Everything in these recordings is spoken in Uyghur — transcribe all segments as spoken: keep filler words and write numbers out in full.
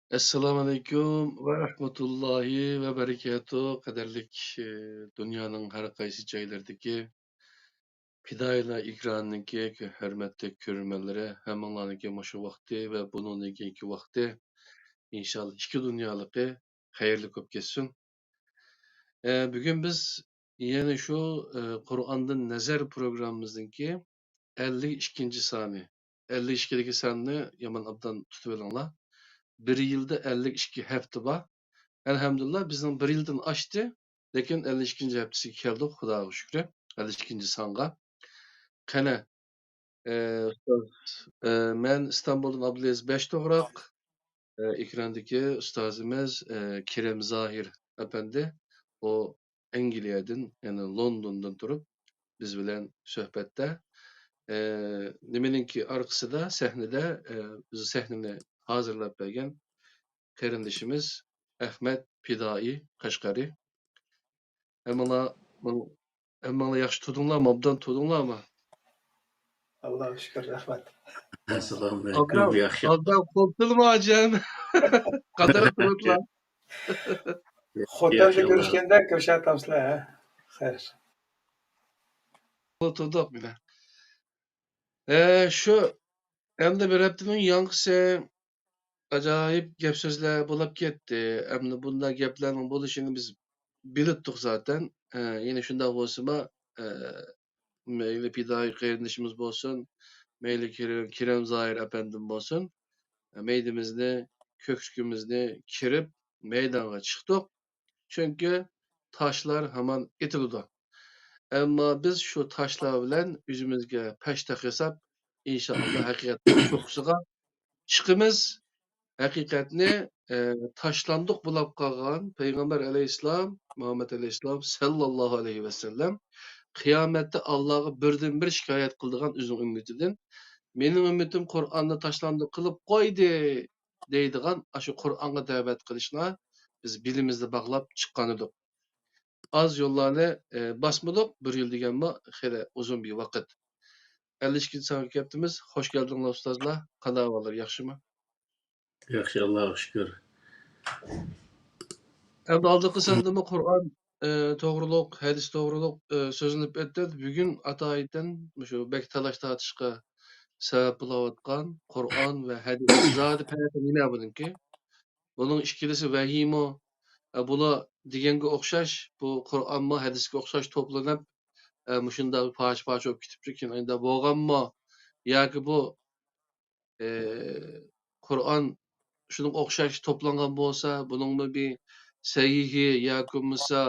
ئەسسالامۇئەلەيكۇم ۋە رەھمەتۇللاھى ۋە بەرىكاتۇھ. قەدىرلىك، ئى، دۇنيانىڭ ھەر قايسى جايلىرىدىكى پىدائىيلار ئېكرانىنىڭكى ھۆرمەتلىك كۆرۈرمەنلىرى، ھەممىڭلارنىڭكى مۇشۇ ۋاقتى ۋە بۇنىڭدىن كېيىنكى ۋاقتى ئىنشاللا ئىككى دۇنيالىقى خەيرلىك بولۇپ كەتسۇن. ئە، بۈگۈن بىز يەنە شۇ، ئە، قۇرئاندىن نەزەر پروگراممىمىزنىڭكى ئەللىك ئىككىنچى سانى. ئەللىك ئىككىدىكى ساننى يامان ئوبدان تۇتۇۋېلىڭلار. بىر يىلدا ئەللىك ئىككى ھەپتە بار. ئەلھەمدۇلىللا، بىزنىڭ بىر يىلدىن ئاشتى. لېكىن ئەللىك ئىككىنچى ھەپتىسىگە كەلدۇق، خۇداغا شۈكرى. ئەللىك ئىككىنچى سانغا. قېنى، ئە، ئۇستاز، ئە، مەن ئىستانبۇلدىن ئابدۇلئەزىز بەشتوغراق، ئە، ئېكراندىكى ئۇستازىمىز، ئە، كېرەم زاھىر ئەپەندى، ئۇ ئەنگلىيەدىن، يەنى لوندوندىن تۇرۇپ بىز بىلەن سۆھبەتتە. ئە، نېمىنىڭكى ئارقىسىدا، سەھنىدە، ئە، بىز سەھنىنى ھازىرلاپ بەرگەن قېرىندىشىمىز ئەخمەت پىدائىي قەشقەرى. ھەممىڭلار، ھەممىڭلار ياخشى تۇردۇڭلارمۇ؟ ئوبدان تۇردۇڭلارمۇ؟ ئاللاغا شۈكۈر، رەھمەت. ئەسسالامۇئەلەيكۇم، ئابدان، ياخشى. ئابدان قوپتۇلما، ھاجەم. قانداق تۇرۇپلا؟ خوتەندە كۆرۈشكەندە كۆرۈشەتامسىلەر، ھە؟ خەير. تۇردۇق بىلە. ئە، شۇ ئەمدى بىر ھەپتىنىڭ ياڭقىسى، ئاجايىپ گەپ سۆزلەر بولۇپ كەتتى. ئەمدى بۇنداق گەپلەرنىڭ بولۇشىنى بىز بىلىتتۇق زاتەن. ئە، يەنە شۇنداق بولسىمۇ، ئە، مەيلى پىدائىي قېرىندىشىمىز بولسۇن، مەيلى كېرەم، كېرەم زاھىر ئەپەندىم بولسۇن، مەيدىمىزنى، كۆكرىكىمىزنى كېرىپ مەيدانغا چىقتۇق. چۈنكى تاشلار ھامان ئېتىلىدۇ. ئەمما بىز شۇ تاشلار بىلەن ئۆزىمىزگە پەشتەق ياساپ، ئىنشائاللا، ھەقىقەتنىڭ چوققىسىغا چىقىمىز. ھەقىقەتنى، ئە، تاشلاندۇق بولاپ قالغان پەيغەمبەر ئەلەيھىسسالام، مۇھەممەد ئەلەيھىسسالام سەللەللاھۇ ئەلەيھى ۋەسەللەم قىيامەتتە ئاللاغا بىردىنبىر شىكايەت قىلىدىغان ئۆزىنىڭ ئۈممىتىدىن، مېنىڭ ئۈممىتىم قۇرئاننى تاشلاندۇق قىلىپ قويدى دەيدىغان ئاشۇ قۇرئانغا دەۋەت قىلىشنى بىز بېلىمىزدە باغلاپ چىققانىدۇق. ئاز يوللارنى، ئى، باسمىدۇق، بىر يىل دېگەنمۇ خېلى ئۇزۇن بىر ۋاقىت. ئەللىك ئىككىنچى سانغا كەپتىمىز. خوش كەلدىڭلار ئۇستازلار. قانداق ئەھۋاللار، ياخشىمۇ؟ ياخشى، ئاللاغا شۈكۈر. ئەمدى ئالدىنقى ساندىمۇ قۇرئان، ئى، توغرۇلۇق، ھەدىس توغرۇلۇق، ئى، سۆزلىنىپ ئۆتتى. بۈگۈن ئاتايىتەن مۇشۇ بەك تالاش تارتىشقا سەۋەب بولۇۋاتقان قۇرئان ۋە ھەدىس زادى پەرقى نېمە بۇنىڭكى؟ بۇنىڭ ئىككىلىسى ۋەھىيمۇ؟ ئە، بۇلار دېگەنگە ئوخشاش، بۇ قۇرئانمۇ ھەدىسكە ئوخشاش توپلىنىپ، ئە، مۇشۇنداق پارچە-پارچە بولۇپ كېتىپتۇ، كېيىن ئەمدى بولغانمۇ؟ ياكى بۇ، ئە، قۇرئان شۇنىڭغا ئوخشاش توپلانغان بولسا، بۇنىڭمۇ بىر سەھىھى ياكى بولمىسا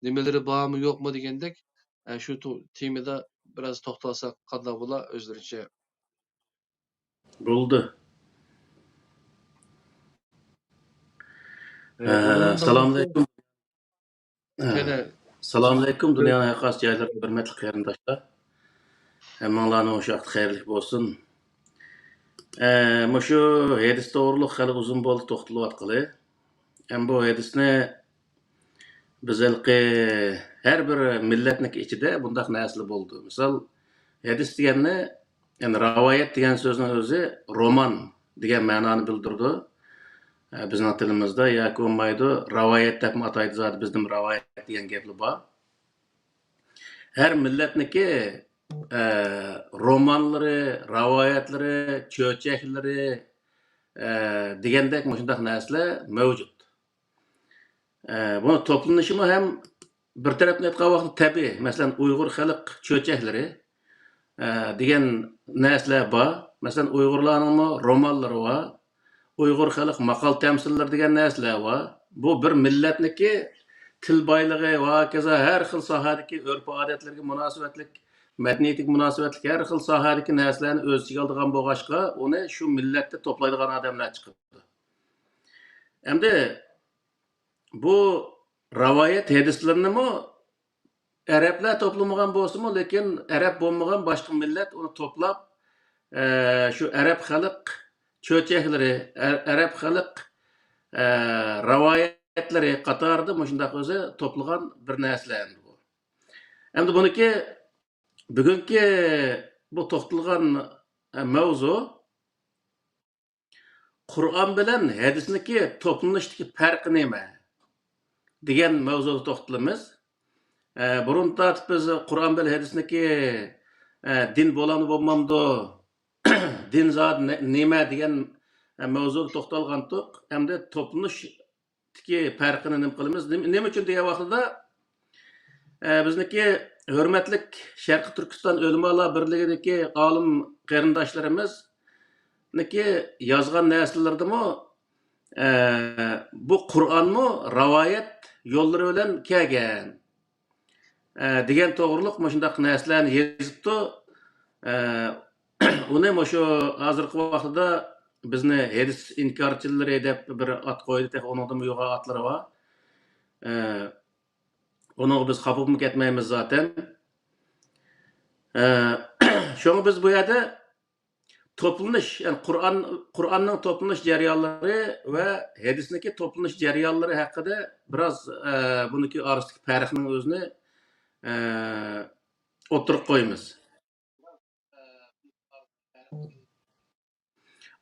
نېمىلىرى بارمۇ يوقمۇ دېگەندەك، ئە، شۇ تو-، تېمىدا بىراز توختالساق قانداق بولا ئۆزلىرىچە؟ بولدى. ئە، ئە، ئۇنىڭدىن سالامۇئەلەيكۇم. ئە، يەنە سالامۇئەلەيكۇم، دۇنيانىڭ ھەر قايسى جايلىرىدىكى ھۆرمەتلىك قېرىنداشلار. ھەممىڭلارنىڭ مۇشۇ ۋاقتى خەيرلىك بولسۇن. ئە، مۇشۇ ھەدىس توغرۇلۇق خېلى ئۇزۇن بولدى توختىلىۋاتقىلى. ئەمما بۇ ھەدىسنى بىز ھېلىقى ھەر بىر مىللەتنىڭكى ئىچىدە بۇنداق نەرسىلەر بولىدۇ. مىسال، ھەدىس دېگەننى، يەنى رىۋايەت دېگەن سۆزنىڭ ئۆزى رومان دېگەن مەنانى بىلدۈرىدۇ. ئە، بىزنىڭ تىلىمىزدا ياكى بولمايدۇ، رىۋايەت دەپمۇ ئاتايدۇ زادى، بىزدىمۇ رىۋايەت دېگەن گەپلا بار. ھەر مىللەتنىڭكى، ئە، رومانلىرى، رىۋايەتلىرى، چۆچەكلىرى، ئە، دېگەندەك مۇشۇنداق نەرسىلەر مەۋجۇت. ئە، بۇنىڭ توپلىنىشىمۇ ھەم بىر تەرەپتىن ئېيتقان ۋاقىتتا تەبىئىي. مەسىلەن، ئۇيغۇر خەلق چۆچەكلىرى، ئە، دېگەن نەرسىلەر بار. مەسىلەن، ئۇيغۇرلارنىڭمۇ رومانلىرى بار. ئۇيغۇر خەلق ماقال تەمسىللىرى دېگەن نەرسىلەر بار. بۇ بىر مىللەتنىڭكى تىل بايلىقى ۋە ھاكازا ھەر خىل ساھەدىكى ئۆرپ-ئادەتلىرىگە مۇناسىۋەتلىك، مەدەنىيىتىگە مۇناسىۋەتلىك ھەر خىل ساھەدىكى نەرسىلەرنى ئۆز ئىچىگە ئالىدىغان بولغاچقا، ئۇنى شۇ مىللەتتە توپلايدىغان ئادەملەر چىقىدۇ. ئەمدى بۇ رىۋايەت ھەدىسلىرىنىمۇ ئەرەبلەر توپلىمىغان بولسىمۇ، لېكىن ئەرەب بولمىغان باشقا مىللەت ئۇنى توپلاپ، ئە، شۇ ئەرەب خەلق چۆچەكلىرى، ئە-، ئەرەب خەلق، ئە، رىۋايەتلىرى قاتارىدا مۇشۇنداق ئۆزى توپلىغان بىر نەرسىلەر ئەمدى بۇ. ئەمدى بۇنىڭكى بۈگۈنكى بۇ توختالغان، ئە، مەۋزۇ، قۇرئان بىلەن ھەدىسنىكى توپلىنىشتىكى پەرقى نېمە؟ دېگەن مەۋزۇدا توختىلىمىز. ئە، بۇرۇن تارتىپ بىز قۇرئان بىلەن ھەدىسنىكى، ئە، دىن بولامدۇ بولمامدۇ، دىن زادى نە-، نېمە دېگەن، ئە، مەۋزۇدا توختالغانتۇق. ئەمدى توپلىنىشتىكى پەرقىنى نېمە قىلىمىز؟ نېمە، نېمە ئۈچۈن دېگەن ۋاقتىدا، ئە، بىزنىڭكى ھۆرمەتلىك شەرقىي تۈركىستان ئۆلىمالار بىرلىكىدىكى ئالىم قېرىنداشلىرىمىزنىڭكى يازغان نەرسىلىرىدىمۇ، ئە، بۇ قۇرئانمۇ رىۋايەت يوللىرى بىلەن كەلگەن، ئە، دېگەن توغرۇلۇق مۇشۇنداق نەرسىلەرنى يېزىپتۇ. ئە، ئۇنى مۇشۇ ھازىرقى ۋاقتىدا بىزنى ھەدىس ئىنكارچىلىرى دەپ بىر ئات قويدى، تېخى ئۇنىڭدىنمۇ يوغان ئاتلىرى بار. ئە، ئۇنىڭغا بىز خاپىمۇ كەتمەيمىز زاتەن. ئە، شۇڭا بىز بۇ يەردە توپلىنىش، يەنى قۇرئان، قۇرئاننىڭ توپلىنىش جەريانلىرى ۋە ھەدىسنىڭكى توپلىنىش جەريانلىرى ھەققىدە بىراز، ئە، بۇنىڭكى ئارىسىدىكى پەرقنىڭ ئۆزىنى، ئە، ئوتتۇرىغا قويىمىز.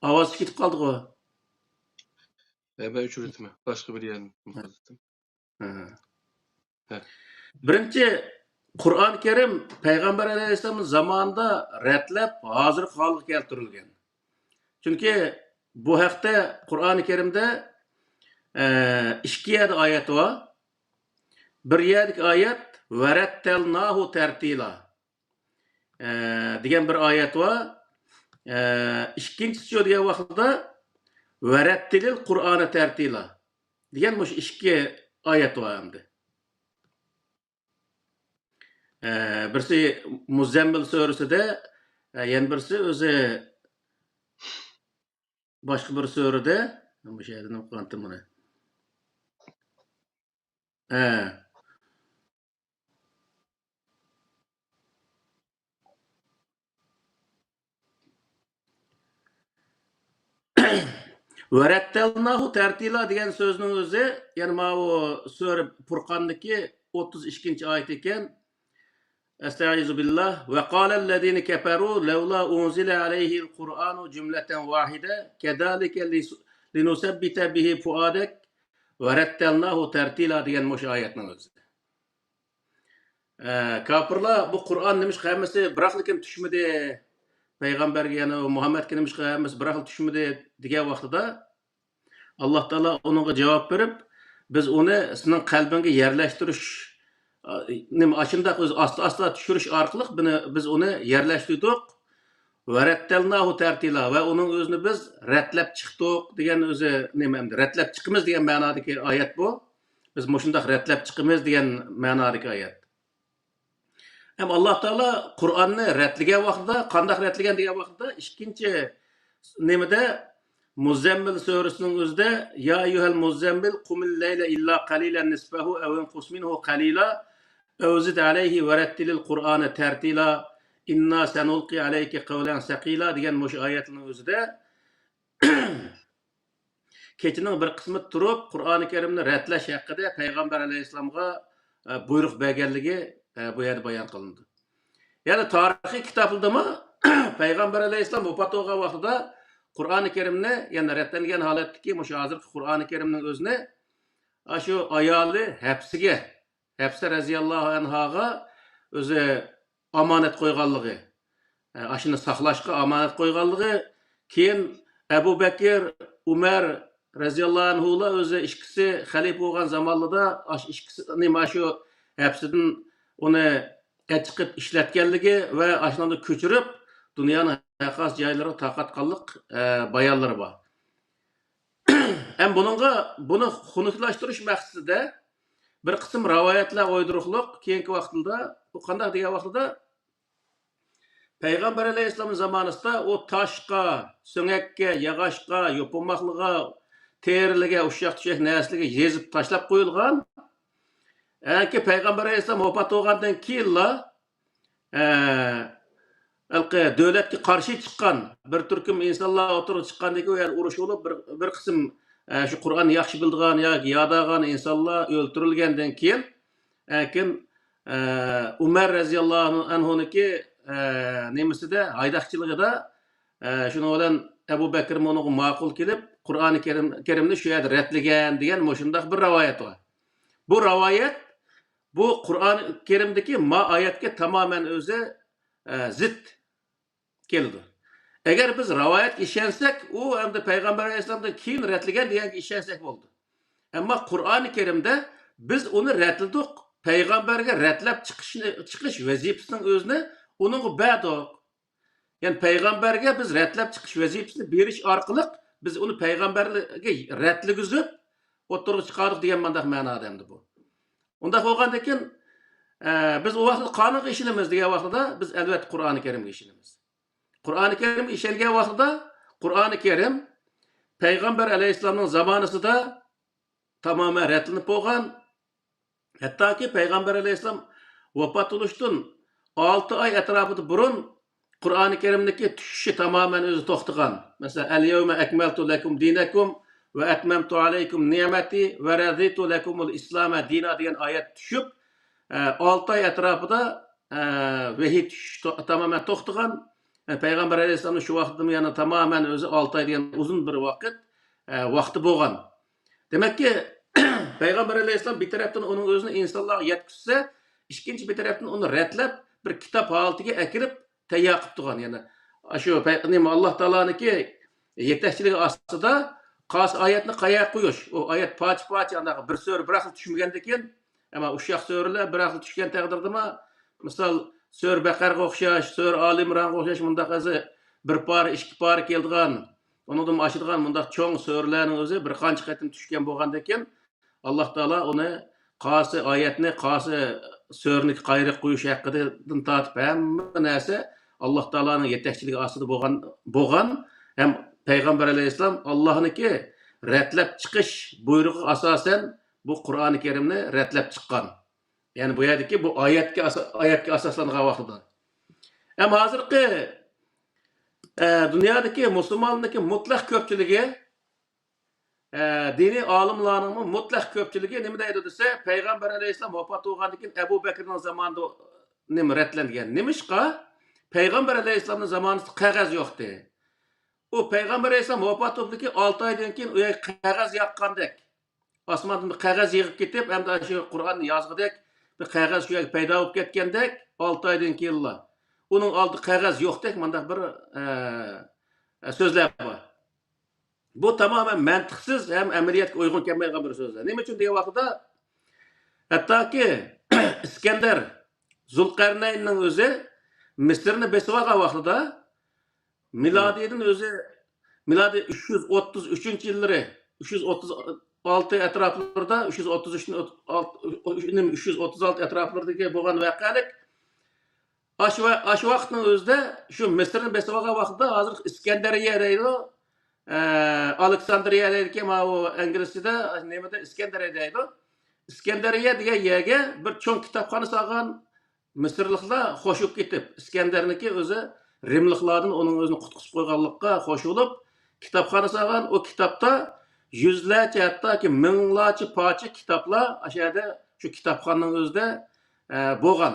ئاۋاز كېتىپ قالدىغۇ؟ ھە، مەن ئۆچۈرۈۋېتىمەن. باشقا بىر يەرنى. ھە. ھە. بىرىنچى، قۇرئان كەرىم پەيغەمبەر ئەلەيھىسسالام زامانىدا رەتلەپ، ھازىرقى ھالغا كەلتۈرۈلگەن. چۈنكى بۇ ھەقتە قۇرئان كەرىمدە، ئە، ئىككى يەردە ئايەت بار. بىر يەردىكى ئايەت، «ۋەرەتتەلناھۇ تەرتىلا.» ئە، دېگەن بىر ئايەت بار. ئە، ئىككىنچىسى شۇ دېگەن ۋاقتىدا، «ۋەرەتتىلىل قۇرئانە تەرتىلا» دېگەن مۇشۇ ئىككى ئايەت بار ئەمدى. ئە، بىرسى مۇزەممىل سۈرىسىدە، ئە، يەنە بىرسى ئۆزى باشقا بىر سۈرىدە. مۇشۇ يەردىن ئوقۇغانتىم بۇنى. ئە. «ۋەرەتتەلناھۇ تەرتىلا» دېگەن سۆزنىڭ ئۆزى، يەنى ماۋۇ سۈرە پۇرقاندىكى ئوتتۇز ئىككىنچى ئايەت ئىكەن. ئەستەئىزۇ بىللا. «ۋەقالەللەزىنە كەپەرۇ لەۋلا ئۇنزىلە ئەلەيھىل قۇرئانۇ جۈملەتەن ۋاھىدە كەزالىكە لىس-، لىنۇسەببىتە بىھى فۇئادەك ۋەرەتتەلناھۇ تەرتىلا» دېگەن مۇشۇ ئايەتنىڭ ئۆزى. ئە، كاپىرلار بۇ قۇرئان نېمىشقا ھەممىسى بىراقلىكىن چۈشمىدى؟ پەيغەمبەرگە، يەنى مۇھەممەدكە نېمىشقا ھەممىسى بىراقلا چۈشمىدى دېگەن ۋاقتىدا، ئاللا تائالا ئۇنىڭغا جاۋاب بېرىپ، «بىز ئۇنى سېنىڭ قەلبىڭگە يەرلەشتۈرۈش، ئا، نېمە، ئاشۇنداق ئۆزى ئاستا-ئاستا چۈشۈرۈش ئارقىلىق بىنى، بىز ئۇنى يەرلەشتۈردۇق. ۋەرەتتەلناھۇ تەرتىلا، ۋە ئۇنىڭ ئۆزىنى بىز رەتلەپ چىقتۇق» دېگەن ئۆزى نېمە ئەمدى؟ رەتلەپ چىقىمىز دېگەن مەنادىكى ئايەت بۇ. بىز مۇشۇنداق رەتلەپ چىقىمىز دېگەن مەنادىكى ئايەت. ھەم ئاللا تائالا قۇرئاننى رەتلىگەن ۋاقتىدا، قانداق رەتلىگەن دېگەن ۋاقتىدا، ئىككىنچى نېمىدە، مۇزەممىل سۈرىسىنىڭ ئۆزىدە، «يا ئەييۇھەل مۇزەممىل، قۇمىل لەيلە ئىللا قەلىلەن نىسفەھۇ ئەۋ ئىنقۇس مىنھۇ قەلىلا، ئەۋ زىد ئەلەيھى ۋەرەتتىلىل قۇرئانە تەرتىلا، ئىننا سەنۇلقى ئەلەيكە قەۋلەن سەقىلا» دېگەن مۇشۇ ئايەتنىڭ ئۆزىدە، كېچىنىڭ بىر قىسمى تۇرۇپ، قۇرئانى كەرىمنى رەتلەش ھەققىدە پەيغەمبەر ئەلەيھىسسالامغا، ئە، بۇيرۇق بەرگەنلىكى، ئە، بۇ يەردە بايان قىلىنىدۇ. يەنى تارىخىي كىتابلىرىدىمۇ پەيغەمبەر ئەلەيھىسسالام ۋاپات بولغان ۋاقتىدا قۇرئانى كەرىمنى، يەنى رەتلەنگەن ھالەتتىكى مۇشۇ ھازىرقى قۇرئانى كەرىمنىڭ ئۆزىنى ئاشۇ ئايالى ھەپسىگە، ھەپسە رەزىياللاھۇ ئەنھاغا ئۆزى ئامانەت قويغانلىقى، ئاشۇنى ساقلاشقا ئامانەت قويغانلىقى، كېيىن ئەبۇ بەكىر، ئۆمەر رەزىياللاھۇ ئەنھۇلار ئۆزى ئىككىسى خەلىپە بولغان زامانلىرىدا ئاشۇ ئىككىسىنى مانا شۇ ھەپسىدىن ئۇنى ئەچىقىپ ئىشلەتكەنلىكى ۋە ئاشۇنىڭدىن كۆچۈرۈپ دۇنيانىڭ ھەر قايسى جايلىرىغا تارقاتقانلىق، ئە، بايانلىرى بار. ھەم بۇنىڭغا، بۇنى خۇنۇكلاشتۇرۇش مەقسىتىدە بىر قىسىم رىۋايەتلەر ئويدۇرۇقلۇق، كېيىنكى ۋاقىتلىرىدا، ئۇ قانداق دېگەن ۋاقتىدا، پەيغەمبەر ئەلەيھىسسالام زامانىسىدا ئۇ تاشقا، سۆڭەككە، ياغاچقا، يوپۇرماقلىققا، تېرىلىگە، ئۇششاق-چۈششەك نەرسىلىگە يېزىپ تاشلاپ قويۇلغان. ئەنكى پەيغەمبەر ئەلەيھىسسالام ۋاپات بولغاندىن كېيىنلا، ئە، ھېلىقى دۆلەتكە قارشى چىققان بىر تۈركۈم ئىنسانلار ئوتتۇرىغا چىققاندىن كېيىن، ئۇ يەردە ئۇرۇش بولۇپ، بىر، بىر قىسىم، ئە، شۇ قۇرئاننى ياخشى بىلىدىغان ياكى ياداغان ئىنسانلار ئۆلتۈرۈلگەندىن كېيىن، ئەكىن، ئە، ئۇمەر رەزىياللاھۇ ئەنھۇنىڭكى، ئە، نېمىسىدە، ھايداقچىلىقىدا، ئە، شۇنىڭ بىلەن ئەبۇ بەكرىمۇ ئۇنىڭغا ماقۇل كېلىپ، قۇرئانى كەرىم، كەرىمنى شۇ يەردە رەتلىگەن دېگەن مۇشۇنداق بىر رىۋايەت بار. بۇ رىۋايەت بۇ قۇرئانى كەرىمدىكى ما ئايەتكە تامامەن ئۆزى، ئە، زىت كېلىدۇ. ئەگەر بىز رىۋايەتكە ئىشەنسەك، ئۇ ئەمدى پەيغەمبەر ئەلەيھىسسالامدىن كېيىن رەتلىگەن دېگەنگە ئىشەنسەك بولدى. ئەمما قۇرئانى كەرىمدە بىز ئۇنى رەتلىدۇق، پەيغەمبەرگە رەتلەپ چىقىشنى، چىقىش ۋەزىپىسىنىڭ ئۆزىنى ئۇنىڭغا بەردۇق. يەنى پەيغەمبەرگە بىز رەتلەپ چىقىش ۋەزىپىسىنى بېرىش ئارقىلىق بىز ئۇنى پەيغەمبەرگە رەتلىگۈزۈپ ئوتتۇرىغا چىقاردۇق دېگەن مانداق مەنادا ئەمدى بۇ. ئۇنداق بولغاندىكىن، ئە، بىز ئۇ ۋاقىتتا قانۇنغا ئىشىنىمىز دېگەن ۋاقتىدا بىز ئەلۋەتتە قۇرئانى كەرىمگە ئىشىنىمىز. قۇرئانى كەرىمگە ئىشەنگەن ۋاقتىدا قۇرئانى كەرىم پەيغەمبەر ئەلەيھىسسالامنىڭ زامانىسىدا تامامەن رەتلىنىپ بولغان. ھەتتاكى پەيغەمبەر ئەلەيھىسسالام ۋاپات بولۇشتىن ئالتە ئاي ئەتراپىدا بۇرۇن قۇرئانى كەرىمدىكى چۈشۈشى تامامەن ئۆزى توختىغان. مەسىلەن، «ئەل يەۋمە ئەكمەلتۇ لەكۇم دىنەكۇم ۋە ئەتمەمتۇ ئەلەيكۇم نىئمەتى ۋە رەزىتۇ لەكۇمۇل ئىسلامە دىنا» دېگەن ئايەت چۈشۈپ، ئە، ئالتە ئاي ئەتراپىدا، ئە، ۋەھىي چۈشۈش تو-، تامامەن توختىغان. ئە، پەيغەمبەر ئەلەيھىسسالامنىڭ شۇ ۋاقىتتىمۇ يەنە تامامەن ئۆزى ئالتە ئاي دېگەن ئۇزۇن بىر ۋاقىت، ئە، ۋاقتى بولغان. دېمەككى، پەيغەمبەر ئەلەيھىسسالام بىر تەرەپتىن ئۇنىڭ ئۆزىنى ئىنسانلارغا يەتكۈزسە، ئىككىنچى بىر تەرەپتىن ئۇنى رەتلەپ، بىر كىتاب ھالىتىگە ئەكىرىپ تەييار قىلىپ تۇرغان. يەنى ئاشۇ پەي-، نېمە، ئاللا تائالانىڭكى يېتەكچىلىكى ئاستىدا قايسى ئايەتنى قەيەرگە قويۇش، ئۇ ئايەت پارچە-پارچە، ئانداق بىر سۈرە بىراقلا چۈشمىگەندىكىن، ئەمما ئۇششاق سۈرىلەر بىراقلا چۈشكەن تەقدىردىمۇ، مىسال، سۈرە بەقەرىگە ئوخشاش، سۈرە ئالى ئىمرانغا ئوخشاش مۇنداق ئەزى بىر پارە، ئىككى پارە كېلىدىغان، ئۇنىڭدىنمۇ ئاشىدىغان مۇنداق چوڭ سۈرىلەرنىڭ ئۆزى بىر قانچە قېتىم چۈشكەن بولغاندىكىن، ئاللا تائالا ئۇنى قايسى ئايەتنى، قايسى سۈرىنى قەيەرگە قويۇش ھەققىدىن تارتىپ ھەممە نەرسە ئاللا تائالانىڭ يېتەكچىلىكى ئاستىدا بولغان، بولغان ھەم پەيغەمبەر ئەلەيھىسسالام ئاللانىڭكى رەتلەپ چىقىش بۇيرۇقىغا ئاساسەن بۇ قۇرئانى كەرىمنى رەتلەپ چىققان. يەنى بۇ يەردىكى بۇ ئايەتكە ئاسا-، ئايەتكە ئاساسلانغان ۋاقتىدا. ھەم ھازىرقى، ئە، دۇنيادىكى مۇسۇلمانلارنىڭكى مۇتلەق كۆپچىلىكى، ئە، دىنىي ئالىملارنىڭمۇ مۇتلەق كۆپچىلىكى نېمە دەيدۇ دېسە، پەيغەمبەر ئەلەيھىسسالام ۋاپات بولغاندىن كېيىن ئەبۇ بەكرىنىڭ زامانىدا نېمە رەتلەنگەن. نېمىشقا؟ پەيغەمبەر ئەلەيھىسسالامنىڭ زامانىسىدا قەغەز يوقتى. ئۇ پەيغەمبەر ئەلەيھىسسالام ۋاپات بولدىكى ئالتە ئايدىن كېيىن ئۇ يەرگە قەغەز ياغقاندەك، ئاسماندىن بىر قەغەز يېغىپ كېتىپ، ئەمدى شۇ قۇرئاننى يازغۇدەك بىر قەغەز شۇ يەرگە پەيدا بولۇپ كەتكەندەك، ئالتە ئايدىن كېيىنلا. ئۇنىڭ ئالدىدا قەغەز يوقتەك مۇنداق بىر، ئە، سۆزلەر بار. بۇ تامامەن مەنتىقسىز ھەم ئەمەلىيەتكە ئۇيغۇن كەلمەيدىغان بىر سۆزلەر. نېمە ئۈچۈن دېگەن ۋاقتىدا، ھەتتاكى ئىسكەندەر زۇلقەرنەيننىڭ ئۆزى مىسىرنى بېسىۋالغان ۋاقتىدا، مىلادىيدىن ئۆزى، مىلادىي ئۈچ يۈز ئوتتۇز ئۈچىنچى يىللىرى، ئۈچ يۈز ئوتتۇز ئالتە ئەتراپلىرىدا، ئۈچ يۈز ئوتتۇز ئۈچ، ئۈچ يۈز ئوتتۇز ئالتە ئەتراپلىرىدىكى بولغان ۋەقەلىك. ئاشۇ ۋە-، ئاشۇ ۋاقىتنىڭ ئۆزىدە شۇ مىسىرنى بېسىۋالغان ۋاقتىدا، ھازىرقى ئىسكەندەرىيە دەيدۇ، ئە، ئالېكساندرىيە دەيدىكەن، ماۋۇ ئىنگلىزچىدە، نېمىدە ئىسكەندەرىيە دەيدۇ. ئىسكەندەرىيە دېگەن يەرگە بىر چوڭ كىتابخانا سالغان. مىسىرلىقلار خوش بولۇپ كېتىپ، ئىسكەندەرنىڭكى ئۆزى رىملىقلاردىن ئۇنىڭ ئۆزىنى قۇتقۇزۇپ قويغانلىققا خوش بولۇپ، كىتابخانا سالغان. ئۇ كىتابتا يۈزلەرچە، ھەتتاكى مىڭلارچە پارچە كىتابلار ئاشۇ يەردە، شۇ كىتابخانىنىڭ ئۆزىدە، ئە، بولغان.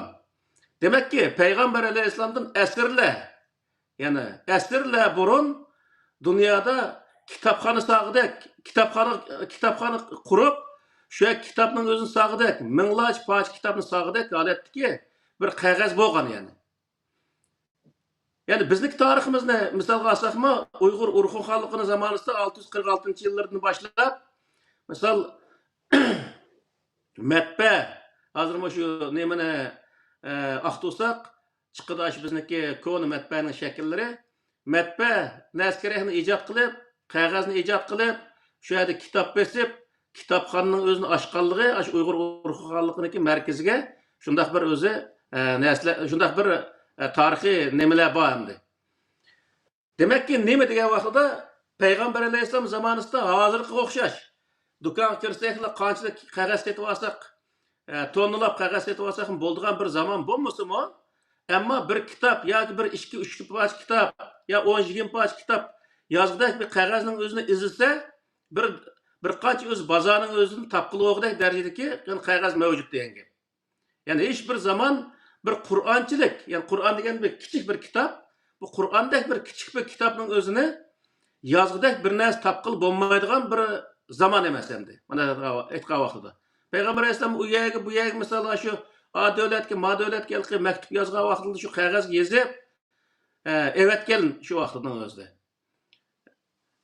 دېمەككى، پەيغەمبەر ئەلەيھىسسالامدىن ئەسىرلەر، يەنى ئەسىرلەر بۇرۇن دۇنيادا كىتابخانا سالغۇدەك، كىتابخانا، كىتابخانا قۇرۇپ، شۇ يەرگە كىتابنىڭ ئۆزىنى سالغۇدەك، مىڭلارچە پارچە كىتابنى سالغۇدەك ھالەتتىكى بىر قەغەز بولغان يەنى. يەنى بىزنىڭكى تارىخىمىزنى مىسالغا ئالساقمۇ، ئۇيغۇر ئورخۇن خانلىقىنىڭ زامانىسىدا ئالتە يۈز قىرىق ئالتىنچى يىللىرىدىن باشلاپ، مىسال، مەتبە، ھازىر مۇشۇ نېمىنى، ئە، ئاختۇرساق، چىقىدۇ ئاشۇ بىزنىڭكى كونا مەتبەنىڭ شەكىللىرى. مەتبە نەرسە-كېرەكنى ئىجاد قىلىپ، قەغەزنى ئىجاد قىلىپ، شۇ يەردە كىتاب بېسىپ، كىتابخانىنىڭ ئۆزىنى ئاچقانلىقى، ئاشۇ ئۇيغۇر ئورخۇن خانلىقىنىڭكى مەركىزىگە شۇنداق بىر ئۆزى، ئە، نەرسىلەر، شۇنداق بىر، ئە، تارىخىي نېمىلەر بار ئەمدى. دېمەككى، نېمە دېگەن ۋاقتىدا پەيغەمبەر ئەلەيھىسسالام زامانىسىدا ھازىرقىغا ئوخشاش دۇكانغا كىرسەكلا قانچىلىك قەغەز سېتىۋالساق، ئە، توننىلاپ قەغەز سېتىۋالساقمۇ بولىدىغان بىر زامان بولمىسىمۇ، ئەمما بىر كىتاب ياكى بىر ئىككى، ئۈچ پارچە كىتاب يا ئون، يىگىرمە پارچە كىتاب يازغۇدەك بىر قەغەزنىڭ ئۆزىنى ئىزدىسە، بىر، بىر قانچە ئۆزى بازارنىڭ ئۆزىدىن تاپقىلى بولغۇدەك دەرىجىدىكى قەغەز مەۋجۇت دېگەن گەپ. يەنى ھېچ بىر زامان بىر قۇرئانچىلىك، يەنى قۇرئان دېگەن بىر كىچىك بىر كىتاب، بۇ قۇرئاندەك بىر كىچىك بىر كىتابنىڭ ئۆزىنى يازغۇدەك بىر نەرسە تاپقىلى بولمايدىغان بىر زامان ئەمەس ئەمدى. مانا ئېيتقان ۋاقتىدا. پەيغەمبەر ئەلەيھىسسالام ئۇ يەرگە، بۇ يەرگە، مىسال، شۇ ئا دۆلەتكە، ما دۆلەتكە ھېلىقى مەكتۇپ يازغان ۋاقتىدا شۇ قەغەزگە يېزىپ، ئە، ئەۋەتكەن شۇ ۋاقىتنىڭ ئۆزىدە.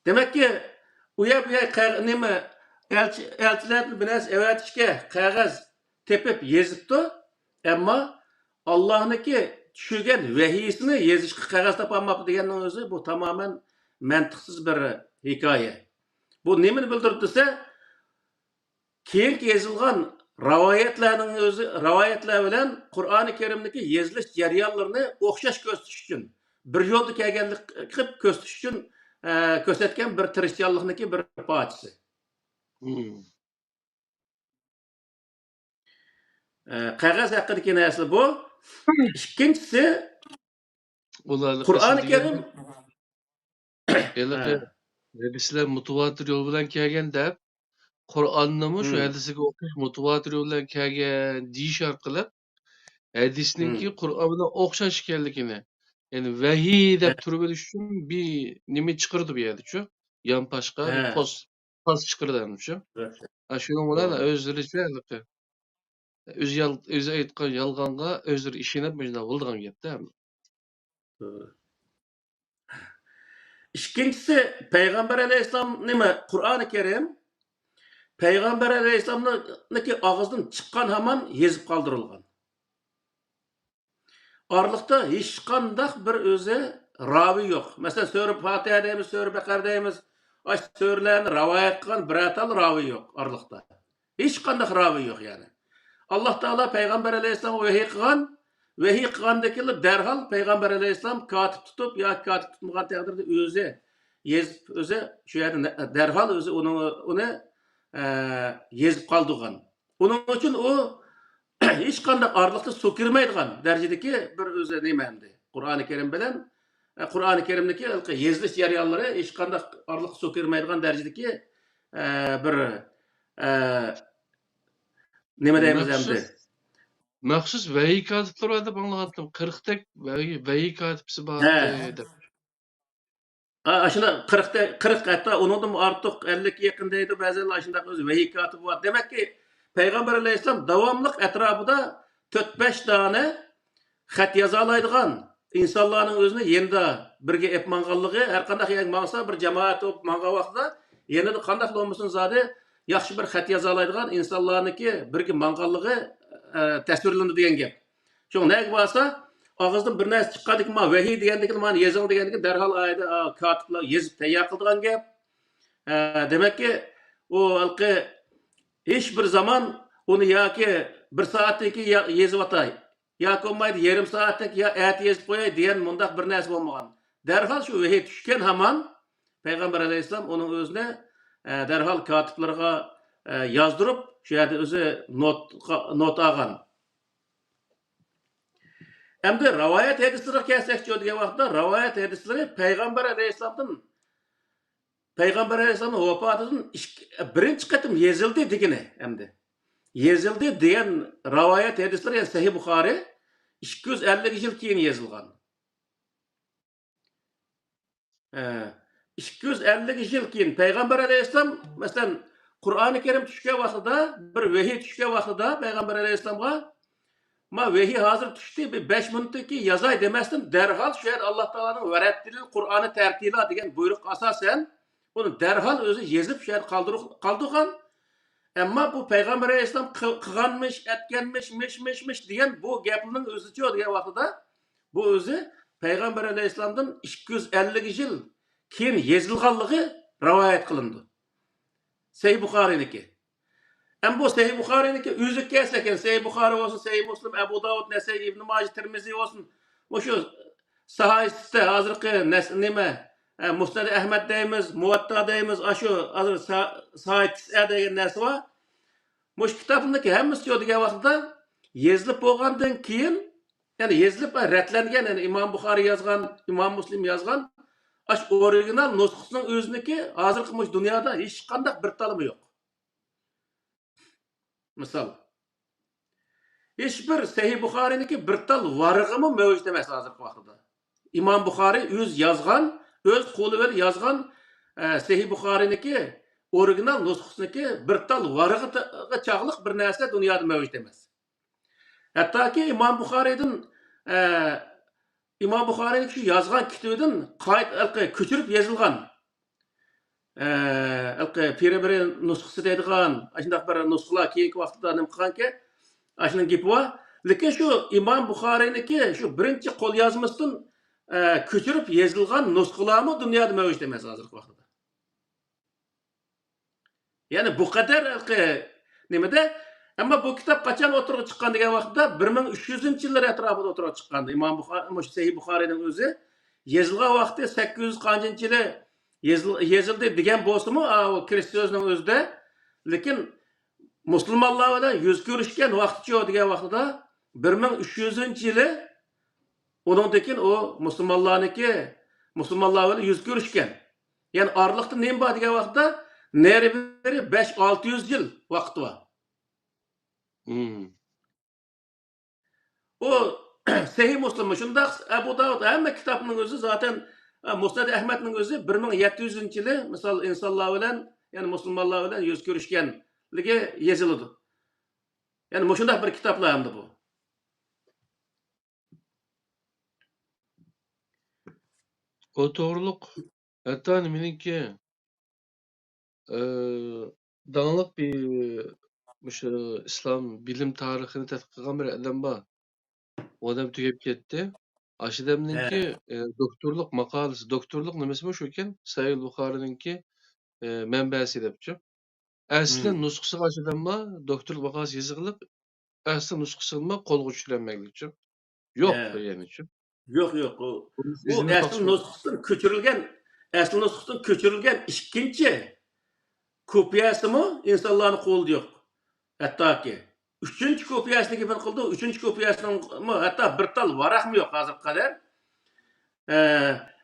دېمەككى، ئۇ يەر، بۇ يەر قەغ-، نېمە، ئەلچى-، ئەلچىلەردىن بىر نەرسە ئەۋەتىشكە قەغەز تېپىپ يېزىپتۇ. ئەمما ئاللاھنىڭكى چۈشۈرگەن ۋەھىيسىنى يېزىشقا قەغەز تاپالماپتۇ دېگەننىڭ ئۆزى بۇ تامامەن مەنتىقسىز بىر ھېكايە. بۇ نېمىنى بىلدۈرىدۇ دېسە، كېيىنكى يېزىلغان رىۋايەتلەرنىڭ ئۆزى، رىۋايەتلەر بىلەن قۇرئانى كەرىمدىكى يېزىلىش جەريانلىرىنى ئوخشاش كۆرسىتىش ئۈچۈن، بىر يولدا كەلگەنلىك قىلىپ كۆرسىتىش ئۈچۈن، ئە، كۆرسەتكەن بىر تىرىشچانلىقنىڭكى بىر پارچىسى. مم. ئە، قەغەز ھەققىدىكى نەرسە بۇ. مم. ئىككىنچىسى، ئۇلار قۇرئانى كەرىم. ھېلىقى ھە. ھەدىسلەر مۇتىۋاتىر يول بىلەن كەلگەن دەپ، قۇرئاننىمۇ شۇ ھەدىسىگە ئوخشاش مۇتىۋاتىر يول بىلەن كەلگەن دېيىش ئارقىلىق، ھەدىسنىڭكى قۇرئان بىلەن ئوخشاش ئىكەنلىكىنى، يەنى ۋەھىي دەپ تۇرۇۋېلىش ئۈچۈن بىر نېمە چىقىرىدۇ بۇ يەردىچۇ، يان پاشقا بىر پاس، پاس چىقىرىدۇ ئەمدىچۇ. شۇنىڭ بىلەن ئۆزلىرىچە ھېلىقى ئۆزى يال-، ئۆزى ئېيتقان يالغانغا ئۆزلىرى ئىشىنىپ مۇشۇنداق بولىدىغان گەپتە. ئىككىنچىسى، پەيغەمبەر ئەلەيھىسسالام نېمە؟ قۇرئانى كەرىم پەيغەمبەر ئەلەيھىسسالامنىڭكى ئاغزىدىن چىققان ھامان يېزىپ قالدۇرۇلغان. ئارىلىقتا ھېچقانداق بىر ئۆزى راۋى يوق. مەسىلەن، سۈرە پاتىھە دەيمىز، سۈرە بەقەرە دەيمىز. ئاشۇ سۈرىلەرنى رىۋايەت قىلغان بىرەر تال راۋى يوق ئارىلىقتا. ھېچقانداق راۋى يوق، يەنى. ئاللا تائالا پەيغەمبەر ئەلەيھىسسالامغا ۋەھىي قىلغان، ۋەھىي قىلغاندىن كېيىنلا دەرھال پەيغەمبەر ئەلەيھىسسالام كاتىپ تۇتۇپ ياكى كاتىپ تۇتمىغان تەقدىردە ئۆزى يېزىپ، ئۆزى شۇ يەردە نە-، دەرھال ئۆزى ئۇنى، ئۇنى، ئە، يېزىپ قالدۇرغان. ئۇنىڭ ئۈچۈن ئۇ ھېچقانداق ئارىلىقتا سۇ كىرمەيدىغان دەرىجىدىكى بىر ئۆزى نېمە ئەمدى؟ قۇرئانى كەرىم بىلەن، ئە، قۇرئانى كەرىمدىكى ھېلىقى يېزىلىش جەريانلىرى ھېچقانداق ئارىلىقتا سۇ كىرمەيدىغان دەرىجىدىكى، ئە، بىر، ئە، نېمە دەيمىز ئەمدى؟ مەخسۇس، مەخسۇس ۋەھىي كاتىپلىرى بار دەپ ئاڭلىغانتىم. قىرىقتەك ۋەھىي، ۋەھىي كاتىپىسى بار ھە. دەپ. ئا، ئاشۇنداق قىرىق، قىرىق، ھەتتا ئۇنىڭدىنمۇ ئارتۇق، ئەللىككە يېقىن دەيدۇ بەزىلەر، ئاشۇنداق ئۆزى ۋەھىي كاتىپى بار. دېمەككى، پەيغەمبەر ئەلەيھىسسالام داۋاملىق ئەتراپىدا تۆت، بەش دانە خەت يازالايدىغان ئىنسانلارنىڭ ئۆزىنى يېنىدا بىرگە ئېلىپ ماڭغانلىقى، ھەر قانداق يەرگە ماڭسا، بىر جامائەت بولۇپ ماڭغان ۋاقتىدا يېنىدا قانداقلا بولمىسۇن زادى ياخشى بىر خەت يازالايدىغان ئىنسانلارنىڭكى بىرگە ماڭغانلىقى، ئە، تەسۋىرلىنىدۇ دېگەن گەپ. شۇڭا نەگە بارسا، ئاغزىدىن بىر نەرسە چىققاندىكىن، مانا ۋەھىي دېگەندىكىن، مانا يېزىڭ دېگەندىكىن، دەرھال ئايدا، ئا، كاتىپلار يېزىپ تەييار قىلىدىغان گەپ. ئە، دېمەككى، ئۇ ھېلىقى ھېچ بىر زامان ئۇنى ياكى بىر سائەتتىن كېيىن يا-، يېزىۋاتاي، ياكى بولمايدۇ يېرىم سائەتتىن كېيىن يا ئەتە يېزىپ قوياي دېگەن مۇنداق بىر نەرسە بولمىغان. دەرھال شۇ ۋەھىي چۈشكەن ھامان پەيغەمبەر ئەلەيھىسسالام ئۇنىڭ ئۆزىنى، ئە، دەرھال كاتىپلىرىغا، ئە، يازدۇرۇپ، شۇ يەردە ئۆزى نوت، نوت ئالغان. ئەمدى رىۋايەت ھەدىسلىرىگە كەلسەكچۇ دېگەن ۋاقىتتا، رىۋايەت ھەدىسلىرى پەيغەمبەر ئەلەيھىسسالامدىن، پەيغەمبەر ئەلەيھىسسالامنىڭ ۋاپاتىدىن ئىككى، بىرىنچى قېتىم يېزىلدى دېگىنى ئەمدى. يېزىلدى دېگەن رىۋايەت ھەدىسلىرى، يەنى سەھىھ بۇخارى ئىككى يۈز ئەللىك يىل كېيىن يېزىلغان. ئە، ئىككى يۈز ئەللىك يىل كېيىن پەيغەمبەر ئەلەيھىسسالام، مەسىلەن، قۇرئانى كەرىم چۈشكەن ۋاقتىدا، بىر ۋەھىي چۈشكەن ۋاقتىدا پەيغەمبەر ئەلەيھىسسالامغا، ما ۋەھىي ھازىر چۈشتى، بىر بەش مىنۇتتىن كېيىن يازاي دېمەستىن، دەرھال شۇ يەردە ئاللا تائالانىڭ ۋەرەتتىلىل قۇرئانى تەرتىلا دېگەن بۇيرۇققا ئاساسەن، ئۇنى دەرھال ئۆزى يېزىپ شۇ يەردە قالدۇرۇپ، قالدۇرغان. ئەمما بۇ پەيغەمبەر ئەلەيھىسسالام قىل-، قىلغانمىش، ئەتكەنمىش، مىش، مىش، مىش دېگەن بۇ گەپنىڭ ئۆزىچۇ دېگەن ۋاقتىدا، بۇ ئۆزى پەيغەمبەر ئەلەيھىسسالامدىن ئىككى يۈز ئەللىك يىل كېيىن يېزىلغانلىقى رىۋايەت قىلىنىدۇ. سەھىھ بۇخارىنىڭكى. ئەمما بۇ سەھىھ بۇخارىنىڭكى ئۆزىگە كەلسەك، يەنى سەھىھ بۇخارى بولسۇن، سەھىھ مۇسلىم، ئەبۇ داۋۇد، نەسەي، ئىبن ماجە، تىرمىزى بولسۇن، مۇشۇ ساھىھ سىتتە، ھازىرقى نەس-، نېمە، ئە، مۇسنەد ئەھمەد دەيمىز، مۇۋەتتا دەيمىز، ئاشۇ ھازىر سا-، ساھىھ تىسئە دېگەن نەرسە بار. مۇشۇ كىتابنىڭكى ھەممىسى يوق دېگەن ۋاقىتتا، يېزىلىپ بولغاندىن كېيىن، يەنى يېزىلىپ رەتلەنگەن، يەنى ئىمام بۇخارىي يازغان، ئىمام مۇسلىم يازغان، ئاشۇ ئورىگىنال نۇسخىسىنىڭ ئۆزىنىڭكى ھازىرقى مۇشۇ دۇنيادا ھېچقانداق بىر تالىمۇ يوق. مىسال، ھېچبىر سەھىھ بۇخارىينىڭكى بىر تال ۋارىقىمۇ مەۋجۇت ئەمەس ھازىرقى ۋاقىتتا. ئىمام بۇخارىي ئۆزى يازغان، ئۆز قولى بىلەن يازغان ئە، سەھىھ بۇخارىينىڭكى ئورىگىنال نۇسخىسىنىڭكى بىر تال ۋارىقىغا چاغلىق بىر نەرسە دۇنيادا مەۋجۇت ئەمەس. ھەتتاكى ئىمام بۇخارىيدىن، ئە، ئىمام بۇخارىينىڭ شۇ يازغان كىتابىدىن قايتا ھېلىقى كۆچۈرۈپ يېزىلغان، ئە، ھېلىقى پىرىبىرى نۇسخىسى دەيدىغان، ئاشۇنداق بىر نۇسخىلار كېيىنكى ۋاقىتتا نېمە قىلغانكى، ئاشۇنىڭ گېپى بار. لېكىن شۇ ئىمام بۇخارىينىڭكى شۇ بىرىنچى قوليازمىسىدىن، ئە، كۆچۈرۈپ يېزىلغان نۇسخىلارمۇ دۇنيادا مەۋجۇت ئەمەس ھازىرقى ۋاقىتتا. يەنى بۇ قەدەر ھېلىقى نېمىدە، ئەمما بۇ كىتاب قاچان ئوتتۇرىغا چىققان دېگەن ۋاقىتتا، بىر مىڭ ئۈچ يۈزىنچى يىللار ئەتراپىدا ئوتتۇرىغا چىققان. ئىمام بۇخارى، مۇشۇ سەھىھ بۇخارىينىڭ ئۆزى يېزىلغان ۋاقتى سەككىز يۈز قانچىنچى يىلى يېزىل-، يېزىلدى دېگەن بولسىمۇ، ئا، ئۇ كىرىستىيانىڭ ئۆزىدە، لېكىن مۇسۇلمانلار بىلەن يۈز كۆرۈشكەن ۋاقتىچۇ دېگەن ۋاقتىدا، بىر مىڭ ئۈچ يۈزىنچى يىلى ئۇنىڭدىن كېيىن ئۇ مۇسۇلمانلارنىڭكى، مۇسۇلمانلار بىلەن يۈز كۆرۈشكەن. يەنى ئارىلىقتا نېمە بار دېگەن ۋاقىتتا، نېرى بېرى بەش، ئالتە يۈز يىل ۋاقىت بار. مم. ئۇ سەھىھ مۇسلىم، شۇنداق ئەبۇ داۋۇد، ھەممە كىتابنىڭ ئۆزى زاتەن، ئە، مۇسنەد ئەھمەدنىڭ ئۆزى بىر مىڭ يەتتە يۈزىنچى يىلى، مىسال، ئىنسانلار بىلەن، يەنى مۇسۇلمانلار بىلەن يۈز كۆرۈشكەنلىكى يېزىلىدۇ. يەنى مۇشۇنداق بىر كىتابلار ئەمدى بۇ. ئۇ توغرۇلۇق، ھەتتا مېنىڭكى، ئى، داڭلىق بىر مۇشۇ ئىسلام بىلىم تارىخىنى تەتقىق قىلغان بىر ئادەم بار. ئۇ ئادەم تۈگەپ كەتتى. ئاشۇ ئادەمنىڭكى، ھە. ئى، دوكتورلۇق ماقالىسى، دوكتورلۇق نېمىسىمۇ شۇكەن، سەھىھ بۇخارىنىڭكى، ئى، مەنبەسى دەپچۇ. ئەسلى مم. نۇسخىسىغا ئاشۇ ئادەم بار، دوكتورلۇق ماقالىسى يېزىقلىق، ئەسلى نۇسخىسىنىمۇ قولغا چۈشۈرەلمەيدىچۇ. يوق ھە. دېگەنىچۇ. يوق، يوق. ئۇ، ئۇ ئەسلى نۇسخىسىدىن كۆچۈرۈلگەن، ئەسلى نۇسخىسىدىن كۆچۈرۈلگەن ئىككىنچى كوپىيەسىمۇ ئىنسانلارنىڭ قولىدا يوق. ھەتتاكى ئۈچىنچى كوپىيەسىنى گېپىنى قىلدۇق، ئۈچىنچى كوپىيەسىنىڭمۇ ھەتتا بىر تال ۋاراقمۇ يوق ھازىرغا قەدەر. ئە،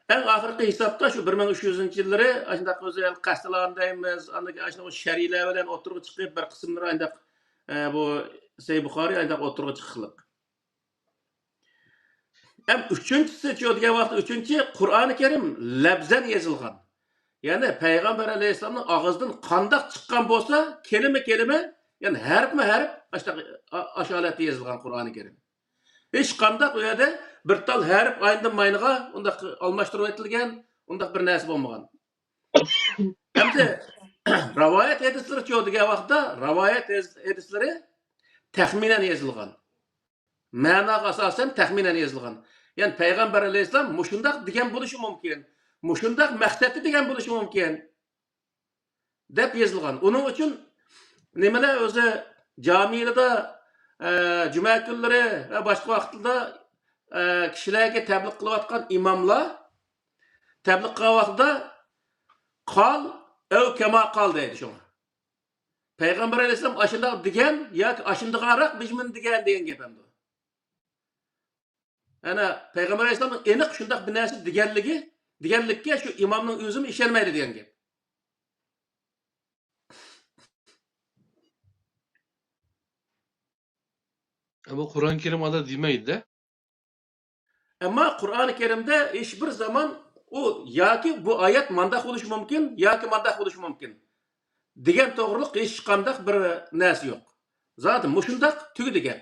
ئەڭ ئاخىرقى ھېسابتا شۇ بىر مىڭ ئۈچ يۈزىنچى يىللىرى ئاشۇنداق ئۆزى قەستىلان دەيمىز، ئاندىن كېيىن ئاشۇنداق شەرھلەر بىلەن ئوتتۇرىغا چىقىپ، بىر قىسىملىرى ئانداق، ئە، بۇ سەھىھ بۇخارىي ئانداق ئوتتۇرىغا چىققىلىق. ھەم ئۈچىنچىسىچۇ دېگەن ۋاقىتتا، ئۈچىنچى، قۇرئانى كەرىم لەپزەن يېزىلغان. يەنى پەيغەمبەر ئەلەيھىسسالامنىڭ ئاغزىدىن قانداق چىققان بولسا، كېلىمە كېلىمە، يەنى ھەرپمۇ ھەرپ ئاشۇنداق، ئا-، ئاشۇ ھالەتتە يېزىلغان قۇرئانى كەرىم. ھېچقانداق ئۇ يەردە بىر تال ھەرپ ئاينىدىن ماينىغا ئۇنداق ئالماشتۇرۇۋېتىلگەن، ئۇنداق بىر نەرسە بولمىغان. ئەمدى راۋايەت ھەدىسلىرىچۇ دېگەن ۋاقىتتا، راۋايەت ھەدىس-، ھەدىسلىرى تەخمىنەن يېزىلغان. مەناغا ئاساسەن تەخمىنەن يېزىلغان. يەنى پەيغەمبەر ئەلەيھىسسالام مۇشۇنداق دېگەن بولۇشى مۇمكىن، مۇشۇنداق مەقسەتتە دېگەن بولۇشى مۇمكىن، دەپ يېزىلغان. ئۇنىڭ ئۈچۈن نېمىلەر ئۆزى جامىلىدا، ئە، جۈمە كۈنلىرى ۋە باشقا ۋاقىتلىدا، ئە، كىشىلەرگە تەبلىغ قىلىۋاتقان ئىماملار تەبلىغ قىلغان ۋاقتىدا «قال ئەۋ كەما قال» دەيدۇ شۇڭا. پەيغەمبەر ئەلەيھىسسالام ئاشۇنداق دېگەن ياكى ئاشۇندىغانراق بىژمىن دېگەن، دېگەن گەپ ئەمدى. ئەنە پەيغەمبەر ئەلەيھىسسالامنىڭ ئېنىق شۇنداق بىر نەرسە دېگەنلىكى، دېگەنلىككە شۇ ئىمامنىڭ ئۆزىمۇ ئىشەنمەيدۇ دېگەن گەپ. ئەمما قۇرئان كەرىم ئانداق دېمەيدۇ-دە. ئەمما قۇرئانى كەرىمدە ھېچ بىر زامان ئۇ ياكى بۇ ئايەت مانداق بولۇشى مۇمكىن، ياكى مانداق بولۇشى مۇمكىن دېگەن توغرۇلۇق ھېچقانداق بىر نەرسە يوق. زادى مۇشۇنداق تۈگىدى گەپ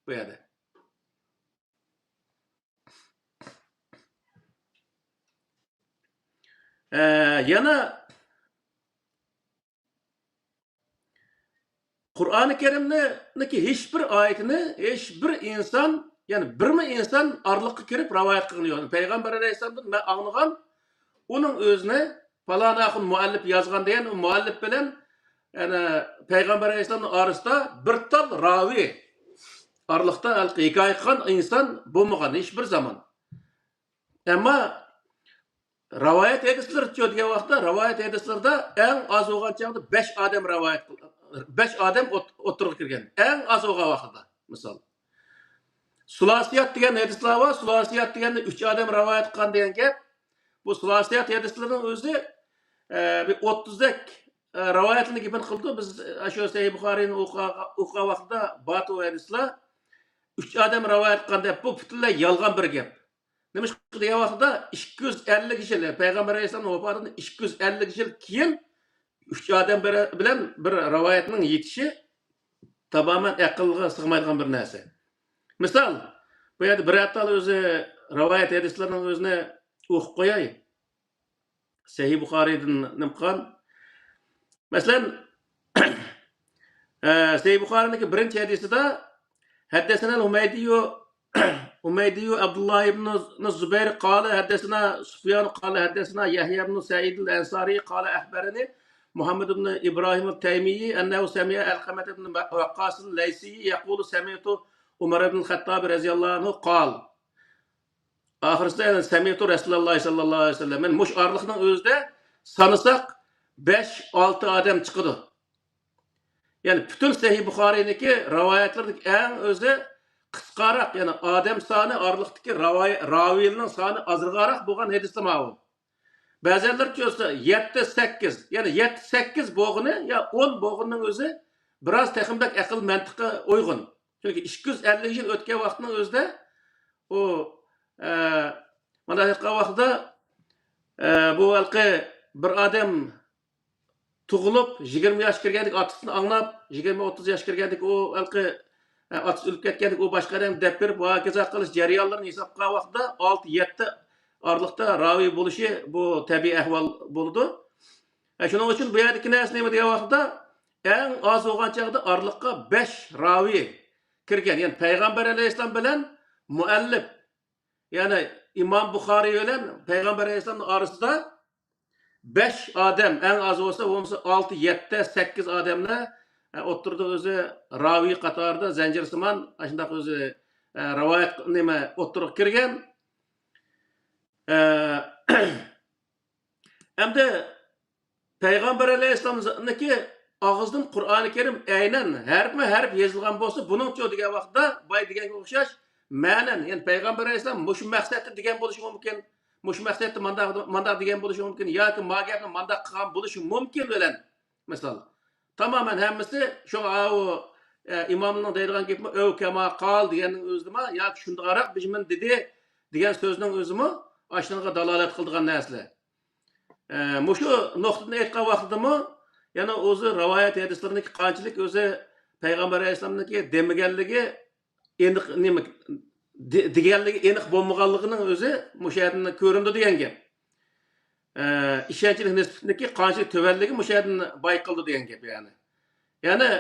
بۇ يەردە. ئە، يەنە قۇرئانى كەرىمنىڭكى ھېچ بىر ئايىتىنى ھېچ بىر ئىنسان، يەنى بىرمۇ ئىنسان ئارىلىققا كىرىپ راۋايەت قىلغىنى يوق. پەيغەمبەر ئەلەيھىسسالامدىن مەن ئاڭلىغان، ئۇنىڭ ئۆزىنى پالان ئاخۇن مۇئەللىپ يازغان دېگەن، ئۇ مۇئەللىپ بىلەن، يەنى پەيغەمبەر ئەلەيھىسسالامنىڭ ئارىسىدا بىر تال راۋى ئارىلىقتا ھېكايە قىلغان ئىنسان بولمىغان ھېچ بىر زامان. ئەمما راۋايەت ھەدىسلىرىچۇ دېگەن ۋاقىتتا، راۋايەت ھەدىسلىرىدە ئەڭ ئاز بولغان چاغدا بەش ئادەم راۋايەت قىل-، بەش ئادەم ئوت-، ئوتتۇرىغا كىرگەن. ئەڭ ئاز بولغان ۋاقىتتا، مىسال. سۇلاسىيات دېگەن ھەدىسلەر بار. سۇلاسىيات دېگەندە ئۈچ ئادەم راۋايەت قىلغان دېگەن گەپ. بۇ سۇلاسىيات ھەدىسلىرىنىڭ ئۆزى، ئە، بىر ئوتتۇزدەك، ئە، راۋايەتنى گېپىنى قىلىدۇ. بىز، ئە، شۇ سەھىھ بۇخارىينى ئوقۇغان، ئوقۇغان ۋاقتىدا باتۇ ھەدىسلەر ئۈچ ئادەم راۋايەت قىلغان دەپ، بۇ پۈتۈنلەي يالغان بىر گەپ. نېمىشقا دېگەن ۋاقتىدا، ئىككى يۈز ئەللىك يىل، پەيغەمبەر ئەلەيھىسسالامنىڭ ۋاپاتىدىن ئىككى يۈز ئەللىك يىل كېيىن ئۈچ ئادەم بىلەن بىر رىۋايەتنىڭ يېتىشى تامامەن ئەقىلگە سىغمايدىغان بىر نەرسە. مىسال، بۇ يەردە بىرەر تال ئۆزى رىۋايەت ھەدىسلىرىنىڭ ئۆزىنى ئوقۇپ قوياي. سەھىھ بۇخارىيدىن نېمە قىلغان؟ مەسىلەن، ئە، سەھىھ بۇخارىينىڭكى بىرىنچى ھەدىسىدە، حدثنا الحميدي، حميدي عبد الله بن الزبير قال حدثنا سفيان قال حدثنا يحيى بن سعيد الأنصاري قال أخبرني محمد بن إبراهيم التيمي أنه سمع علقمة بن وقاص الليثي يقول سمعت عمر بن الخطاب رضي الله عنه قال. ئاخىرسىدا يەنە سەمىئتۇ رەسۇلاللاھ سەللەللاھۇ ئەلەيھى ۋەسەللەم. مانا مۇشۇ ئارىلىقنىڭ ئۆزىدە سانىساق، بەش، ئالتە ئادەم چىقىدۇ. يەنى پۈتۈن سەھىھ بۇخارىينىڭكى رىۋايەتلىرىدىكى ئەڭ ئۆزى قىسقاراق، يەنى ئادەم سانى ئارىلىقتىكى راۋاي-، راۋىيلىرىنىڭ سانى ئازراقراق بولغان ھەدىسلەر ماۋۇ. بەزەنلەر كۆرسە يەتتە، سەككىز، يەنى يەتتە، سەككىز بولغىنى يا ئون بولغىنىنىڭ ئۆزى بىراز تېخىمۇ بەك ئەقىل مەنتىققە ئۇيغۇن. چۈنكى ئىككى يۈز ئەللىك يىل ئۆتكەن ۋاقىتنىڭ ئۆزىدە ئۇ، ئە، مانا ئېيتقان ۋاقتىدا، ئە، بۇ ھېلىقى بىر ئادەم تۇغۇلۇپ، يىگىرمە ياش كىرگەندىكى ئاتىسىنى ئاڭلاپ، يىگىرمە، ئوتتۇز ياش كىرگەندىكى ئۇ ھېلىقى، ئە، ئاتىسى ئۆلۈپ كەتكەندىكى ئۇ باشقا ئادەمگە دەپ بېرىپ، ۋاكىزا قىلىش جەريانلىرىنى ھېسابقا ئالغان ۋاقتىدا ئالتە، يەتتە ئارىلىقتا راۋىي بولۇشى بۇ تەبىئىي ئەھۋال بولىدۇ. ئە، شۇنىڭ ئۈچۈن بۇ يەردىكى نەرسە نېمە دېگەن ۋاقىتتا، ئەڭ ئاز بولغان چاغدا ئارىلىققا بەش راۋىي كىرگەن. يەنى پەيغەمبەر ئەلەيھىسسالام بىلەن مۇئەللىپ، يەنى ئىمام بۇخارىي بىلەن پەيغەمبەر ئەلەيھىسسالامنىڭ ئارىسىدا بەش ئادەم، ئەڭ ئاز بولسا، بولمىسا ئالتە، يەتتە، سەككىز ئادەملەر، ئە، ئوتتۇرىدا ئۆزى راۋىي قاتارىدا زەنجىرسىمان ئاشۇنداق ئۆزى، ئە، رىۋايەت نېمە ئوتتۇرىغا كىرگەن. ئە، ئەمدى پەيغەمبەر ئەلەيھىسسالامنىڭكى ئاغزىدىن قۇرئانى كەرىم ئەينەن ھەرپمۇ ھەرپ يېزىلغان بولسا، بۇنىڭچۇ دېگەن ۋاقىتتا، بايا دېگەنگە ئوخشاش، مەنەن، يەنى پەيغەمبەر ئەلەيھىسسالام مۇشۇ مەقسەتتە دېگەن بولۇشى مۇمكىن، مۇشۇ مەقسەتتە مانداق، مانداق دېگەن بولۇشى مۇمكىن ياكى ما گەپنى مانداق قىلغان بولۇشى مۇمكىن بىلەن، مىسال. تامامەن ھەممىسى شۇ ئاۋۇ، ئە، ئىمامنىڭ دەيدىغان گېپىمۇ ئەۋ كەما قال دېگەننىڭ ئۆزىدىمۇ ياكى شۇنداقراق بىژمىن دېدى دېگەن سۆزنىڭ ئۆزىمۇ ئاشۇنىڭغا دالالەت قىلىدىغان نەرسىلەر. ئە، مۇشۇ نۇقتىدىن ئېيتقان ۋاقتىدىمۇ يەنە ئۆزى رىۋايەت ھەدىسلىرىنىڭكى قانچىلىك ئۆزى پەيغەمبەر ئەلەيھىسسالامنىڭكى دېمىگەنلىكى ئېنىق، نېمە، دې-، دېگەنلىكى ئېنىق بولمىغانلىقىنىڭ ئۆزى مۇشۇ يەردىن كۆرۈنىدۇ دېگەن گەپ. ئە، ئىشەنچلىك نىسبىتىنىڭكى قانچىلىك تۆۋەنلىكى مۇشۇ يەردىن بايقىلىدۇ دېگەن گەپ يەنى. يەنى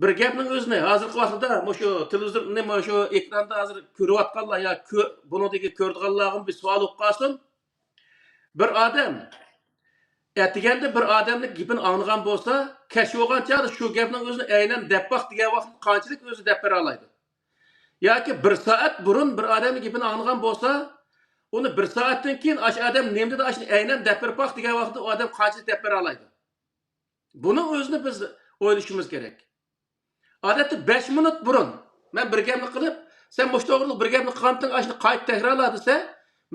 بىر گەپنىڭ ئۆزىنى ھازىرقى ۋاقىتتا مۇشۇ تېلېۋىزورنى، مۇشۇ ئېكراندا ھازىر كۆرۈۋاتقانلار يا كۆ-، بۇنىڭدىكى كۆرىدىغانلارغىمۇ بىر سوئال بولۇپ قالسۇن. بىر ئادەم ئەتىگەندە بىر ئادەمنىڭ گېپىنى ئاڭلىغان بولسا، كەچ بولغان چاغدا شۇ گەپنىڭ ئۆزىنى ئەينەن دەپ باق دېگەن ۋاقىتتا قانچىلىك ئۆزى دەپ بېرەلايدۇ؟ ياكى بىر سائەت بۇرۇن بىر ئادەمنىڭ گېپىنى ئاڭلىغان بولسا، ئۇنى بىر سائەتتىن كېيىن ئاشۇ ئادەم نېمە دېدى، ئاشۇنى ئەينەن دەپ بېرىپ باق دېگەن ۋاقىتتا ئۇ ئادەم قانچىلىك دەپ بېرەلايدۇ؟ بۇنىڭ ئۆزىنى بىز ئويلىشىمىز كېرەك. ئادەتتە بەش مىنۇت بۇرۇن مەن بىر گەپنى قىلىپ، سەن مۇشۇ توغرىلىق بىر گەپنى قىلغانتىڭ، ئاشۇنى قايتا تەكرارلا دېسە،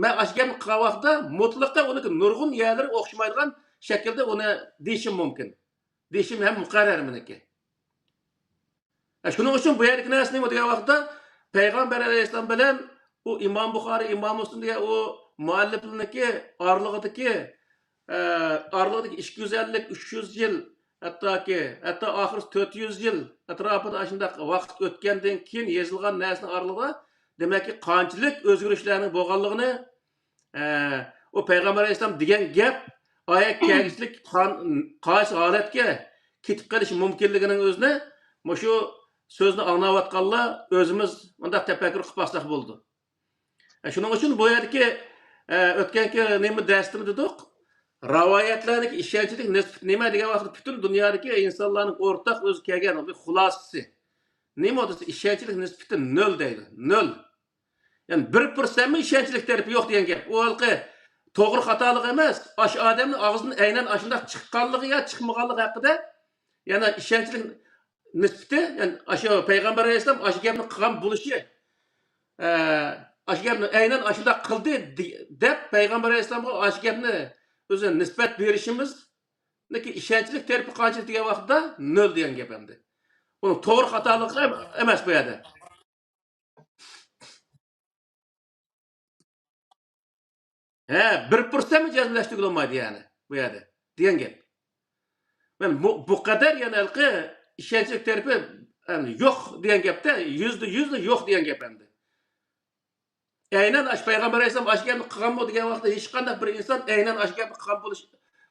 مەن ئاشۇ گەپنى قىلغان ۋاقىتتا مۇتلەقە ئۇنىڭكى نۇرغۇن يەرلىرى ئوخشىمايدىغان شەكىلدە ئۇنى دېيىشىم مۇمكىن. دېيىشىم ھەم مۇقەررەر مېنىڭكى. ھە، شۇنىڭ ئۈچۈن بۇ يەردىكى نەرسە نېمە دېگەن ۋاقىتتا، پەيغەمبەر ئەلەيھىسسالام بىلەن ئۇ ئىمام بۇخارىي، ئىمام مۇسلىم دېگەن ئۇ مۇئەللىپلىرىنىڭكى ئارىلىقىدىكى، ئە، ئارىلىقىدىكى ئىككى يۈز ئەللىك، ئۈچ يۈز يىل، ھەتتاكى، ھەتتا ئاخىرسى تۆت يۈز يىل ئەتراپىدا ئاشۇنداق ۋاقىت ئۆتكەندىن كېيىن يېزىلغان نەرسىنىڭ ئارىلىقىدا، دېمەككى، قانچىلىك ئۆزگىرىشلەرنىڭ بولغانلىقىنى، ئە، ئۇ پەيغەمبەر ئەلەيھىسسالام دېگەن گەپ ئايەت كەلگۈسىدىكى قان-، قايسى ھالەتكە كېتىپ قېلىشى مۇمكىنلىكىنىڭ ئۆزىنى مۇشۇ سۆزنى ئاڭلاۋاتقانلار ئۆزىمىز مۇنداق تەپەككۇر قىلىپ باقساق بولىدۇ. ئە، شۇنىڭ ئۈچۈن بۇ يەردىكى، ئە، ئۆتكەنكى نېمە دەرستىمۇ دېدۇق؟ رىۋايەتلەرنىڭ ئىشەنچلىك نىسبىتى نېمە دېگەن ۋاقىتتا پۈتۈن دۇنيادىكى ئىنسانلارنىڭ ئورتاق ئۆزى كەلگەن بىر خۇلاسىسى. نېمە دېسە، ئىشەنچلىك نىسبىتى نۆل دەيدۇ. نۆل. يەنى بىر پىرسەنتمۇ ئىشەنچلىك تەرىپى يوق دېگەن گەپ. ئۇ ھېلىقى توغرا خاتالىق ئەمەس، ئاشۇ ئادەمنىڭ ئاغزىدىن ئەينەن ئاشۇنداق چىققانلىقى يا چىقمىغانلىقى ھەققىدە يەنە ئىشەنچلىك نىسبىتى، يەنى ئاشۇ پەيغەمبەر ئەلەيھىسسالام ئاشۇ گەپنى قىلغان بولۇشى، ئە، ئاشۇ گەپنى ئەينەن ئاشۇنداق قىلدى دې-، دەپ پەيغەمبەر ئەلەيھىسسالامغا ئاشۇ گەپنى ئۆزى نىسبەت بېرىشىمىزنىڭكى ئىشەنچلىك تەرىپى قانچىلىك دېگەن ۋاقىتتا نۆل دېگەن گەپ ئەمدى. ئۇنىڭ توغرا خاتالىقى ئەم-، ئەمەس بۇ يەردە. ھە، بىر پۇرسەتمۇ جەزملەشتۈرگىلى بولمايدۇ يەنى بۇ يەردە دېگەن گەپ. مەن بۇ، بۇ قەدەر يەنى ھېلىقى ئىشەنچلىك تەرىپى، يەنى يوق دېگەن گەپتە، يۈزدە يۈزلا يوق دېگەن گەپ ئەمدى. ئەينەن ئاشۇ پەيغەمبەر ئەلەيھىسسالام ئاشۇ گەپنى قىلغانمۇ دېگەن ۋاقىتتا، ھېچقانداق بىر ئىنسان ئەينەن ئاشۇ گەپنى قىلغان بولۇش،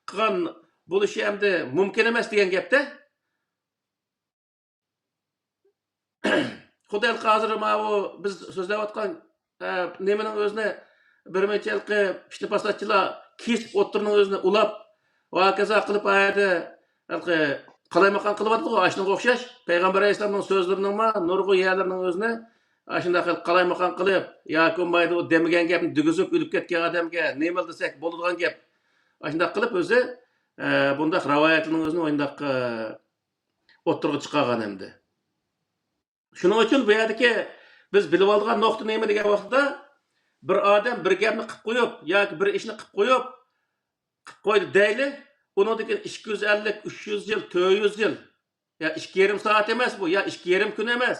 قىلغان بولۇشى ئەمدى مۇمكىن ئەمەس دېگەن گەپتە. خۇددى ھېلىقى ھازىر ماۋۇ بىز سۆزلەۋاتقان، ئە، نېمىنىڭ ئۆزىنى، بىرمۇنچە ھېلىقى پىتنە-پاساتچىلار كېسىپ ئوتتۇرىنىڭ ئۆزىنى ئۇلاپ، ۋە ھاكازا قىلىپ، ئۇ يەردە ھېلىقى قالايمىقان قىلىۋاتىدىغۇ، ئاشۇنىڭغا ئوخشاش. پەيغەمبەر ئەلەيھىسسالامنىڭ سۆزلىرىنىڭمۇ نۇرغۇن يەرلىرىنىڭ ئۆزىنى ئاشۇنداق قىلىپ قالايمىقان قىلىپ، ياكى بولمايدۇ، ئۇ دېمىگەن گەپنى دېگۈزۈپ، ئۆلۈپ كەتكەن ئادەمگە نېمىلا دېسەك بولىدىغان گەپ. ئاشۇنداق قىلىپ ئۆزى، ئە، بۇنداق رىۋايەتلەرنىڭ ئۆزىنى ئاشۇنداق، ئە، ئوتتۇرىغا چىقارغان ئەمدى. شۇنىڭ ئۈچۈن بۇ يەردىكى بىز بىلىۋالىدىغان نۇقتا نېمە دېگەن ۋاقىتتا، بىر ئادەم بىر گەپنى قىلىپ قويۇپ ياكى بىر ئىشنى قىلىپ قويۇپ، قىلىپ قويدى دەيلى، ئۇنىڭدىن كېيىن ئىككى يۈز ئەللىك، ئۈچ يۈز يىل، تۆت يۈز يىل، يا ئىككى يېرىم سائەت ئەمەس بۇ، يا ئىككى يېرىم كۈن ئەمەس،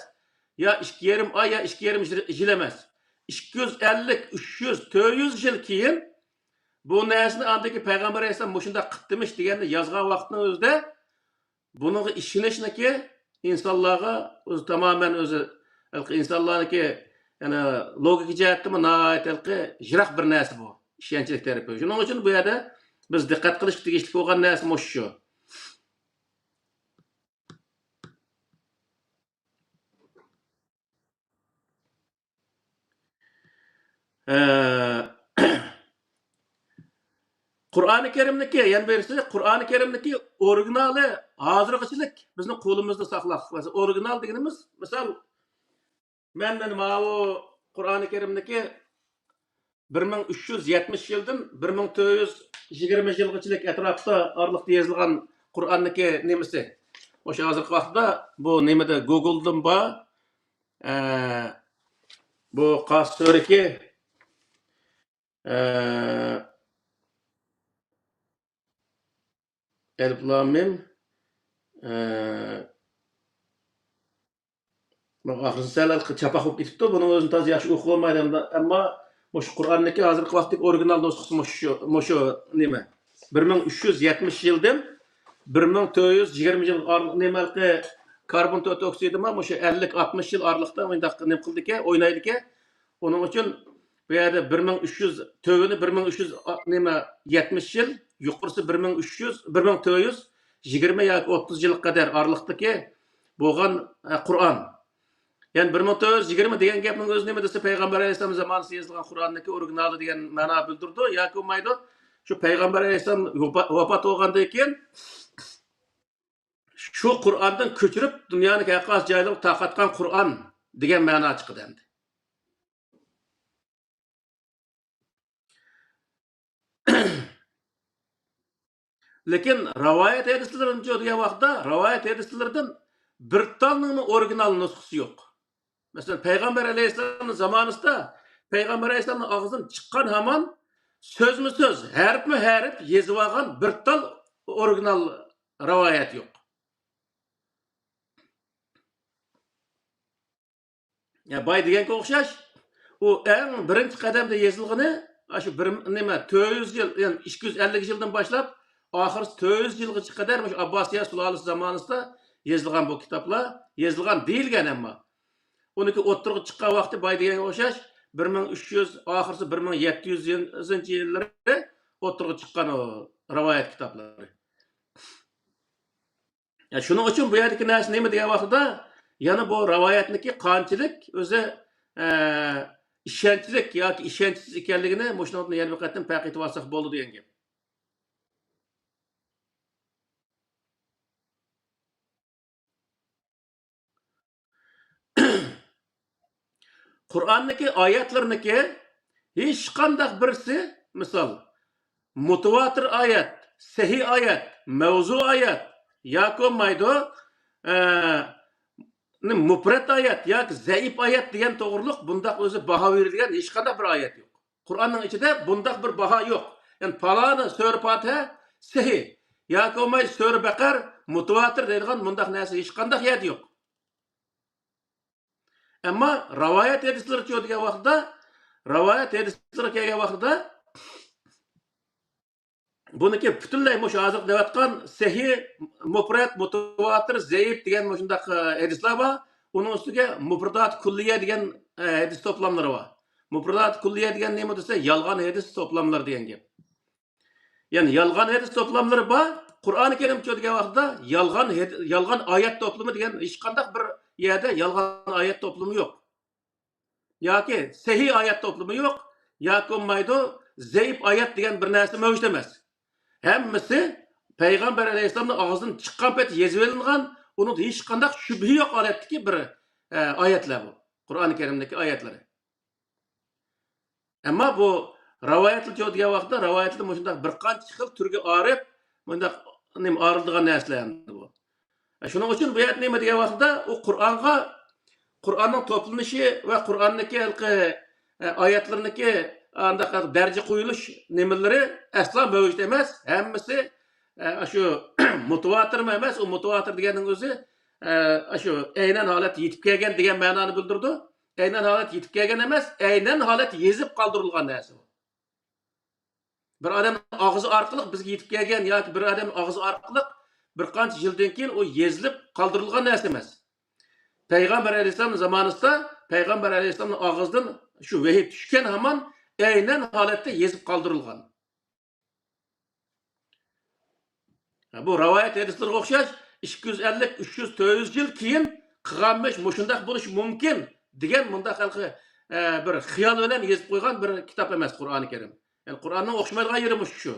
يا ئىككى يېرىم ئاي، يا ئىككى يېرىم يىل، يىل ئەمەس. ئىككى يۈز ئەللىك، ئۈچ يۈز، تۆت يۈز يىل كېيىن بۇ نەرسىنى ئاندىكى پەيغەمبەر ئەلەيھىسسالام مۇشۇنداق قىپتىمىش دېگەننى يازغان ۋاقىتنىڭ ئۆزىدە بۇنىڭغا ئىشىنىشنىكى ئىنسانلارغا ئۆزى تامامەن ئۆزى، ھېلىقى ئىنسانلارنىڭكى، يەنى لوگىكا جەھەتتىنمۇ ناھايىتى ھېلىقى يىراق بىر نەرسە بۇ، ئىشەنچلىك تەرىپى. شۇنىڭ ئۈچۈن بۇ يەردە بىز دىققەت قىلىشقا تېگىشلىك بولغان نەرسە مۇشۇ شۇ. ئە، قۇرئانى كەرىمنىكى، يەنە بىرسى، قۇرئانى كەرىمنىكى ئورىگىنالى ھازىرغىچىلىك بىزنىڭ قولىمىزدا ساقلاقلىق. مەسىلەن، ئورىگىنال دېگىنىمىز، مىسال، مەن، مەن ماۋۇ قۇرئانى كەرىمنىكى بىر مىڭ ئۈچ يۈز يەتمىش يىلدىن بىر مىڭ تۆت يۈز يىگىرمە يىلغىچىلىك ئەتراپتا ئارىلىقتا يېزىلغان قۇرئاننىكى نېمىسى. مۇشۇ ھازىرقى ۋاقىتتا بۇ نېمىدە، گوگلدىن بار. ئە، بۇ قاف سۈرىكى، ئە، ئەلىپ لام مىم، ئە، بۇ ئاخىرسى سەل چاپاق بولۇپ كېتىپتۇ. بۇنىڭ ئۆزىنى تازا ياخشى ئوقۇپ بولمايدۇ. ئەمما، ئەمما مۇشۇ قۇرئاننىكى ھازىرقى ۋاقىتتىكى ئورىگىنال نۇسخىسى مۇشۇ، مۇشۇ نېمە. بىر مىڭ ئۈچ يۈز يەتمىش يىلدىن بىر مىڭ تۆت يۈز يىگىرمە يىل ئار-، نېمە ھېلىقى كاربون تۆت ئوكسىدىما مۇشۇ ئەللىك، ئاتمىش يىل ئارىلىقتا مۇنداق نېمە قىلىدىكەن، ئوينايدىكەن. ئۇنىڭ ئۈچۈن بۇ يەردە بىر مىڭ ئۈچ يۈز، تۆۋىنى بىر مىڭ ئۈچ يۈز، ئا، نېمە، يەتمىش يىل، يۇقىرىسى بىر مىڭ ئۈچ يۈز، بىر مىڭ تۆت يۈز يىگىرمە ياكى ئوتتۇز يىلغا قەدەر ئارىلىقتىكى بولغان، ئە، قۇرئان. يەنى بىر مىڭ تۆت يۈز يىگىرمە دېگەن گەپنىڭ ئۆزى نېمە دېسە، پەيغەمبەر ئەلەيھىسسالام زامانىسىدا يېزىلغان قۇرئاننىڭكى ئورىگىنالى دېگەن مەنا بىلدۈرىدۇ ياكى بولمايدۇ. شۇ پەيغەمبەر ئەلەيھىسسالام ۋاپا-، ۋاپات بولغاندىن كېيىن شۇ قۇرئاندىن كۆچۈرۈپ دۇنيانىڭ ھەر قايسى جايلىرىغا تارقاتقان قۇرئان دېگەن مەنا چىقىدۇ ئەمدى. لېكىن رىۋايەت ھەدىسلىرىنى دېگەن ۋاقىتتا، رىۋايەت ھەدىسلىرىدىن بىر تالنىڭمۇ ئورىگىنال نۇسخىسى يوق. مەسىلەن، پەيغەمبەر ئەلەيھىسسالامنىڭ زامانىسىدا پەيغەمبەر ئەلەيھىسسالامنىڭ ئاغزىدىن چىققان ھامان سۆزمۇ سۆز، ھەرپمۇ ھەرپ يېزىۋالغان بىر تال ئورىگىنال رىۋايەت يوق. يا، باي دېگەنگە ئوخشاش، ئۇ ئەڭ بىرىنچى قەدەمدە يېزىلغىنى، ئاشۇ بىر، نېمە، تۆت يۈز يىل، يەنى ئىككى يۈز ئەللىك يىلدىن باشلاپ، ئاخىرسى تۆت يۈز يىلغىچە قەدەر مۇشۇ ئابباسىيە سۇلالىسى زامانىسىدا يېزىلغان بۇ كىتابلار، يېزىلغان دېيىلگەن ئەمما. ئۇنىڭكى ئوتتۇرىغا چىققان ۋاقتى باي دېگەنگە ئوخشاش، بىر مىڭ ئۈچ يۈز، ئاخىرسى بىر مىڭ يەتتە يۈز يىللىرى ئوتتۇرىغا چىققان ئۇ رىۋايەت كىتابلىرى. يا، شۇنىڭ ئۈچۈن بۇ يەردىكى نەرسە نېمە دېگەن ۋاقتىدا، يەنە بۇ رىۋايەتنىڭكى قانچىلىك ئۆزى، ئە، ئىشەنچلىك ياكى ئىشەنچسىز ئىكەنلىكىنى مۇشۇنىڭدىن يەنە بىر قېتىم پەرق ئېتىۋالساق بولىدۇ دېگەن گەپ. قۇرئاننىڭكى ئايەتلىرىنىڭكى ھېچقانداق بىرسى، مىسال، مۇتىۋاتىر ئايەت، سەھىھ ئايەت، مەۋزۇ ئايەت ياكى بولمايدۇ، ئە، مۇپرەت ئايەت ياكى زەئىپ ئايەت دېگەن توغرۇلۇق بۇنداق ئۆزى باھا بېرىلگەن ھېچقانداق بىر ئايەت يوق. قۇرئاننىڭ ئىچىدە بۇنداق بىر باھا يوق. يەنى پالانى سۈرە پاتىھە سەھىھ ياكى بولماي سۈرە بەقەر مۇتىۋاتىر دەيدىغان مۇنداق نەرسە ھېچقانداق يەردە يوق. ئەمما رىۋايەت ھەدىسلىرىچۇ دېگەن ۋاقتىدا، رىۋايەت ھەدىسلىرى كەلگەن ۋاقتىدا، بۇنىڭكى پۈتۈنلەي مۇشۇ ھازىر دەۋاتقان سەھىھ، مۇپرەت، مۇتىۋاتىر، زەئىپ دېگەن مۇشۇنداق، ئە، ھەدىسلەر بار. ئۇنىڭ ئۈستىگە مۇپرەدات كۇللىيە دېگەن، ئە، ھەدىس توپلاملىرى بار. مۇپرەدات كۇللىيە دېگەن نېمە دېسە، يالغان ھەدىس توپلاملىرى دېگەن گەپ. يەنى يالغان ھەدىس توپلاملىرى بار. قۇرئانى كەرىمچۇ دېگەن ۋاقىتتا يالغان ھەد-، يالغان ئايەت توپلىمى دېگەن ھېچقانداق بىر يەردە يالغان ئايەت توپلىمى يوق. ياكى سەھىھ ئايەت توپلىمى يوق، ياكى بولمايدۇ، زەئىپ ئايەت دېگەن بىر نەرسە مەۋجۇت ئەمەس. ھەممىسى پەيغەمبەر ئەلەيھىسسالامنىڭ ئاغزىدىن چىققان پېتى يېزىۋېلىنغان، ئۇنىڭدا ھېچقانداق شۈبھە يوق ھالەتتىكى بىر، ئە، ئايەتلەر بۇ. قۇرئانى كەرىمدىكى ئايەتلىرى. ئەمما بۇ راۋايەتلىچۇ دېگەن ۋاقىتتا، راۋايەتلەر مۇشۇنداق بىر قانچە خىل تۈرگە ئايرىپ، مۇنداق نېمە ئايرىلىدىغان نەرسىلەر ئەمدى بۇ. شۇنىڭ ئۈچۈن بۇ يەردە نېمە دېگەن ۋاقىتتا، ئۇ قۇرئانغا، قۇرئاننىڭ توپلىنىشى ۋە قۇرئاننىڭكى ھېلىقى، ئە، ئايەتلىرىنىڭكى ئانداق دەرىجە قويۇلۇش نېمىلىرى ئەسلا مەۋجۇت ئەمەس. ھەممىسى، ئە، شۇ مۇتىۋاتىرمۇ ئەمەس، ئۇ مۇتىۋاتىر دېگەننىڭ ئۆزى، ئە، شۇ ئەينەن ھالەتتە يېتىپ كەلگەن دېگەن مەنانى بىلدۈرىدۇ. ئەينەن ھالەتتە يېتىپ كەلگەن ئەمەس، ئەينەن ھالەتتە يېزىپ قالدۇرۇلغان نەرسە ئۇ. بىر ئادەمنىڭ ئاغزى ئارقىلىق بىزگە يېتىپ كەلگەن ياكى بىر ئادەمنىڭ ئاغزى ئارقىلىق بىر قانچە يىلدىن كېيىن ئۇ يېزىلىپ قالدۇرۇلغان نەرسە ئەمەس. پەيغەمبەر ئەلەيھىسسالام زامانىسىدا پەيغەمبەر ئەلەيھىسسالامنىڭ ئاغزىدىن شۇ ۋەھىي چۈشكەن ھامان ئەينەن ھالەتتە يېزىپ قالدۇرۇلغان. بۇ راۋايەت ھەدىسلىرىگە ئوخشاش ئىككى يۈز ئەللىك، ئۈچ يۈز، تۆت يۈز يىل كېيىن قىلغانمىش، مۇشۇنداق بولۇشى مۇمكىن دېگەن مۇنداق ھېلىقى، ئە، بىر خىيال بىلەن يېزىپ قويغان بىر كىتاب ئەمەس قۇرئانى كەرىم. يەنى قۇرئاننىڭ ئوخشىمايدىغان يېرى مۇشۇ شۇ.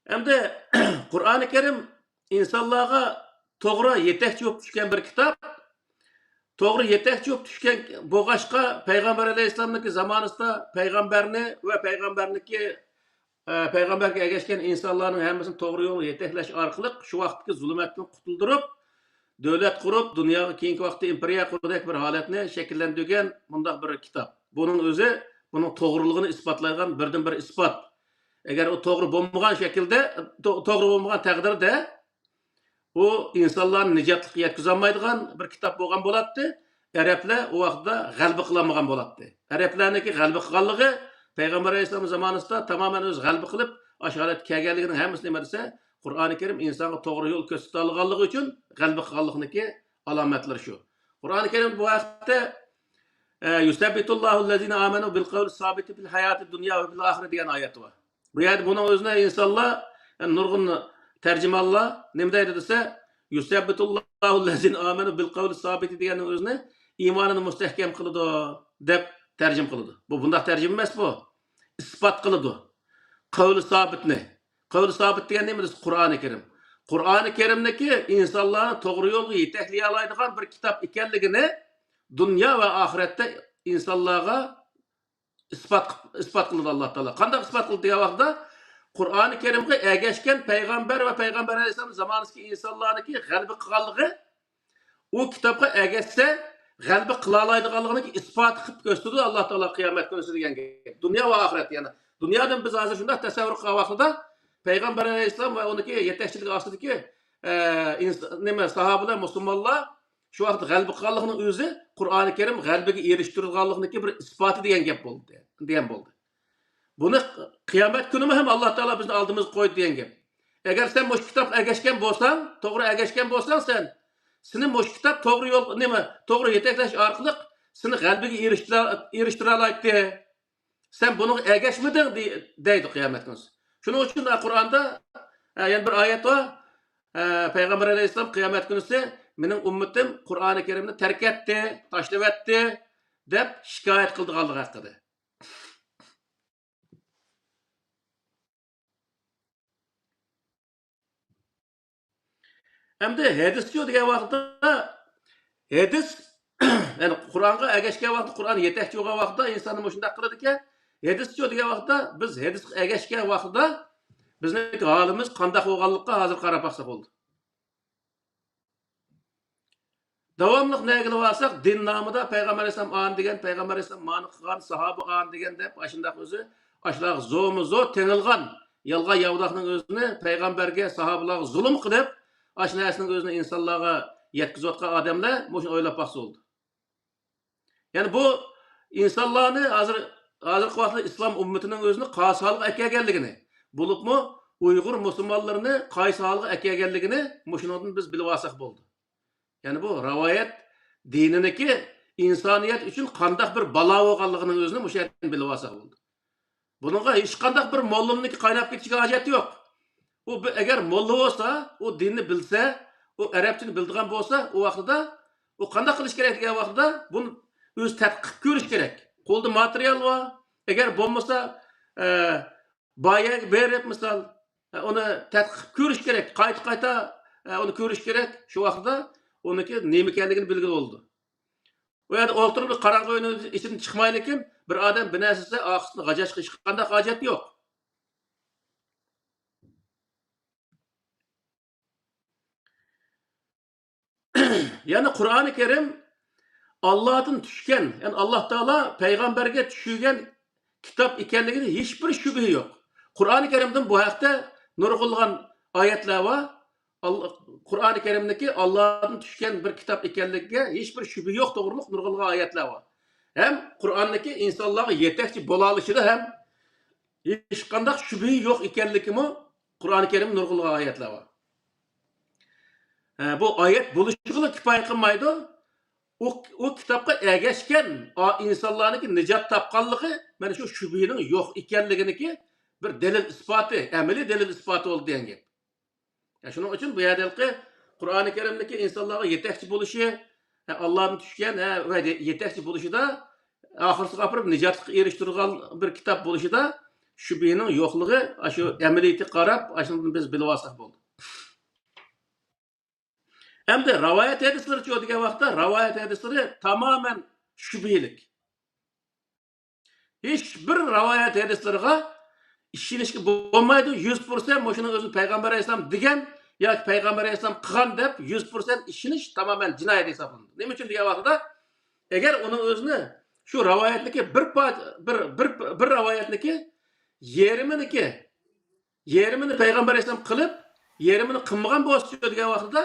ئەمدى قۇرئانى كەرىم ئىنسانلارغا توغرا يېتەكچى بولۇپ چۈشكەن بىر كىتاب. توغرا يېتەكچى بولۇپ چۈشكەن بولغاچقا، پەيغەمبەر ئەلەيھىسسالامنىڭكى زامانىسىدا پەيغەمبەرنى ۋە پەيغەمبەرنىڭكى، ئە، پەيغەمبەرگە ئەگەشكەن ئىنسانلارنىڭ ھەممىسىنى توغرا يولغا يېتەكلەش ئارقىلىق شۇ ۋاقىتتىكى زۇلۇمەتتىن قۇتۇلدۇرۇپ، دۆلەت قۇرۇپ، دۇنياغا كېيىنكى ۋاقىتتا ئىمپېرىيە قۇرغۇدەك بىر ھالەتنى شەكىللەندۈرگەن مۇنداق بىر كىتاب. بۇنىڭ ئۆزى، بۇنىڭ توغرىلىقىنى ئىسپاتلايدىغان بىردىنبىر ئىسپات. ئەگەر ئۇ توغرا بولمىغان شەكىلدە، تو-، توغرا بولمىغان تەقدىردە، ئۇ ئىنسانلارنى نىجاتلىققا يەتكۈزەلمەيدىغان بىر كىتاب بولغان بولاتتى. ئەرەبلەر ئۇ ۋاقىتتا غەلىبە قىلالمىغان بولاتتى. ئەرەبلەرنىڭكى غەلىبە قىلغانلىقى، پەيغەمبەر ئەلەيھىسسالام زامانىسىدا تامامەن ئۆزى غەلىبە قىلىپ، ئاشۇ ھالەتكە كەلگەنلىكىنىڭ ھەممىسى نېمە دېسە، قۇرئانى كەرىم ئىنسانغا توغرا يول كۆرسىتەلىگەنلىكى ئۈچۈن غەلىبە قىلغانلىقىنىڭكى ئالامەتلىرى شۇ. قۇرئانى كەرىم بۇ ھەقتە، ئە، يۇسەببىتۇللاھۇللەزىنە ئامەنۇ بىل قەۋلى سابىتى فىل ھاياتى دۇنيا ۋە فىل ئاخىرە دېگەن ئايەت بار. بۇ يەردە بۇنىڭ ئۆزىنى ئىنسانلار، يەنى نۇرغۇن تەرجىمانلار نېمە دەيدۇ دېسە، يۇسەببىتۇللاھۇللەزىنە ئامەنۇ بىل قەۋلى سابىتى دېگەننىڭ ئۆزىنى ئىمانىنى مۇستەھكەم قىلىدۇ دەپ تەرجىمە قىلىدۇ. بۇ بۇنداق تەرجىمە ئەمەس بۇ. ئىسپات قىلىدۇ. قەۋلى سابىتنى. قەۋلى سابىت دېگەن نېمە دېسە، قۇرئانى كەرىم. قۇرئانى كەرىمنىكى ئىنسانلارنى توغرا يولغا يېتەكلىيەلەيدىغان بىر كىتاب ئىكەنلىكىنى دۇنيا ۋە ئاخىرەتتە ئىنسانلارغا ئىسپات، ئىسپات قىلىدۇ ئاللا تائالا. قانداق ئىسپات قىلىدۇ دېگەن ۋاقىتتا، قۇرئانى كەرىمگە ئەگەشكەن پەيغەمبەر ۋە پەيغەمبەر ئەلەيھىسسالام زامانىسىدىكى ئىنسانلارنىڭكى غەلىبە قىلغانلىقى، ئۇ كىتابقا ئەگەشسە غەلىبە قىلالايدىغانلىقىنىڭكى ئىسپاتى قىلىپ كۆرسىتىدۇ ئاللا تائالا قىيامەت كۈنىسى دېگەن گەپ. دۇنيا ۋە ئاخىرەتتە يەنى. دۇنيادىن بىز ھازىر شۇنداق تەسەۋۋۇر قىلغان ۋاقتىدا پەيغەمبەر ئەلەيھىسسالام ۋە ئۇنىڭكى يېتەكچىلىكى ئاستىدىكى، ئە، ئىنس-، نېمە، ساھابىلەر، مۇسۇلمانلار شۇ ۋاقىتتا غەلىبە قىلغانلىقىنىڭ ئۆزى قۇرئانى كەرىم غەلىبىگە ئېرىشتۈرىدىغانلىقىنىڭكى بىر ئىسپاتى دېگەن گەپ بولدى، دېگەن بولدى. بۇنى قىيامەت كۈنىمۇ ھەم ئاللا تائالا بىزنى ئالدىمىزغا قويدى دېگەن گەپ. ئەگەر سەن مۇشۇ كىتابقا ئەگەشكەن بولساڭ، توغرا ئەگەشكەن بولساڭ سەن، سېنى مۇشۇ كىتاب توغرا يول، نېمە، توغرا يېتەكلەش ئارقىلىق سېنى غەلىبىگە ئېرىشتۈرە-، ئېرىشتۈرەلەيتتى. سەن بۇنىڭغا ئەگەشمىدىڭ دېي-، دەيدۇ قىيامەت كۈنى. شۇنىڭ ئۈچۈن قۇرئاندا، ئە، يەنە بىر ئايەت بار. ئە، پەيغەمبەر ئەلەيھىسسالام قىيامەت كۈنىسى مېنىڭ ئۈممىتىم قۇرئانى كەرىمنى تەرك ئەتتى، تاشلىۋەتتى دەپ شىكايەت قىلىدىغانلىقى ھەققىدە. ئەمدى ھەدىسچۇ دېگەن ۋاقىتتا، ھەدىس، يەنى قۇرئانغا ئەگەشكەن ۋاقىتتا، قۇرئان يېتەكچى بولغان ۋاقىتتا ئىنساننى مۇشۇنداق قىلىدىكەن. ھەدىسچۇ دېگەن ۋاقىتتا، بىز ھەدىسقا ئەگەشكەن ۋاقتىدا بىزنىڭ ھالىمىز قانداق بولغانلىققا ھازىر قاراپ باقساق بولىدۇ. داۋاملىق نەگىلا بارساق، دىن نامىدا پەيغەمبەر ئەلەيھىسسالام ئانى دېگەن، پەيغەمبەر ئەلەيھىسسالام مانى قىلغان، ساھابە ئانى دېگەن دەپ، ئاشۇنداق ئۆزى، ئاشۇلارغا زورمۇ زور تېڭىلغان يالغان ياۋىداقنىڭ ئۆزىنى پەيغەمبەرگە، ساھابىلارغا زۇلۇم قىلىپ، ئاشۇ نەرسىنىڭ ئۆزىنى ئىنسانلارغا يەتكۈزۈۋاتقان ئادەملەر مۇشۇنى ئويلاپ باقسا بولىدۇ. يەنى بۇ ئىنسانلارنى ھازىر، ھازىرقى ۋاقىتتا ئىسلام ئۈممىتىنىڭ ئۆزىنى قايسى ھالغا ئەكەلگەنلىكىنى، بولۇپمۇ ئۇيغۇر مۇسۇلمانلىرىنى قايسى ھالغا ئەكەلگەنلىكىنى مۇشۇنىڭدىن بىز بىلىۋالساق بولدى. يەنى بۇ رىۋايەت دىنىنىڭكى ئىنسانىيەت ئۈچۈن قانداق بىر بالا بولغانلىقىنىڭ ئۆزىنى مۇشۇ يەردىن بىلىۋالساق بولدى. بۇنىڭغا ھېچقانداق بىر موللىنىڭكى قايناپ كېتىشىگە ھاجەت يوق. ئۇ بىر، ئەگەر موللا بولسا، ئۇ دىننى بىلسە، ئۇ ئەرەبچىنى بىلىدىغان بولسا، ئۇ ۋاقتىدا ئۇ قانداق قىلىش كېرەك دېگەن ۋاقتىدا، بۇنى ئۆزى تەتقىق قىلىپ كۆرۈش كېرەك. قولىدا ماتېرىيال بار. ئەگەر بولمىسا، ئە، بايەگە بېرىپ، مىسال، ئە، ئۇنى تەتقىق قىلىپ كۆرۈش كېرەك. قايتا-قايتا، ئە، ئۇنى كۆرۈش كېرەك. شۇ ۋاقتىدا ئۇنىڭكى نېمە ئىكەنلىكىنى بىلگىلى بولىدۇ. ئۇ يەردە ئولتۇرۇپ، قاراڭغۇ ئۆينىڭ ئىچىدىن چىقمايلىكىن، بىر ئادەم بىر نەرسە دېسە، ئارقىسىدىن غاجاش قىلىشقا قانداق ھاجەت يوق. يەنى قۇرئانى كەرىم ئاللادىن چۈشكەن، يەنى ئاللا تائالا پەيغەمبەرگە چۈشۈرگەن كىتاب ئىكەنلىكىدە ھېچبىر شۈبھە يوق. قۇرئانى كەرىمدىن بۇ ھەقتە نۇرغۇنلىغان ئايەتلەر بار. ئاللا، قۇرئانى كەرىمدىكى ئاللادىن چۈشكەن بىر كىتاب ئىكەنلىكىگە ھېچبىر شۈبھە يوق توغرۇلۇق نۇرغۇنلىغان ئايەتلەر بار. ھەم قۇرئاندىكى ئىنسانلارغا يېتەكچى بولالىشىدا ھەم ھېچقانداق شۈبھە يوق ئىكەنلىكىمۇ قۇرئانى كەرىم نۇرغۇنلىغان ئايەتلەر بار. ھە، بۇ ئايەت بولۇشىغىلا كۇپايە قىلمايدۇ. ئۇ، ئۇ كىتابقا ئەگەشكەن ئا-، ئىنسانلارنىڭكى نىجات تاپقانلىقى مانا شۇ شۈبھىنىڭ يوق ئىكەنلىكىنىڭكى بىر دەلىل ئىسپاتى، ئەمەلىي دەلىل ئىسپاتى بولدى دېگەن گەپ. يا، شۇنىڭ ئۈچۈن بۇ يەردە ھېلىقى قۇرئانى كەرىمدىكى ئىنسانلارغا يېتەكچى بولۇشى، ھە، ئاللادىن چۈشكەن، ھە، ۋە يېتەكچى بولۇشىدا ئاخىرسىغا ئاپىرىپ نىجاتلىققا ئېرىشتۈرىدىغان بىر كىتاب بولۇشىدا شۈبھىنىڭ يوقلۇقى، ئاشۇ ئەمەلىيىتىگە قاراپ، ئاشۇنىڭدىن بىز بىلىۋالساق بولدى. ئەمدى رىۋايەت ھەدىسلىرىچۇ دېگەن ۋاقىتتا، رىۋايەت ھەدىسلىرى تامامەن شۈبھىلىك. ھېچبىر رىۋايەت ھەدىسلىرىغا ئىشىنىشكە بولمايدۇ. يۈز پىرسەنت مۇشۇنىڭ ئۆزىنى پەيغەمبەر ئەلەيھىسسالام دېگەن ياكى پەيغەمبەر ئەلەيھىسسالام قىلغان دەپ يۈز پىرسەنت ئىشىنىش تامامەن جىنايەت ھېسابلىنىدۇ. نېمە ئۈچۈن دېگەن ۋاقتىدا، ئەگەر ئۇنىڭ ئۆزىنى شۇ رىۋايەتنىكى بىر پا-، بىر، بىر، بىر رىۋايەتنىكى يېرىمىنىكى يېرىمىنى پەيغەمبەر ئەلەيھىسسالام قىلىپ، يېرىمىنى قىلمىغان بولسىچۇ دېگەن ۋاقتىدا،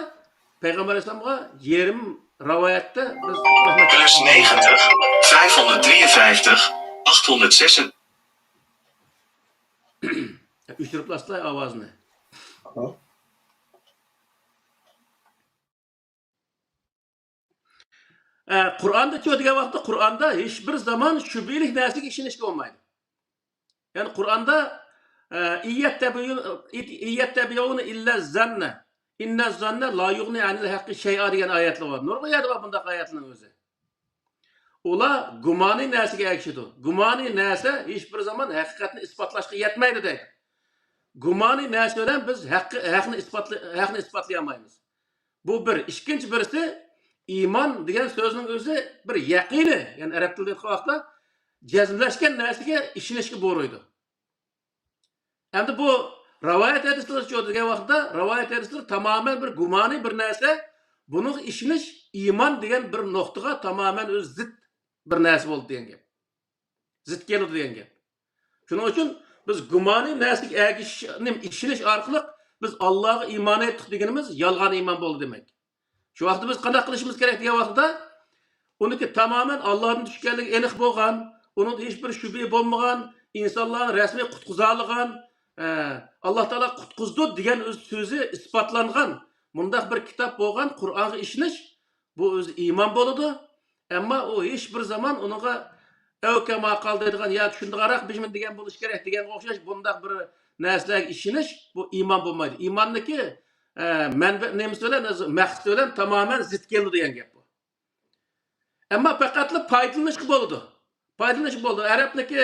پەيغەمبەر ئەلەيھىسسالامغا يېرىم رىۋايەتتە بىز رەھمەت. Plus negentig, vijfhonderddrieënvijftig, achthonderdzes. ئۆچۈرۈپ ئاستىلاي ئاۋازنى. ئە، قۇرئاندا چۇ دېگەن ۋاقىتتا، قۇرئاندا ھېچ بىر زامان شۈبھىلىك نەرسىگە ئىشىنىشكە بولمايدۇ. يەنى قۇرئاندا، ئە، «ئىن يەتتەبىئۇ-، ئىن يەتتەبىئۇنە ئىللە زەننە، ئىننە زەننە لا يۇغنى ئەنىل ھەققى شەيئا» دېگەن ئايەتلەر بار. نۇرغۇن يەردە بار بۇنداق ئايەتلەرنىڭ ئۆزى. ئۇلار گۇمانىي نەرسىگە ئەگىشىدۇ. گۇمانىي نەرسە ھېچ بىر زامان ھەقىقەتنى ئىسپاتلاشقا يەتمەيدۇ دەيدۇ. گۇمانىي نەرسە بىلەن بىز ھەققى، ھەقنى ئىسپاتلى-، ھەقنى ئىسپاتلىيالمايمىز. بۇ بىر. ئىككىنچى بىرسى، ئىمان دېگەن سۆزنىڭ ئۆزى بىر يەقىنى، يەنى ئەرەب تىلىدا ئېيتقان ۋاقىتتا جەزملەشكەن نەرسىگە ئىشىنىشكە بۇيرۇيدۇ. ئەمدى بۇ رىۋايەت ھەدىسلىرىچۇ دېگەن ۋاقىتتا، رىۋايەت ھەدىسلىرى تامامەن بىر گۇمانىي بىر نەرسە، بۇنىڭغا ئىشىنىش ئىمان دېگەن بىر نۇقتىغا تامامەن ئۆزى زىت بىر نەرسە بولدى دېگەن گەپ. زىت كېلىدۇ دېگەن گەپ. شۇنىڭ ئۈچۈن بىز گۇمانىي نەرسىگە ئەگىشىش، نېمە، ئىشىنىش ئارقىلىق بىز ئاللاغا ئىمان ئېيتتۇق دېگىنىمىز يالغان ئىمان بولدى دېمەك. شۇ ۋاقىتتا بىز قانداق قىلىشىمىز كېرەك دېگەن ۋاقىتتا، ئۇنىڭكى تامامەن ئاللادىن چۈشكەنلىكى ئېنىق بولغان، ئۇنىڭدا ھېچبىر شۈبھە بولمىغان، ئىنسانلارنى رەسمىي قۇتقۇزالىغان، ئە، ئاللا تائالا قۇتقۇزىدۇ دېگەن ئۆز سۆزى ئىسپاتلانغان مۇنداق بىر كىتاب بولغان قۇرئانغا ئىشىنىش، بۇ ئۆزى ئىمان بولىدۇ. ئەمما ئۇ ھېچ بىر زامان ئۇنىڭغا «ئەۋ كەما قال» دەيدىغان ياكى «شۇنداقراق بىلىمەن دېگەن بولۇش كېرەك» دېگەنگە ئوخشاش بۇنداق بىر نەرسىلەرگە ئىشىنىش، بۇ ئىمان بولمايدۇ. ئىماننىڭكى، ئە، مەنبە-، نېمىسى بىلەن، مەقسىتى بىلەن تامامەن زىت كېلىدۇ دېگەن گەپ بۇ. ئەمما پەقەتلا پايدىلىنىشقا بولىدۇ. پايدىلىنىشقا بولىدۇ. ئەرەبنىڭكى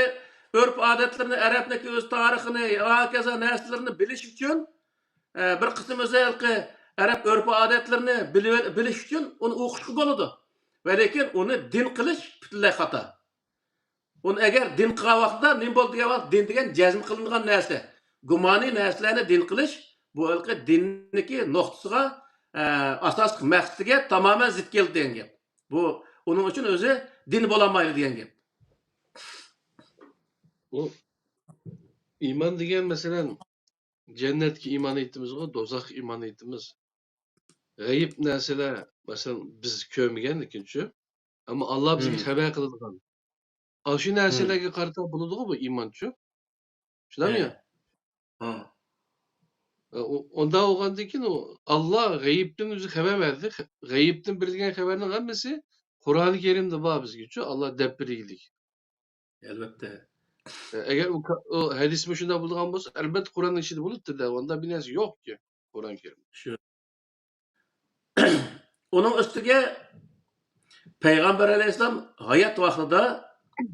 ئۆرپ-ئادەتلىرىنى، ئەرەبنىڭكى ئۆز تارىخىنى ۋە ھاكازا نەرسىلىرىنى بىلىش ئۈچۈن، ئە، بىر قىسىم ئۆزى ھېلىقى ئەرەب ئۆرپ-ئادەتلىرىنى بىلىۋ-، بىلىش ئۈچۈن ئۇنى ئوقۇشقا بولىدۇ. ۋە لېكىن ئۇنى دىن قىلىش پۈتۈنلەي خاتا. ئۇنى ئەگەر دىن قىلغان ۋاقتىدا نېمە بولدى دېگەن ۋاقىت، دىن دېگەن جەزم قىلىنغان نەرسە. گۇمانىي نەرسىلەرنى دىن قىلىش، بۇ ھېلىقى دىننىڭكى نۇقتىسىغا، ئە، ئاساسلىق مەقسىتىگە تامامەن زىت كېلىدۇ دېگەن گەپ. بۇ ئۇنىڭ ئۈچۈن ئۆزى دىن بولالمايدۇ دېگەن گەپ. بۇ ئىمان دېگەن، مەسىلەن، جەننەتكە ئىمان ئېيتىمىزغۇ، دوزاخقا ئىمان ئېيتىمىز. غەيىب نەرسىلەر، مەسىلەن، بىز كۆرمىگەن لېكىنچۇ، ئەمما ئاللا بىزگە خەۋەر قىلىدىغان. ئاشۇ نەرسىلەرگە قارىتا بولىدىغۇ بۇ ئىمانچۇ؟ شۇنداقمۇ يا؟ ھە. ئۇ-، ئۇنداق بولغاندىن كېيىن ئۇ ئاللا غەيىبتىن ئۆزى خەۋەر بەردى. غەيىبتىن بېرىلگەن خەۋەرنىڭ ھەممىسى قۇرئانى كەرىمدە بار بىزگىچۇ، ئاللا دەپ بېرىگىلىك. ئەلۋەتتە. ئەگەر ئۇ، ئۇ ھەدىسمۇ شۇنداق بولىدىغان بولسا، ئەلبەتتە قۇرئاننىڭ ئىچىدە بولاتتى-دە، ئۇنداق بىر نەرسە يوقكى قۇرئان كەرىم. شۇ. ئۇنىڭ ئۈستىگە پەيغەمبەر ئەلەيھىسسالام ھايات ۋاقتىدا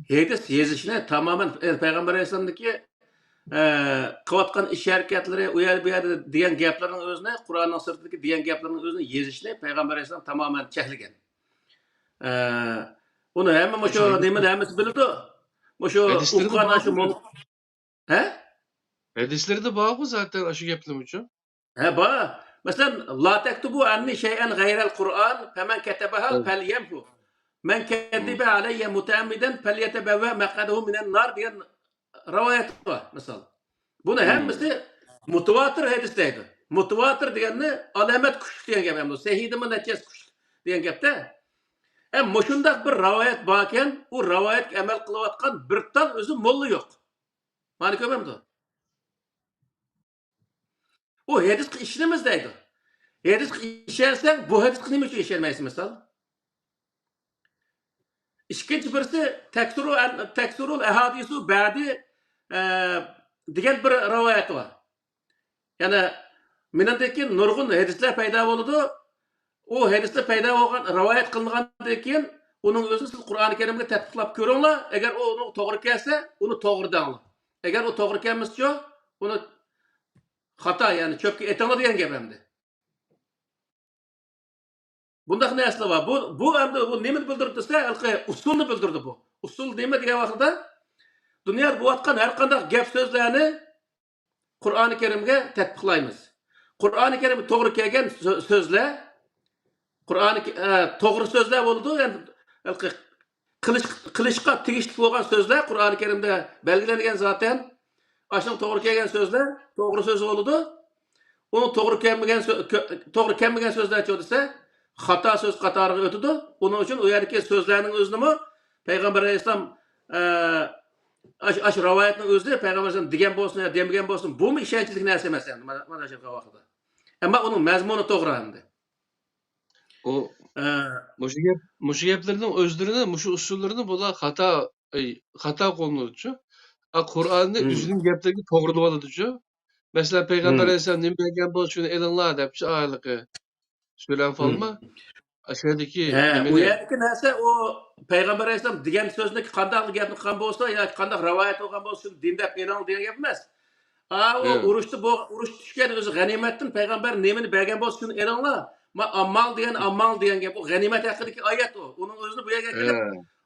ھەدىس يېزىشنى تامامەن، ئە، پەيغەمبەر ئەلەيھىسسالامدىكى، ئە، قىلىۋاتقان ئىش ھەرىكەتلىرى، ئۇ يەر بۇ يەردە دېگەن گەپلىرىنىڭ ئۆزىنى، قۇرئاننىڭ سىرتىدىكى دېگەن گەپلىرىنىڭ ئۆزىنى يېزىشنى پەيغەمبەر ئەلەيھىسسالام تامامەن چەكلىگەن. ئە، ئۇنى ھەممە مۇشۇ نېمىنى ھەممىسى بىلىدۇ. مۇشۇ ئوقۇغان ئاشۇ مول-، ھە؟ ھەدىسلىرىدە بارغۇ زاتەن ئاشۇ گەپلىرىمۇچۇ؟ ھە، بار. مەسىلەن، لا تەكتۇبۇ ئەننى شەيئەن غەيرەل قۇرئان، فەمەن كەتەبەھا فەليەمھۇ. مەن كەززەبە ئەلەييە مۇتەئەممىدەن فەليەتەبەۋۋە مەقئەدەھۇ مىنەن نار دېگەن رىۋايەت بار، مىسال. بۇنى ھەممىسى مۇتىۋاتىر ھەدىس دەيدۇ. مۇتىۋاتىر دېگەننى ئالامەت كۈچلۈك دېگەن گەپ ئەمدى. سەھىھدىمۇ نەچچە ھەسسە كۈچلۈك دېگەن گەپتە. ھە، مۇشۇنداق بىر رىۋايەت باركەن، ئۇ رىۋايەتكە ئەمەل قىلىۋاتقان بىر تال ئۆزى موللا يوق. مانا كۆرمەمدۇ؟ ئۇ ھەدىسقا ئىشىنىمىز دەيدۇ. ھەدىسقا ئىشەنسەڭ، بۇ ھەدىسقا نېمە ئۈچۈن ئىشەنمەيسەن، مىسال؟ ئىككىنچى بىرسى، تەكسۇرۇ-، تەكسۇرۇل ئەھادىسۇ بەدى، ئە، دېگەن بىر رىۋايەت بار. يەنى، مېنىڭدىن كېيىن نۇرغۇن ھەدىسلەر پەيدا بولىدۇ. ئۇ ھەدىسلەر پەيدا بولغان، رىۋايەت قىلىنغاندىن كېيىن، ئۇنىڭ ئۆزىنى سىز قۇرئانى كەرىمگە تەتبىقلاپ كۆرۈڭلار. ئەگەر ئۇ ئۇنىڭغا توغرا كەلسە، ئۇنى توغرا دەڭلار. ئەگەر ئۇ توغرا كەلمىسىچۇ، ئۇنى خاتا، يەنى چۆپكە ئېتىڭلار دېگەن گەپ ئەمدى. بۇنداق نەرسىلەر بار. بۇ، بۇ ئەمدى بۇ نېمىنى بىلدۈرىدۇ دېسە، ھېلىقى ئۇسۇلنى بىلدۈرىدۇ بۇ. ئۇسۇل نېمە دېگەن ۋاقىتتا، دۇنيادا بولۇۋاتقان ھەر قانداق گەپ سۆزلەرنى قۇرئانى كەرىمگە تەتبىقلايمىز. قۇرئانى كەرىمگە توغرا كەلگەن سۆ-، سۆزلەر، قۇرئانى كە-، ئە، توغرا سۆزلەر بولىدۇ، يەنى ھېلىقى قىلىش-، قىلىشقا تېگىشلىك بولغان سۆزلەر قۇرئانى كەرىمدە بەلگىلەنگەن زاتەن. ئاشۇنىڭ توغرا كەلگەن سۆزلەر توغرا سۆز بولىدۇ. ئۇنىڭ توغرا كەلمىگەن سۆ-، كۆ-، توغرا كەلمىگەن سۆزلەرچۇ دېسە، خاتا سۆز قاتارىغا ئۆتىدۇ. ئۇنىڭ ئۈچۈن ئۇ يەردىكى سۆزلەرنىڭ ئۆزىنىمۇ پەيغەمبەر ئەلەيھىسسالام، ئە، ئاش-، ئاشۇ رىۋايەتنىڭ ئۆزى پەيغەمبەر ئەلەيھىسسالام دېگەن بولسۇن يا دېمىگەن بولسۇن، بۇمۇ ئىشەنچلىك نەرسە ئەمەس ئەمدى، مانا، مانا شۇ ۋاقىتتا. ئەمما ئۇنىڭ مەزمۇنى توغرا ئەمدى. ئۇ، ئە، مۇشۇ گەپ، مۇشۇ گەپلىرىنىڭ ئۆزلىرىنى، مۇشۇ ئۇسۇللىرىنى بۇلار خاتا، ئەي، خاتا قوللىنىدۇچۇ. ئا، قۇرئاننى ئۆزىنىڭ گەپلىرىگە توغرىلىۋالىدۇچۇ. مەسىلەن، پەيغەمبەر ئەلەيھىسسالام نېمە بەرگەن بولسا، شۇنى ئېلىڭلار دەپچۇ، ھېلىقى سۈرە ئەنفالمۇ؟ ئاشۇ يەردىكى ھە، ئۇ نېمىنى يەردىكى نەرسە ئۇ پەيغەمبەر ئەلەيھىسسالام دېگەن سۆزنى قانداق گەپنى قىلغان بولسا ياكى قانداق رىۋايەت قىلغان بولسا، شۇنى دىن دەپ ئېلىڭ دېگەن گەپ ئەمەس. ئا، ئۇ ئۇرۇشتا بۇ، ئۇرۇش چۈشكەن ئۆزى غەنىيمەتتىن پەيغەمبەر نېمىنى بەرگەن بولسا شۇنى ئېلىڭلار. ما-، ئاممال دېگەن، ئاممال دېگەن گەپ، ئۇ غەنىيمەت ھەققىدىكى ئايەت ئۇ. ئۇنىڭ ئۆزىنى بۇ يەرگە ئەكېلىپ،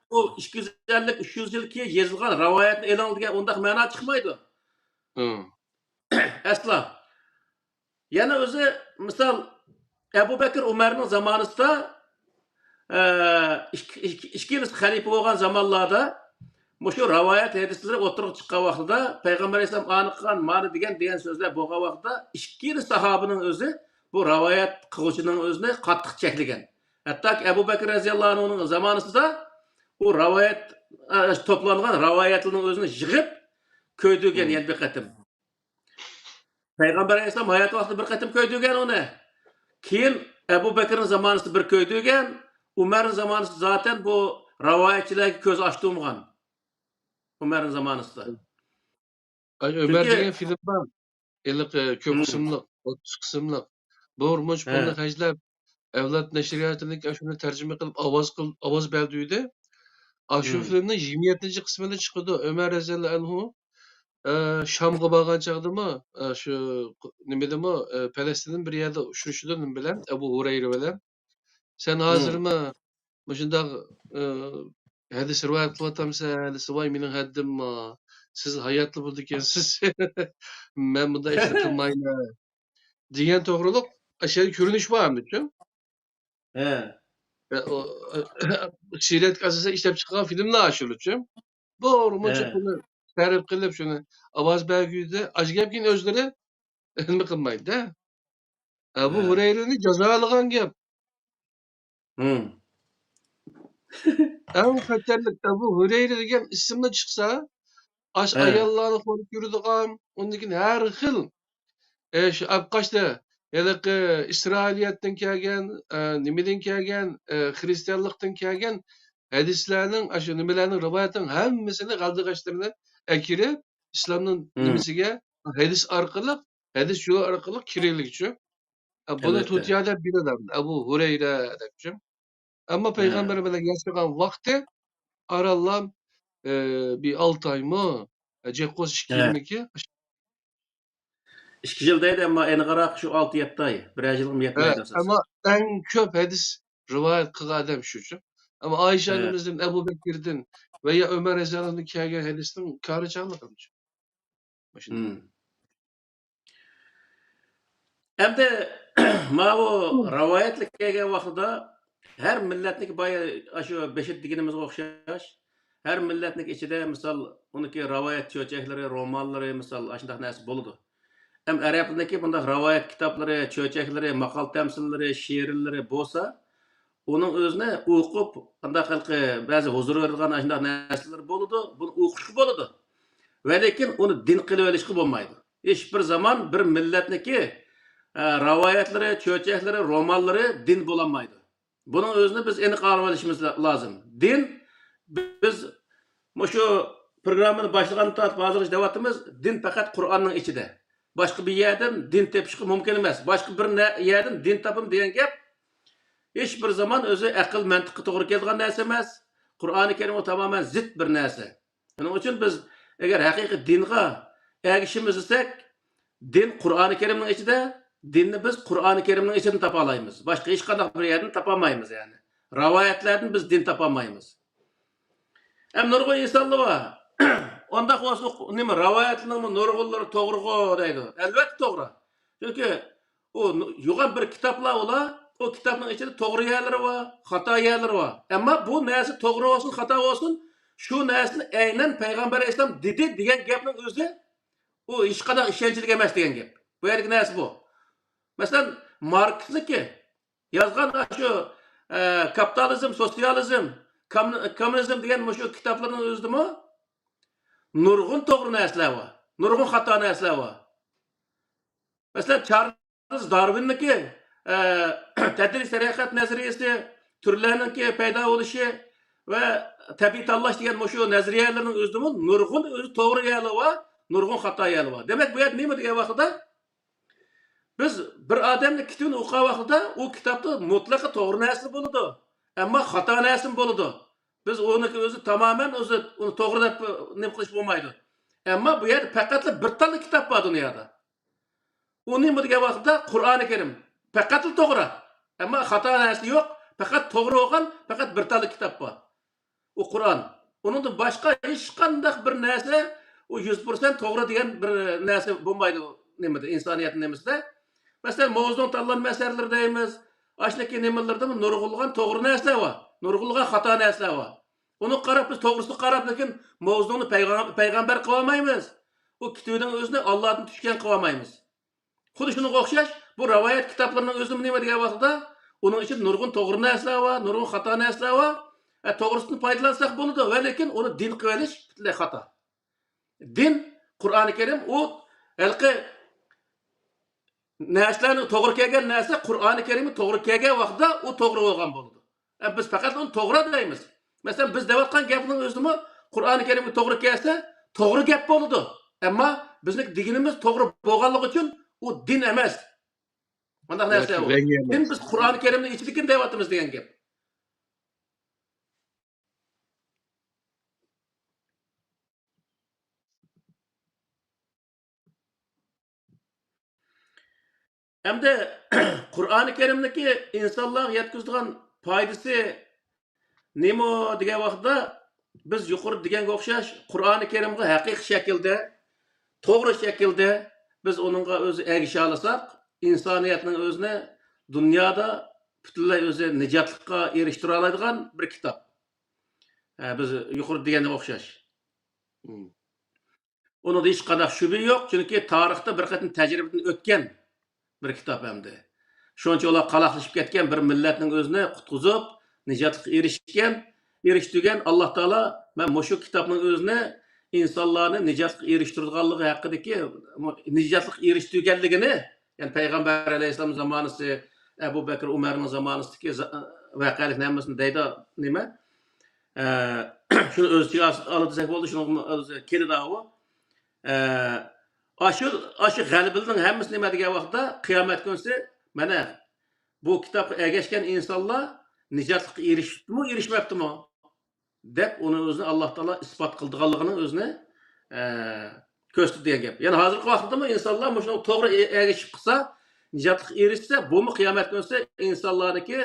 ئۇ ئىككى يۈز ئەللىك، ئۈچ يۈز يىل كېيىن يېزىلغان رىۋايەتنى ئېلىڭ دېگەن ئۇنداق مەنا چىقمايدۇ. ئەسلا. يەنە ئۆزى، مىسال، ئەبۇ بەكىر ئۆمەرنىڭ زامانىسىدا، ئە، ئىككى، ئىككى، ئىككىلىسى خەلىپە بولغان زامانلاردا مۇشۇ رىۋايەت ھەدىسلىرى ئوتتۇرىغا چىققان ۋاقتىدا، پەيغەمبەر ئەلەيھىسسالام ئانى قىلغان، مانى دېگەن، دېگەن سۆزلەر بولغان ۋاقتىدا، ئىككىلا ساھابىنىڭ ئۆزى بۇ رىۋايەت قىلغۇچىنىڭ ئۆزىنى قاتتىق چەكلىگەن. ھەتتاكى ئەبۇ بەكىر رەزىياللاھۇ ئەنھۇنىڭ زامانىسىدا ئۇ رىۋايەت، ئە، توپلانغان رىۋايەتلەرنىڭ ئۆزىنى يىغىپ كۆيدۈرگەن يەنە بىر قېتىم. پەيغەمبەر ئەلەيھىسسالام ھايات ۋاقتىدا بىر قېتىم كۆيدۈرگەن ئۇنى. كېيىن ئەبۇ بەكرىنىڭ زامانىسىدا بىر كۆيدۈرگەن، ئۆمەرنىڭ زامانىسىدا زاتەن بۇ رىۋايەتچىلەرگە كۆز ئاچتۇرمىغان. ئۆمەرنىڭ زامانىسىدا. ئاي، ئۆمەر چۈنكى دېگەن فىلىم بار. ھېلىقى كۆپ قىسىملىق، ئوتتۇز قىسىملىق. بىر مۇنچە پۇلنى خەجلەپ، ئەۋلاد نەشرىياتىنىڭكى ئاشۇنى تەرجىمە قىلىپ، ئاۋاز قىل-، ئاۋاز بەردۈيدى. ئاشۇ فىلىمنىڭ يىگىرمە يەتتىنچى قىسمىدا چىقىدۇ. ئۆمەر رەزىياللاھۇ ئەنھۇ، ئە، شامغا بارغان چاغدىمۇ، ئە، شۇ نېمىدىمۇ، ئە، پەلەستىندىن بىر يەردە ئۇچرىشىدۇ نېمە بىلەن؟ ئەبۇ ھۇرەيرە بىلەن. سەن ھازىرمۇ مۇشۇنداق، ئە، ھەدىس رىۋايەت قىلىۋاتامسەن دېسە، ۋاي، مېنىڭ ھەددىممۇ، سىز ھاياتلا بولىدىكەنسىز. مەن بۇنداق ئىشنى قىلمايمەن. دېگەن توغرۇلۇق ئاشۇ يەردە كۆرۈنۈش بار ئەمدىچۇ. ھە. ئە، ئۇ، ئە، سىيرەتكە ئاساسەن ئىشلەپ چىققان فىلىملار ئاشۇلىچۇ. بىر مۇنچە پۇلنى سەرپ قىلىپ، شۇنى ئاۋاز بەرگۈدە، ئاشۇ گەپكىن ئۆزلىرى نېمە قىلمايدۇ-دە. ئەبۇ ھە. ھۇرەيرىنى جازالىغان گەپ. ھىم. ئەڭ خەتەرلىك ئەبۇ ھۇرەيرە دېگەن ئىسىملا چىقسا، ئاش ھە. ئاياللارنى خورىتىپ يۈرىدىغان، ئۇندىن كېيىن ھەر خىل، ئە، شۇ ئەپقاشتا ھېلىقى ئىسرائىلىيەتتىن كەلگەن، ئە، نېمىدىن كەلگەن، ئە، خرىستىيانلىقتىن كەلگەن ھەدىسلەرنىڭ، ئاشۇ نېمىلەرنىڭ، رىۋايەتنىڭ ھەممىسىنى غەلدىغاچلىرىنى ئەكىرىپ، ئىسلامنىڭ ھىم. نېمىسىگە، ھەدىس ئارقىلىق، ھەدىس يولى ئارقىلىق كىرىلگۈچى. ئە، بۇنى ئەلۋەتتە. تۇتىيا دەپ بىلىدۇ، ئەبۇ ھۇرەيرە دەپچۇ. ئەمما ھە. پەيغەمبەر بىلەن ياشىغان ۋاقتى ئارانلا، ئە، بىر ئالتە ئايمۇ، ئە، جەكقوس ئىككى ھە. يىلمىكى؟ ئىككى يىل دەيدۇ، ئەمما ئېنىقراق شۇ ئالتە يەتتە ئاي. بىرەر يىلغىمۇ ھە، يەتمەيدۇ ئاساسەن. ئەمما ئەڭ كۆپ ھەدىس رىۋايەت قىلغان ئادەم شۇچۇ. ئەمما ئائىشە ھە. ئانىمىزدىن، ئەبۇ بەكىردىن ۋە يا ئۆمەر رەزىياللاھۇدىن كەلگەن ھەدىستىن كارى چاغلىق. ماشىنا. ھىم. ئەمدى ماۋۇ ھىم. رىۋايەتلىك كەلگەن ۋاقتىدا ھەر مىللەتنىڭكى بايا ئاشۇ بېشىدا دېگىنىمىزگە ئوخشاش، ھەر مىللەتنىڭكى ئىچىدە مىسال ئۇنىڭكى رىۋايەت چۆچەكلىرى، رومانلىرى، مىسال، ئاشۇنداق نەرسە بولىدۇ. ئەم ئەرەبلەرنىڭكى بۇنداق رىۋايەت كىتابلىرى، چۆچەكلىرى، ماقال تەمسىللىرى، شېئىرلىرى بولسا، ئۇنىڭ ئۆزىنى ئوقۇپ، ئانداق ھېلىقى بەزى ھۇزۇر بېرىدىغان ئاشۇنداق نەرسىلەر بولىدۇ، بۇنى ئوقۇشقا بولىدۇ. ۋە لېكىن ئۇنى دىن قىلىۋېلىشقا بولمايدۇ. ھېچ بىر زامان بىر مىللەتنىڭكى، ئە، رىۋايەتلىرى، چۆچەكلىرى، رومانلىرى دىن بولالمايدۇ. بۇنىڭ ئۆزىنى بىز ئېنىق ئاڭلىۋېلىشىمىز لا-، لازىم. دىن، بىز مۇشۇ پروگراممىنى باشلىغاندىن تارتىپ ھازىرغىچە دەۋاتىمىز، دىن پەقەت قۇرئاننىڭ ئىچىدە. باشقا بىر يەردىن دىن تېپىشقا مۇمكىن ئەمەس. باشقا بىر نە-، يەردىن دىن تاپىمەن دېگەن گەپ ھېچ بىر زامان ئۆزى ئەقىل، مەنتىققا توغرا كېلىدىغان نەرسە ئەمەس. قۇرئانى كەرىمگە تامامەن زىت بىر نەرسە. شۇنىڭ ئۈچۈن بىز ئەگەر ھەقىقىي دىنغا ئەگىشىمىز دېسەك، دىن قۇرئانى كەرىمنىڭ ئىچىدە، دىننى بىز قۇرئانى كەرىمنىڭ ئىچىدىن تاپالايمىز. باشقا ھېچقانداق بىر يەردىن تاپالمايمىز، يەنى. رىۋايەتلەردىن بىز دىن تاپالمايمىز. ئەم نۇرغۇن ئىنسانلار بار. ئۇنداق بولسا، نېمە، رىۋايەتلەرنىڭمۇ نۇرغۇنلىرى توغرىغۇ دەيدۇ. ئەلۋەتتە توغرا. چۈنكى ئۇ نۇ-، يوغان بىر كىتابلار ئۇلار، ئۇ كىتابنىڭ ئىچىدە توغرا يەرلىرى بار، خاتا يەرلىرى بار. ئەمما بۇ نەرسە توغرا بولسۇن، خاتا بولسۇن، شۇ نەرسىنى ئەينەن پەيغەمبەر ئەلەيھىسسالام دېدى دېگەن گەپنىڭ ئۆزى، ئۇ ھېچقانداق ئىشەنچلىك ئەمەس دېگەن گەپ. بۇ يەردىكى نەرسە بۇ. مەسىلەن، ماركسنىڭكى يازغان شۇ، ئە، كاپىتالىزم، سوتسىيالىزم، كاممۇ-، كوممۇنىزم دېگەن مۇشۇ كىتابلىرىنىڭ ئۆزىدىمۇ نۇرغۇن توغرا نەرسىلەر بار، نۇرغۇن خاتا نەرسىلەر بار. مەسىلەن، چارلىز دارۋىننىڭكى، ئە، تەدرىجىي تەرەققىيات نەزەرىيەسى، تۈرلەرنىڭكى پەيدا بولۇشى ۋە تەبىئىي تاللاش دېگەن مۇشۇ نەزەرىيەلەرنىڭ ئۆزىدىمۇ نۇرغۇن ئۆزى توغرا يەرلىرى بار، نۇرغۇن خاتا يەرلىرى بار. دېمەك، بۇ يەردە نېمە دېگەن ۋاقىتتا، بىز بىر ئادەمنىڭ كىتابىنى ئوقۇغان ۋاقتىدا ئۇ كىتابتا مۇتلەقا توغرا نەرسە بولىدۇ، ئەمما خاتا نەرسىمۇ بولىدۇ. بىز ئۇنىڭكى ئۆزى تامامەن ئۆزى ئۇنى توغرا دەپ نېمە قىلىش بولمايدۇ. ئەمما بۇ يەردە پەقەتلا بىر تاللا كىتاب بار دۇنيادا. ئۇ نېمە دېگەن ۋاقىتتا قۇرئانى كەرىم پەقەتلا توغرا. ئەمما خاتا نەرسە يوق، پەقەت توغرا بولغان پەقەت بىر تاللا كىتاب بار. ئۇ قۇرئان. ئۇنىڭدىن باشقا ھېچقانداق بىر نەرسە، ئۇ يۈز پىرسەنت توغرا دېگەن بىر نەرسە بولمايدۇ نېمىدە، ئىنسانىيەتنىڭ نېمىسىدە. مەسىلەن، ماۋزېدۇڭ تاللانما ئەسەرلىرى دەيمىز. ئاشۇندىكى نېمىلىرىدىمۇ نۇرغۇنلىغان توغرا نەرسىلەر بار، نۇرغۇنلىغان خاتا نەرسىلەر بار. ئۇنىڭغا قاراپ بىز توغرىسىغا قاراپ، لېكىن ماۋزېدۇڭنى پەيغەم-، پەيغەمبەر قىلالمايمىز. ئۇ كىتابنىڭ ئۆزىنى ئاللادىن چۈشكەن قىلالمايمىز. خۇددى شۇنىڭغا ئوخشاش، بۇ رىۋايەت كىتابلىرىنىڭ ئۆزىمۇ نېمە دېگەن ۋاقتىدا، ئۇنىڭ ئىچىدە نۇرغۇن توغرا نەرسىلەر بار، نۇرغۇن خاتا نەرسىلەر بار. ئە، توغرىسىدىن پايدىلانساق بولىدۇ، ۋە لېكىن ئۇنى دىن قىلىۋېلىش پۈتۈنلەي خاتا. دىن، قۇرئانى كەرىم، ئۇ ھېلىقى نەرسىلەرنى توغرا كەلگەن نەرسە قۇرئانى كەرىمگە توغرا كەلگەن ۋاقتىدا ئۇ توغرا بولغان بولىدۇ. ئە، بىز پەقەت ئۇنى توغرا دەيمىز. مەسىلەن، بىز دەۋاتقان گەپنىڭ ئۆزىمۇ قۇرئانى كەرىمگە توغرا كەلسە، توغرا گەپ بولىدۇ. ئەمما بىزنىڭ دېگىنىمىز توغرا بولغانلىقى ئۈچۈن ئۇ دىن ئەمەس. مۇنداق نەرسە ياكى ئۇ. رەڭگى ئەمەس. دىن بىز قۇرئانى كەرىمنىڭ ئىچىدىكىنى دەۋاتىمىز دېگەن گەپ. ئەمدى قۇرئانى كەرىمنىڭكى ئىنسانلارغا يەتكۈزىدىغان پايدىسى نېمە دېگەن ۋاقىتتا، بىز يۇقىرىدا دېگەنگە ئوخشاش قۇرئانى كەرىمغا ھەقىقىي شەكىلدە، توغرا شەكىلدە بىز ئۇنىڭغا ئۆزى ئەگىشەلىساق، ئىنسانىيەتنىڭ ئۆزىنى دۇنيادا پۈتۈنلەي ئۆزى نىجاتلىققا ئېرىشتۈرەلەيدىغان بىر كىتاب. ھە، بىز يۇقىرىدا دېگەنگە ئوخشاش. مم. ئۇنىڭدا ھېچقانداق شۈبھە يوق، چۈنكى تارىختا بىر قېتىم تەجرىبىدىن ئۆتكەن بىر كىتاب ئەمدى. شۇنچە ئۇلار قالاقلىشىپ كەتكەن بىر مىللەتنىڭ ئۆزىنى قۇتقۇزۇپ، نىجاتلىققا ئېرىشكەن، ئېرىشتۈرگەن ئاللا تائالا، مەن مۇشۇ كىتابنىڭ ئۆزىنى ئىنسانلارنى نىجاتلىققا ئېرىشتۈرىدىغانلىقى ھەققىدىكى، نىجاتلىققا ئېرىشتۈرگەنلىكىنى، يەنى پەيغەمبەر ئەلەيھىسسالام زامانىسى، ئەبۇ بەكرى ئۇمەرنىڭ زامانىسىدىكى ۋەقەلىكنى ھەممىسىنى دەيدۇ، نېمە؟ ئە، شۇنى ئۆز ئىچىگە ئالسا، ئالا دېسەك بولىدۇ، شۇنىڭغا ئۆزى كېلىدۇ ئۇ. ئە، ئاشۇ، ئاشۇ غەلىبىلىرىنىڭ ھەممىسى نېمە دېگەن ۋاقىتتا، قىيامەت كۈنسى، مانا، بۇ كىتابقا ئەگەشكەن ئىنسانلار نىجاتلىققا ئېرىشىپتىمۇ، ئېرىشمەپتىمۇ؟ دەپ، ئۇنى ئۆزىنى ئاللا تائالا ئىسپات قىلىدىغانلىقىنى ئۆزىنى، ئە، كۆرسىتىدۇ دېگەن گەپ. يەنى ھازىرقى ۋاقىتتىمۇ ئىنسانلار مۇشۇنىڭغا توغرا ئە-، ئەگىشىپ قىلسا، نىجاتلىققا ئېرىشسە، بۇمۇ قىيامەت كۈنسى ئىنسانلارنىڭكى،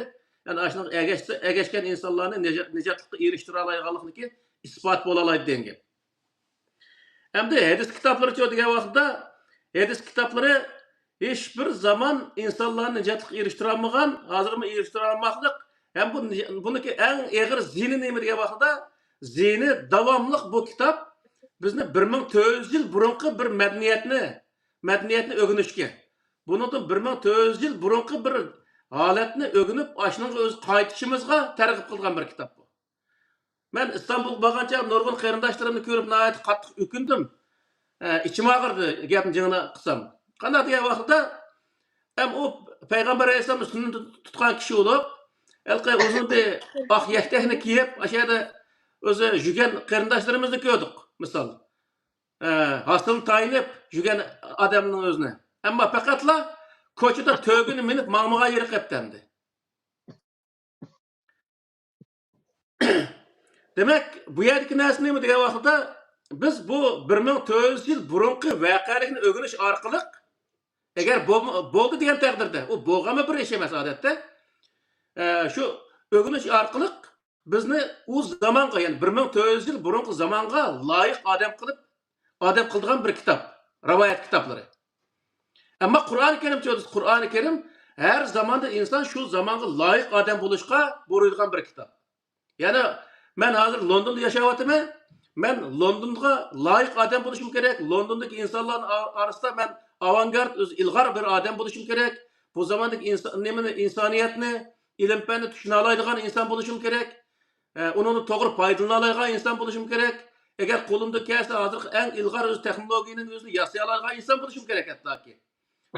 يەنى ئاشۇنىڭغا ئەگەشسە، ئەگەشكەن ئىنسانلارنى نىجا-، نىجاتلىققا ئېرىشتۈرەلەيدىغانلىقىنىڭكى ئىسپاتى بولالايدۇ دېگەن گەپ. ئەمدى ھەدىس كىتابلىرىچۇ دېگەن ۋاقىتتا، ھەدىس كىتابلىرى ھېچبىر زامان ئىنسانلارنى نىجاتلىققا ئېرىشتۈرەلمىگەن، ھازىرمۇ ئېرىشتۈرەلمەكلىك. ھەم بۇ، بۇنىڭكى ئەڭ ئېغىر زىيىنى نېمە دېگەن ۋاقىتتا، زىيىنى داۋاملىق بۇ كىتاب بىزنى بىر مىڭ تۆت يۈز يىل بۇرۇنقى بىر مەدەنىيەتنى، مەدەنىيەتنى ئۆگىنىشكە، بۇنىڭدىن بىر مىڭ تۆت يۈز يىل بۇرۇنقى بىر ھالەتنى ئۆگىنىپ، ئاشۇنىڭغا ئۆز قايتىشىمىزغا تەرغىب قىلغان بىر كىتاب بۇ. مەن ئىستانبۇلغا بارغان چاغ نۇرغۇن قېرىنداشلىرىمنى كۆرۈپ ناھايىتى قاتتىق ئۆكۈندۈم. ئە، ئىچىم ئاغرىدى، گەپنى جىڭىنا قىلسام. قانداق دېگەن ۋاقىتتا، ھەم ئۇ پەيغەمبەر ئەلەيھىسسالامنىڭ سۈننىتىنى تۇتقان كىشى بولۇپ، ھېلىقى ئۇزۇن بىر ئاق يەكتەكنى كىيىپ، ئاشۇ يەردە ئۆزى يۈگەن قېرىنداشلىرىمىزنى كۆردۇق، مىسال. ئە، ھاسىلىنى تايىنىپ يۈگەن ئادەمنىڭ ئۆزىنى. ئەمما پەقەتلا كوچىدا تۆگىنى مىنىپ ماڭمىغان يېرى قېپتەمدى. دېمەك، بۇ يەردىكى نەرسە نېمە دېگەن ۋاقىتتا، بىز بۇ بىر مىڭ تۆت يۈز يىل بۇرۇنقى ۋەقەلىكنى ئۆگىنىش ئارقىلىق، ئەگەر بولما-، بولدى دېگەن تەقدىردە، ئۇ بولغانمۇ بىر ئىش ئەمەس ئادەتتە. ئە، شۇ ئۆگىنىش ئارقىلىق بىزنى ئۇ زامانغا، يەنى بىر مىڭ تۆت يۈز يىل بۇرۇنقى زامانغا لايىق ئادەم قىلىپ، ئادەم قىلىدىغان بىر كىتاب، رىۋايەت كىتابلىرى. ئەمما قۇرئانى كەرىمچۇ؟ قۇرئانى كەرىم ھەر زاماندا ئىنسان شۇ زامانغا لايىق ئادەم بولۇشقا بۇيرۇيدىغان بىر كىتاب. يەنى مەن ھازىر لوندوندا ياشاۋاتىمەن. مەن لوندونغا لايىق ئادەم بولۇشۇم كېرەك. لوندوندىكى ئىنسانلارنىڭ ئا-، ئارىسىدا مەن ئاۋانگارد، ئۆزى ئىلغار بىر ئادەم بولۇشۇم كېرەك. بۇ زاماندىكى ئىنسا-، نېمىنى، ئىنسانىيەتنى، ئىلىم-پەننى چۈشىنەلەيدىغان ئىنسان بولۇشۇم كېرەك. ئە، ئۇنىڭدىن توغرا پايدىلىنالايدىغان ئىنسان بولۇشۇم كېرەك. ئەگەر قولۇمدا كەلسە، ھازىرقى ئەڭ ئىلغار ئۆزى تېخنولوگىيەنىڭ ئۆزىنى ياسىيالايدىغان ئىنسان بولۇشۇم كېرەك ھەتتاكى.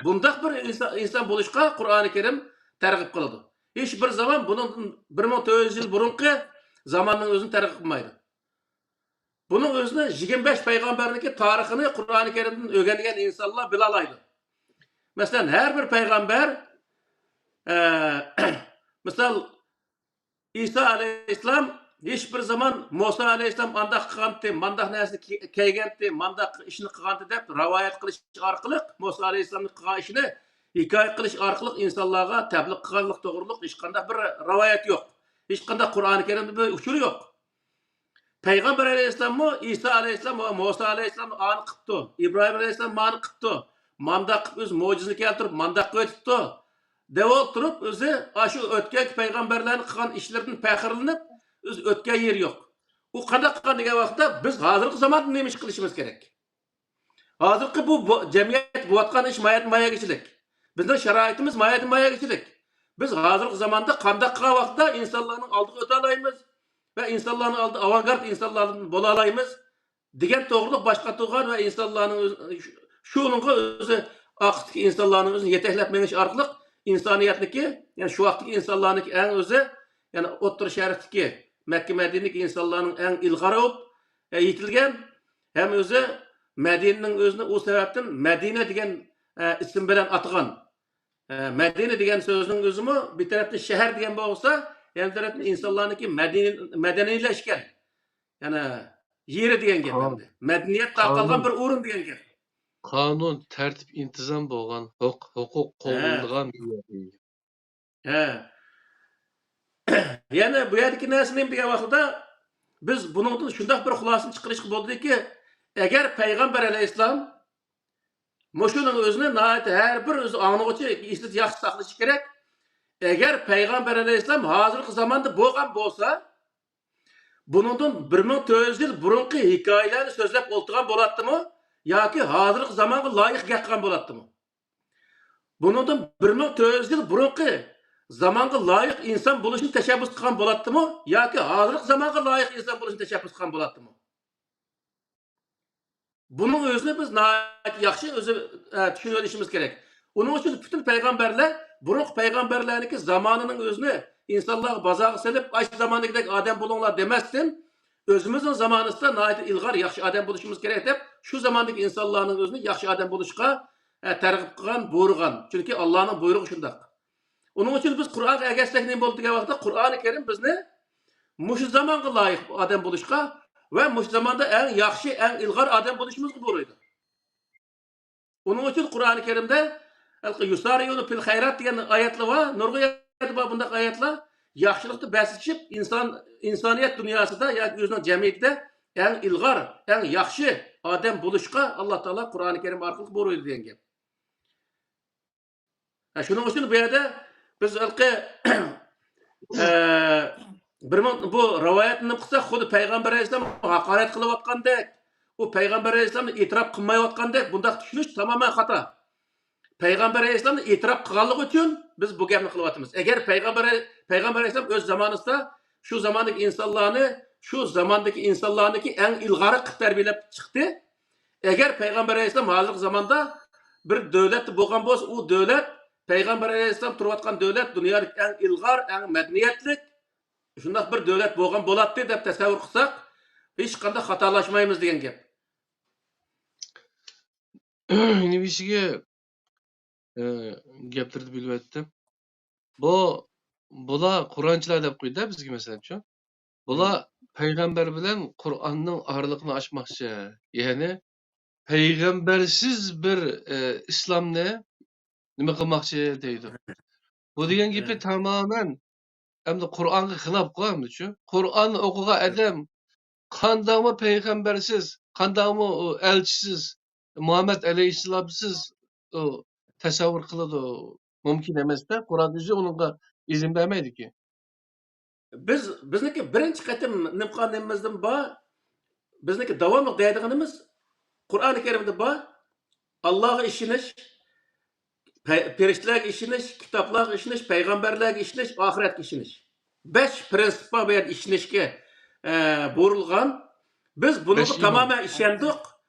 بۇنداق بىر ئىنسان، ئىنسان بولۇشقا قۇرئانى كەرىم تەرغىب قىلىدۇ. ھېچ بىر زامان بۇنىڭدىن بىر مىڭ تۆت يۈز يىل بۇرۇنقى زاماننىڭ ئۆزىنى تەرغىب قىلمايدۇ. بۇنىڭ ئۆزىنى يىگىرمە بەش پەيغەمبەرنىڭكى تارىخىنى قۇرئانى كەرىمدىن ئۆگەنگەن ئىنسانلار بىلالايدۇ. مەسىلەن، ھەر بىر پەيغەمبەر، ئە، مىسال، ئىسا ئەلەيھىسسالام ھېچ بىر زامان مۇسا ئەلەيھىسسالام ئانداق قىلغانتى، مانداق نەرسىنى كى-، كىيگەنتى، مانداق ئىشنى قىلغانتى دەپ رىۋايەت قىلىش ئارقىلىق، مۇسا ئەلەيھىسسالامنىڭ قىلغان ئىشىنى ھېكايە قىلىش ئارقىلىق ئىنسانلارغا تەبلىغ قىلغانلىق توغرۇلۇق ھېچقانداق بىر رىۋايەت يوق. ھېچقانداق قۇرئانى كەرىمدە بىر ئۇچۇر يوق. پەيغەمبەر ئەلەيھىسسالاممۇ ئىسا ئەلەيھىسسالام ۋە مۇسا ئەلەيھىسسالام ئانى قىپتۇ، ئىبراھىم ئەلەيھىسسالام مانى قىپتۇ، مانداق قىلىپ ئۆز مۆجىزىنى كەلتۈرۈپ، مانداق قىلىۋېتىپتۇ دەپ ئولتۇرۇپ، ئۆزى ئاشۇ ئۆتكەنكى پەيغەمبەرلەرنىڭ قىلغان ئىشلىرىدىن پەخىرلىنىپ، ئۆزى ئۆتكەن يېرى يوق. ئۇ قانداق قىلغان دېگەن ۋاقىتتا، بىز ھازىرقى زاماندا نېمە ئىش قىلىشىمىز كېرەك؟ ھازىرقى بۇ، بۇ جەمئىيەت بولۇۋاتقان ئىش مايەردىن مايەرگىچىلىك. بىزنىڭ شارائىتىمىز مايەردىن مايەرگىچىلىك. بىز ھازىرقى زاماندا قانداق قىلغان ۋاقىتتا ئىنسانلارنىڭ ئالدىغا ئۆتەلەيمىز ۋە ئىنسانلارنىڭ ئالدىدا ئاۋانگارت ئىنسانلاردىن بولالايمىز دېگەن توغرۇلۇق باش قاتۇرغان ۋە ئىنسانلارنىڭ ئۆز-، شۇنىڭغا ئۆزى ئاقسىدىكى ئىنسانلارنىڭ ئۆزىنى يېتەكلەپ مېڭىش ئارقىلىق ئىنسانىيەتنىكى، يەنى شۇ ۋاقىتتىكى ئىنسانلارنىڭكى ئەڭ ئۆزى، يەنى ئوتتۇرا شەرقتىكى مەككە مەدىنىدىكى ئىنسانلارنىڭ ئەڭ ئىلغار بولۇپ، ئە، يېتىلگەن ھەم ئۆزى مەدىنىنىڭ ئۆزىنى ئۇ سەۋەبتىن مەدىنە دېگەن، ئە، ئىسىم بىلەن ئاتىغان. ئە، مەدىنە دېگەن سۆزنىڭ ئۆزىمۇ بىر تەرەپتىن شەھەر دېگەن بولسا، يەنە بىر تەرەپتىن ئىنسانلارنىڭكى مەدىنىي، مەدەنىيلەشكەن. يەنە يېرى دېگەن گەپ قانۇن. ئەمدى. مەدەنىيەت تارقالغان قانۇن. بىر ئورۇن دېگەن گەپ. قانۇن، تەرتىپ، ئىنتىزام بولغان، ھوق-، ھوقۇق ھە. قوغدىلىدىغان بىر يەر. ھە. يەنە بۇ يەردىكى نەرسە نېمە دېگەن ۋاقىتتا، بىز بۇنىڭدىن شۇنداق بىر خۇلاسىنى چىقىرىشقا بولىدۇكى، ئەگەر پەيغەمبەر ئەلەيھىسسالام مۇشۇنىڭ ئۆزىنى ناھايىتى ھەر بىر ئۆزى ئاڭلىغۇچى ئېسىدە ياخشى ساقلىشى كېرەك. ئەگەر پەيغەمبەر ئەلەيھىسسالام ھازىرقى زاماندا بولغان بولسا، بۇنىڭدىن بىر مىڭ تۆت يۈز يىل بۇرۇنقى ھېكايىلەرنى سۆزلەپ ئولتۇرغان بولاتتىمۇ ياكى ھازىرقى زامانغا لايىق گەپ قىلغان بولاتتىمۇ؟ بۇنىڭدىن بىر مىڭ تۆت يۈز يىل بۇرۇنقى زامانغا لايىق ئىنسان بولۇشنى تەشەببۇس قىلغان بولاتتىمۇ ياكى ھازىرقى زامانغا لايىق ئىنسان بولۇشنى تەشەببۇس قىلغان بولاتتىمۇ؟ بۇنىڭ ئۆزىنى بىز ناھايىتى ياخشى ئۆزى، ئە، چۈشىنىۋېلىشىمىز كېرەك. ئۇنىڭ ئۈچۈن پۈتۈن پەيغەمبەرلەر، بۇرۇنقى پەيغەمبەرلەرنىڭكى زامانىنىڭ ئۆزىنى ئىنسانلارغا بازارغا سېلىپ، ئاشۇ زاماندىكىدەك ئادەم بولۇڭلار دېمەستىن، ئۆزىمىزنىڭ زامانىسىدا ناھايىتى ئىلغار، ياخشى ئادەم بولۇشىمىز كېرەك دەپ، شۇ زاماندىكى ئىنسانلارنىڭ ئۆزىنى ياخشى ئادەم بولۇشقا، ئە، تەرغىب قىلغان، بۇيرۇغان. چۈنكى ئاللانىڭ بۇيرۇقى شۇنداق. ئۇنىڭ ئۈچۈن بىز قۇرئانغا ئەگەشسەك نېمە بولىدۇ دېگەن ۋاقىتتا، قۇرئانى كەرىم بىزنى مۇشۇ زامانغا لايىق ئادەم بولۇشقا ۋە مۇشۇ زاماندا ئەڭ ياخشى، ئەڭ ئىلغار ئادەم بولۇشىمىزغا بۇيرۇيدۇ. ئۇنىڭ ئۈچۈن قۇرئانى كەرىمدە «يۇسارىئۇنە فىل خەيرات» دېگەن ئايەتلەر بار، نۇرغۇن يەردە بار بۇنداق ئايەتلەر. ياخشىلىقتا بەسلىشىپ، ئىنسان، ئىنسانىيەت دۇنياسىدا ياكى ئۆزىنىڭ جەمئىيىتىدە ئەڭ ئىلغار، ئەڭ ياخشى ئادەم بولۇشقا ئاللا تائالا قۇرئانى كەرىم ئارقىلىق بۇيرۇيدۇ دېگەن گەپ. ھە، شۇنىڭ ئۈچۈن بۇ يەردە بىز ھېلىقى، ئە، بىر مىڭ، بۇ رىۋايەتنى قىلساق، خۇددى پەيغەمبەر ئەلەيھىسسالامغا ھاقارەت قىلىۋاتقاندەك، ئۇ پەيغەمبەر ئەلەيھىسسالامنى ئېتىراپ قىلمايۋاتقاندەك، بۇنداق چۈشىنىش تامامەن خاتا. پەيغەمبەر ئەلەيھىسسالامنى ئېتىراپ قىلغانلىقى ئۈچۈن بىز بۇ گەپنى قىلىۋاتىمىز. ئەگەر پەيغەمبەر، پەيغەمبەر ئەلەيھىسسالام ئۆز زامانىسىدا شۇ زاماندىكى ئىنسانلارنى، شۇ زاماندىكى ئىنسانلارنىڭكى ئەڭ ئىلغارى قىلىپ تەربىيەلەپ چىقتى. ئەگەر پەيغەمبەر ئەلەيھىسسالام ھازىرقى زاماندا بىر دۆلەتتە بولغان بولسا، ئۇ دۆلەت، پەيغەمبەر ئەلەيھىسسالام تۇرۇۋاتقان دۆلەت دۇنيادىكى ئەڭ ئىلغار، ئەڭ مەدەنىيەتلىك، شۇنداق بىر دۆلەت بولغان بولاتتى دەپ تەسەۋۋۇر قىلساق، ھېچقانداق خاتالاشمايمىز دېگەن گەپ. نېمىشىگە، ئە، گەپلىرىدە بىلىۋەتتىم. بۇ، بۇلار قۇرئانچىلار دەپ قويدى بىزگە، مەسىلەنچۇ. بۇلار پەيغەمبەر بىلەن قۇرئاننىڭ ئارىلىقىنى ئاچماقچى. يەنى پەيغەمبەرسىز بىر، ئە، ئىسلامنى نېمە قىلماقچى دەيدۇ. بۇ دېگەن گېپى تامامەن ئەمدى قۇرئانغا خىلاپقۇ ئەمدىچۇ. قۇرئان ئوقۇغان ئادەم قانداقمۇ پەيغەمبەرسىز، قانداقمۇ ئۇ ئەلچىسىز، مۇھەممەد ئەلەيھىسسالامسىز ئۇ تەسەۋۋۇر قىلىدۇ؟ مۇمكىن ئەمەستە، قۇرئان ئۆزى ئۇنىڭغا ئىزىن بەرمەيدىكەن. بىز، بىزنىڭكى بىرىنچى قېتىم نېمە قىلغان نېمىمىزدىن بار، بىزنىڭكى داۋاملىق دەيدىغىنىمىز، قۇرئانى كەرىمدە بار، ئاللاغا ئىشىنىش، پە-، پەرىشتىلەرگە ئىشىنىش، كىتابلارغا ئىشىنىش، پەيغەمبەرلەرگە ئىشىنىش، ئاخىرەتكە ئىشىنىش. بەش پىرىنسىپ بار بۇ يەردە ئىشىنىشكە، ئە، بۇيرۇلغان. بىز بۇنىڭغا بەش ئىمان. تامامەن ئىشەندۇق.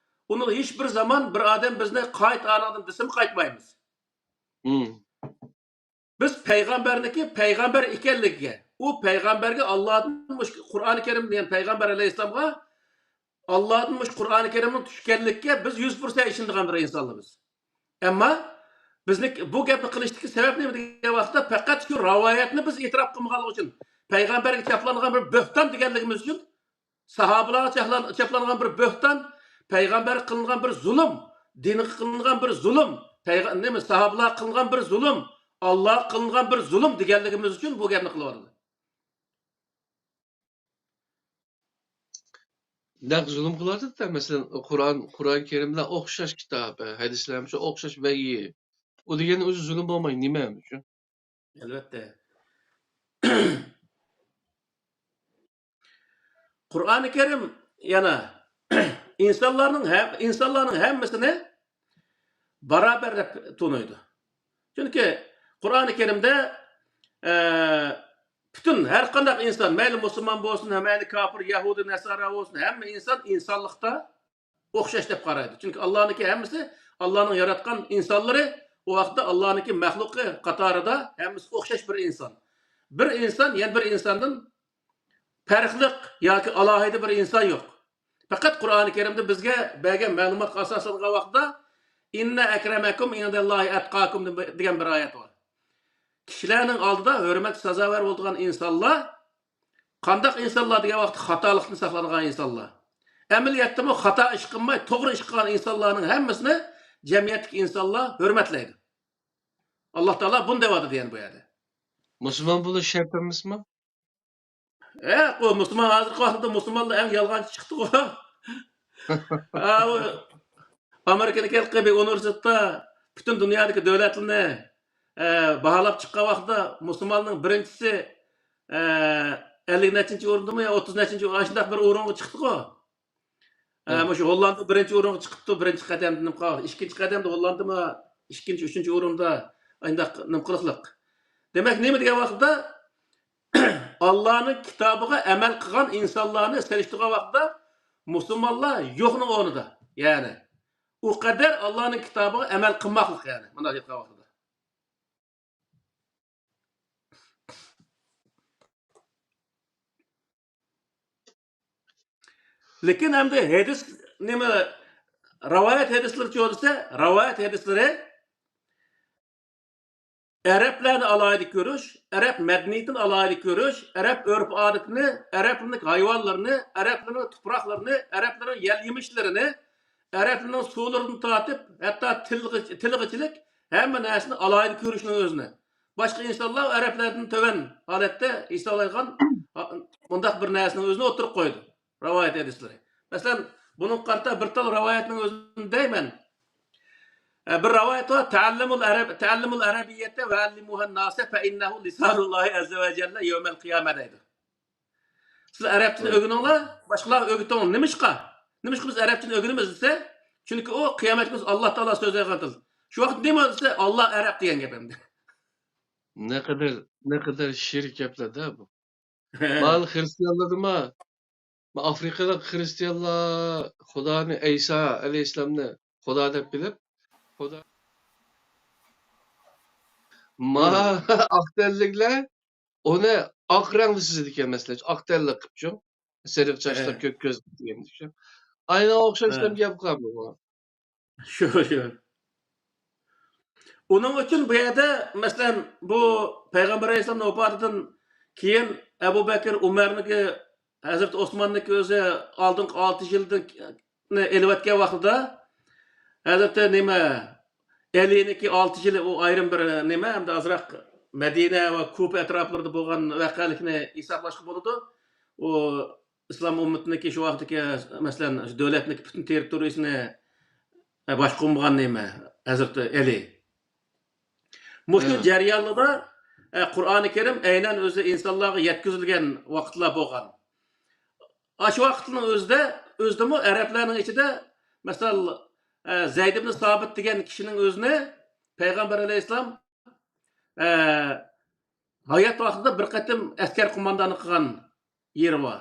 ئۇنىڭ ھېچ بىر زامان بىر ئادەم بىزنى قايت ئاناڭدىن دېسىمۇ قايتمايمىز. مم. بىز پەيغەمبەرنىڭكى پەيغەمبەر ئىكەنلىكىگە، ئۇ پەيغەمبەرگە ئاللادىن مۇشۇ قۇرئانى كەرىم دېگەن پەيغەمبەر ئەلەيھىسسالامغا ئاللادىن مۇشۇ قۇرئانى كەرىمنىڭ چۈشكەنلىكىگە بىز يۈز پىرسەنت ئىشىنىدىغان بىر ئىنسانلىرىمىز. ئەمما بىزنىڭ بۇ گەپنى قىلىشتىكى سەۋەب نېمە دېگەن ۋاقىتتا، پەقەت شۇ رىۋايەتنى بىز ئېتىراپ قىلمىغانلىقى ئۈچۈن، پەيغەمبەرگە چاپلانغان بىر بۆھتان دېگەنلىكىمىز ئۈچۈن، ساھابىلارغا چاپلان-، چاپلانغان بىر بۆھتان، پەيغەمبەرگە قىلىنغان بىر زۇلۇم، دىنغا قىلىنغان بىر زۇلۇم، پەيغە-، نېمە، ساھابىلارغا قىلىنغان بىر زۇلۇم، ئاللاغا قىلىنغان بىر زۇلۇم دېگەنلىكىمىز ئۈچۈن بۇ گەپنى قىلىۋاتىدۇ. نەق زۇلۇم قىلىۋاتىدۇ-دە، مەسىلەن، قۇرئان، قۇرئان كەرىم بىلەن ئوخشاش كىتاب، ھەدىسلەر ھەممىسى ئوخشاش ۋەھىي. ئۇ دېگەن ئۆزى زۇلۇم بولماي نېمە ئۈچۈن؟ ئەلۋەتتە. قۇرئانى كەرىم يەنە ئىنسانلارنىڭ ھە-، ئىنسانلارنىڭ ھەممىسىنى باراۋەر دەپ تونۇيدۇ. چۈنكى قۇرئانى كەرىمدە، ئە، پۈتۈن ھەر قانداق ئىنسان، مەيلى مۇسۇلمان بولسۇن، مەيلى كاپىر، يەھۇدىي، نەسارا بولسۇن، ھەممە ئىنسان ئىنسانلىقتا ئوخشاش دەپ قارايدۇ. چۈنكى ئاللانىڭكى ھەممىسى، ئاللانىڭ ياراتقان ئىنسانلىرى، ئۇ ۋاقىتتا ئاللانىڭكى مەخلۇقى قاتارىدا ھەممىسى ئوخشاش بىر ئىنسان. بىر ئىنسان يەنە بىر ئىنساندىن پەرقلىق ياكى ئالاھىدە بىر ئىنسان يوق. پەقەت قۇرئانى كەرىمدە بىزگە بەرگەن مەلۇماتقا ئاساسلانغان ۋاقىتتا، «ئىننە ئەكرەمەكۇم ئىندەللاھى ئەتقاكۇم» دېگەن بىر ئايەت بار. كىشىلەرنىڭ ئالدىدا ھۆرمەتكە سازاۋەر بولىدىغان ئىنسانلار قانداق ئىنسانلار دېگەن ۋاقىتتا، خاتالىقتىن ساقلانغان ئىنسانلار. ئەمەلىيەتتىمۇ خاتا ئىش قىلماي، توغرا ئىش قىلغان ئىنسانلارنىڭ ھەممىسىنى جەمئىيەتتىكى ئىنسانلار ھۆرمەتلەيدۇ. ئاللا تائالا بۇنى دەۋاتىدۇ يەنە بۇ يەردە. مۇسۇلمان بولۇش شەرت ئەمەسمۇ؟ ھە، ئۇ مۇسۇلمان، ھازىرقى ۋاقىتتا مۇسۇلمانلار ئەڭ يالغانچى چىقتىغۇ. ھە، ئۇ ئامېرىكىدىكى ھېلىقى بىر ئۇنىۋېرسىتېتتا پۈتۈن دۇنيادىكى دۆلەتلەرنى، ئە، باھالاپ چىققان ۋاقتىدا مۇسۇلماننىڭ بىرىنچىسى، ئە، ئەللىك نەچچىنچى ئورۇندىمۇ يا ئوتتۇز نەچچىنچى ئورۇن، ئاشۇنداق بىر ئورۇنغا چىقتىغۇ. ئە، ھە. مۇشۇ ھوللاندىدا بىرىنچى ئورۇنغا چىقىپتۇ، بىرىنچى قەدەمدە نېمە قىلغان. ئىككىنچى قەدەمدە ھوللاندىمۇ ئىككىنچى، ئۈچىنچى ئورۇندا، ئانداق نېمە قىلىقلىق. دېمەك، نېمە دېگەن ۋاقىتتا، ئاللانىڭ كىتابىغا ئەمەل قىلغان ئىنسانلارنى سېلىشتۇرغان ۋاقىتتا، مۇسۇلمانلار يوقنىڭ ئورنىدا. يەنى، ئۇ قەدەر ئاللانىڭ كىتابىغا ئەمەل قىلماقلىق، يەنى، مۇنداق ئېيتقان ۋاقتىدا. لېكىن ئەمدى ھەدىس نېمە، رىۋايەت ھەدىسلىرىچۇ دېسە، رىۋايەت ھەدىسلىرى ئەرەبلەرنى ئالاھىدە كۆرۈش، ئەرەب مەدەنىيىتىنى ئالاھىدە كۆرۈش، ئەرەب ئۆرپ-ئادىتىنى، ئەرەبلەرنىڭ ھايۋانلىرىنى، ئەرەبلەرنىڭ تۇپراقلىرىنى، ئەرەبلەرنىڭ يەل-يېمىشلىرىنى، ئەرەبلەرنىڭ سۇلىرىدىن تارتىپ، ھەتتا تىلغىچ-، تىلىغىچىلىك ھەممە نەرسىنى ئالاھىدە كۆرۈشنىڭ ئۆزىنى. باشقا ئىنسانلار ئەرەبلەردىن تۆۋەن ھالەتتە ھېسابلايدىغان، ئا، مۇنداق بىر نەرسىنىڭ ئۆزىنى ئوتتۇرىغا قويىدۇ. رىۋايەت ھەدىسلىرى. مەسىلەن، بۇنىڭغا قارىتا بىر تال رىۋايەتنىڭ ئۆزىنى دەيمەن. ئە، بىر رىۋايەت بار، تەئەللەمۇل ئەرەب، تەئەللەمۇل ئەرەبىييەتە ۋە ئەللىمۇھەن ناسە فە ئىننەھۇ لىسانۇللاھى ئەززە ۋە جەللە يەۋمەل قىيامە دەيدۇ. سىلەر ئەرەبچىنى ئۆگىنىڭلار، باشقىلارغا ئۆگىتىڭ. نېمىشقا؟ نېمىشقا بىز ئەرەبچىنى ئۆگىنىمىز دېسە، چۈنكى ئۇ قىيامەت كۈنى ئاللا تائالا سۆزلەيدىغان تىل. شۇ ۋاقىت نېمە دېسە، ئاللا ئەرەب دېگەن گەپ ئەمدى. نەقەدەر، نەقەدەر شېرىك گەپلەر-دە بۇ. مانا خىرىستىيانلاردىمۇ، ما ئافرىقىلىق خىرىستىيانلار خۇدانى، ئەيسا ئەلەيھىسسالامنى خۇدا دەپ بىلىپ، خۇدا، ما ئاق تەنلىكلەر ئۇنى ئاق رەڭدە سىزىدىكەن، مەسىلەن، ئاق تەنلىك قىپچۇ، سېرىق چاچلىق، كۆك كۆزلۈك دېگەندەك. ئاينىغا ئوخشاش گەپ قىلامدۇ بۇ؟ شۇ، شۇ. ئۇنىڭ ئۈچۈن بۇ يەردە، مەسىلەن، بۇ پەيغەمبەر ئەلەيھىسسالامنىڭ ۋاپاتىدىن كېيىن ئەبۇ بەكىر، ئۆمەرنىڭكى، ھەزرىتى ئوسماننىڭكى ئۆزى ئالدىنقى ئالتە يىلدىن ئېلىۋەتكەن ۋاقتىدا، ھەزرىتى نېمە، ئەلىنىڭكى ئالتە يىلى، ئۇ ئايرىم بىر نېمە، ئەمدى ئازراق مەدىنە ۋە كۇپە ئەتراپلىرىدا بولغان ۋەقەلىكنى ھېسابلاشقا بولىدۇ. ئۇ ئىسلام ئۈممىتىنىڭكى شۇ ۋاقىتتىكى، مەسىلەن، شۇ دۆلەتنىڭكى پۈتۈن تېررىتورىيىسىنى، ئە، باشقۇرمىغان نېمە، ھەزرىتى ئەلى. مۇشۇ جەريانلىدا، ئە، قۇرئانى كەرىم ئەينەن ئۆزى ئىنسانلارغا يەتكۈزۈلگەن ۋاقىتلار بولغان. ئاشۇ ۋاقىتنىڭ ئۆزىدە، ئۆزىدىمۇ ئەرەبلەرنىڭ ئىچىدە، مەسىلەن، ئە، زەيد ئىبن سابىت دېگەن كىشىنىڭ ئۆزىنى پەيغەمبەر ئەلەيھىسسالام، ئە، ھايات ۋاقتىدا بىر قېتىم ئەسكەر قوماندانى قىلغان يېرى بار.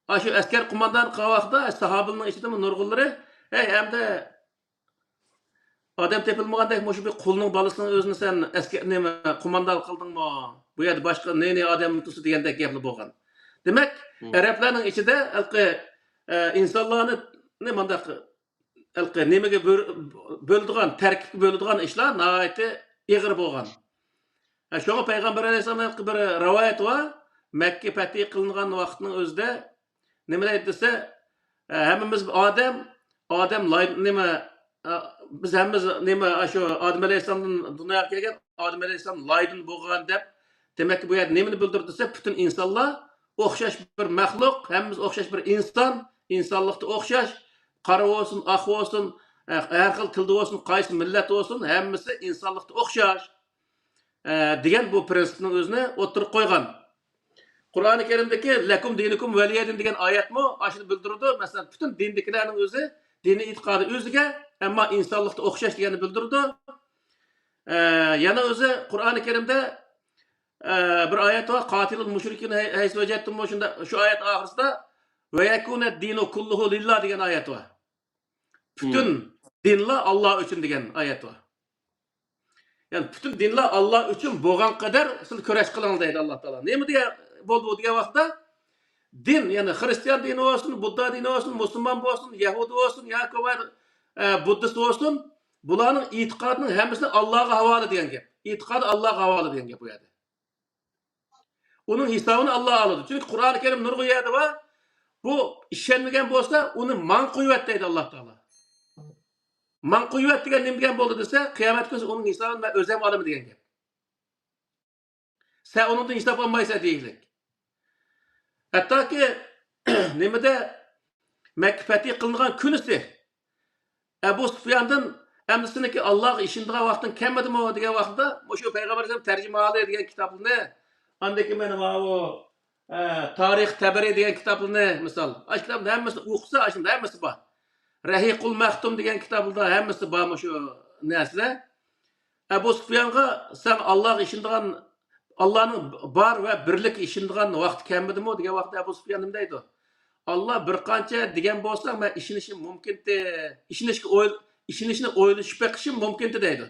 ئاشۇ ئەسكەر قوماندان قىلغان ۋاقىتتا ساھابىلەرنىڭ ئىچىدىمۇ نۇرغۇنلىرى، ھەي، ئەمدى ئادەم تېپىلمىغاندەك مۇشۇ بىر قۇلنىڭ بالىسىنىڭ ئۆزىنى سەن ئەسكەر، نېمە، قوماندان قىلدىڭمۇ؟ بۇ يەردە باشقا نى-نى ئادەم تۇرسا دېگەندەك گەپلەر بولغان. دېمەك، ئەرەبلەرنىڭ ئىچىدە ھېلىقى، ئە، ئىنسانلارنى، نېمە، مۇنداق ھېلىقى نېمىگە بۆل-، بۆلىدىغان، تەركىبكە بۆلىدىغان ئىشلار ناھايىتى ئېغىر بولغان. ھە، شۇڭا پەيغەمبەر ئەلەيھىسسالام ھەققىدە بىر رىۋايەت بار. مەككە پەتھى قىلىنغان ۋاقىتنىڭ ئۆزىدە نېمە دەيدۇ دېسە، ھە، ھەممىمىز ئادەم، ئادەم لاي-، نېمە، ئە، بىز ھەممىمىز نېمە، ئاشۇ ئادەم ئەلەيھىسسالامدىن دۇنياغا كەلگەن، ئادەم ئەلەيھىسسالام لايدىن بولغان دەپ، دېمەك، بۇ يەردە نېمىنى بىلدۈرىدۇ دېسە، پۈتۈن ئىنسانلار ئوخشاش بىر مەخلۇق، ھەممىمىز ئوخشاش بىر ئىنسان، ئىنسانلىقتا ئوخشاش، قارا بولسۇن، ئاق بولسۇن، ھە، ھەر خىل تىلدا بولسۇن، قايسى مىللەت بولسۇن، ھەممىسى ئىنسانلىقتا ئوخشاش، ھە، دېگەن بۇ پىرىنسىپنىڭ ئۆزىنى ئوتتۇرىغا قويغان. قۇرئانى كەرىمدىكى لەكۇم دىنۇكۇم ۋەلىيە دىن دېگەن ئايەتمۇ ئاشۇنى بىلدۈرىدۇ. مەسىلەن، پۈتۈن دىندىكىلەرنىڭ ئۆزى دىنىي ئېتىقادى ئۆزىگە، ئەمما ئىنسانلىقتا ئوخشاش دېگەننى بىلدۈرىدۇ. ئە، يەنە ئۆزى قۇرئانى كەرىمدە، ئە، بىر ئايەت بار، قاتىلۇل مۇشرىكىنە ھەي-، ھەيسۇ ۋەجەدتۇمۇ، شۇندا، شۇ ئايەت ئاخىرسىدا ۋە يەكۇنە دىنۇ كۇللۇھۇ لىللا دېگەن ئايەت بار. پۈتۈن دىنلار ئاللا ئۈچۈن دېگەن ئايەت بار. يەنى پۈتۈن دىنلار ئاللا ئۈچۈن بولغان قەدەر سىلەر كۈرەش قىلىڭ دەيدۇ ئاللا تائالا. نېمە دېگەن بولدى بۇ دېگەن ۋاقىتتا، دىن، يەنى خرىستىيان دىنى بولسۇن، بۇددا دىنى بولسۇن، مۇسۇلمان بولسۇن، يەھۇدىي بولسۇن، ياكى بۇ، ئە، بۇددىست بولسۇن، بۇلارنىڭ ئېتىقادىنىڭ ھەممىسىنى ئاللاغا ھاۋالە دېگەن گەپ. ئېتىقادى ئاللاغا ھاۋالە دېگەن گەپ بۇ يەردە. ئۇنىڭ ھېسابىنى ئاللا ئالىدۇ. چۈنكى قۇرئانى كەرىم نۇرغۇن يەردە بار. بۇ ئىشەنمىگەن بولسا، ئۇنى ماڭا قويۇۋەت دەيدۇ ئاللا تائالا. ماڭا قويۇۋەت دېگەن نېمە دېگەن بولدى دېسە، قىيامەت كۈنى ئۇنىڭ ھېسابىنى مەن ئۆزەم ئالىمەن دېگەن گەپ. سەن ئۇنىڭدىن ھېساب ئالمايسەن دېگۈدەك. ھەتتاكى نېمىدە، مەككە پەتھى قىلىنغان كۈنىسى ئەبۇ سۇپياندىن، ئەمدى سېنىڭكى ئاللاغا ئىشىنىدىغان ۋاقتىڭ كەلمىدىمۇ دېگەن ۋاقتىدا، مۇشۇ پەيغەمبەر ئەلەيھىسسالام تەرجىمىھالى دېگەن كىتابلىرىنى، ئاندىن كېيىن مانا ماۋۇ، ئە، تارىخ تەبەرى دېگەن كىتابلىرىنى، مىسال، ئاشۇ كىتابنىڭ ھەممىسىنى ئوقۇسا، ئاشۇندا ھەممىسى بار. رەھىقۇل مەختۇم دېگەن كىتابلىرىدا ھەممىسى بار مۇشۇ نەرسىلەر. ئەبۇ سۇپيانغا، سەن ئاللاغا ئىشىنىدىغان، ئاللانىڭ بار ۋە بىرلىككە ئىشىنىدىغان ۋاقتى كەلمىدىمۇ دېگەن ۋاقىتتا ئەبۇ سۇپيان نېمە دەيدۇ؟ ئاللا بىر قانچە دېگەن بولسا، مەن ئىشىنىشىم مۇمكىنتى، ئىشىنىشكە ئوي-، ئىشىنىشنى ئويلىشىپ بېقىشىم مۇمكىنتى دەيدۇ.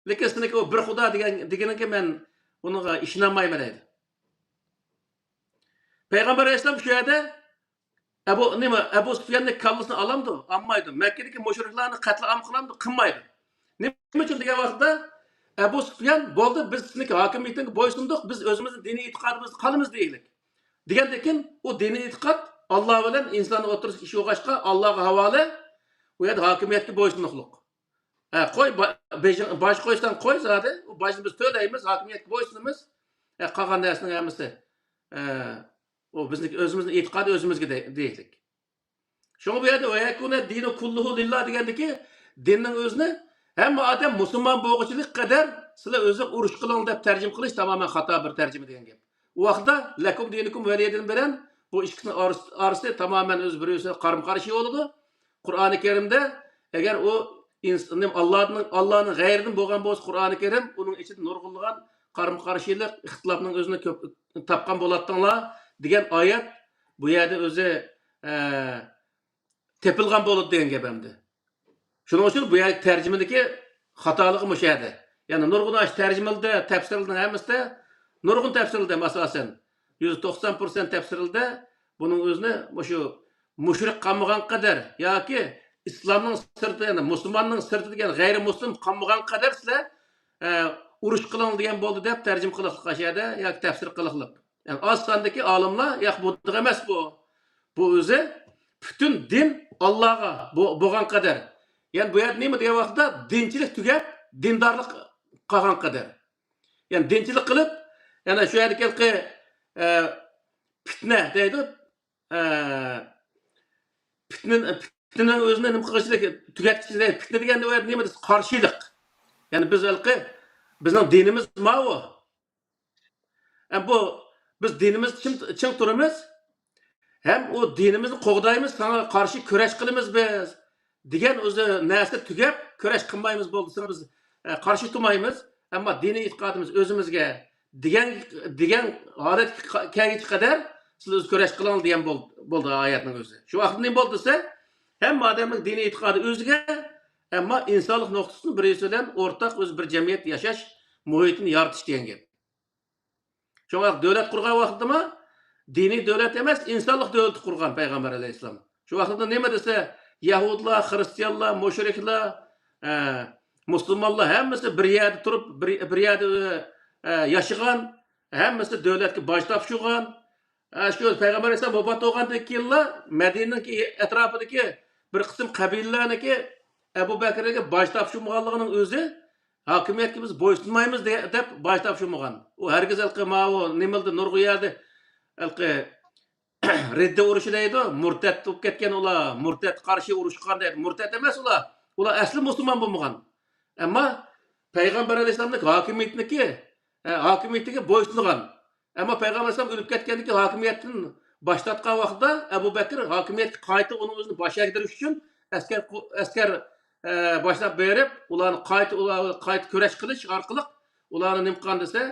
لېكىن سېنىڭكى ئۇ بىر خۇدا دېگەن، دېگىنىڭكى مەن ئۇنىڭغا ئىشىنالمايمەن دەيدۇ. پەيغەمبەر ئەلەيھىسسالام شۇ يەردە ئەبۇ، نېمە، ئەبۇ سۇپياننىڭ كاللىسىنى ئالامدۇ؟ ئالمايدۇ. مەككىدىكى مۇشرىكلارنى قەتلىئام قىلامدۇ؟ قىلمايدۇ. نېمە ئۈچۈن دېگەن ۋاقىتتا، ئەبۇ سۇپيان، بولدى، بىز سېنىڭكى ھاكىمىيىتىڭگە بويسۇندۇق، بىز ئۆزىمىزنىڭ دىنىي ئېتىقادىمىزدا قالىمىز دېگەنلىك. دېگەندىن كېيىن، ئۇ دىنىي ئېتىقاد ئاللا بىلەن ئىنساننىڭ ئوتتۇرىسىدىكى ئىش بولغاچقا، ئاللاغا ھاۋالە، ئۇ يەردە ھاكىمىيەتكە بويسۇنۇقلۇق. ھە، قوي، با-، بېشىڭ-، باج قويساڭ قوي زادى، ئۇ باجنى بىز تۆلەيمىز، ھاكىمىيەتكە بويسۇنىمىز. ھە، قالغان نەرسىنىڭ ھەممىسى، ھە، ئۇ بىزنىڭكى، ئۆزىمىزنىڭ ئېتىقادى ئۆزىمىزگە دە-، دېيىشلىك. شۇڭا بۇ يەردە «ۋە يەكۇنە دىنۇ كۇللۇھۇ لىللا» دېگەندىكى دىننىڭ ئۆزىنى ھەممە ئادەم مۇسۇلمان بولغۇچىلىق قەدەر سىلەر ئۆزۈڭ ئۇرۇش قىلىڭ دەپ تەرجىمە قىلىش تامامەن خاتا بىر تەرجىمە دېگەن گەپ. ئۇ ۋاقىتتا «لەكۇم دىنۇكۇم ۋەلىيە دىن» بىلەن بۇ ئىككىسىنىڭ ئارىسى، ئارىسى تامامەن ئۆز بىرىسىگە قارىمۇ قارشى بولىدۇ. قۇرئانى كەرىمدە ئەگەر ئۇ ئىنس-، نېمە، ئاللانىڭ، ئاللانىڭ غەيرىدىن بولغان بولسا قۇرئانى كەرىم، ئۇنىڭ ئىچىدە نۇرغۇنلىغان قارىمۇ قارشىلىق، ئىختىلاپنىڭ ئۆزىنى كۆپ تاپقان بولاتتىڭلار دېگەن ئايەت بۇ يەردە ئۆزى، ئە، تېپىلغان بولىدۇ دېگەن گەپ ئەمدى. شۇنىڭ ئۈچۈن بۇ يەردىكى تەرجىمىدىكى خاتالىقى مۇشۇ يەردە. يەنى نۇرغۇن ئاشۇ تەرجىمىلەردە، تەپسىرلەرنىڭ ھەممىسىدە، نۇرغۇن تەپسىرلەردە ئاساسەن، يۈزدە توقسان پىرسەنت تەپسىرلەردە بۇنىڭ ئۆزىنى مۇشۇ مۇشرىك قالمىغان قەدەر ياكى ئىسلامنىڭ سىرتى، يەنى مۇسۇلماننىڭ سىرتى دېگەن غەيرىي مۇسلىم قالمىغان قەدەر سىلەر، ئە، ئۇرۇش قىلىڭ دېگەن بولدى دەپ تەرجىمە قىلىقلىق ئاشۇ يەردە ياكى تەپسىر قىلىقلىق. يەنى ئاز ساندىكى ئالىملار، ياق، بۇنداق ئەمەس بۇ. بۇ ئۆزى پۈتۈن دىن ئاللاغا بو-، بولغان قەدەر. يەنى بۇ يەردە نېمە دېگەن ۋاقىتتا دىنچىلىك تۈگەپ، دىندارلىق قالغان قەدەر. يەنى دىنچىلىق قىلىپ، يەنى شۇ يەردىكى ھېلىقى، ئە، پىتنە دەيدۇ، ئە، پىتنە، پىتنىنىڭ ئۆزىنى نېمە قىلغۇچىلىك، تۈگەتكۈچىلىك، پىتنە دېگەندە ئۇ يەردە نېمە دېسە، قارشىلىق. يەنى بىز ھېلىقى، بىزنىڭ دىنىمىز ماۋۇ. ئە، بۇ، بىز دىنىمىزدا چىڭ، چىڭ تۇرىمىز، ھەم ئۇ دىنىمىزنى قوغدايمىز، ساڭا قارشى كۈرەش قىلىمىز بىز، دېگەن ئۆزى نەرسە تۈگەپ، كۈرەش قىلمايمىز، بولدى، ساڭا بىز، ئە، قارشى تۇرمايمىز، ئەمما دىنىي ئېتىقادىمىز ئۆزىمىزگە، دېگەن، دېگەن ھالەتكە قا-، كەلگۈچە قەدەر سىلەر ئۆزى كۈرەش قىلىڭ دېگەن بول-، بولدى ئايەتنىڭ ئۆزى. شۇ ۋاقىتتا نېمە بولدى دېسە، ھەممە ئادەمنىڭ دىنىي ئېتىقادى ئۆزىگە، ئەمما ئىنسانلىق نۇقتىسىدىن بىرسى بىلەن ئورتاق ئۆزى بىر جەمئىيەت ياشاش مۇھىتىنى يارىتىش دېگەن گەپ. شۇڭا دۆلەت قۇرغان ۋاقتىدىمۇ دىنىي دۆلەت ئەمەس، ئىنسانلىق دۆلىتى قۇرغان پەيغەمبەر ئەلەيھىسسالام. شۇ ۋاقىتتا نېمە دېسە، يەھۇدلار، خىرىستىيانلار، مۇشرىكلار، ئە، مۇسۇلمانلار ھەممىسى بىر يەردە تۇرۇپ، بىر، بىر يەردە، ئە، ياشىغان، ھەممىسى دۆلەتكە باج تاپشۇرغان. ئە، شۇ پەيغەمبەر ئەلەيھىسسالام ۋاپات بولغاندىن كېيىنلا مەدىنىنىڭكى ئەتراپىدىكى بىر قىسىم قەبىلىلەرنىڭكى ئەبۇ بەكرىگە باج تاپشۇرمىغانلىقىنىڭ ئۆزى ھاكىمىيەتكە بىز بويسۇنمايمىز دە-، دەپ باج تاپشۇرمىغان. ئۇ ھەرگىز ھېلىقى ماۋۇ نېمىلدە نۇرغۇن يەردە ھېلىقى رىددە ئۇرۇشى دەيدۇ، مۇرتەت بولۇپ كەتكەن ئۇلار، مۇرتەت قارشى ئۇرۇشقان دەيدۇ. مۇرتەت ئەمەس ئۇلار. ئۇلار ئەسلى مۇسۇلمان بولمىغان. ئەمما پەيغەمبەر ئەلەيھىسسالامنىڭ ھاكىمىيىتىنىڭكى، ئە، ھاكىمىيىتىگە بويسۇنغان. ئەمما پەيغەمبەر ئەلەيھىسسالام ئۆلۈپ كەتكەندىن كېيىن ھاكىمىيەتتىن باش تارتقان ۋاقتىدا ئەبۇ بەكرى ھاكىمىيەتكە قايتا ئۇنىڭ ئۆزىنى باش ئەگدۈرۈش ئۈچۈن ئەسكەر، ئەسكەر، ئە، باشلاپ بېرىپ، ئۇلارنى قايتا، ئۇلار قايتا كۈرەش قىلىش ئارقىلىق ئۇلارنى نېمە قىلغان دېسە،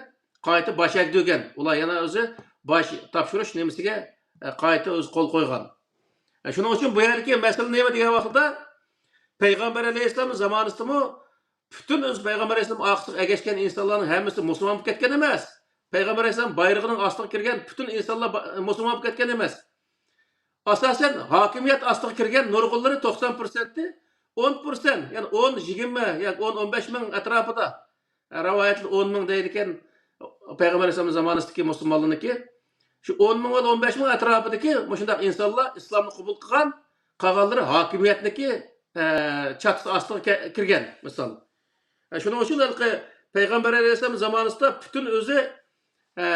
قايتا باش ئەگدۈرگەن. ئۇلار يەنە ئۆزى باش تاپشۇرۇش نېمىسىگە، ئە، قايتا ئۆزى قول قويغان. ئە، شۇنىڭ ئۈچۈن بۇ يەردىكى مەسىلە نېمە دېگەن ۋاقىتتا، پەيغەمبەر ئەلەيھىسسالامنىڭ زامانىسىدىمۇ پۈتۈن ئۆزى پەيغەمبەر ئەلەيھىسسالام ئارقىسىغا ئەگەشكەن ئىنسانلارنىڭ ھەممىسى مۇسۇلمان بولۇپ كەتكەن ئەمەس. پەيغەمبەر ئەلەيھىسسالام بايرىغىنىڭ ئاستىغا كىرگەن پۈتۈن ئىنسانلار با-، مۇسۇلمان بولۇپ كەتكەن ئەمەس. ئاساسەن، ھاكىمىيەت ئاستىغا كىرگەن نۇرغۇنلىرى توقسان پىرسەنتى، ئون پىرسەنت، يەنى ئون، يىگىرمە ياكى ئون، ئون بەش مىڭ ئەتراپىدا. رىۋايەتلەر ئون مىڭ دەيدىكەن، پەيغەمبەر ئەلەيھىسسالام زامانىسىدىكى مۇسۇلمانلارنىڭكى. شۇ ئون مىڭ ۋە ئون بەش مىڭ ئەتراپىدىكى مۇشۇنداق ئىنسانلار ئىسلامنى قوبۇل قىلغان، قالغانلىرى ھاكىمىيەتنىڭكى، ئە، چاتىسى ئاستىغا كە-، كىرگەن، مىسال. ئە، شۇنىڭ ئۈچۈن ھېلىقى پەيغەمبەر ئەلەيھىسسالام زامانىسىدا پۈتۈن ئۆزى، ئە،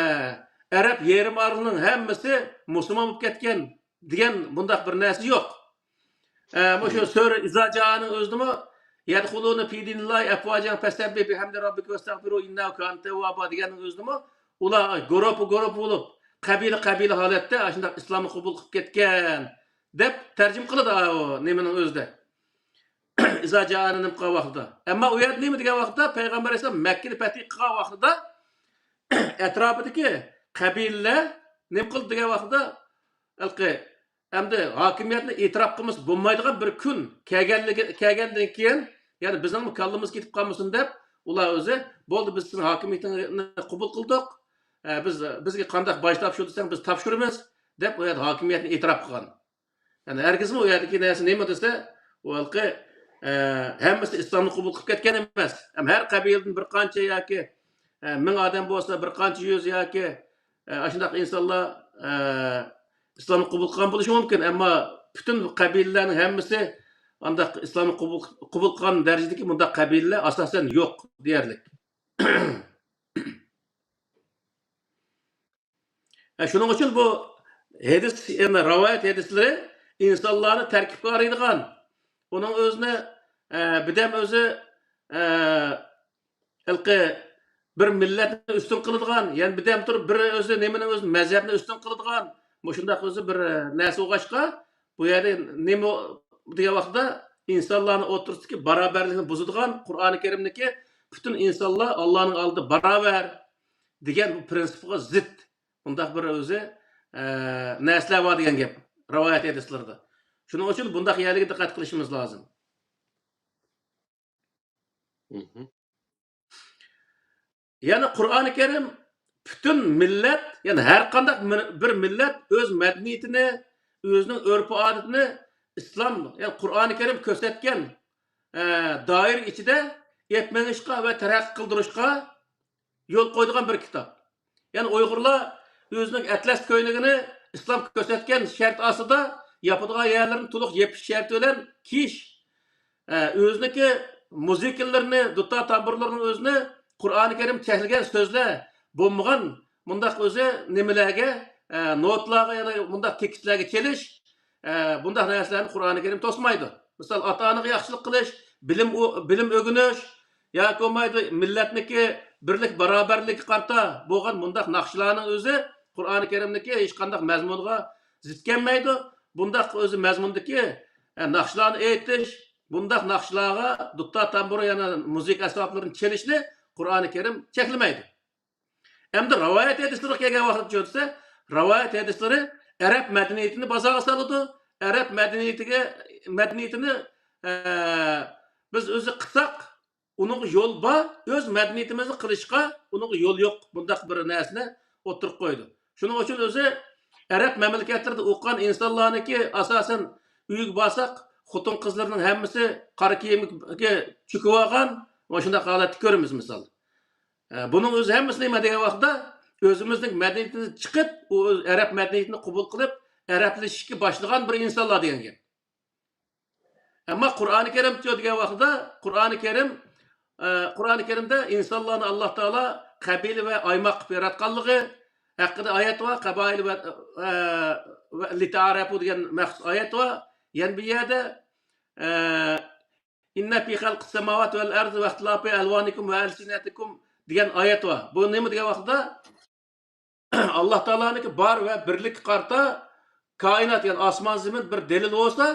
ئەرەب يېرىم ئارىلىنىڭ ھەممىسى مۇسۇلمان بولۇپ كەتكەن دېگەن بۇنداق بىر نەرسە يوق. ئە، مۇشۇ سۈرە ئىزا جائەنىڭ ئۆزىدىمۇ، يەدخۇلۇنە فى دىنىللاھى ئەفۋاجەن فەسەببىھ بىھەمدى رەببىكە ۋەستەغفىرۇھ ئىننەھۇ كانە تەۋۋابا دېگەننىڭ ئۆزىدىمۇ، ئۇلار گۇرۇپپا گۇرۇپپا بولۇپ، قەبىلە قەبىلە ھالەتتە ئاشۇنداق ئىسلامنى قوبۇل قىلىپ كەتكەن دەپ تەرجىمە قىلىدۇ، ئا، ئۇ نېمىنىڭ ئۆزىدە. ئىزا جائەنى نېمە قىلغان ۋاقتىدا. ئەمما ئۇ يەردە نېمە دېگەن ۋاقتىدا، پەيغەمبەر ئەلەيھىسسالام مەككىنى پەتھى قىلغان ۋاقتىدا ئەتراپىدىكى قەبىلىلەر نېمە قىلدى دېگەن ۋاقتىدا، ھېلىقى ئەمدى ھاكىمىيەتنى ئېتىراپ قىلمىسا بولمايدىغان بىر كۈن كەلگەنلىكى، كەلگەندىن كېيىن، يەنى بىزنىڭمۇ كاللىمىز كېتىپ قالمىسۇن دەپ، ئۇلار ئۆزى، بولدى، بىز سېنىڭ ھاكىمىيىتىڭنى قوبۇل قىلدۇق، ئە، بىز، بىزگە قانداق باج تاپشۇر دېسەڭ، بىز تاپشۇرىمىز، دەپ، ئۇ يەردە ھاكىمىيەتنى ئېتىراپ قىلغان. يەنى ھەرگىزمۇ ئۇ يەردىكى نەرسە نېمە دېسە، ئۇ ھېلىقى، ئە، ھەممىسى ئىسلامنى قوبۇل قىلىپ كەتكەن ئەمەس. ھەم ھەر قەبىلىدىن بىر قانچە ياكى، ئە، مىڭ ئادەم بولسا، بىر قانچە يۈز ياكى، ئە، ئاشۇنداق ئىنسانلار، ئە، ئىسلامنى قوبۇل قىلغان بولۇشى مۇمكىن، ئەمما پۈتۈن قەبىلىلەرنىڭ ھەممىسى ئانداق ئىسلامنى قوبۇل، قوبۇل قىلغان دەرىجىدىكى مۇنداق قەبىلىلەر ئاساسەن يوق دېيەرلىك. ھە، شۇنىڭ ئۈچۈن بۇ ھەدىس، يەنى رىۋايەت ھەدىسلىرى ئىنسانلارنى تەركىبكە ئايرىيدىغان، ئۇنىڭ ئۆزىنى، ئە، بىردەم ئۆزى، ئە، ھېلىقى بىر مىللەتنى ئۈستۈن قىلىدىغان، يەنە بىردەم تۇرۇپ بىر ئۆزى نېمىنىڭ ئۆزى مەزھەپنى ئۈستۈن قىلىدىغان، مۇشۇنداق ئۆزى بىر، ئە، نەرسە بولغاچقا، بۇ يەردە نېمە دېگەن ۋاقتىدا ئىنسانلارنىڭ ئوتتۇرىسىدىكى باراۋەرلىكنى بۇزىدىغان، قۇرئانى كەرىمدىكى پۈتۈن ئىنسانلار ئاللانىڭ ئالدىدا باراۋەر دېگەن بۇ پىرىنسىپقا زىت. بۇنداق بىر ئۆزى، ئە، نەرسىلەر بار دېگەن گەپ رىۋايەت ھەدىسلىرىدە. شۇنىڭ ئۈچۈن بۇنداق يەرلەرگە دىققەت قىلىشىمىز لازىم. مهم. يەنى قۇرئانى كەرىم پۈتۈن مىللەت، يەنى ھەر قانداق مىر-، بىر مىللەت ئۆز مەدەنىيىتىنى، ئۆزىنىڭ ئۆرپ-ئادىتىنى ئىسلام، يەنى قۇرئانى كەرىم كۆرسەتكەن، ئە، دائىرە ئىچىدە ئېلىپ مېڭىشقا ۋە تەرەققىي قىلدۇرۇشقا يول قويىدىغان بىر كىتاب. يەنى ئۇيغۇرلار ئۆزىنىڭ ئەتلەس كۆينىكىنى ئىسلام كۆرسەتكەن شەرت ئاستىدا ياپىدىغان يەرلىرىنى تولۇق يېپىش شەرتى بىلەن كىيىش، ئە، ئۆزىنىڭكى مۇزىكىلىرىنى، دۇتار تامبۇرلىرىنىڭ ئۆزىنى قۇرئانى كەرىم چەكلىگەن سۆزلەر بولمىغان مۇنداق ئۆزى نېمىلەرگە، ئە، نوتىلارغا يەنى مۇنداق تېكىستلەرگە چېلىش، ئە، بۇنداق نەرسىلەرنى قۇرئانى كەرىم توسمايدۇ. مىسال، ئاتا-ئانىغا ياخشىلىق قىلىش، بىلىم ئو-، بىلىم ئۆگىنىش، ياكى بولمايدۇ مىللەتنىكى بىرلىك باراۋەرلىكىگە قارىتا بولغان مۇنداق ناخشىلارنىڭ ئۆزى قۇرئانى كەرىمدىكى ھېچقانداق مەزمۇنغا زىت كەلمەيدۇ. بۇنداق ئۆزى مەزمۇندىكى، ئە، ناخشىلارنى ئېيتىش، بۇنداق ناخشىلارغا دۇتار تامبۇر يەنە مۇزىكا ئەسۋابلىرىنى چېلىشنى قۇرئانى كەرىم چەكلىمەيدۇ. ئەمدى رىۋايەت ھەدىسلىرىگە كەلگەن ۋاقىتتا چۈشەنسە، رىۋايەت ھەدىسلىرى ئەرەب مەدەنىيىتىنى بازارغا سالىدۇ. ئەرەب مەدەنىيىتىگە، مەدەنىيىتىنى، ئە، بىز ئۆزى قىلساق، ئۇنىڭغا يول بار، ئۆز مەدەنىيىتىمىزنى قىلىشقا ئۇنىڭغا يول يوق، بۇنداق بىر نەرسىنى ئوتتۇرىغا قويىدۇ. شۇنىڭ ئۈچۈن ئۆزى ئەرەب مەملىكەتلىرىدە ئوقۇغان ئىنسانلارنىڭكى ئاساسەن ئۆيىگە بارساق، خوتۇن-قىزلىرىنىڭ ھەممىسى قارا كىيىمگە چۆكۈۋالغان، مۇشۇنداق ھالەتتە كۆرىمىز مىسال. ئە، بۇنىڭ ئۆزى ھەممىسى نېمە دېگەن ۋاقىتتا، ئۆزىمىزنىڭ مەدەنىيىتىدىن چىقىپ، ئۇ ئۆز ئەرەب مەدەنىيىتىنى قوبۇل قىلىپ، ئەرەبلىشىشكە باشلىغان بىر ئىنسانلار دېگەن گەپ. ئەمما قۇرئانى كەرىم دېگەن ۋاقتىدا، قۇرئانى كەرىم، ئە، قۇرئانى كەرىمدە ئىنسانلارنى ئاللا تائالا قەبىلە ۋە ئايماق قىلىپ ياراتقانلىقى ھەققىدە ئايەت بار، قەبائىل ۋە، ئە، ۋە لىتەئارەپۇ دېگەن مەخسۇس ئايەت بار. يەنە بىر يەردە، ئە، ئىننە فى خەلقىس سەماۋاتى ۋەل ئەرزى ۋەختىلاپى ئەلۋانىكۇم ۋە ئەلسىنەتىكۇم دېگەن ئايەت بار. بۇ نېمە دېگەن ۋاقىتتا، ئاللا تائالانىڭكى بار ۋە بىرلىككە قارىتا كائىنات، يەنى ئاسمان زېمىن بىر دەلىل بولسا،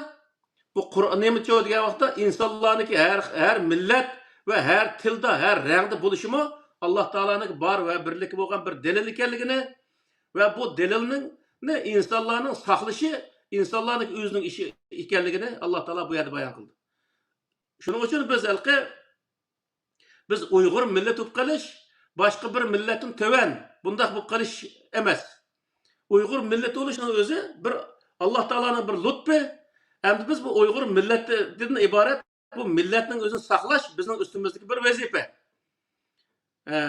بۇ قۇرئان نېمىچۇ دېگەن ۋاقىتتا ئىنسانلارنىڭكى ھەر، ھەر مىللەت ۋە ھەر تىلدا، ھەر رەڭدە بولۇشىمۇ ئاللا تائالانىڭكى بار ۋە بىرلىككە بولغان بىر دەلىل ئىكەنلىكىنى ۋە بۇ دەلىلنىڭ، نى ئىنسانلارنىڭ ساقلىشى ئىنسانلارنىڭ ئۆزىنىڭ ئىشى ئىكەنلىكىنى ئاللا تائالا بۇ يەردە بايان قىلدى. شۇنىڭ ئۈچۈن بىز ھېلىقى، بىز ئۇيغۇر مىللىتى بولۇپ قېلىش، باشقا بىر مىللەتتىن تۆۋەن، بۇنداق بولۇپ قېلىش ئەمەس. ئۇيغۇر مىللىتى بولۇشنىڭ ئۆزى بىر ئاللا تائالانىڭ بىر لۇتپى. ئەمدى بىز بۇ ئۇيغۇر مىللىتىدىن ئىبارەت بۇ مىللەتنىڭ ئۆزىنى ساقلاش بىزنىڭ ئۈستىمىزدىكى بىر ۋەزىپە. ئە،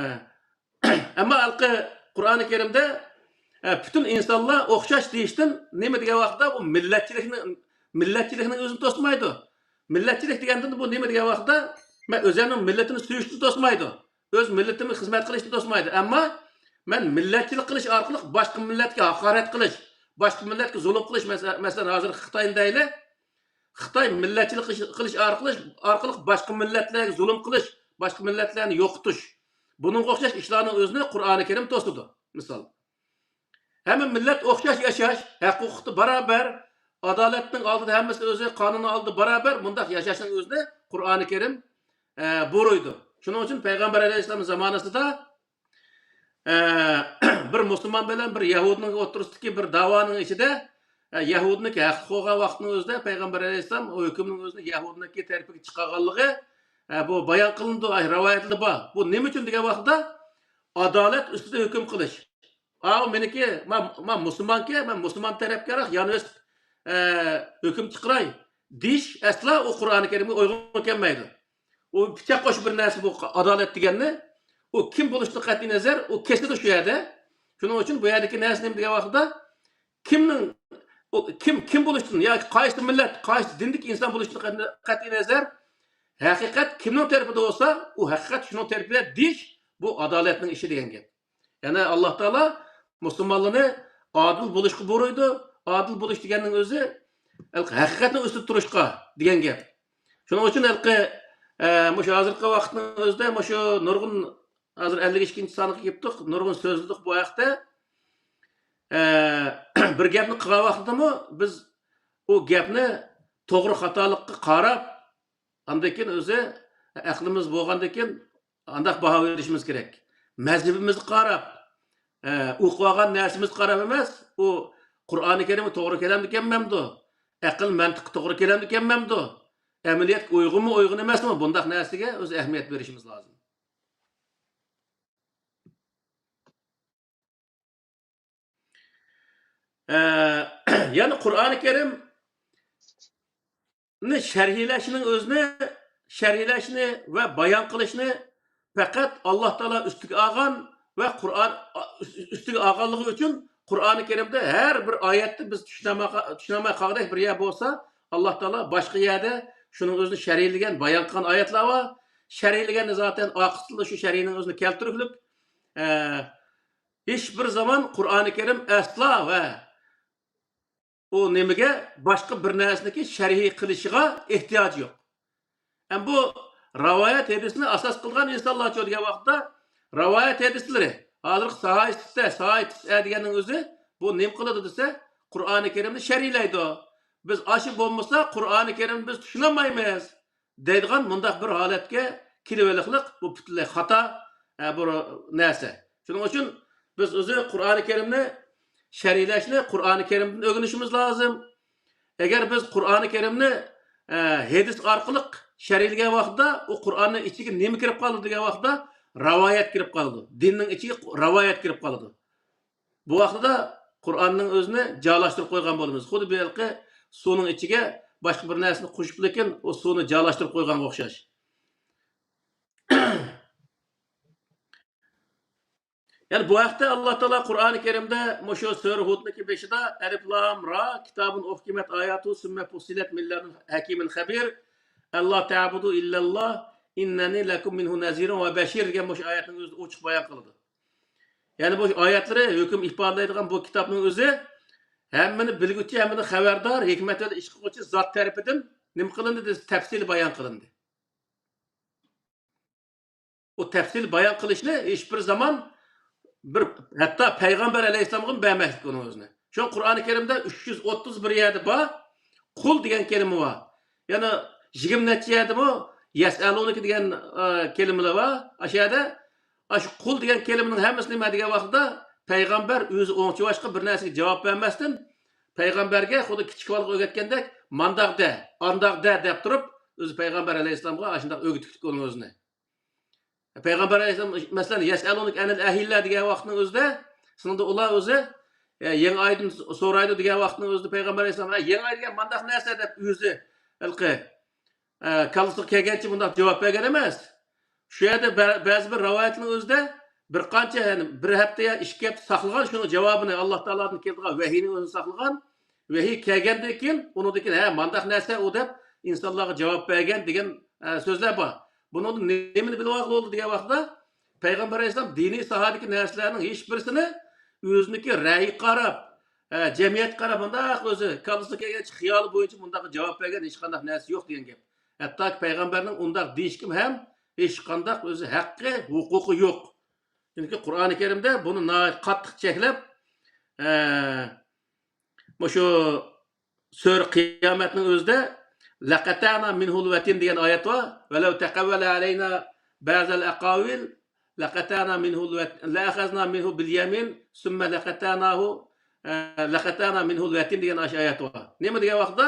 ئەمما ھېلىقى قۇرئانى كەرىمدە، ئە، پۈتۈن ئىنسانلار ئوخشاش دېيىشتىن نېمە دېگەن ۋاقىتتا بۇ مىللەتچىلىكنى، مىللەتچىلىكنىڭ ئۆزىنى توسمايدۇ. مىللەتچىلىك دېگەندىن بۇ نېمە دېگەن ۋاقىتتا مەن ئۆزۈمنىڭ مىللىتىنى سۆيۈشنى توسمايدۇ. ئۆز مىللىتىمگە خىزمەت قىلىشنى توسمايدۇ. ئەمما مەن مىللەتچىلىك قىلىش ئارقىلىق باشقا مىللەتكە ھاقارەت قىلىش، باشقا مىللەتكە زۇلۇم قىلىش، مەسە-، مەسىلەن، ھازىر خىتاينى دەيلى. خىتاي مىللەتچىلىك قىلىش، قىلىش ئارقىلىق، ئارقىلىق باشقا مىللەتلەرگە زۇلۇم قىلىش، باشقا مىللەتلەرنى يوقىتىش. بۇنىڭغا ئوخشاش ئىشلارنىڭ ئۆزىنى قۇرئانى كەرىم توسىدۇ. مىسال، ھەممە مىللەت ئوخشاش ياشاش، ھەق-ھوقۇقتا باراۋەر، ئادالەتنىڭ ئالدىدا ھەممىسى ئۆزى قانۇننىڭ ئالدىدا باراۋەر، مۇنداق ياشاشنىڭ ئۆزىنى قۇرئانى كەرىم، ئە، بۇيرۇيدۇ. شۇنىڭ ئۈچۈن پەيغەمبەر ئەلەيھىسسالام زامانىسىدا، ئە، بىر مۇسۇلمان بىلەن بىر يەھۇدنىڭ ئوتتۇرىسىدىكى بىر داۋانىڭ ئىچىدە، ئە، يەھۇدنىڭكى ھەقلىق بولغان ۋاقىتنىڭ ئۆزىدە پەيغەمبەر ئەلەيھىسسالام ئۇ ھۆكۈمنىڭ ئۆزىنى يەھۇدنىڭكى تەرىپىگە چىقارغانلىقى، ئە، بۇ بايان قىلىنىدۇ، ئاي، رىۋايەتلەردە بار. بۇ نېمە ئۈچۈن دېگەن ۋاقىتتا، ئادالەت ئۈستىدە ھۆكۈم قىلىش. ئاۋۇ مېنىڭكى، ما، ما مۇسۇلمانكى، مەن مۇسۇلمان تەرەپكە يانۋېسىپ، ئە، ھۆكۈم چىقىراي دېيىش ئەسلا ئۇ قۇرئانى كەرىمگە ئۇيغۇن كەلمەيدۇ. ئۇ پىچاق قوشۇپ بىر نەرسە بۇ ئادالەت دېگەننى، ئۇ كىم بولۇشىدىن قەتئىي نەزەر، ئۇ كېسىدۇ شۇ يەردە. شۇنىڭ ئۈچۈن بۇ يەردىكى نەرسە نېمە دېگەن ۋاقىتتا، كىمنىڭ، ئۇ كىم، كىم بولۇشتىن ياكى قايسى مىللەت، قايسى دىندىكى ئىنسان بولۇشتىن قەتئىي نەزەر، ھەقىقەت كىمنىڭ تەرىپىدە بولسا، ئۇ ھەقىقەت شۇنىڭ تەرىپىدە دېيىش، بۇ ئادالەتنىڭ ئىشى دېگەن گەپ. يەنى ئاللا تائالا مۇسۇلمانلارنى ئادىل بولۇشقا بۇيرۇيدۇ. ئادىل بولۇش دېگەننىڭ ئۆزى ھەقىقەتنىڭ ئۈستىدە تۇرۇشقا دېگەن گەپ. شۇنىڭ ئۈچۈن ھېلىقى، ئە، مۇشۇ ھازىرقى ۋاقىتنىڭ ئۆزىدە مۇشۇ نۇرغۇن، ھازىر ئەللىك ئىككىنچى سانغا كېلىپتۇق، نۇرغۇن سۆزلىدۇق بۇ ھەقتە. ئە، بىر گەپنى قىلغان ۋاقتىدىمۇ بىز ئۇ گەپنى توغرا خاتالىققا قاراپ، ئاندىن كېيىن ئۆزى ئەقلىمىز بولغاندىن كېيىن ئانداق باھا بېرىشىمىز كېرەك. مەزھىپىمىزگە قاراپ، ئە، ئوقۇۋالغان نەرسىمىزگە قاراپ ئەمەس، ئۇ قۇرئانى كەرىمگە توغرا كېلەمدىكەنمەمدۇ؟ ئەقىل مەنتىققە توغرا كېلەمدىكەنمەمدۇ؟ ئەمەلىيەتكە ئۇيغۇنمۇ، ئۇيغۇن ئەمەسمۇ؟ بۇنداق نەرسىگە ئۆزى ئەھمىيەت بېرىشىمىز لازىم. ئە، يەنى قۇرئانى كەرىمنى شەرھلەشنىڭ ئۆزىنى، شەرھلەشنى ۋە بايان قىلىشنى پەقەت ئاللا تائالا ئۈستىگە ئالغان ۋە قۇرئان ئۈستىگە ئالغانلىقى ئۈچۈن قۇرئانى كەرىمدە ھەر بىر ئايەتتە بىز چۈشىنەلمەي، چۈشىنەلمەي قالغۇدەك بىر يەر بولسا، ئاللا تائالا باشقا يەردە شۇنىڭ ئۆزىنى شەرھلىگەن، بايان قىلغان ئايەتلەر بار. شەرھلىگەندە زاتەن ئارقىسىدا شۇ شەرھنىڭ ئۆزىنى كەلتۈرۈكلۈك، ئە، ھېچ بىر زامان قۇرئانى كەرىم ئەسلا ۋە ئۇ نېمىگە باشقا بىر نەرسىنىڭكى شەرھى قىلىشىغا ئېھتىياجى يوق. ھەم بۇ رىۋايەت ھەدىسنى ئاساس قىلغان ئىنسانلارچۇ دېگەن ۋاقىتتا، رىۋايەت ھەدىسلىرى، ھازىرقى ساھىھە سىتتە، ساھىھە تىسئە دېگەننىڭ ئۆزى بۇ نېمە قىلىدۇ دېسە، قۇرئانى كەرىمنى شەرھلەيدۇ. بىز ئاشۇ بولمىسا قۇرئانى كەرىمنى بىز چۈشىنەلمەيمىز دەيدىغان مۇنداق بىر ھالەتكە كېلىۋېلىقلىق، بۇ پۈتۈنلەي خاتا، ئە، بىر نەرسە. شۇنىڭ ئۈچۈن بىز ئۆزى قۇرئانى كەرىمنى شەرھلەشنى قۇرئانى كەرىمدىن ئۆگىنىشىمىز لازىم. ئەگەر بىز قۇرئانى كەرىمنى، ئە، ھەدىس ئارقىلىق شەرھلىگەن ۋاقىتتا، ئۇ قۇرئاننىڭ ئىچىگە نېمە كىرىپ قالىدۇ دېگەن ۋاقىتتا، رىۋايەت كىرىپ قالىدۇ. دىننىڭ ئىچىگە رىۋايەت كىرىپ قالىدۇ. بۇ ۋاقتىدا قۇرئاننىڭ ئۆزىنى جايلاشتۇرۇپ قويغان بولىمىز. خۇددى بۇ ھېلىقى سۇنىڭ ئىچىگە باشقا بىر نەرسىنى قوشۇپ، لېكىن ئۇ سۇنى جايلاشتۇرۇپ قويغانغا ئوخشاش. يەنى بۇ ھەقتە ئاللا تائالا قۇرئانى كەرىمدە مۇشۇ سۈرە ھۇدنىڭكى بېشىدا، ئەلىف لام را، كىتابۇن ئۇھكىمەت ئاياتۇ، سۈممە فۇسسىلەت مىن لەدۇن ھەكىمىن خەبىر، ئەللا تەبۇدۇ ئىللەللا، ئىننەنى لەكۇم مىنھۇ نەزىرۇن ۋە بەشىر دېگەن مۇشۇ ئايەتنىڭ ئۆزىدە ئوچۇق بايان قىلىدۇ. يەنى بۇ ئايەتلىرى ھۆكۈم ئىپادىلەيدىغان بۇ كىتابنىڭ ئۆزى ھەممىنى بىلگۈچى، ھەممىنى خەۋەردار، ھېكمەت بىلەن ئىش قىلغۇچى زات تەرىپىدىن نېمە قىلىندى دېسە، تەپسىلىي بايان قىلىندى. ئۇ تەپسىلىي بايان قىلىشنى ھېچ بىر زامان بىر، ھەتتا پەيغەمبەر ئەلەيھىسسالامغىمۇ بەرمەسلىك ئۇنىڭ ئۆزىنى. شۇڭا قۇرئانى كەرىمدە ئۈچ يۈز ئوتتۇز بىر يەردە بار، قۇل دېگەن كەلىمە بار. يەنە يىگىرمە نەچچە يەردىمۇ يەسئەلۇنىكە دېگەن، ئە، كەلىمىلەر بار. ئاشۇ يەردە، ئاشۇ قۇل دېگەن كەلىمىنىڭ ھەممىسى نېمە دېگەن ۋاقتىدا، پەيغەمبەر ئۆزى ئوڭچىۋاشقا بىر نەرسىگە جاۋاب بەرمەستىن، پەيغەمبەرگە خۇددى كىچىك بالىغا ئۆگەتكەندەك، مانداق دە، ئانداق دە دەپ تۇرۇپ، ئۆزى پەيغەمبەر ئەلەيھىسسالامغا ئاشۇنداق ئۆگىتىپتىكەن ئۇنىڭ ئۆزىنى. پەيغەمبەر ئەلەيھىسسالام، مەسىلەن، يەسئەلۇنىكە ئەنىل ئەھىللە دېگەن ۋاقىتنىڭ ئۆزىدە، شۇنىڭدا ئۇلار ئۆزى، ئە، يېڭى ئايدىن سورايدۇ دېگەن ۋاقىتنىڭ ئۆزىدە پەيغەمبەر ئەلەيھىسسالام، ھە، يېڭى ئاي دېگەن مانداق نەرسە دەپ ئۆزى ھېلىقى، ئە، كاللىسىغا كەلگەنچە بۇنداق جاۋاب بەرگەن ئەمەس. شۇ يەردە بە-، بەزى بىر رىۋايەتنىڭ ئۆزىدە بىر قانچە، يەنى بىر ھەپتە يا ئىككى ھەپتە ساقلىغان شۇنىڭ جاۋابىنى، ئاللا تائالادىن كېلىدىغان ۋەھىينىڭ ئۆزىنى ساقلىغان. ۋەھىي كەلگەندىن كېيىن، ئۇنىڭدىن كېيىن، ھە، مانداق نەرسە ئۇ دەپ ئىنسانلارغا جاۋاب بەرگەن دېگەن، ئە، سۆزلەر بار. بۇنىڭدىن نېمىنى بىلىۋالغىلى بولىدۇ دېگەن ۋاقىتتا، پەيغەمبەر ئەلەيھىسسالام دىنىي ساھەدىكى نەرسىلەرنىڭ ھېچ بىرسىنى ئۆزىنىڭكى رەئيىگە قاراپ، ئە، جەمئىيەتكە قاراپ مۇنداق ئۆزى كاللىسىغا كەلگەنچە خىيالى بويىچە مۇنداققا جاۋاب بەرگەن ھېچقانداق نەرسە يوق دېگەن گەپ. ھەتتاكى پەيغەمبەرنىڭ ئۇنداق دېيىشكىمۇ ھەم ھېچقانداق ئۆزى ھەققى، ھوقۇقى يوق. چۈنكى قۇرئانى كەرىمدە بۇنى ناھايىتى قاتتىق چەكلەپ، ئە، مۇشۇ سۈرە قىيامەتنىڭ ئۆزىدە لقطعنا منه الوتين دېگەن ئايەت بار. ولو تقول علينا بعض الأقاويل لقطعنا منه الوت-، لأخذنا منه باليمين ثم لقطعناه، ئە، لقطعنا منه الوتين دېگەن ئاشۇ ئايەت بار. نېمە دېگەن ۋاقىتتا،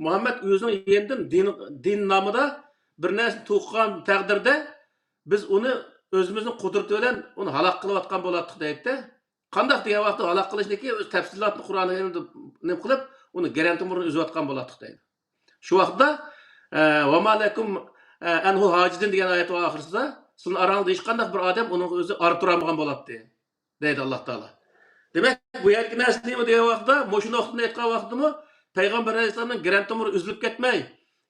مۇھەممەد ئۆزىنىڭ يېنىدىن دىن، دىن نامىدا بىر نەرسىنى توقۇغان تەقدىردە، بىز ئۇنى ئۆزىمىزنىڭ قۇدرىتى بىلەن ئۇنى ھالاك قىلىۋاتقان بولاتتۇق دەيدىدە. قانداق دېگەن ۋاقىتتا ھالاك قىلىشنىكى ئۆز تەپسىلاتىنى قۇرئان كەرىمدە نېمە قىلىپ، ئۇنى گىرەن تومۇرىنى ئۈزۈۋاتقان بولاتتۇق دەيدۇ. شۇ ۋاقىتتا، ئە، «وما لكم، ئە، عنه حاجزين» دېگەن ئايەت بار ئاخىرسىدا، سىلىنىڭ ئاراڭلاردا ھېچقانداق بىر ئادەم ئۇنىڭغا ئۆزى ئارا تۇرالمىغان بولاتتى، دەيدۇ ئاللا تائالا. دېمەك، بۇ يەردىكى نەرسە نېمە دېگەن ۋاقىتتا، مۇشۇ نۇقتىنى ئېيتقان ۋاقتىمۇ پەيغەمبەر ئەلەيھىسسالامنىڭ گىرەن تومۇرى ئۈزۈلۈپ كەتمەي،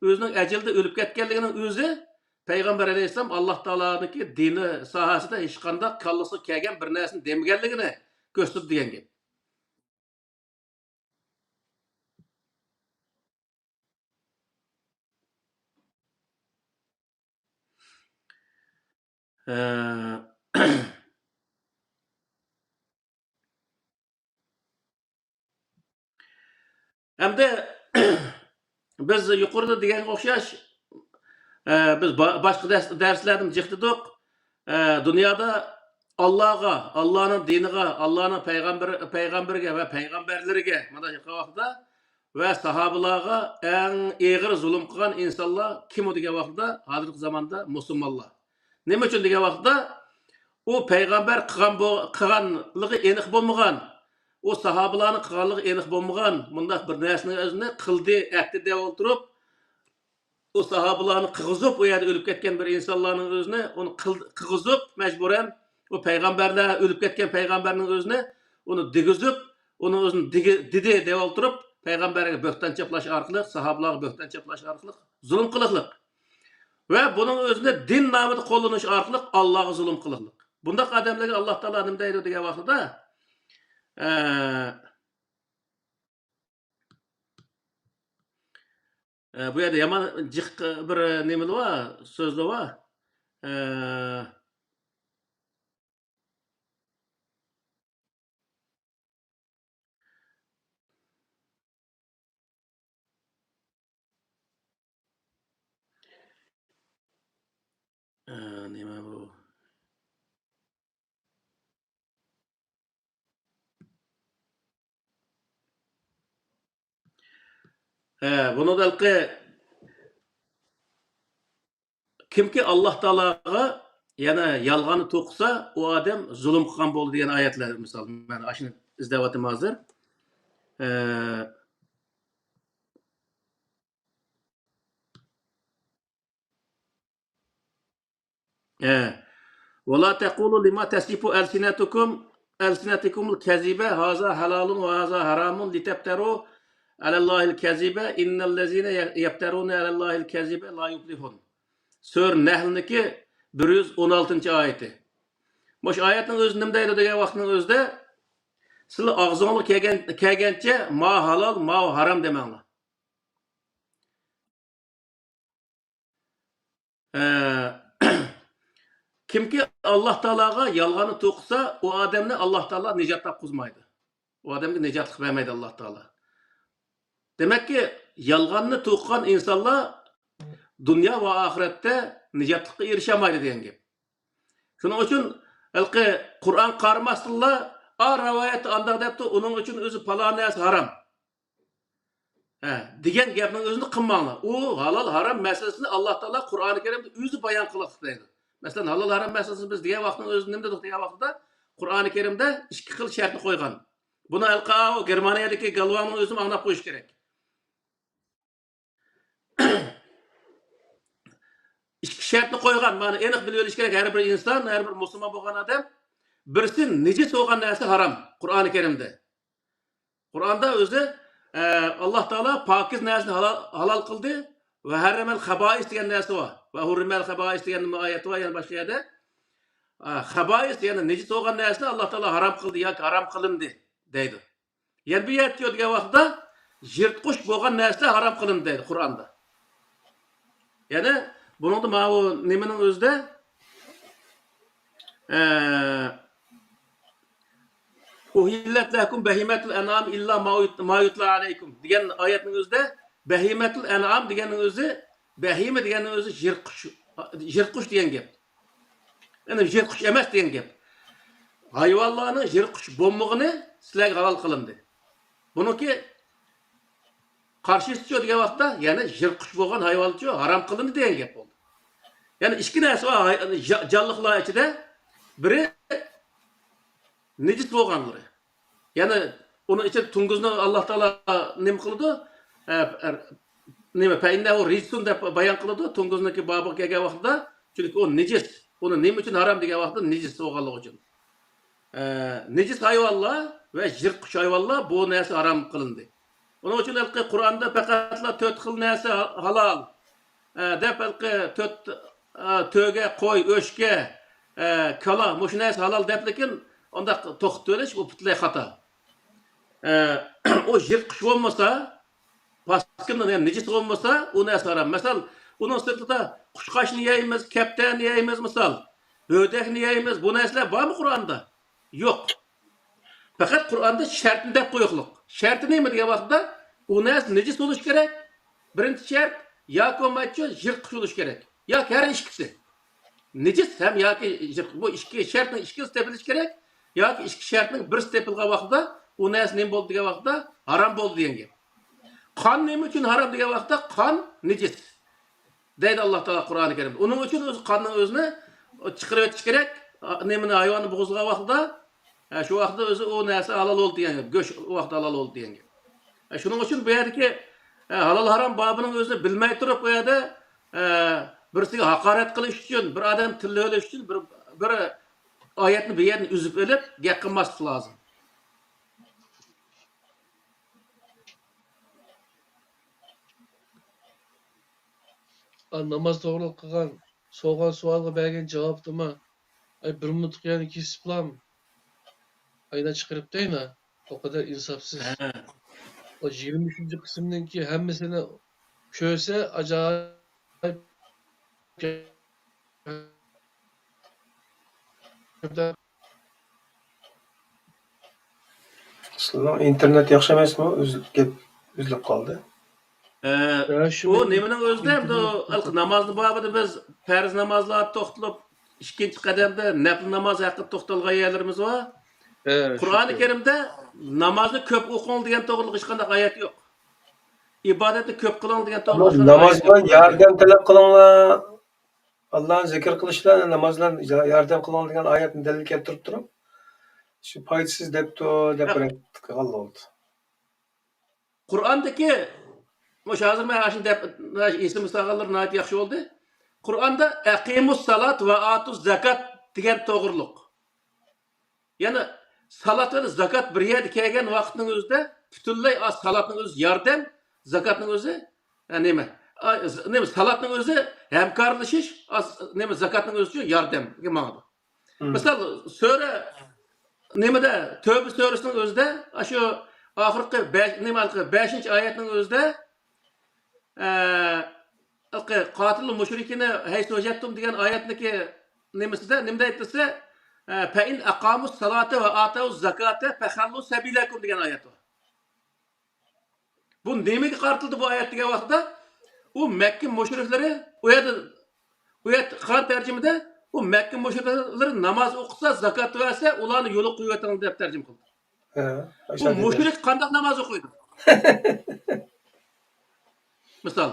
ئۆزىنىڭ ئەجىلىدە ئۆلۈپ كەتكەنلىكىنىڭ ئۆزى پەيغەمبەر ئەلەيھىسسالام ئاللا تائالانىڭكى دىنى ساھەسىدە ھېچقانداق كاللىسىغا كەلگەن بىر نەرسىنى دېمىگەنلىكىنى كۆرسىتىدۇ دېگەن گەپ. ئە، ئەمدى بىز يۇقىرىدا دېگەنگە ئوخشاش، ئە، بىز با-، باشقا دەرس-، دەرسلەردىمۇ جىقتىدۇق. ئە، دۇنيادا ئاللاغا، ئاللانىڭ دىنىغا، ئاللانىڭ پەيغەمبىرى، پەيغەمبىرىگە ۋە پەيغەمبەرلىرىگە، مانا شۇ ۋاقىتتا ۋە ساھابىلارغا ئەڭ ئېغىر زۇلۇم قىلغان ئىنسانلار كىم ئۇ دېگەن ۋاقىتتا، ھازىرقى زاماندا مۇسۇلمانلار. نېمە ئۈچۈن دېگەن ۋاقىتتا، ئۇ پەيغەمبەر قىلغان بو-، قىلغانلىقى ئېنىق بولمىغان، ئۇ ساھابىلارنىڭ قىلغانلىقى ئېنىق بولمىغان مۇنداق بىر نەرسىنى ئۆزىنى قىلدى، ئەتتى دەپ ئولتۇرۇپ، ئۇ ساھابىلارنى قىغۇزۇپ، ئۇ يەردە ئۆلۈپ كەتكەن بىر ئىنسانلارنىڭ ئۆزىنى، ئۇنى قىل-، قىغۇزۇپ مەجبۇرەن، ئۇ پەيغەمبەرلەر، ئۆلۈپ كەتكەن پەيغەمبەرنىڭ ئۆزىنى، ئۇنى دېگۈزۈپ، ئۇنىڭ ئۆزىنى دېگى-، دېدى دەپ ئولتۇرۇپ، پەيغەمبەرگە بۆھتان چاپلاش ئارقىلىق، ساھابىلارغا بۆھتان چاپلاش ئارقىلىق زۇلۇم قىلىقلىق. ۋە بۇنىڭ ئۆزىنى دىن نامىدا قوللىنىش ئارقىلىق ئاللاغا زۇلۇم قىلىقلىق. بۇنداق ئادەملەرگە ئاللا تائالا نېمە دەيدۇ دېگەن ۋاقتىدا، ئە، ئە، بۇ يەردە يامان جىق بىر نېمىلەر بار، سۆزلەر بار. ئە، ئە، نېمە بۇ؟ ھە، بۇنىڭدا ھېلىقى كىمكى ئاللا تائالاغا يەنە يالغاننى توقۇسا، ئۇ ئادەم زۇلۇم قىلغان بولدى دېگەن ئايەتلەر، مىسال، مەن ئاشۇنى ئىزدەۋاتىمەن ھازىر. ئە، ئە، «ولا تقولوا لما تصف ألسنتكم، ألسنتكم الكذب هذا حلال وهذا حرام لتفتروا على الله الكذب إن الذين يفترون على الله الكذب لا يفلحون.» سۈرە نەھلنىڭكى بىر يۈز ئون ئالتىنچى ئايىتى. مۇشۇ ئايەتنىڭ ئۆزى نېمە دەيدۇ دېگەن ۋاقىتنىڭ ئۆزىدە، سىلەر ئاغزىڭلار كەلگەن-، كەلگەنچە ماۋۇ ھالال، ماۋۇ ھارام دېمەڭلار. ئە، كىمكى ئاللا تائالاغا يالغاننى توقۇسا، ئۇ ئادەمنى ئاللا تائالا نىجات تاپقۇزمايدۇ. ئۇ ئادەمگە نىجاتلىق بەرمەيدۇ ئاللا تائالا. دېمەككى، يالغاننى توقۇغان ئىنسانلار دۇنيا ۋە ئاخىرەتتە نىجاتلىققا ئېرىشەلمەيدۇ دېگەن گەپ. شۇنىڭ ئۈچۈن ھېلىقى قۇرئان قارىماستىنلا، «ئا، رىۋايەتتە ئانداق دەپتۇ، ئۇنىڭ ئۈچۈن ئۆزى پالان نەرسە ھارام.» ھە، دېگەن گەپنىڭ ئۆزىنى قىلماڭلار. ئۇ ھالال ھارام مەسىلىسىنى ئاللا تائالا قۇرئانى كەرىمدە ئۆزى بايان قىلىۋاتىدۇ دەيدۇ. مەسىلەن، ھالال ھارام مەسىلىسىنى بىز دېگەن ۋاقىتنىڭ ئۆزىدە نېمە دېدۇق دېگەن ۋاقىتتا، قۇرئانى كەرىمدە ئىككى خىل شەرتنى قويغان. بۇنى ھېلىقى ئاۋۇ گېرمانىيەدىكى گالۋاڭنىڭ ئۆزىمۇ ئاڭلاپ قويۇشى كېرەك. ئىككى شەرتنى قويغان، مانا ئېنىق بىلىۋېلىش كېرەك، ھەر بىر ئىنسان، ھەر بىر مۇسۇلمان بولغان ئادەم، بىرسى نىجىس بولغان نەرسە ھارام، قۇرئانى كەرىمدە. قۇرئاندا ئۆزى، ئە، ئاللا تائالا پاكىز نەرسىنى ھالال، ھالال قىلدى، ۋە ھەررەمەل خابائىس دېگەن نەرسە بار، ۋە ھۇررىمەل خابائىس دېگەن ئايەت بار، يەنە باشقا يەردە. ئە، خابائىس، يەنى نىجىس بولغان نەرسىنى ئاللا تائالا ھارام قىلدى ياكى ھارام قىلىندى دەيدۇ. يەنە بىر يەردە دېگەن ۋاقتىدا يىرتقۇچ بولغان نەرسىلەر ھارام قىلىندى دەيدۇ قۇرئاندا. يەنى بۇنىڭدا ماۋۇ نېمىنىڭ ئۆزىدە، ئە، «أحلت لكم بهيمة الأنعام إلا ما يت-، ما يتلى عليكم» دېگەن ئايەتنىڭ ئۆزىدە بەھىمەتۇل ئەنئام دېگەننىڭ ئۆزى، بەھىمە دېگەننىڭ ئۆزى يىرتقۇچ، يىرتقۇچ دېگەن گەپ. يەنى يىرتقۇچ ئەمەس دېگەن گەپ. ھايۋانلارنىڭ يىرتقۇچ بولمىغىنى سىلەرگە ھالال قىلىندى. بۇنىڭكى قارشىسىچۇ دېگەن ۋاقىتتا، يەنى يىرتقۇچ بولغان ھايۋانچۇ ھارام قىلىندى دېگەن گەپ بولدى. يەنى ئىككى نەرسە بار ھاي-، جا-، جانلىقلار ئىچىدە، بىرى نىجىس بولغانلىرى. يەنى ئۇنىڭ ئىچىدە توڭگۇزنى ئاللا تائالا نېمە قىلىدۇ؟ ئە، ئە، نېمە، فەئىننەھۇ رىجسۇن دەپ بايان قىلىدۇ، توڭگۇزنىڭكى بابىغا كەلگەن ۋاقتىدا، چۈنكى ئۇ نىجىس. ئۇنى نېمە ئۈچۈن ھارام دېگەن ۋاقىتتا نىجىس بولغانلىقى ئۈچۈن. ئە، نىجىس ھايۋانلار ۋە يىرتقۇچ ھايۋانلار بۇ نەرسە ھارام قىلىندى. ئۇنىڭ ئۈچۈن ھېلىقى قۇرئاندا پەقەتلا تۆت خىل نەرسە ھا-، ھالال، ئە، دەپ ھېلىقى تۆت، ئە، تۆگە، قوي، ئۆچكە، ئە، كالا، مۇشۇ نەرسە ھالال دەپ، لېكىن ئۇنداق توختىتىۋېلىش، ئۇ پۈتۈنلەي خاتا. ئە، ئۇ يىرتقۇچ بولمىسا، پاسكىنا، يەنى نىجىس بولمىسا، ئۇ نەرسە ھارام. مىسال، ئۇنىڭ سىرتىدا قۇشقاچنى يەيمىز، كەپتەرنى يەيمىز، مىسال، بۆدەكنى يەيمىز، بۇ نەرسىلەر بارمۇ قۇرئاندا؟ يوق. پەقەت قۇرئاندا شەرتنى دەپ قويۇقلۇق. شەرتى نېمە دېگەن ۋاقىتتا، ئۇ نەرسە نىجىس بولۇشى كېرەك. بىرىنچى شەرت، ياكى بولمايدىچۇ، يىرتقۇچ بولۇشى كېرەك. ياكى ھەر ئىككىسى. نىجىس ھەم ياكى يىرتقۇچ. بۇ ئىككى شەرتنىڭ ئىككىسى تېپىلىشى كېرەك. ياكى ئىككى شەرتنىڭ بىرسى تېپىلغان ۋاقىتتا، ئۇ نەرسە نېمە بولدى دېگەن ۋاقىتتا، ھارام بولدى دېگەن گەپ. قان نېمە ئۈچۈن ھارام دېگەن ۋاقىتتا، قان نىجىس. دەيدۇ ئاللا تائالا قۇرئانى كەرىمدە. ئۇنىڭ ئۈچۈن ئۆزى قاننىڭ ئۆزىنى چىقىرىۋېتىش كېرەك. ئا، نېمىنى، ھايۋاننى بوغۇزلىغان ۋاقتىدا، ئە، شۇ ۋاقىتتا ئۆزى ئۇ نەرسە ھالال بولدى دېگەن گەپ. گۆش ئۇ ۋاقىتتا ھالال بولدى دېگەن گەپ. ئە، شۇنىڭ ئۈچۈن بۇ يەردىكى، ئە، ھالال ھارام بابىنىڭ ئۆزىنى بىلمەي تۇرۇپ، بۇ يەردە، ئە، بىرسىگە ھاقارەت قىلىش ئۈچۈن، بىر ئادەم تىللىۋېلىش ئۈچۈن بىر، بىر ئايەتنى بۇ يەردىن ئۈزۈپ ئېلىپ گەپ قىلماسلىق لازىم. ئا، ناماز توغرىلىق قىلغان، سورىغان سوئالغا بەرگەن جاۋابتىمۇ، ئاي، بىر مىنۇتلۇق يەرنى كېسىپلام، ئاينا چىقىرىپتۇ ئاينا. ئۇ قەدەر ئىنساپسىز. ھە. ئۇ يىگىرمە ئۈچىنچى قىسىمنىڭكى ھەممىسىنى كۆرسە، ئاجايىپ. سىزنىڭ ئىنتېرنېت ياخشى ئەمەسمۇ؟ ئۈزۈلۈپ كەت-، ئۈزۈلۈپ قالدى. ئە، ھە، شۇ ئۇ مەن نېمىنىڭ ئۆزىدە، ئىنتېرنېت بۇ نامازنىڭ بابىدا بىز پەرز نامازلاردا توختىلىپ، ئىككىنچى قەدەمدە نەپىل ناماز ھەققىدە توختالغان يەرلىرىمىز بار. ھە، شۇ قۇرئانى كەرىمدە نامازنى كۆپ ئوقۇڭ دېگەن توغرىلىق ھېچقانداق ئايەت يوق. ئىبادەتنى كۆپ قىلىڭ دېگەن توغرىلىق ھېچقانداق ناماز ئايەت بىلەن يوق. ياردەم تەلەپ قىلىڭلار. ئاللانى زىكىر قىلىش بىلەن ناماز بىلەن ياردەم قىلىڭ دېگەن ئايەتنى دەلىل كەلتۈرۈپ تۇرۇپ، شۇ پايدىسىز دەپتۇ دەپ ھە. رەت قىلغانلا بولدى. قۇرئاندىكى، مۇشۇ ھازىر مەن ئاشۇنى دەپ، ئېسىمگە سالغانلىرى ناھايىتى ياخشى بولدى. قۇرئاندا «ئەقىمۇس سالات ۋە ئاتۇز زاكات» دېگەن توغرۇلۇق. يەنى سالات ۋە زاكات بىر يەردە كەلگەن ۋاقىتنىڭ ئۆزىدە پۈتۈنلەي ئا، سالاتنىڭ ئۆزى ياردەم، زاكاتنىڭ ئۆزى، ئە، نېمە؟ ئا، ز-، نېمە، سالاتنىڭ ئۆزى ھەمكارلىشىش، ئا، ز-، نېمە، زاكاتنىڭ ئۆزى ياردەمگە ماڭىدۇ. مم. مىسال، سۈرە، نېمىدە، تۆبە سۈرىسىنىڭ ئۆزىدە، ئاشۇ ئاخىرقى بەش، نېمە، بەشىنچى ئايەتنىڭ ئۆزىدە، ئە، قاتىلۇل مۇشرىكىنە ھەيسۇ ۋەجەدتۇم دېگەن ئايەتنىكى نېمىسىدە، نېمە دەيدۇ دېسە، ئە، فەئىن ئەقامۇس سالاتا ۋە ئاتاۋۇز زاكاتا فەخەللۇ سەبىلەكۇم دېگەن ئايەت بار. بۇ نېمىگە قارىتىلدى بۇ ئايەت دېگەن ۋاقىتتا، ئۇ مەككە مۇشرىكلىرى ئۇ يەردە، ئۇ يەردە قىلغان تەرجىمىدە، ئۇ مەككە مۇشرىكلىرى ناماز ئوقۇسا، زاكات بەرسە، ئۇلارنى يولغا قويۇۋېتىڭ دەپ تەرجىمە قىلدى. ھە، بۇ ئاشۇ مۇشرىك قانداق ناماز ئوقۇيدۇ؟ مىسال.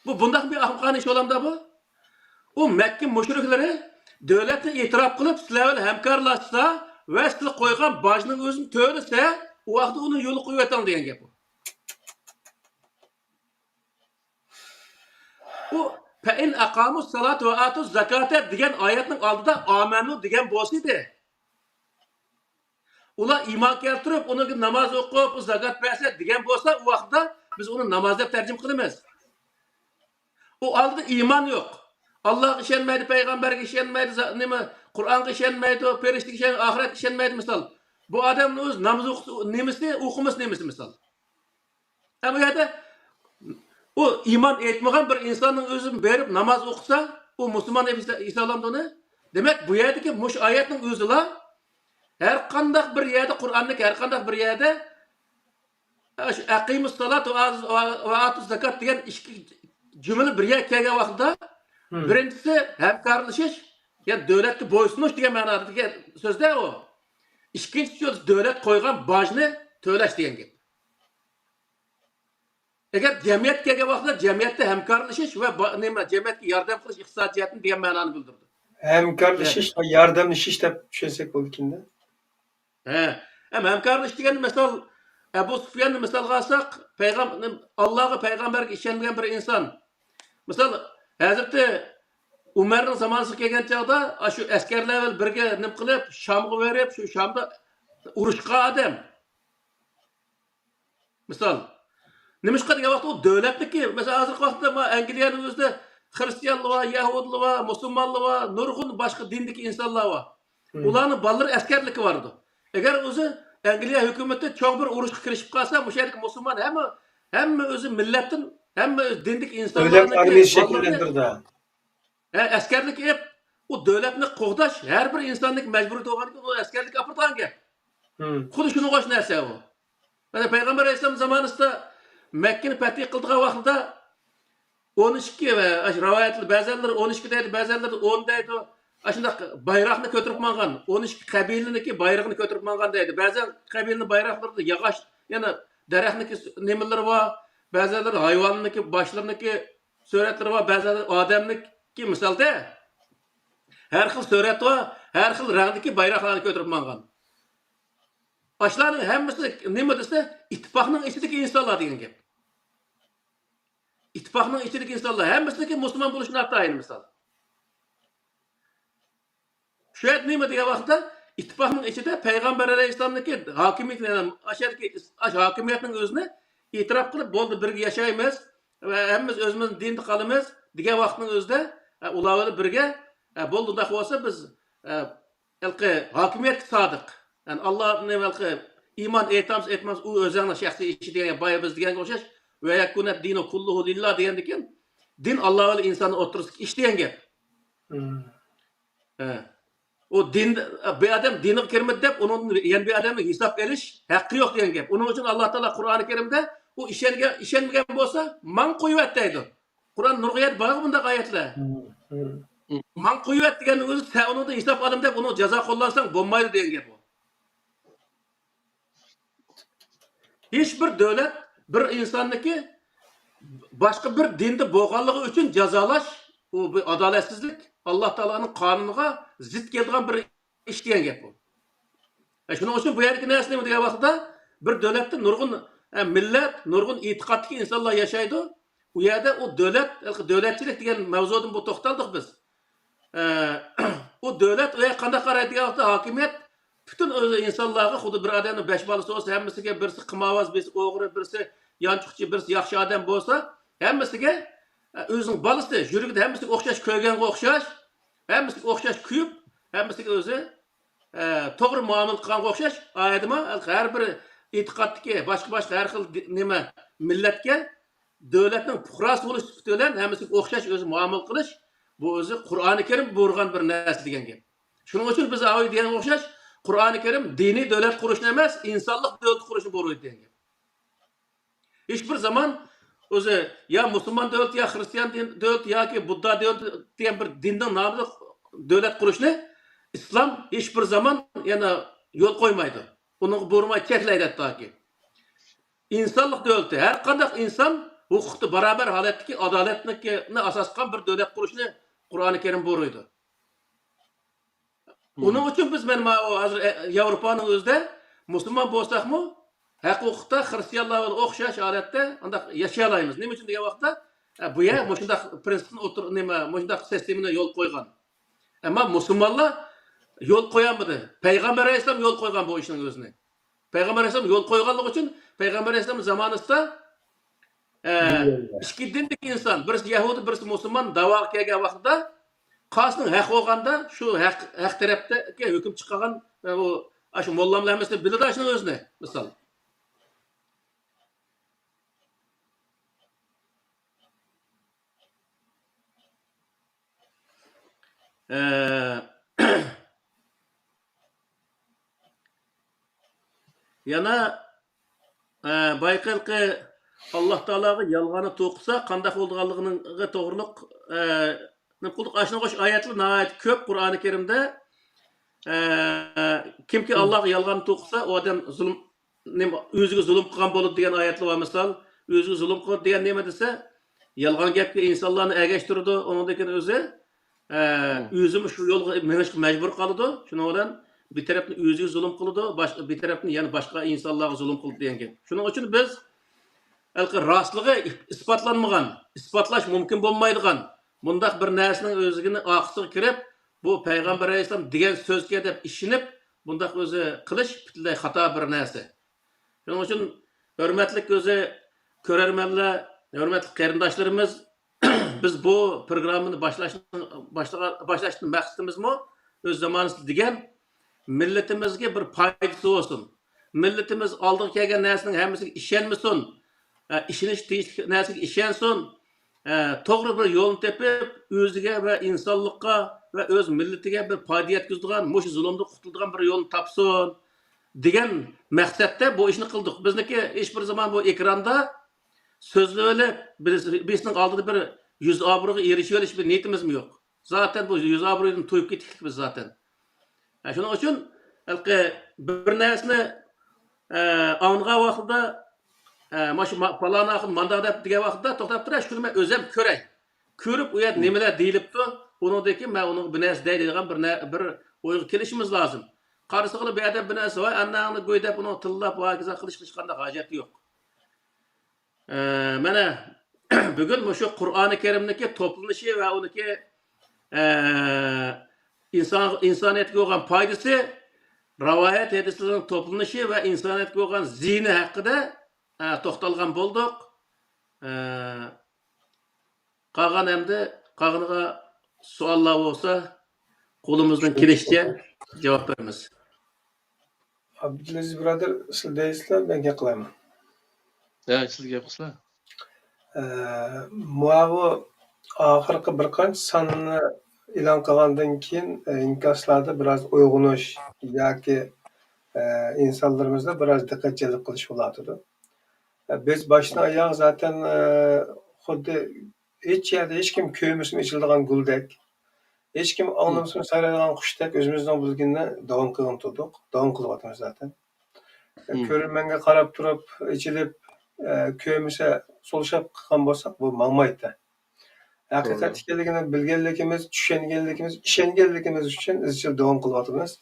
بۇ بۇنداق بىر ئەھمىقانە ئىش بولامدا بۇ؟ ئۇ مەككە مۇشرىكلىرى دۆلەتنى ئېتىراپ قىلىپ، سىلەر بىلەن ھەمكارلاشسا ۋە سىلەر قويغان باجنىڭ ئۆزىنى تۆلىسە، ئۇ ۋاقىتتا ئۇنى يولغا قويۇۋېتىڭ دېگەن گەپ بۇ. ئۇ «فەئىن ئەقامۇس سالات ۋە ئاتۇز زاكاتە» دېگەن ئايەتنىڭ ئالدىدا «ئامەنۇ» دېگەن بولسىدى. ئۇلار ئىمان كەلتۈرۈپ، ئۇنىڭغا ناماز ئوقۇپ، زاكات بەرسە دېگەن بولسا، ئۇ ۋاقىتتا بىز ئۇنى ناماز دەپ تەرجىمە قىلىمىز. ئۇ ئالدىدا ئىمان يوق. ئاللاغا ئىشەنمەيدۇ، پەيغەمبەرگە ئىشەنمەيدۇ، زا-، نېمە، قۇرئانغا ئىشەنمەيدۇ، پەرىشتىگە ئىشەنمەيدۇ، ئاخىرەتكە ئىشەنمەيدۇ، مىسال. بۇ ئادەمنىڭ ئۆزى ناماز ئوقۇ-، نېمىسى، ئوقۇمىسى نېمىسى، مىسال. ئە، بۇ يەردە ئۇ ئىمان ئېيتمىغان بىر ئىنساننىڭ ئۆزى بېرىپ ناماز ئوقۇسا، ئۇ مۇسۇلمان دەپ ھېسا-، ھېسابلامدۇ ئۇنى؟ دېمەك، بۇ يەردىكى مۇشۇ ئايەتنىڭ ئۆزىلا ھەر قانداق بىر يەردە، قۇرئاندىكى ھەر قانداق بىر يەردە ئەقىمۇس سالات ۋە ئاتۇز زاكات دېگەن ئىككى جۈملە بىر يەرگە كەلگەن ۋاقتىدا، بىرىنچىسى ھەمكارلىشىش، يەنى دۆلەتكە بويسۇنۇش دېگەن مەنادىكى سۆزدە ئۇ. ئىككىنچى سۆز دۆلەت قويغان باجنى تۆلەش دېگەن گەپ. ئەگەر جەمئىيەت كەلگەن ۋاقتىدا جەمئىيەتتە ھەمكارلىشىش ۋە با-، نېمە، جەمئىيەتكە ياردەم قىلىش ئىقتىسادىي جەھەتتىن دېگەن مەنانى بىلدۈرىدۇ. ھەمكارلىشىش ۋە ياردەملىشىش دەپ چۈشەنسەك بولىدىكەن-دە. ھە. ھەم ھەمكارلىشىش دېگەندە، مىسال، ئەبۇ سۇفياننى مىسالغا ئالساق، پەيغەم-، ئاللاغا، پەيغەمبەرگە ئىشەنمىگەن بىر ئىنسان. مىسال، ھەزرىتى ئۇمەرنىڭ زامانىسىغا كەلگەن چاغدا، ئاشۇ ئەسكەرلەر بىلەن بىرگە نېمە قىلىپ، شامغا بېرىپ، شۇ شامدا ئۇرۇشقان ئادەم. مىسال، نېمىشقا دېگەن ۋاقىتتا ئۇ دۆلەتنىكى، مەسىلەن، ھازىرقى ۋاقىتتا ما ئەنگلىيەنىڭ ئۆزىدە خىرىستىيانلار بار، يەھۇدىيلار بار، مۇسۇلمانلار بار، نۇرغۇن باشقا دىندىكى ئىنسانلار بار. ئۇلارنىڭ بالىلىرى ئەسكەرلىككە بارىدۇ. ئەگەر ئۆزى ئەنگلىيە ھۆكۈمىتى چوڭ بىر ئۇرۇشقا كىرىشىپ قالسا، مۇشۇ يەردىكى مۇسۇلمان ھەممە، ھەممە ئۆزى مىللەتتىن، ھەممە ئۆزى دىندىكى ئۆلەك ئىنسانلارنىڭكى ئارمىيەسى بالىلىرى شەكىللەندۈرىدۇ. ھە، ئەسكەرلىك ئېلىپ، ئۇ دۆلەتنى قوغداش ھەر بىر ئىنساننىڭ مەجبۇرىيىتى بولغاندىكىن، ئۇ ئەسكەرلىك ئاپىرىدىغان گەپ. خۇددى شۇنىڭغا ئوخشاش نەرسە ئۇ. مانا پەيغەمبەر ئەلەيھىسسالام زامانىسىدا مەككىنى پەتھى قىلىدىغان ۋاقتىدا ئون ئىككى ۋە ئاشۇ رىۋايەتلەر بەزەنلىرى ئون ئىككى دەيدۇ، بەزەنلىرى ئون دەيدۇ. ئاشۇنداق بايراقنى كۆتۈرۈپ ماڭغان، ئون ئىككى قەبىلىنىڭكى بايرىقىنى كۆتۈرۈپ ماڭغان دەيدۇ. بەزەن قەبىلىنىڭ بايراقلىرىدا ياغاچ، يەنە دەرەخنىڭكى نېمىلىرى بار، بەزەنلىرى ھايۋاننىڭكى باشلىرىنىڭكى سۈرەتلىرى بار، بەزەنلىرى ئادەمنىڭكى مىسالدا ھەر خىل سۈرەت بار، ھەر خىل رەڭدىكى بايراقلارنى كۆتۈرۈپ ماڭغان. ئاشۇلارنىڭ ھەممىسى نېمە دېسە، ئىتتىپاقنىڭ ئىچىدىكى ئىنسانلار دېگەن گەپ. ئىتتىپاقنىڭ ئىچىدىكى ئىنسانلار ھەممىسىنىڭكى مۇسۇلمان بولۇشى ناتايىن مىسال. شۇ يەردە نېمە دېگەن ۋاقىتتا، ئىتتىپاقنىڭ ئىچىدە پەيغەمبەر ئەلەيھىسسالامنىڭكى ھاكىمىيىتى، يەنى ئاشۇ يەردىكى ئاش-، ھاكىمىيەتنىڭ ئۆزىنى ئېتىراپ قىلىپ، بولدى، بىرگە ياشايمىز ۋە ھەممىمىز ئۆزىمىزنىڭ دىنىدا قالىمىز دېگەن ۋاقىتنىڭ ئۆزىدە، ئە، ئۇلار بىلەن بىرگە، ئە، بولدى، ئۇنداق بولسا بىز، ئە، ھېلىقى ھاكىمىيەتكە سادىق. يەنى ئاللا نېمە ھېلىقى ئىمان ئېيتامسىز، ئېيتمامسىز، ئۇ ئۆزۈڭنىڭ شەخسىي ئىشى دېگەن، بايا بىز دېگەنگە ئوخشاش، ۋە يەكۇنە دىنۇ كۇللۇھۇ لىللا دېگەندىكىن، دىن ئاللا بىلەن ئىنساننىڭ ئوتتۇرىسىدىكى ئىش دېگەن گەپ. ھە. ئۇ دىن، بىر ئادەم دىنغا كىرمىدى دەپ، ئۇنىڭدىن يەنە بىر ئادەمنىڭ ھېساب ئېلىش ھەققى يوق دېگەن گەپ. ئۇنىڭ ئۈچۈن ئاللا تائالا قۇرئانى كەرىمدە، ئۇ ئىشەنگەن، ئىشەنمىگەن بولسا، ماڭا قويۇۋەت دەيدۇ. قۇرئان نۇرغا يەردە بارغۇ بۇنداق ئايەتلەر. ماڭا قويۇۋەت دېگەننىڭ ئۆزى، سەن ئۇنىڭدىن ھېساب ئالىمەن دەپ، ئۇنىڭغا جازا قوللانساڭ بولمايدۇ دېگەن گەپ ئۇ. ھېچ بىر دۆلەت بىر ئىنساننىكى باشقا بىر دىندا بولغانلىقى ئۈچۈن جازالاش، ئۇ بىر ئادالەتسىزلىك، ئاللا تائالانىڭ قانۇنىغا زىت كېلىدىغان بىر ئىش دېگەن گەپ بۇ. ئە، شۇنىڭ ئۈچۈن بۇ يەردىكى نەرسە نېمە دېگەن ۋاقىتتا، بىر دۆلەتتە نۇرغۇن، ئە، مىللەت، نۇرغۇن ئېتىقادتىكى ئىنسانلار ياشايدۇ. ئۇ يەردە ئۇ دۆلەت، دۆلەتچىلىك دېگەن مەۋزۇدىن بۇ توختالدۇق بىز. ئە، ئۇ دۆلەت ئۇ يەرگە قانداق قارايدۇ دېگەن ۋاقىتتا، ھاكىمىيەت پۈتۈن ئۆز ئىنسانلارغا، خۇددى بىر ئادەمنىڭ بەش بالىسى بولسا، ھەممىسىگە، بىرسى قىمارۋاز، بىرسى ئوغرى، بىرسى يانچۇقچى، بىرسى ياخشى ئادەم بولسا، ھەممىسىگە، ئە، ئۆزىنىڭ بالىسى، يۈرىكىدە ھەممىسىگە ئوخشاش كۆرگەنگە ئوخشاش، ھەممىسىگە ئوخشاش كۆيۈپ، ھەممىسىگە ئۆزى، ئە، توغرا مۇئامىلە قىلغانغا ئوخشاش، ئايەتمۇ ھەر بىر ئېتىقادتىكى، باشقا، باشقا ھەر خىل دى-، نېمە، مىللەتكە دۆلەتنىڭ پۇقراسى بولۇش سۈپىتى بىلەن ھەممىسىگە ئوخشاش ئۆزى مۇئامىلە قىلىش، بۇ ئۆزى قۇرئانى كەرىم بۇيرۇغان بىر نەرسە دېگەن گەپ. شۇنىڭ ئۈچۈن بىز ئاۋۋال دېگەنگە ئوخشاش، قۇرئانى كەرىم دىنىي دۆلەت قۇرۇشنى ئەمەس، ئىنسانلىق دۆلىتى قۇرۇشنى بۇيرۇيدۇ دېگەن گەپ. ھېچ بىر زامان ئۆزى يا مۇسۇلمان دۆلىتى، يا خىرىستىيان دىن دۆلىتى ياكى بۇددا دۆلىتى دېگەن بىر دىننىڭ نامىدا دۆلەت قۇرۇشنى ئىسلام ھېچ بىر زامان يەنە يول قويمايدۇ. ئۇنىڭغا بۇيرۇماي، چەكلەيدۇ ھەتتاكى. ئىنسانلىق دۆلىتى، ھەر قانداق ئىنسان ھوقۇقتا باراۋەر ھالەتتىكى ئادالەتنىڭكىنى ئاساس قىلغان بىر دۆلەت قۇرۇشنى قۇرئانى كەرىم بۇيرۇيدۇ. ئۇنىڭ ئۈچۈن بىز، مەن ماۋۇ ھازىر، ئە، ياۋروپانىڭ ئۆزىدە مۇسۇلمان بولساقمۇ، ھەق ھوقۇقتا خىرىستىيانلار بىلەن ئوخشاش ھالەتتە ئانداق ياشىيالايمىز. نېمە ئۈچۈن دېگەن ۋاقىتتا، ئە، بۇ يەر مۇشۇنداق پرىنسىپنى ئوتتۇرا، نېمە، مۇشۇنداق سىستېمىنى يول قويغان. ئەمما مۇسۇلمانلار يول قويالمىدى. پەيغەمبەر ئەلەيھىسسالام يول قويغان بۇ ئىشنىڭ ئۆزىنى. پەيغەمبەر ئەلەيھىسسالام يول قويغانلىقى ئۈچۈن، پەيغەمبەر ئەلەيھىسسالام زامانىسىدا، ئە، ئىككى دىندىكى ئىنسان، بىرسى يەھۇدىي، بىرسى مۇسۇلمان داۋاغا كەلگەن ۋاقتىدا، قايسىنىڭ ھەق بولغاندا، شۇ ھەق، ھەق تەرەپتىكى ھۆكۈم چىقارغان، ئە، ئۇ، ئاشۇ موللاملار ھەممىسى بىلىدۇ ئاشۇنىڭ ئۆزىنى، مىسال. ئە، يەنە ئە، بايقىلقى ئاللا تائالاغا يالغاننى توقۇسا، قانداق بولىدىغانلىقىغا توغرىلىق، ئە، نېمە قىلدۇق؟ ئاشۇنىڭغا ئوخشاش ئايەتلەر ناھايىتى كۆپ قۇرئانى كەرىمدە. ئە، كىمكى ئاللاغا يالغان توقۇسا، ئۇ ئادەم زۇلۇم، نېمە، ئۆزىگە زۇلۇم قىلغان بولىدۇ دېگەن ئايەتلەر بار. مىسال، ئۆزىگە زۇلۇم قىلىدۇ دېگەن نېمە دېسە، يالغان گەپكە ئىنسانلارنى ئەگەشتۈرىدۇ. ئۇنىڭدىن كېيىن ئۆزى، ئە، ئۆزىمۇ شۇ يولغا مېڭىشقا مەجبۇر قالىدۇ. شۇنىڭ بىلەن بىر تەرەپنى ئۆزىگە زۇلۇم قىلىدۇ، باش-، بىر تەرەپنى يەنە باشقا ئىنسانلارغا زۇلۇم قىلىدۇ دېگەن گەپ. شۇنىڭ ئۈچۈن بىز ھېلىقى راستلىقى ئىسپاتلانمىغان، ئىسپاتلاش مۇمكىن بولمايدىغان مۇنداق بىر نەرسىنىڭ ئۆزىگىنى ئارقىسىغا كىرىپ، بۇ پەيغەمبەر ئەلەيھىسسالام دېگەن سۆزكەن دەپ ئىشىنىپ، بۇنداق ئۆزى قىلىش پۈتۈنلەي خاتا بىر نەرسە. شۇنىڭ ئۈچۈن ھۆرمەتلىك ئۆزى كۆرەرمەنلەر، ھۆرمەتلىك قېرىنداشلىرىمىز، بىز بۇ پروگراممىنى باشلاشنىڭ، باشلىغان، باشلاشتىن مەقسىتىمىزمۇ ئۆز زامانىسىدا دېگەن مىللىتىمىزگە بىر پايدىسى بولسۇن. مىللىتىمىز ئالدىغا كەلگەن نەرسىنىڭ ھەممىسىگە ئىشەنمىسۇن. ئە، ئىشىنىش تېگىشلىك نەرسىگە ئىشەنسۇن. ئە، توغرا بىر يولنى تېپىپ، ئۆزىگە ۋە ئىنسانلىققا ۋە ئۆز مىللىتىگە بىر پايدا يەتكۈزىدىغان، مۇشۇ زۇلۇمدىن قۇتۇلىدىغان بىر يولنى تاپسۇن دېگەن مەقسەتتە بۇ ئىشنى قىلدۇق. بىزنىڭكى ھېچ بىر زامان بۇ ئېكراندا سۆزلىۋېلىپ، بىز، بىرسىنىڭ ئالدىدا بىر يۈز ئابرۇيغا ئېرىشىۋېلىش بىر نىيىتىمىزمۇ يوق. زاتەن بۇ يۈز ئابرۇيدىن تويۇپ كېتىكلىك بىز زاتەن. ھە، شۇنىڭ ئۈچۈن ھېلىقى بىر نەرسىنى، ئە، ئاڭلىغان ۋاقتىدا، ئە، مانا شۇ ما-، پالان ئاخۇن مانداق دەپ دېگەن ۋاقتىدا توختاپ تۇراي، شۇنى مەن ئۆزۈم كۆرەي. كۆرۈپ ئۇ يەردە نېمىلەر دېيىلىپتۇ، ئۇنىڭدىن كېيىن مەن ئۇنىڭغا بىر نەرسە دەي دەيدىغان بىر نە-، بىر ئويغا كېلىشىمىز لازىم. قارىسىغىلا بۇ يەردە بىر نەرسە، ۋاي ئاناڭنى گۇي دەپ ئۇنىڭغا تىللاپ، ۋاكىزا قىلىش، ھېچقانداق ھاجەت يوق. ئە، مانا، بۈگۈن مۇشۇ قۇرئانى كەرىمنىكى توپلىنىشى ۋە ئۇنىڭكى، ئە، ئىنسان، ئىنسانىيەتكە بولغان پايدىسى، رىۋايەت ھەدىسلەرنىڭ توپلىنىشى ۋە ئىنسانىيەتكە بولغان زىيىنى ھەققىدە، ئە، توختالغان بولدۇق. ئە، قالغان ئەمدى، قالغىنىغا سوئاللار بولسا، قولىمىزدىن كېلىشىچە جاۋاب بېرىمىز. ئابدۇلئەزىز بۇرادەر، سىز دەيسىلەر، مەن گەپ قىلايمەن؟ ھە، سىز گەپ قىلسىلەر. ئە، ماۋۇ ئاخىرقى بىر قانچە ساننى ئېلان قىلغاندىن كېيىن، ئە، ئىنكاسلاردا بىراز ئويغىنىش ياكى، ئە، ئىنسانلىرىمىزدا بىراز دىققەت جەلپ قىلىش بولۇۋاتىدۇ. ئە، بىز باشتىن ئاياغ زاتەن، ئە، خۇددى ھېچ يەردە ھېچكىم كۆرمىسىمۇ ئېچىلىدىغان گۈلدەك، ھېچكىم ئاڭلىمىسىمۇ سايرايدىغان قۇشتەك ئۆزىمىزنىڭ بىلگىنىنى داۋام قىلغىلى تۇردۇق، داۋام قىلىۋاتىمىز زاتەن. ئە، كۆرۈرمەنگە قاراپ تۇرۇپ ئېچىلىپ، ئە، كۆرمىسە سولىشاپ قالغان بولساق، بۇ ماڭمايتتى. ھەقىقەت ئىكەنلىكىنى بىلگەنلىكىمىز، چۈشەنگەنلىكىمىز، ئىشەنگەنلىكىمىز ئۈچۈن ئىزچىل داۋام قىلىۋاتىمىز.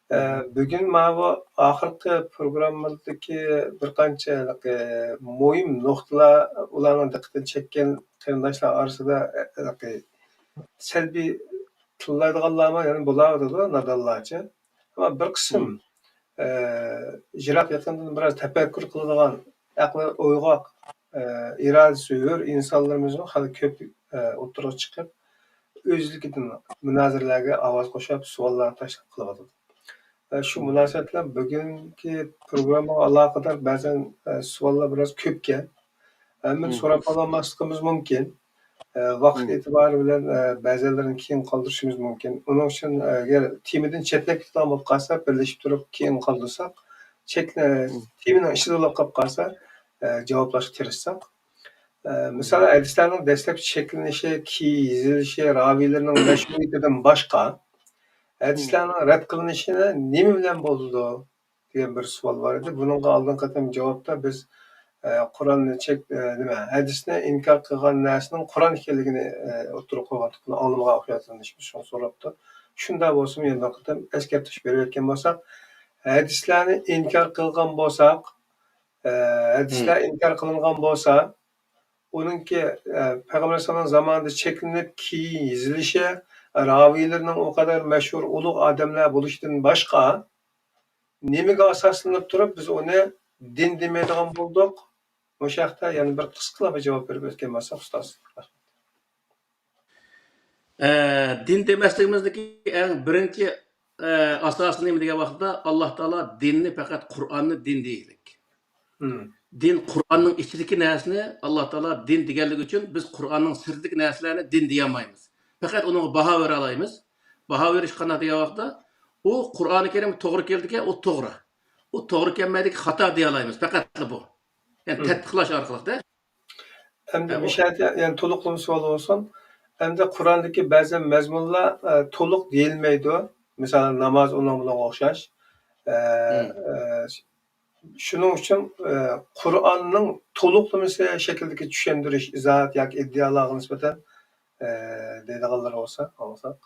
ئە، بۈگۈن ماۋۇ ئاخىرقى پروگراممىدىكى بىر قانچە ھېلىقى مۇھىم نۇقتىلار، ئۇلارنىڭ دىققىتىنى چەككەن قېرىنداشلار ئارىسىدا، ھېلىقى سەلبىي تىللايدىغانلارمۇ يەنە بولاۋاتىدۇ، نادانلارچە. ئەمما بىر قىسىم، ئە، يىراق يېقىندىن بىراز تەپەككۇر قىلىدىغان، ئەقلى ئويغاق، ئە، ئىرادىسى ھۆر ئىنسانلىرىمىزمۇ خېلى كۆپ، ئە، ئوتتۇرىغا چىقىپ، ئۆزلۈكىدىن مۇنازىرىلەرگە ئاۋاز قوشۇپ، سوئاللارنى تاشلاپ قىلىۋاتىدۇ. ئە، شۇ مۇناسىۋەت بىلەن بۈگۈنكى پروگراممىغا ئالاقىدار بەزەن، ئە، سوئاللار بىراز كۆپكەن. ھەممىنى سوراپ بولالماسلىقىمىز مۇمكىن. ئە، ۋاقىت ئېتىبارى بىلەن، ئە، بەزىلىرىنى كېيىن قالدۇرۇشىمىز مۇمكىن. ئۇنىڭ ئۈچۈن، ئە، ئەگەر تېمىدىن چەتنەپ كېتىدىغان بولۇپ قالسا، بىرلىشىپ تۇرۇپ كېيىن قالدۇرساق، چەك-، ئە، تېمىنىڭ ئىچىدە بولۇپ قالىپ قالسا، ئە، جاۋابلاشقا تىرىشساق. ئە، مىسالەن، ھەدىسلەرنىڭ دەسلەپكى شەكىللىنىشى، كېيىن يېزىلىشى، راۋىيلىرىنىڭ مەشھۇرىيىتىدىن باشقا، ھەدىسلەرنىڭ رەت قىلىنىشى نېمە بىلەن بولىدۇ؟ دېگەن بىر سوئال بار ئىدى. بۇنىڭغا ئالدىنقى قېتىم جاۋابتا بىز، ئە، قۇرئاننى چەك-، ئە، نېمە، ھەدىسنى ئىنكار قىلغان نەرسىنىڭ قۇرئان ئىكەنلىكىنى، ئە، ئوتتۇرىغا قويغانتۇق. بۇنى ئاڭلىمىغان ئوخشايدۇ، شۇڭا سوراپتۇ. شۇنداق بولسىمۇ، يەنە بىر قېتىم ئەسكەرتىش بېرىۋەتكەن بولساق، ھەدىسلەرنى ئىنكار قىلغان بولساق، ئە، ھەدىسلەر ئىنكار قىلىنغان بولسا، ئۇنىڭكى، ئە، پەيغەمبەر ئەلەيھىسسالامنىڭ زامانىدا چەكلىنىپ، كېيىن يېزىلىشى، راۋىيلىرىنىڭ ئۇ قەدەر مەشھۇر ئۇلۇغ ئادەملەر بولۇشىدىن باشقا، نېمىگە ئاساسلىنىپ تۇرۇپ بىز ئۇنى دىن دېمەيدىغان بولدۇق؟ مۇشۇ ھەقتە يەنە بىر قىسقىلا بىر جاۋاب بېرىپ ئۆتكەن بولساق، ئۇستاز. ئە، دىن دېمەسلىكىمىزدىكى ئەڭ بىرىنچى، ئە، ئاساسى نېمە دېگەن ۋاقىتتا، ئاللا تائالا دىننى پەقەت قۇرئاننى دىن دېيىلىك. دىن قۇرئاننىڭ ئىچىدىكى نەرسىنى ئاللا تائالا دىن دېگەنلىكى ئۈچۈن بىز قۇرئاننىڭ سىرتىدىكى نەرسىلەرنى دىن دېيەلمەيمىز. پەقەت ئۇنىڭغا باھا بېرەلايمىز. باھا بېرىش قانداق دېگەن ۋاقىتتا، ئۇ قۇرئانى كەرىمگە توغرا كېلىدىكەن، ئۇ توغرا. ئۇ توغرا كەلمەيدىكى خاتا دېيەلايمىز، پەقەتلا بۇ. يەنى تەتبىقلاش ئارقىلىق-دە. ئەمدى مۇشۇ يەردە يەنە تولۇقلىما سوئال بولسۇن. ئەمدى قۇراندىكى بەزى مەزمۇنلار، ئە، تولۇق دېيىلمەيدۇ. مىسالەن، ناماز ئۇنىڭ بۇنىڭغا ئوخشاش. ئە، ئە، شۇنىڭ ئۈچۈن، ئە، قۇرئاننىڭ تولۇقلىمىسى شەكلىدىكى چۈشەندۈرۈش، ئىزاھات ياكى ئىدىئالارغا نىسبەتەن، ئە، دەيدىغانلىرى بولسا ئاڭلىساق.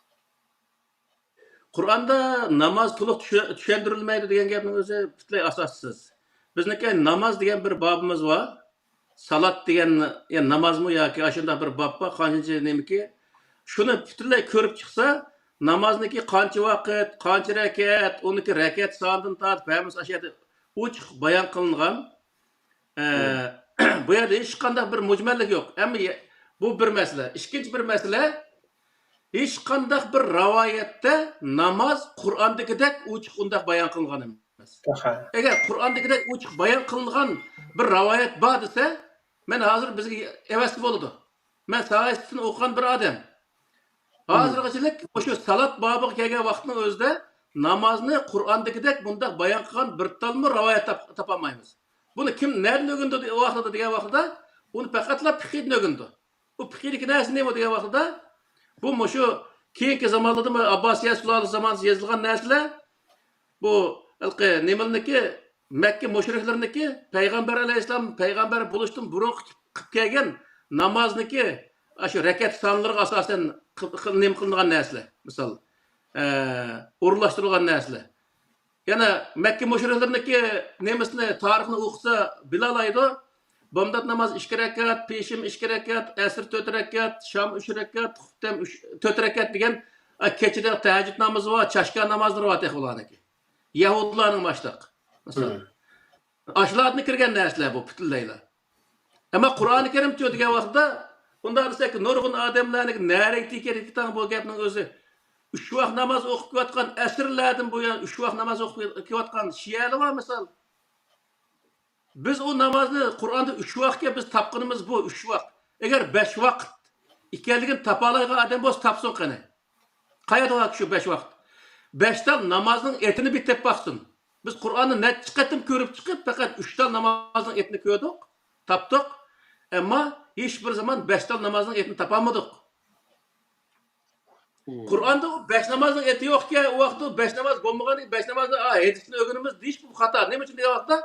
قۇرئاندا ناماز تولۇق چۈشە-، چۈشەندۈرۈلمەيدۇ دېگەن گەپنىڭ ئۆزى پۈتۈنلەي ئاساسسىز. بىزنىڭكى ناماز دېگەن بىر بابىمىز بار. سالات دېگەن، يا نامازمۇ ياكى ئاشۇنداق بىر باب بار، قانچىنچى نېمىكى. شۇنى پۈتۈنلەي كۆرۈپ چىقسا، نامازنىڭكى قانچە ۋاقىت، قانچە رەكەت، ئۇنىڭكى رەكەت سانىدىن تارتىپ ھەممىسى ئاشۇ يەردە ئوچۇق بايان قىلىنغان. ئە، بۇ يەردە ھېچقانداق بىر مۈجمەللىك يوق. ئەمما يە-، بۇ بىر مەسىلە. ئىككىنچى بىر مەسىلە، ھېچقانداق بىر رىۋايەتتە ناماز قۇرئاندىكىدەك ئوچۇق ئۇنداق بايان قىلىنغان ئەمەس. ئەگەر قۇرئاندىكىدەك ئوچۇق بايان قىلىنغان بىر رىۋايەت بار دېسە، مەن ھازىر بىزگە ئەۋەتسە بولىدۇ. مەن ساھىسىدىن ئوقۇغان بىر ئادەم. ھازىرغىچىلىك مۇشۇ سالات بابىغا كەلگەن ۋاقىتنىڭ ئۆزىدە نامازنى قۇرئاندىكىدەك بۇنداق بايان قىلغان بىر تالمۇ رىۋايەت تاپ-، تاپالمايمىز. بۇنى كىم نەدىن ئۆگەندى ئۇ ۋاقتىدا دېگەن ۋاقتىدا، ئۇنى پەقەتلا پىقىدىن ئۆگەندى. بۇ پىقىدىكى نەرسە نېمە دېگەن ۋاقتىدا، بۇ مۇشۇ كېيىنكى زامانلاردا، ئابباسىيە سۇلالىسى زامانىدا يېزىلغان نەرسىلەر، بۇ ھېلىقى نېمىلىرىنىڭكى، مەككە مۇشرىكلىرىنىڭكى پەيغەمبەر ئەلەيھىسسالام پەيغەمبەر بولۇشتىن بۇرۇنقى قىلىپ كەلگەن نامازنىڭكى ئاشۇ رەكەت سانلىرىغا ئاساسەن قىل-، قىل-، نېمە قىلىنغان نەرسىلەر، مىسال، ئە، ئورۇنلاشتۇرۇلغان نەرسىلەر. يەنە مەككە مۇشرىكلىرىنىڭكى نېمىسىنى، تارىخىنى ئوقۇسا بىلالايدۇ. بامدات ناماز ئىككى رەكەت، پېشىم ئىككى رەكەت، ئەسىر تۆت رەكەت، شام ئۈچ رەكەت، خۇپتەم ئۈچ، تۆت رەكەت دېگەن، ئە، كېچىدە تەھەججۇد نامىزى بار، چاشكا نامازلىرى بار تېخى ئۇلارنىڭكى. يەھۇدلارنىڭ ماشتاق. مىسال. ئاشۇلاردىن كىرگەن نەرسىلەر بۇ پۈتۈنلەيلا. ئەمما قۇرئانى كەرىمچۇ دېگەن ۋاقىتتا، ئۇنداق دېسەك، نۇرغۇن ئادەملەرنىڭ نەرىگە تېگەر تاڭ بۇ گەپنىڭ ئۆزى. ئۈچ ۋاق ناماز ئوقۇپ كېلىۋاتقان، ئەسىرلەردىن بۇيان ئۈچ ۋاق ناماز ئوقۇپ كېلىۋاتقان شىئەلەر بار، مىسال. بىز ئۇ نامازنى قۇرئاندا ئۈچ ۋاققا بىز تاپقىنىمىز بۇ ئۈچ ۋاق. ئەگەر بەش ۋاقىت ئىكەنلىكىنى تاپالايدىغان ئادەم بولسا تاپسۇن قېنى. قەيەردە بار شۇ بەش ۋاقىت؟ بەش تال نامازنىڭ ئېتىنى بىر تېپىپ باقسۇن. بىز قۇرئاننى نەچچە قېتىم كۆرۈپ چىقىپ، پەقەت ئۈچ تال نامازنىڭ ئېتىنى كۆردۇق، تاپتۇق. ئەمما ھېچ بىر زامان بەش تال نامازنىڭ ئېتىنى تاپالمىدۇق. قۇرئاندا ئۇ بەش نامازنىڭ ئېتى يوقكەن، ئۇ ۋاقىتتا ئۇ بەش ناماز بولمىغان، بەش نامازنى، ئا، ھەدىستىن ئۆگىنىمىز دېيىش بۇ خاتا. نېمە ئۈچۈن دېگەن ۋاقىتتا،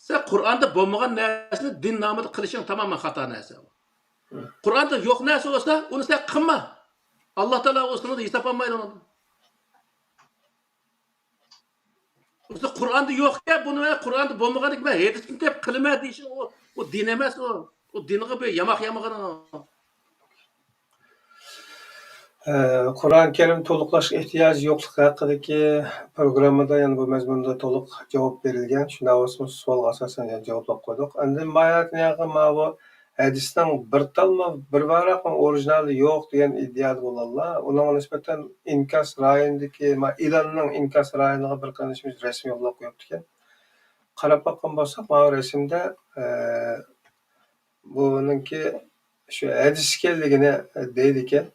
سەن قۇرئاندا بولمىغان نەرسىنى دىن نامىدا قىلىشىڭ تامامەن خاتا نەرسە. قۇرئاندا يوق نەرسە بولسا، ئۇنى سەن قىلما. ئاللا تائالا ئۇ سېنى ھېساب ئالمايدۇ ئۇنىڭدىن. بىزدە قۇرئاندا يوقكەن، بۇنى مەن قۇرئاندا بولمىغاندىكىن مەن ھەدىستىن تېپىپ قىلىمەن دېيىشىڭ، ئۇ، ئۇ دىن ئەمەس ئۇ. ئۇ دىنغا بىر ياماق يامىغىنىڭ. ئە، قۇرئان كەرىم تولۇقلاشقا ئېھتىياجى يوقلۇقى ھەققىدىكى پروگراممىدا يەنە بۇ مەزمۇندا تولۇق جاۋاب بېرىلگەن. شۇنداق بولسىمۇ سوئالغا ئاساسەن يەنە جاۋابلاپ قويدۇق. ئەمدى ماياتنىياغا ماۋۇ ھەدىسنىڭ بىر تالمۇ، بىر ۋاراقمۇ ئورىگىنالى يوق دېگەن ئىدىيەدە بولغانلار، ئۇنىڭغا نىسبەتەن ئىنكاس رايونىدىكى، ما، ئىلاننىڭ ئىنكاس رايونىغا بىر قېرىندىشىمىز رەسىم يوللاپ قويۇپتىكەن. قاراپ باققان بولساق، ماۋۇ رەسىمدە، ئە، بۇنىڭكى شۇ ھەدىس ئىكەنلىكىنى دەيدىكەن.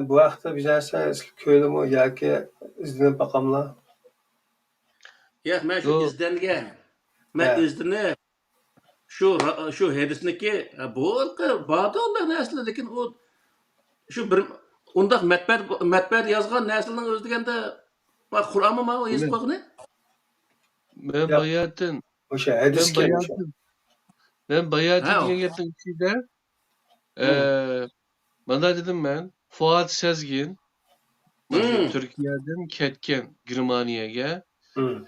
بۇ ھەقتە بىر نەرسە سىز كۆردىمۇ ياكى ئىزدىنىپ باقاملا؟ ياق، مەن شۇ ئىزدەنگەن. مەن ئىزدىنىپ، شۇ را-، شۇ ھەدىسنىكى، ھە، بۇ باردا ئۇنداق نەرسىلەر، لېكىن ئۇ شۇ بىر ئۇنداق مەتبەئە، مەتبەئەدە يازغان نەرسىلەرنىڭ ئۆزى دېگەندە، ما قۇرئانمۇ ماۋۇ يېزىپ قويغىنى؟ مەن باياتىن، ئوشۇ ھەدىسكە، مەن باياتىن دېگەن گەپنىڭ ئىچىدە، ئە، مانا دېدىم مەن، فۇئاد سەزگىن، تۈركىيەدىن كەتكەن گېرمانىيەگە.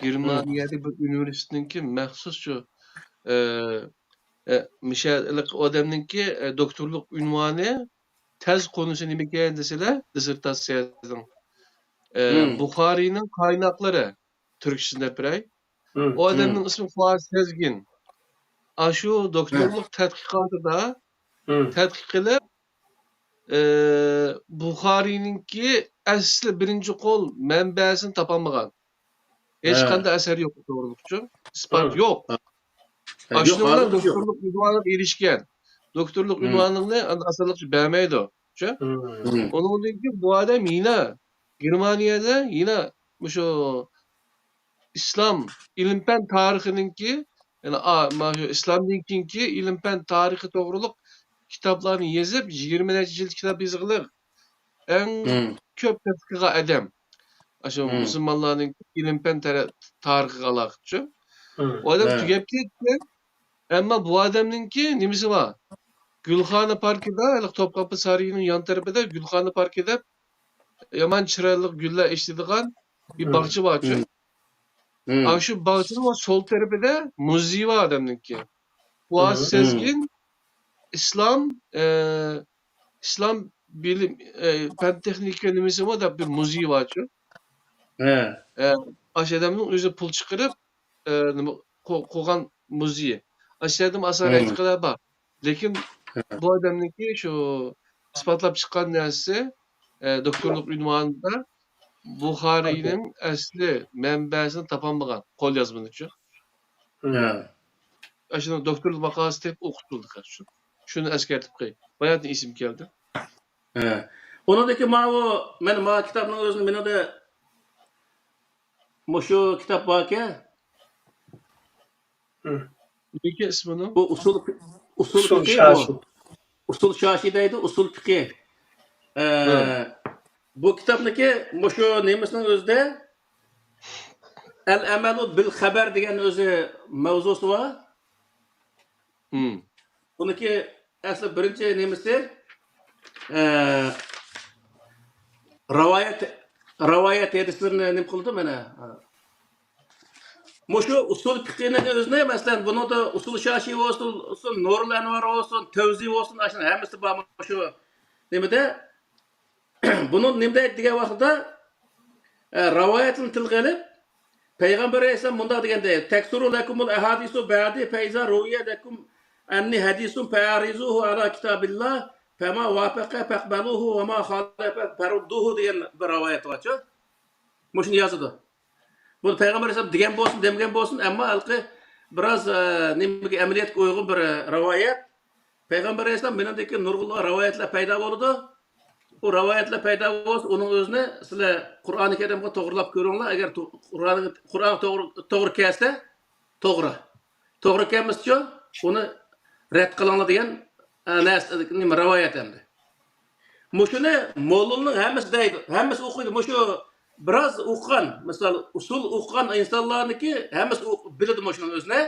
گېرمانىيەدە بىر ئۇنىۋېرسىتېتنىڭكى مەخسۇس شۇ، ئە، ئە، مىشە-، ئادەمنىڭكى، ئە، دوكتورلۇق ئۇنۋانى، تەز قونۇسى نېمىكەن دېسىلە، دىسسېرتاتسىيەنىڭ، ئە، بۇخارىينىڭ قايناقلىرى، تۈركچىسىنى دەپ بېرەي. ئۇ ئادەمنىڭ ئىسمى فۇئاد سەزگىن. ئاشۇ دوكتورلۇق تەتقىقاتىدا تەتقىق قىلىپ، ئى، بۇخارىينىڭكى ئەسلى بىرىنچى قول مەنبەسىنى تاپالمىغان. ھېچقانداق ئەسەر يوق، توغرىلىقچۇ، ئىسپات يوق. ئاشۇنىڭ بىلەن دوكتورلۇق ئۇنۋانىغا ئېرىشكەن. دوكتورلۇق ئۇنۋانىنى ئاسانلىقچە بەرمەيدۇ. شۇ؟ ئۇنىڭدىن كېيىن بۇ ئادەم يەنە گېرمانىيەدە يەنە مۇشۇ ئىسلام ئىلىم-پەن تارىخىنىڭكى، يەنى، ئا، مانا شۇ ئىسلامدىن كېيىنكى ئىلىم-پەن تارىخى توغرۇلۇق كىتابلارنى يېزىپ، يىگىرمە نەچچە جىلد كىتاب يېزىقلىق ئەڭ مم. كۆپ تەتقىق قىلغان ئادەم. ئاشۇ مم. مۇسۇلمانلارنىڭ ئىلىم-پەن تەرە-، تارىخىغا ئالاقىدار. مم. ئۇ ئادەم ھە. تۈگەپ كەتكەن. ئەمما بۇ ئادەمنىڭكى نېمىسى بار؟ گۈلخانا پاركىدا، ھېلىقى توپقاپى سارىيىنىڭ يان تەرىپىدە گۈلخانا پاركى دەپ يامان چىرايلىق گۈللەر ئېچىلىدىغان بىر مم. باغچە بارچۇ. مم. مم. ئاشۇ باغچىنىڭ سول تەرىپىدە مۇزېي بار ئادەمنىڭكى. بۇ مم. سەزگىن ئىسلام، ئە، ئىسلام بىلىم، ئە، پەن تېخنىكا نېمىسىمۇ دەپ بىر مۇزېي بارچۇ. ھە. ئە، ئاشۇ ئادەمنىڭ ئۆزى پۇل چىقىرىپ، ئە، نېمە، قۇ-، قۇرغان مۇزېيى. ئاشۇ يەردىمۇ ئاسان مم. رەتلىكلەر بار. لېكىن ھە. بۇ ئادەمنىڭكى شۇ ئىسپاتلاپ چىققان نەرسىسى، ئە، دوكتورلۇق ئۇنۋانىدا بۇخارىينىڭ ئەسلى مەنبەسىنى تاپالمىغان قوليازمىنىچۇ. ھە. ئاشۇنىڭ دوكتورلۇق ماقالىسى تېپىپ ئوقۇتۇلدى شۇ. شۇنى ئەسكەرتىپ قوياي. باياتىن ئېسىمگە كەلدى. ھە. ئۇنىڭدىكى ماۋۇ، مەن ماۋۇ كىتابنىڭ ئۆزىنى مېنىڭدە مۇشۇ كىتاب باركەن. ھە. نېمىكەن ئىسمىنىڭ؟ بۇ ئۇسۇل، ئۇسۇل ئۇسۇل پىقى شاشى. بۇ. ئۇسۇل شاشى دەيدۇ، ئۇسۇل پىقى. ئە، ھە. بۇ كىتابنىكى مۇشۇ نېمىسىنىڭ ئۆزىدە، ئەل ئەمەلۇ بىل خەبەر دېگەن ئۆزى ماۋزۇسى بار. ھىم. بۇنىڭكى ئەسلى بىرىنچى نېمىسى، ئە، رىۋايەت، رىۋايەت ھەدىسلىرىنى نېمە قىلدى مانا. مۇشۇ ئۇسۇل پىقىنىڭ ئۆزىنى، مەسىلەن، بۇنىڭدا ئۇسۇل شاشى بولسۇن، ئۇسۇل نۇرۇل ئەنۋار بولسۇن، تەۋزى بولسۇن، ئاشۇنىڭ ھەممىسى بار مۇشۇ نېمىدە. بۇنى نېمە دەيدۇ دېگەن ۋاقىتتا، ئە، رىۋايەتنى تىلغا ئېلىپ، پەيغەمبەر ئەلەيھىسسالام مۇنداق دېگەن دەيدۇ، تەكسۇرۇ لەكۇمۇل ئەھادىسۇ بەئدى فەئىزا رۇۋىيە لەكۇم ئەننى ھەدىسۇن فەئەرىزۇھۇ ئەلا كىتابىللا فەما ۋافەقە فەقبەلۇھۇ ۋەما خالەفە فەرۇددۇھۇ دېگەن بىر رىۋايەت بارچۇ. مۇشۇنى يازىدۇ. بۇ پەيغەمبەر ئەلەيھىسسالام دېگەن بولسۇن، دېمىگەن بولسۇن، ئەمما ھېلىقى بىراز، ئە، نېمىگە، ئەمەلىيەتكە ئۇيغۇن بىر، ئە، رىۋايەت. پەيغەمبەر ئەلەيھىسسالام مېنىڭدىكى نۇرغۇنلىغان رىۋايەتلەر پەيدا بولىدۇ. ئۇ رىۋايەتلەر پەيدا بولسا، ئۇنىڭ ئۆزىنى سىلەر قۇرئانى كەرىمگە توغرىلاپ كۆرۈڭلار. ئەگەر تو-، قۇرئان، قۇرئانغا توغرا، توغرا كەلسە، توغرا. توغرا كەلمىسىچۇ، ئۇنى رەت قىلىڭلار دېگەن، ئە، نەرسە، نېمە، رىۋايەت ئەمدى. مۇشۇنى موللىلارنىڭ ھەممىسى دەيدۇ، ھەممىسى ئوقۇيدۇ. مۇشۇ بىراز ئوقۇغان، مىسال، ئۇسۇل ئوقۇغان ئىنسانلارنىڭكى ھەممىسى ئوق-، بىلىدۇ مۇشۇنىڭ ئۆزىنى.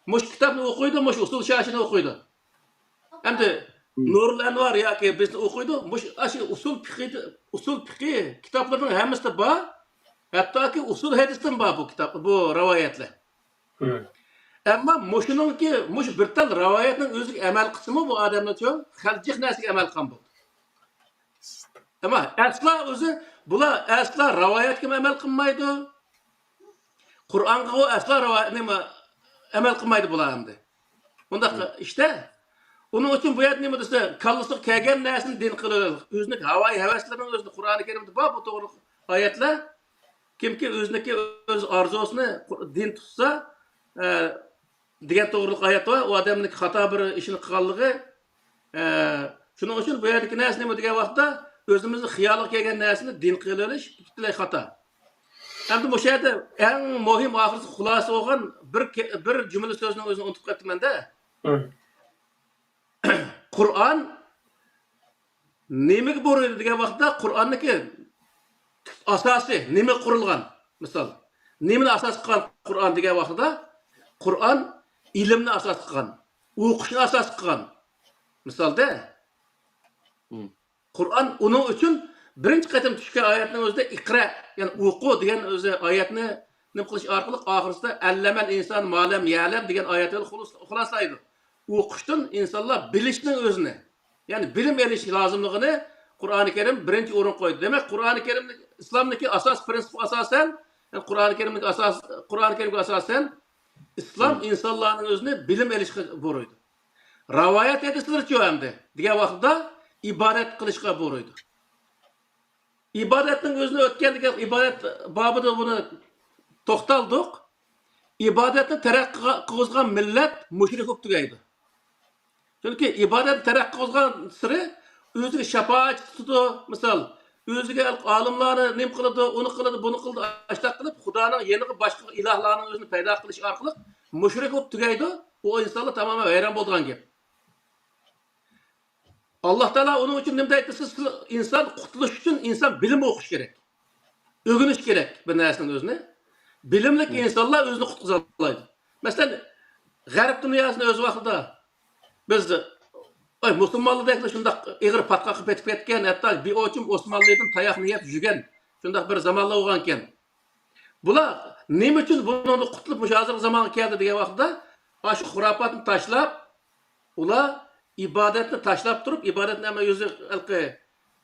مۇشۇ كىتابنى ئوقۇيدۇ، مۇشۇ ئۇسۇل شاشىنى ئوقۇيدۇ. ئەمدى مم. نۇرۇل ئەنۋار ياكى بىزنى ئوقۇيدۇ. مۇشۇ، ئاشۇ ئۇسۇل پىقىدا، ئۇسۇل پىقى كىتابلىرىنىڭ ھەممىسىدە بار. ھەتتاكى ئۇسۇل ھەدىستىن بار بۇ كىتاب، بۇ رىۋايەتلەر. مم. ئەمما مۇشۇنىڭكى، مۇشۇ بىر تال رىۋايەتنىڭ ئۆزىگە ئەمەل قىلسىمۇ بۇ ئادەملەر چوڭ خەلجىق نەرسىگە ئەمەل قىلغان بولدى. ئەمما ئەسلا ئۆزى، بۇلار ئەسلا رىۋايەتكىمۇ ئەمەل قىلمايدۇ. قۇرئانغا ئەسلا رىۋايەت، نېمە، ئەمەل قىلمايدۇ بۇلار ئەمدى. بۇنداق مم. ئىشتە. ئۇنىڭ ئۈچۈن بۇ يەردە نېمە دېسە، كاللىسىغا كەلگەن نەرسىنى دىن قىلىۋېلىدۇ. ئۆزىنىڭ ھاۋايى ھەۋەسلىرىنىڭ ئۆزىدە قۇرئانى كەرىمدە بار بۇ توغرىلىق ئايەتلەر. كىمكى ئۆزىنىڭكى ئۆز ئارزۇسىنى قۇ-، دىن تۇتسا، ئە، دېگەن توغرىلىق ئايەت بار. ئۇ ئادەمنىڭ خاتا بىر ئىشنى قىلغانلىقى، ئە، شۇنىڭ ئۈچۈن بۇ يەردىكى نەرسە نېمە دېگەن ۋاقىتتا، ئۆزىمىزنىڭ خىيالىغا كەلگەن نەرسىنى دىن قىلىۋېلىش پۈتۈنلەي خاتا. ئەمدى مۇشۇ يەردە ئەڭ مۇھىم ئاخىرسى خۇلاسە بولغان بىر كە-، بىر جۈملە سۆزنىڭ ئۆزىنى ئۇنتۇپ قېتىپمەن-دە. ھە. قۇرئان نېمىگە بۇيرۇيدۇ دېگەن ۋاقىتتا، قۇرئاننىڭكى تۈپ ئاساسى نېمىگە قۇرۇلغان؟ مىسال، نېمىنى ئاساس قىلغان قۇرئان دېگەن ۋاقتىدا، قۇرئان ئىلىمنى ئاساس قىلغان، ئوقۇشنى ئاساس قىلغان. مىسالدا، مم. قۇرئان ئۇنىڭ ئۈچۈن بىرىنچى قېتىم چۈشكەن ئايەتنىڭ ئۆزىدە «ئىقرا»، يەنى «ئوقۇ» دېگەن ئۆزى ئايەتنى نېمە قىلىش ئارقىلىق ئاخىرسىدا «ئەللەمەل ئىنسان ما لەم يەلەم» دېگەن ئايەت بىلەن خۇلاسلايدۇ. ئوقۇشتىن ئىنسانلار بىلىشنىڭ ئۆزىنى، يەنى بىلىم ئېلىش لازىملىقىنى قۇرئانى كەرىم بىرىنچى ئورۇنغا قويدى. دېمەك، قۇرئانى كەرىم ئىسلامدىكى ئاساس پىرىنسىپقا ئاساسەن، يەنى قۇرئانى كەرىمدىكى ئاساس، قۇرئانى كەرىمگە ئاساسەن، ئىسلام مم. ئىنسانلارنىڭ ئۆزىنى بىلىم ئېلىشقا بۇيرۇيدۇ. رىۋايەت ھەدىسلىرىچۇ ئەمدى دېگەن ۋاقىتتا ئىبادەت قىلىشقا بۇيرۇيدۇ. ئىبادەتنىڭ ئۆزىنى ئۆتكەندىكىن ئىبادەت بابىدا بۇنى توختالدۇق. ئىبادەتنى تەرەققىي قىلغۇزغان مىللەت مۇشرىك بولۇپ تۈگەيدۇ. چۈنكى ئىبادەتنى تەرەققىي قىلغۇزغانسېرى ئۆزىگە شاپائەتچى تۇتىدۇ. مىسال، ئۆزىگە ئالىملارنى نېمە قىلىدۇ، ئۇنى قىلىدۇ، بۇنى قىلىدۇ، ئاشتاق قىلىپ، خۇدانىڭ يېنىغا باشقا ئىلاھلارنىڭ ئۆزىنى پەيدا قىلىش ئارقىلىق مۇشرىك بولۇپ تۈگەيدۇ. ئۇ ئىنسانلار تامامەن ۋەيران بولىدىغان گەپ. ئاللا تائالا ئۇنىڭ ئۈچۈن نېمە دەيدۇ دېسە، سىز، ئىنسان قۇتۇلۇش ئۈچۈن ئىنسان بىلىم ئوقۇش كېرەك. ئۆگىنىش كېرەك بىر نەرسىنىڭ ئۆزىنى. بىلىملىك ئىنسانلار ئۆزىنى قۇتقۇزالايدۇ. مەسىلەن، غەرب دۇنياسىنى ئۆز ۋاقتىدا بىز، ئاي، مۇسۇلمانلاردەكلا شۇنداق ئېغىر پاتقاققا پېتىپ كەتكەن، ھەتتا بىر ئوچۇم ئوسمانلىدىن تاياقنى يەپ يۈگەن شۇنداق بىر زامانلار بولغانىكەن. بۇلار نېمە ئۈچۈن بۇنىڭدىن قۇتۇلۇپ مۇشۇ ھازىرقى زامانغا كەلدى دېگەن ۋاقىتتا، ئاشۇ خۇراپاتنى تاشلاپ، ئۇلار ئىبادەتنى تاشلاپ تۇرۇپ، ئىبادەتنى ئەمما ئۆزى ھېلىقى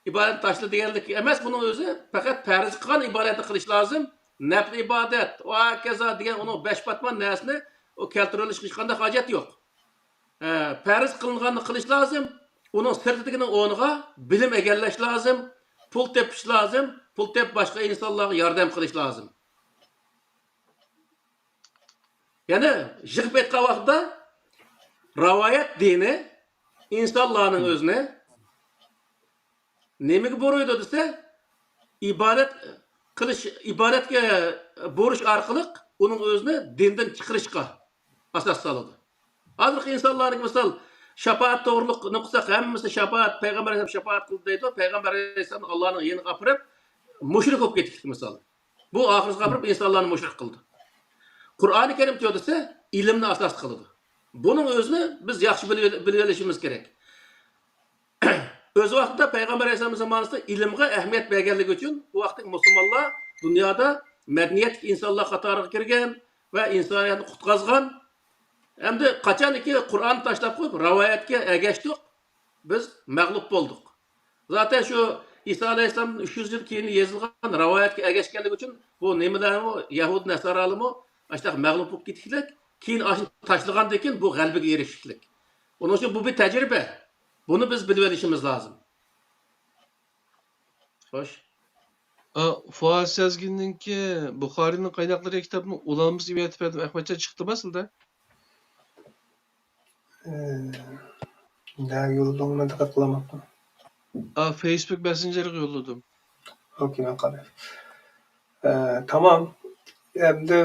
ئىبادەتنى تاشلا دېگەنلىك ئەمەس، بۇنىڭ ئۆزى پەقەت پەرز قىلغان ئىبادەتنى قىلىش لازىم. نەپلى ئىبادەت، ۋە ھاكازا دېگەن ئۇنىڭ بەش پاتمان نەرسىنى ئۇ كەلتۈرۈۋېلىشقا ھېچقانداق ھاجەت يوق. ئە، پەرز قىلىنغاننى قىلىش لازىم. ئۇنىڭ سىرتىدىكىنىڭ ئورنىغا بىلىم ئىگىلەش لازىم، پۇل تېپىش لازىم، پۇل تېپىپ باشقا ئىنسانلارغا ياردەم قىلىش لازىم. يەنى يىغىپ ئېيتقان ۋاقتىدا رىۋايەت دىنى ئىنسانلارنىڭ ئۆزىنى نېمىگە بۇرىيدۇ دېسە، ئىبادەت قىلىش، ئىبادەتكە بۇرۇش ئارقىلىق ئۇنىڭ ئۆزىنى دىندىن چىقىرىشقا ئاساس سالىدۇ. ھازىرقى ئىنسانلارنىڭ مىسال، شاپائەت توغرىلىق نۇقسا، ھەممىسى شاپائەت، پەيغەمبەر ئەلەيھىسسالام شاپائەت قىلدى دەيدۇ. پەيغەمبەر ئەلەيھىسسالام ئاللانىڭ يېنىغا ئاپىرىپ، مۇشرىك بولۇپ كېتىپتۇ مىسال. بۇ ئاخىرىغا ئاپىرىپ ئىنسانلارنى مۇشرىك قىلدى. قۇرئانى كەرىم چۆ دېسە، ئىلىمنى ئاساس قىلىدۇ. بۇنىڭ ئۆزىنى بىز ياخشى بىلىۋېل-، بىلىۋېلىشىمىز كېرەك. ئۆز ۋاقتىدا پەيغەمبەر ئەلەيھىسسالام زامانىسىدا ئىلىمغا ئەھمىيەت بەرگەنلىكى ئۈچۈن، بۇ ۋاقىتتىكى مۇسۇلمانلار دۇنيادا مەدەنىيەتلىك ئىنسانلار قاتارىغا كىرگەن ۋە ئىنسانىيەتنى قۇتقازغان. ئەمدى قاچانكى قۇرئاننى تاشلاپ قويۇپ، رىۋايەتكە ئەگەشتۇق، بىز مەغلۇپ بولدۇق. زاتەن شۇ ئىسا ئەلەيھىسسالامدىن ئۈچ يۈز يىل كېيىن يېزىلغان رىۋايەتكە ئەگەشكەنلىكى ئۈچۈن بۇ نېمىلەرمۇ، يەھۇدىي نەسارالىمۇ ئاشۇنداق مەغلۇپ بولۇپ كېتىشلىك، كېيىن ئاشۇنى تاشلىغاندىن كېيىن بۇ غەلىبىگە ئېرىشىشلىك. ئۇنىڭ ئۈچۈن بۇ بىر تەجرىبە. بۇنى بىز بىلىۋېلىشىمىز لازىم. خوش. ئا، فۇئاد سەزگىننىڭكى بۇخارىينىڭ قايناقلىرى كىتابىنى ئۇلانمىسى ئىبادەت ئەپەندىم ئەخمەتجان چىقتىمۇ سىلدە؟ ئە، نەگە يوللىدىڭ؟ مەن دىققەت قىلالماپتىمەن. ئا، فېيسبۇك مەسسېنجېرغا يوللىدىم. ئوكەي، مەن قاراي. ئە، تامام. ئەمدى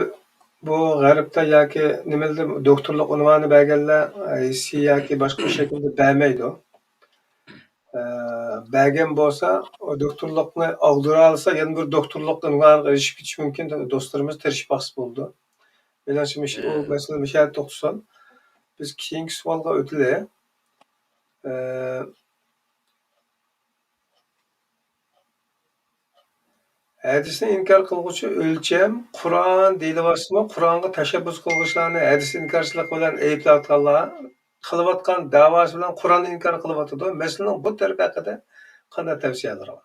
بۇ غەربتە ياكى نېمىدە دوكتورلۇق ئۇنۋانى بەرگەنلەر، ئە، ھېسسىي ياكى باشقا شەكىلدە بەرمەيدۇ. ئە، بەرگەن بولسا، ئۇ دوكتورلۇقنى ئاغدۇرالىسا، يەنە بىر دوكتورلۇق ئۇنۋانىغا ئېرىشىپ كېتىشى مۇمكىن. دوستلىرىمىز تىرىشىپ باقسا بولىدۇ. مېنىڭچە، مۇش-، ئۇ مەسىلە مۇشۇ يەردە توختىسۇن. بىز كېيىنكى سوئالغا ئۆتىلى. ئە، ھەدىسنى ئىنكار قىلغۇچى ئۆلچەم قۇرئان دېيىلىۋاتسىمۇ، قۇرئانغا تەشەببۇس قىلغۇچىلارنى ھەدىس ئىنكارچىلىق بىلەن ئەيىبلەۋاتقانلار، قىلىۋاتقان دەۋاسى بىلەن قۇرئاننى ئىنكار قىلىۋاتىدۇ. مەسىلىنىڭ بۇ تەرىپى ھەققىدە قانداق تەۋسىيەلىرى بار؟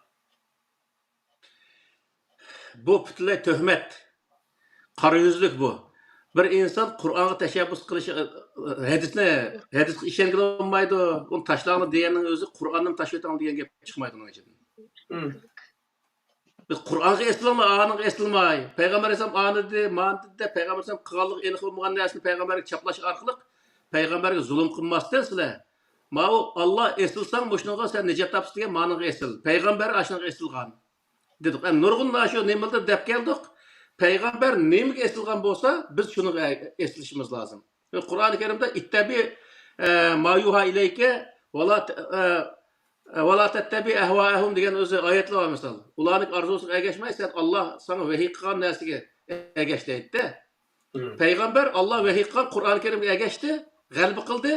بۇ پۈتۈنلەي تۆھمەت. قارا يۈزلۈك بۇ. بىر ئىنسان قۇرئانغا تەشەببۇس قىلىش، ھەدىسنى، ھەدىسكە ئىشەنگىلى بولمايدۇ، ئۇنى تاشلاڭلار دېگەننىڭ ئۆزى قۇرئاننىمۇ تاشلىۋېتىڭلار دېگەن گەپ چىقمايدۇ ئۇنىڭ ئىچىدىن. بىز قۇرئانغا ئېسىلىڭلار، ئانىڭغا ئېسىلماي، پەيغەمبەر ئەلەيھىسسالام ئانى دېدى، مانى دېدى دەپ، پەيغەمبەر ئەلەيھىسسالام قىلغانلىقى ئېنىق بولمىغان نەرسىنى پەيغەمبەرگە چاپلاش ئارقىلىق پەيغەمبەرگە زۇلۇم قىلماستىن سىلەر، ماۋۇ ئاللا ئېسىلساڭ مۇشۇنىڭغا سەن نىجات تاپىسەن دېگەن مانىڭغا ئېسىل. پەيغەمبەر ئاشۇنىڭغا ئېسىلغان. دېدۇق. ئەمدى نۇرغۇن شۇ نېمىلەردە دەپ كەلدۇق. پەيغەمبەر نېمىگە ئېسىلغان بولسا، بىز شۇنىڭغا ئېسىلىشىمىز لازىم. قۇرئانى كەرىمدە «ئىتتەبىئ، ئە، ما يۇھا ئىلەيكە ۋە لا ت-، ئە، ئە، ۋە لا تەتتەبىئ ئەھۋائەھۇم» دېگەن ئۆزى ئايەتلەر بار مىسال. ئۇلارنىڭ ئارزۇسىغا ئەگەشمەي، سەن ئاللا ساڭا ۋەھىي قىلغان نەرسىگە ئەگەش دەيدىدە. مم. پەيغەمبەر ئاللا ۋەھىي قىلغان قۇرئانى كەرىمگە ئەگەشتى، غەلىبە قىلدى.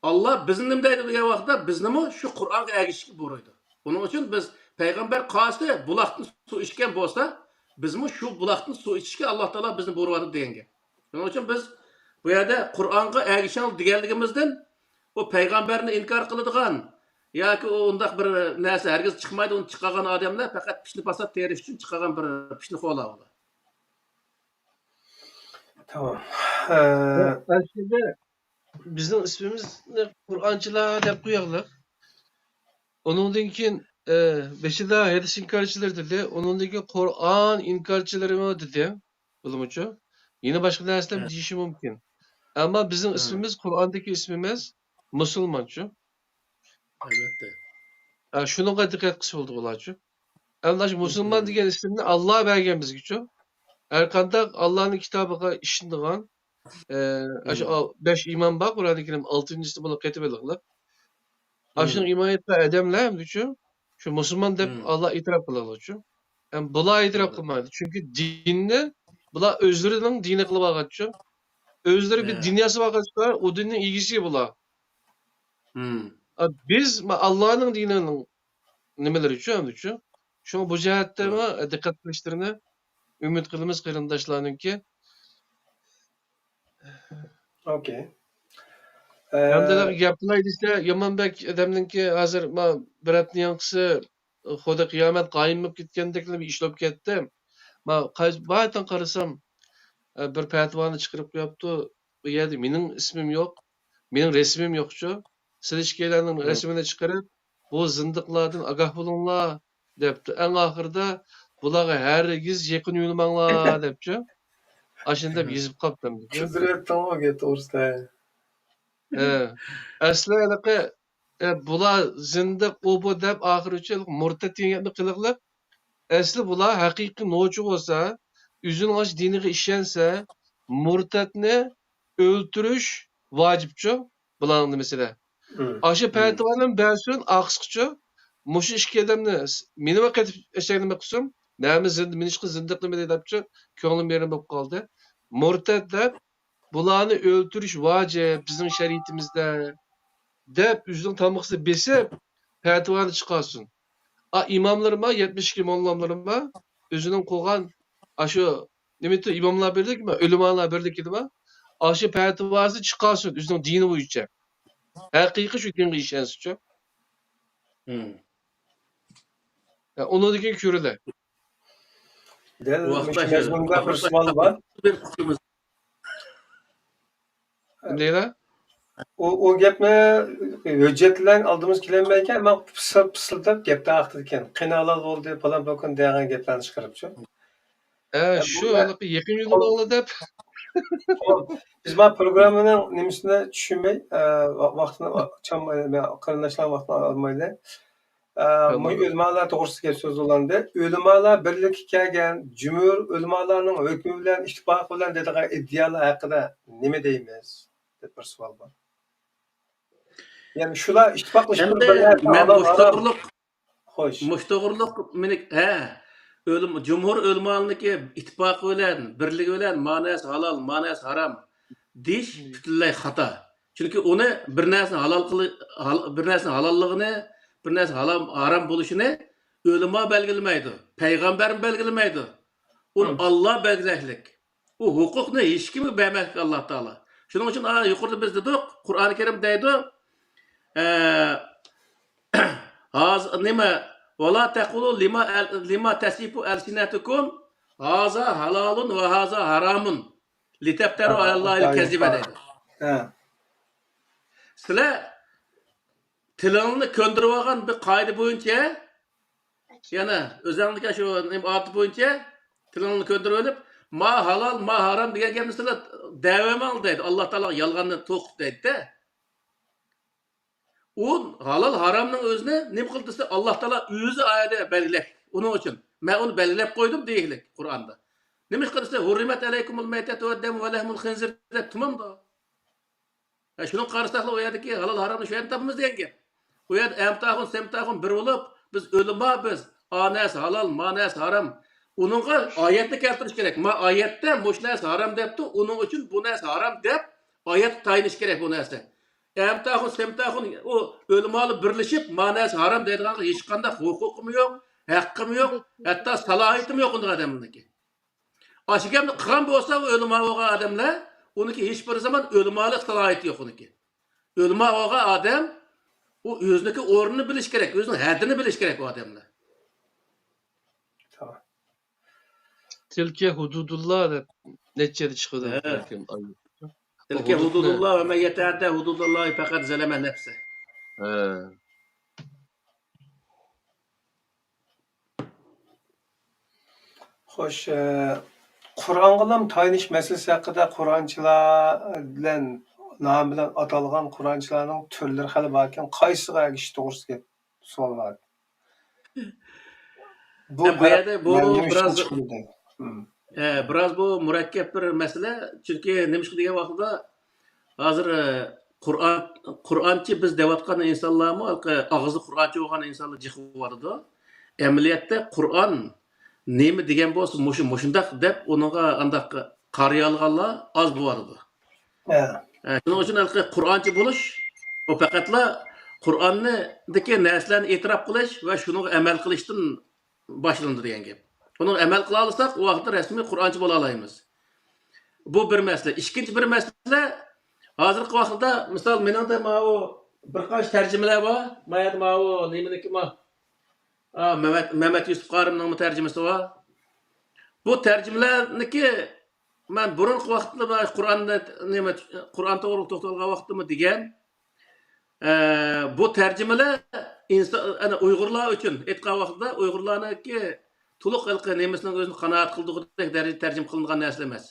ئاللا بىزنى نېمە دەيدۇ دېگەن ۋاقىتتا، بىزنىمۇ شۇ قۇرئانغا ئەگىشىشكە بۇيرۇيدۇ. ئۇنىڭ ئۈچۈن بىز پەيغەمبەر قايسى بۇلاقتىن سۇ ئىچكەن بولسا، بىزمۇ شۇ بۇلاقتىن سۇ ئىچىشكە ئاللا تائالا بىزنى بۇيرۇۋاتىدۇ دېگەن گەپ. شۇنىڭ ئۈچۈن بىز بۇ يەردە قۇرئانغا ئەگىشىڭ دېگەنلىكىمىزدىن، ئۇ پەيغەمبەرنى ئىنكار قىلىدىغان ياكى ئۇ ئۇنداق بىر نەرسە ھەرگىز چىقمايدۇ، ئۇنى چىقارغان ئادەملەر پەقەت پىتنە-پاسات تېرىش ئۈچۈن چىقارغان بىر پىتنىخورلار ئۇلار. تامام. ئە، ئەسلىدە بىزنىڭ ئىسمىمىزنى قۇرئانچىلار دەپ قويايلى. ئۇنىڭدىن كېيىن، ئە، بېشىدا ھەدىس ئىنكارچىلىرى دېدى، ئۇنىڭدىن كېيىن قۇرئان ئىنكارچىلىرىمۇ دېدى. بولىمۇچۇ؟ يەنە باشقا نەرسىلەر دېيىشى مۇمكىن. ئەمما بىزنىڭ ئىسمىمىز، قۇرئاندىكى ئىسمىمىز مۇسۇلمانچۇ؟ ئەلۋەتتە. ھە، شۇنىڭغا دىققەت قىلسا بولىدۇ بۇلارچۇ. ئەمدى ئاشۇ مۇسۇلمان دېگەن ئىسىمنى ئاللا بەرگەن بىزگىچۇ. ھەر قانداق ئاللانىڭ كىتابىغا ئىشىنىدىغان، ئە، ئاشۇ ئال-، بەش ئىمام بار، قۇرئانى كەرىم ئالتىنچىسى بولۇپ قېتىۋېلىقلىق. ئاشۇنىڭ ئىمان ئېيتقان ئادەملەر ئەمدىچۇ، شۇ مۇسۇلمان دەپ ئاللا ئېتىراپ قىلىدىچۇ. ھەم بۇلار ئېتىراپ قىلمايدۇ. چۈنكى دىننى بۇلار ئۆزلىرىنىڭ دىنى قىلىپ ئالغانچۇ. ئۆزلىرى بىر دىن ياساپ ئالغاچقا، ئۇ دىننىڭ ئىگىسى بۇلار. ئا، بىز ما-، ئاللانىڭ دىنىنىڭ نېمىلىرىچۇ، ئەمدىچۇ. شۇڭا بۇ جەھەتتە ما-، دىققەت قىلىشلىرىنى ئۈمىد قىلىمىز قېرىنداشلارنىڭكى. ئوكەي. ئە، ھەمدە گەپ قىلاي دېسە، يامان بەك ئادەمنىڭكى ھازىر ما بىر ھەپتىنىڭ ياڭقىسى خۇدا قىيامەت قايىم بولۇپ كەتكەندەكلا بىر ئىش بولۇپ كەتتى. ما قاي-، بايىتىن قارىسام، ئە، بىر پەتىۋانى چىقىرىپ قويۇپتۇ. ئۇ يەردە مېنىڭ ئىسمىم يوق، مېنىڭ رەسىمىم يوقچۇ. سىلەر ئىككىيلەننىڭ رەسىمىنى چىقىرىپ، بۇ زىندىقلاردىن ئاگاھ بولۇڭلار، دەپتۇ. ئەڭ ئاخىرىدا بۇلارغا ھەرگىز يېقىن يولىماڭلار، دەپچۇ. ئاشۇنداق يېزىپ قاپتۇ. چۈشەندۈرۈۋەتتىڭغۇ گەپ توغرىسىدا. ھە. ئەسلى ھېلىقى، ئە، بۇلار زىندىق، ئۇ بۇ دەپ ئاخىرىچە مۇرتەت دېگەن گەپنى قىلىقلىق. ئەسلى بۇلار ھەقىقىي نوچى بولسا، ئۆزىنىڭ ئاشۇ دىنىغا ئىشەنسە، مۇرتەتنى ئۆلتۈرۈش ۋاجىپچۇ بۇلارنىڭ نېمىسىدە. ئاشۇ پەتىۋانى بەرسۇن ئاقسىقچۇ. مۇشۇ ئىككى ئادەمنى س-، مېنىمۇ قېتىپ ئەشەك نېمە قىلسۇن، نەمە زىند-، مېنى ئىشقا زىندىق نېمە دەپچۇ، كۆڭلۈم يېرىم بولۇپ قالدى. مۇرتەت دەپ، بۇلارنى ئۆلتۈرۈش ۋاجىپ بىزنىڭ شەرىئىتىمىزدە، دەپ ئۆزىنىڭ تامىقىسىنى بېسىپ، پەتىۋانى چىقارسۇن. ئا، ئىماملىرىما، يەتمىش ئىككى موللاملىرىما، ئۆزىنىڭ قىلغان ئاشۇ نېمىتۇ ئىماملار بىرلىكىما، ئۆلىمالار بىرلىكىدىما، ئاشۇ پەتىۋاسىنى چىقارسۇن ئۆزىنىڭ دىنى بويىچە. ھەقىقىي شۇ دىنغا ئىشەنسىچۇ. ھە، ئۇنىڭدىن كېيىن كۆرىلە. دەل مۇشۇ مەزمۇندا بىر سوئال بار. نېمە؟ ئۇ، ئۇ گەپنى ھۆججەت بىلەن ئالدىمىزغا كېلەلمەيدىكەن، ئەمما پىسىل-، پىسىلداپ گەپ تارقىتىدىكەن. قېنى ھالال بولدى، پالان پوكان دېگەن گەپلەرنى چىقىرىپچۇ. ھە، شۇ ھېلىقى يېقىن يولىماڭلار دەپ. بىز ما پروگراممىنىڭ نېمىسىنى چۈشۈنمەي، ئە، ۋا-، ۋاقتىنى، چام-، قېرىنداشلارنىڭ ۋاقتىنى ئالمايلى. ئە، مۇ-، ئۆلىمالار توغرىسىدا گەپ سۆزلىنىدۇ. ئۆلىمالار بىرلىككە كەلگەن، جۇمھۇر ئۆلىمالارنىڭ ھۆكمى بىلەن، ئىتتىپاقى بىلەن دەيدىغان ئىدىيالار ھەققىدە نېمە دەيمىز؟ دەپ بىر سوئال بار. يەنى شۇلار ئىتتىپاقلىشىپ تۇرۇپ بىر نەرسە ھالال، ھارام. خوش. مۇشۇ توغرۇلۇق مېنى، ھە، ئۆلىما-، جۇمھۇر ئۆلىمالىرىنىڭكى ئىتتىپاقى بىلەن، بىرلىكى بىلەن ما نەرسە ھالال، ما نەرسە ھارام دېيىش پۈتۈنلەي خاتا. چۈنكى ئۇنى بىر نەرسىنى ھالال قىلى-، ھال-، بىر نەرسىنى ھالاللىقىنى، بىر نەرسە ھالال، ھارام بولۇشىنى ئۆلىما بەلگىلىمەيدۇ، پەيغەمبەرمۇ بەلگىلىمەيدۇ. ئۇنى ئاللا بەلگىلەكلىك. ئۇ ھوقۇقنى ھېچكىمگە بەرمەيدۇ ئاللا تائالا. شۇنىڭ ئۈچۈن، ئا، يۇقىرىدا بىز دېدۇق، قۇرئانى كەرىم دەيدۇ، ئە، ھازىر نېمە؟ «ۋالا تەقۇلۇ لىما ئەل-، لىما تەسىپۇ ئەلسىنەتۇكۇم ھازا ھالالۇن ۋە ھازا ھارامۇن لىتەپتەرۇ ئەلەللاھىل كەزىبە» دەيدۇ. ھە. سىلەر تىلىڭلارنى كۆندۈرۈۋالغان بىر قائىدە بويىچە، يەنە ئۆزۈڭلارنىڭ شۇ نېمە ئادىتى بويىچە تىلىڭلارنى كۆندۈرۈۋېلىپ، ما ھالال، ما ھارام دېگەن گەپنى سىلەر دەۋەرمەڭلار دەيدۇ. ئاللا تائالا يالغاننى توقۇپ دەيدۇ-دە. ئۇ ھالال ھارامنىڭ ئۆزىنى نېمە قىلدى دېسە، ئاللا تائالا ئۆزى ئايەتتە بەلگىلەپ، ئۇنىڭ ئۈچۈن، مەن ئۇنى بەلگىلەپ قويدۇم دېيىلىك قۇرئاندا. نېمىشقا دېسە، «ھۇررىمەت ئەلەيكۇمۇل مەيتەتۇ ۋەددەمۇ ۋەلەھمۇل خىنزىر» دەپ تامامدا. ھە، شۇنىڭغا قارىساقلا، ئۇ يەردىكى ھالال ھارامنى شۇ يەردىن تاپىمىز دېگەن گەپ. ئۇ يەردە ئەمتاخۇن، سەمتاخۇن بىر بولۇپ، بىز ئۆلىما بىز. ئا نەرسە ھالال، ما نەرسە ھارام. ئۇنىڭغا ئايەتنى كەلتۈرۈش كېرەك. ما ئايەتتە مۇشۇ نەرسە ھارام دەپتۇ، ئۇنىڭ ئۈچۈن بۇ نەرسە ھارام دەپ ئايەتكە تايىنىش كېرەك بۇ نەرسە. ئەمتاخۇن، سەمتاخۇن، ئۇ ئۆلىمالار بىرلىشىپ، ما نەرسە ھارام دەيدىغانغا ھېچقانداق ھوقۇقىمۇ يوق، ھەققىمۇ يوق، ھەتتا سالاھىيىتىمۇ يوق ئۇنداق ئادەمنىڭكى. ئاشۇ گەپنى قىلغان بولسا، ئۇ ئۆلىما بولغان ئادەملەر، ئۇنىڭكى ھېچ بىر زامان ئۆلىمالىق سالاھىيىتى يوق ئۇنىڭكى. ئۆلىما بولغان ئادەم، ئۇ ئۆزىنىڭكى ئورنىنى بىلىشى كېرەك، ئۆزىنىڭ ھەددىنى بىلىشى كېرەك ئۇ ئادەملەر. تىلكە ھۇدۇدۇللا دەپ نەچچە يەردە چىقىدۇ. ھە. تىلكە ھۇدۇدۇللا ۋە مەن يەتەئەددە ھۇدۇدۇللاھى پەقەد زەلەمە نەپسە. ھە. خوش، ئە، قۇرئانغىلام تايىنىش مەسىلىسى ھەققىدە قۇرئانچىلار بىلەن، نامى بىلەن ئاتالغان قۇرئانچىلارنىڭ تۈرلىرى خېلى باركەن، قايسىغا ئەگىشىش توغرىسىدا گەپ سوئال بار. بۇ ھە، بۇ يەردە بۇ بىراز، ھە، بىراز بۇ مۇرەككەپ بىر مەسىلە. چۈنكى نېمىشقا دېگەن ۋاقتىدا ھازىر، ئە، قۇرئان، قۇرئانچى بىز دەۋاتقان ئىنسانلارمۇ ھېلىقى ئاغزى قۇرئانچى بولغان ئىنسانلار جىق بولۇۋاتىدۇ. ئەمەلىيەتتە قۇرئان نېمە دېگەن بولسا مۇشۇ، مۇشۇنداق دەپ ئۇنىڭغا ئانداق قارىيالىغانلار ئاز بولۇۋاتىدۇ. ھە. ئە، شۇنىڭ ئۈچۈن ھېلىقى قۇرئانچى بولۇش، ئۇ پەقەتلا قۇرئاننىڭدىكى نەرسىلەرنى ئېتىراپ قىلىش ۋە شۇنىڭغا ئەمەل قىلىشتىن باشلىنىدۇ دېگەن گەپ. ئۇنىڭغا ئەمەل قىلالايساق، ئۇ ۋاقىتتا رەسمىي قۇرئانچى بولالايمىز. بۇ بىر مەسىلە. ئىككىنچى بىر مەسىلە، ھازىرقى ۋاقىتتا، مىسال، مېنىڭدە ماۋۇ بىر قانچە تەرجىمىلەر بار. ما يەردە ماۋۇ نېمىنىڭكى ما، ئا، مەمەت، مەمەت يۈسۈپ قارىمنىڭمۇ تەرجىمىسى بار. بۇ تەرجىمىلەرنىكى مەن بۇرۇنقى ۋاقىتتا مەن قۇرئاندا نېمە، قۇرئان توغرىلىق توختالغان ۋاقىتتىمۇ دېگەن. ئە، بۇ تەرجىمىلەر ئىنسا-، ئەنە، ئۇيغۇرلار ئۈچۈن ئېيتقان ۋاقتىدا ئۇيغۇرلارنىڭكى تولۇق ھېلىقى نېمىسىنىڭ ئۆزىنى قانائەت قىلدۇرغۇدەك دەرىجىدە تەرجىمە قىلىنغان نەرسىلەر ئەمەس.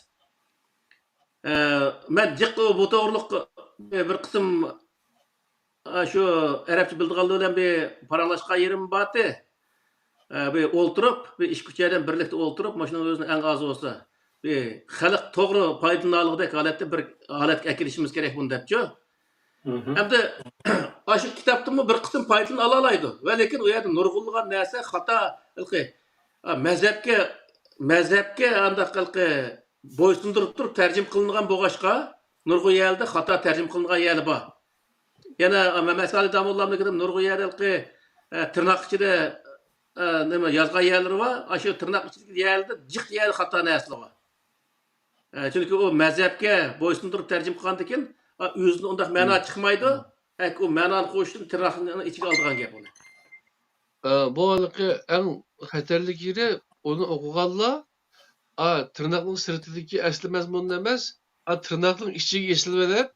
ئە، مەن جىق بۇ توغرىلىق بىر قىسىم، ئە، شۇ ئەرەبچە بىلىدىغانلار بىلەن بىر پاراڭلاشقان يېرىم بارتى. ئە، بىر ئولتۇرۇپ، بىر ئىككى ئۈچ ئادەم بىرلىكتە ئولتۇرۇپ، مۇشۇنىڭ ئۆزىنى ئەڭ ئاز بولسا بىر خەلق توغرا پايدىلىنالىغۇدەك ھالەتتە بىر ھالەتكە ئەكېلىشىمىز كېرەك بۇنى دەپچۇ. مھم. ئەمدى ئاشۇ كىتابتىنمۇ بىر قىسىم پايدىلىنىپ ئالالايدۇ. ۋە لېكىن ئۇ يەردە نۇرغۇنلىغان نەرسە خاتا، ھېلىقى، ئا، مەزھەپكە، مەزھەپكە ئانداق ھېلىقى بويسۇندۇرۇپ تۇرۇپ تەرجىمە قىلىنغان بولغاچقا، نۇرغۇن يەردە خاتا تەرجىمە قىلىنغان يەرلەر بار. يەنە مەمەت سالى داموللامنىڭكىدە نۇرغۇن يەردە ھېلىقى، ئە، تىرناق ئىچىدە، ئە، نېمە، يازغان يەرلىرى بار. ئاشۇ تىرناق ئىچىدىكى يەردە جىق يەردە خاتا نەرسىلەر بار. ئە، چۈنكى ئۇ مەزھەپكە بويسۇندۇرۇپ تەرجىمە قىلغاندىكىن، ئا، ئۆزىدىن ئۇنداق مەنا مم. چىقمايدۇ. ئەك، ئۇ مەنانى قوشۇشتىن تىرناقنى ئىچىگە ئالىدىغان گەپ ئۇنى. ئە، بۇ ھېلىقى ئەڭ خەتەرلىك يېرى، ئۇنى ئوقۇغانلار، ئا، تىرناقنىڭ سىرتىدىكى ئەسلى مەزمۇننى ئەمەس، ئا، تىرناقنىڭ ئىچىگە ئېسىلىۋېلىپ،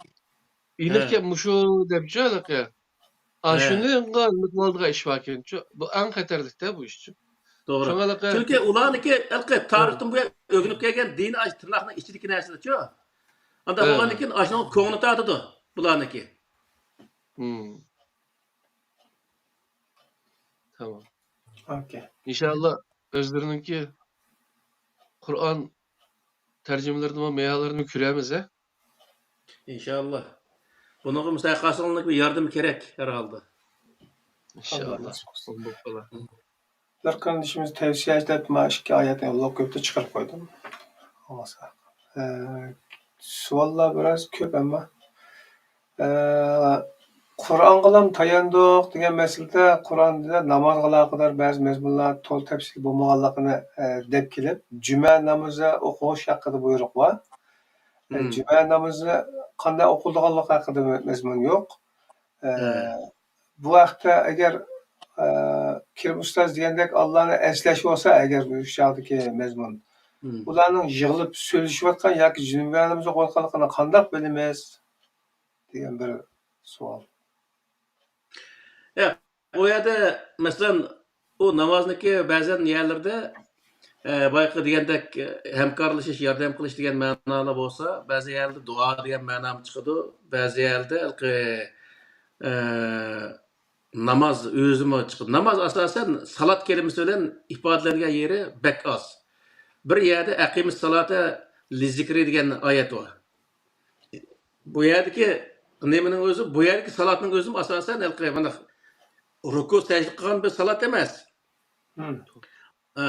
ئېنىق ھە. گەپ مۇشۇ دەپچۇ ھېلىقى. ئا، ھە. شۇنىڭغا نېمە قىلىدىغان ئىش باركەنچۇ؟ بۇ ئەڭ خەتەرلىك-تە بۇ ئىشچۇ. توغرا. شۇڭا ھېلىقى چۈنكى ئۇلارنىڭكى ھېلىقى ھە. تارىختىن بۇيان ئۆگىنىپ كەلگەن دىنى ئاشۇ تىرناقنىڭ ئىچىدىكى نەرسىلەرچۇ. ئانداق ھە. بولغاندىكىن ئاشۇنىڭغا كۆڭلى تارتىدۇ بۇلارنىڭكى. مم. تامام. ئوكەي. ئىنشاللا ئۆزلىرىنىڭكى قۇرئان تەرجىمىلىرىنىمۇ مېھالىرىنى كۆرەمىز، ھە؟ ئىنشاللا. بۇنىڭغا مۇساقاسىڭلارنىڭ بىر ياردىمى كېرەك ھەر ھالدا. ئىنشاللا. بىر قېرىندىشىمىز تەۋسىيە دەپ ما ئىككى ئايەتنى لوكۇپتا چىقىرىپ قويدۇم. بولمىسا، ئە، سوئاللار بىراز كۆپ، ئەمما، ئە، قۇرئانغىلام تاياندۇق دېگەن مەسىلىدە قۇرئاندا نامازغا ئالاقىدار بەزى مەزمۇنلار تولۇق تەپسىلىي بولمىغانلىقىنى، ئە، دەپ كېلىپ، جۈمە نامىزى ئوقۇش ھەققىدە بۇيرۇق بار. ئە، مم. جۈمە نامىزى قانداق ئوقۇلىدىغانلىقى ھەققىدە مەزمۇن يوق. ئە، ھە. بۇ ھەقتە ئەگەر، ئە، كېرىم ئۇستاز دېگەندەك ئاللانى ئەسلەش بولسا، ئەگەر شۇ چاغدىكى مەزمۇن، مم. ئۇلارنىڭ يىغىلىپ سۆزلىشىۋاتقان ياكى جۈمە نامىزى ئوقۇۋاتقانلىقىنى قانداق بىلىمىز؟ دېگەن بىر سوئال. ھە، ئۇ يەردە، مەسىلەن، ئۇ نامازنىڭكى بەزەن يەرلىرىدە، ئە، بايىقى دېگەندەك، ئە، ھەمكارلىشىش، ياردەم قىلىش دېگەن مەنالار بولسا، بەزى يەرلەردە دۇئا دېگەن مەنامۇ چىقىدۇ، بەزى يەردە ھېلىقى، ئە، ناماز ئۆزىمۇ چىقىدۇ. ناماز ئاساسەن سالات كەلىمىسى بىلەن ئىپادىلەنگەن يېرى بەك ئاز. بىر يەردە «ئەقىمىس سالاتا لىزىكرى» دېگەن ئايەت بار. بۇ يەردىكى نېمىنىڭ ئۆزى، بۇ يەردىكى سالاتنىڭ ئۆزىمۇ ئاساسەن ھېلىقى مانا رۇكۇ سەجدە قىلغان بىر سالات ئەمەس. مم. ئە،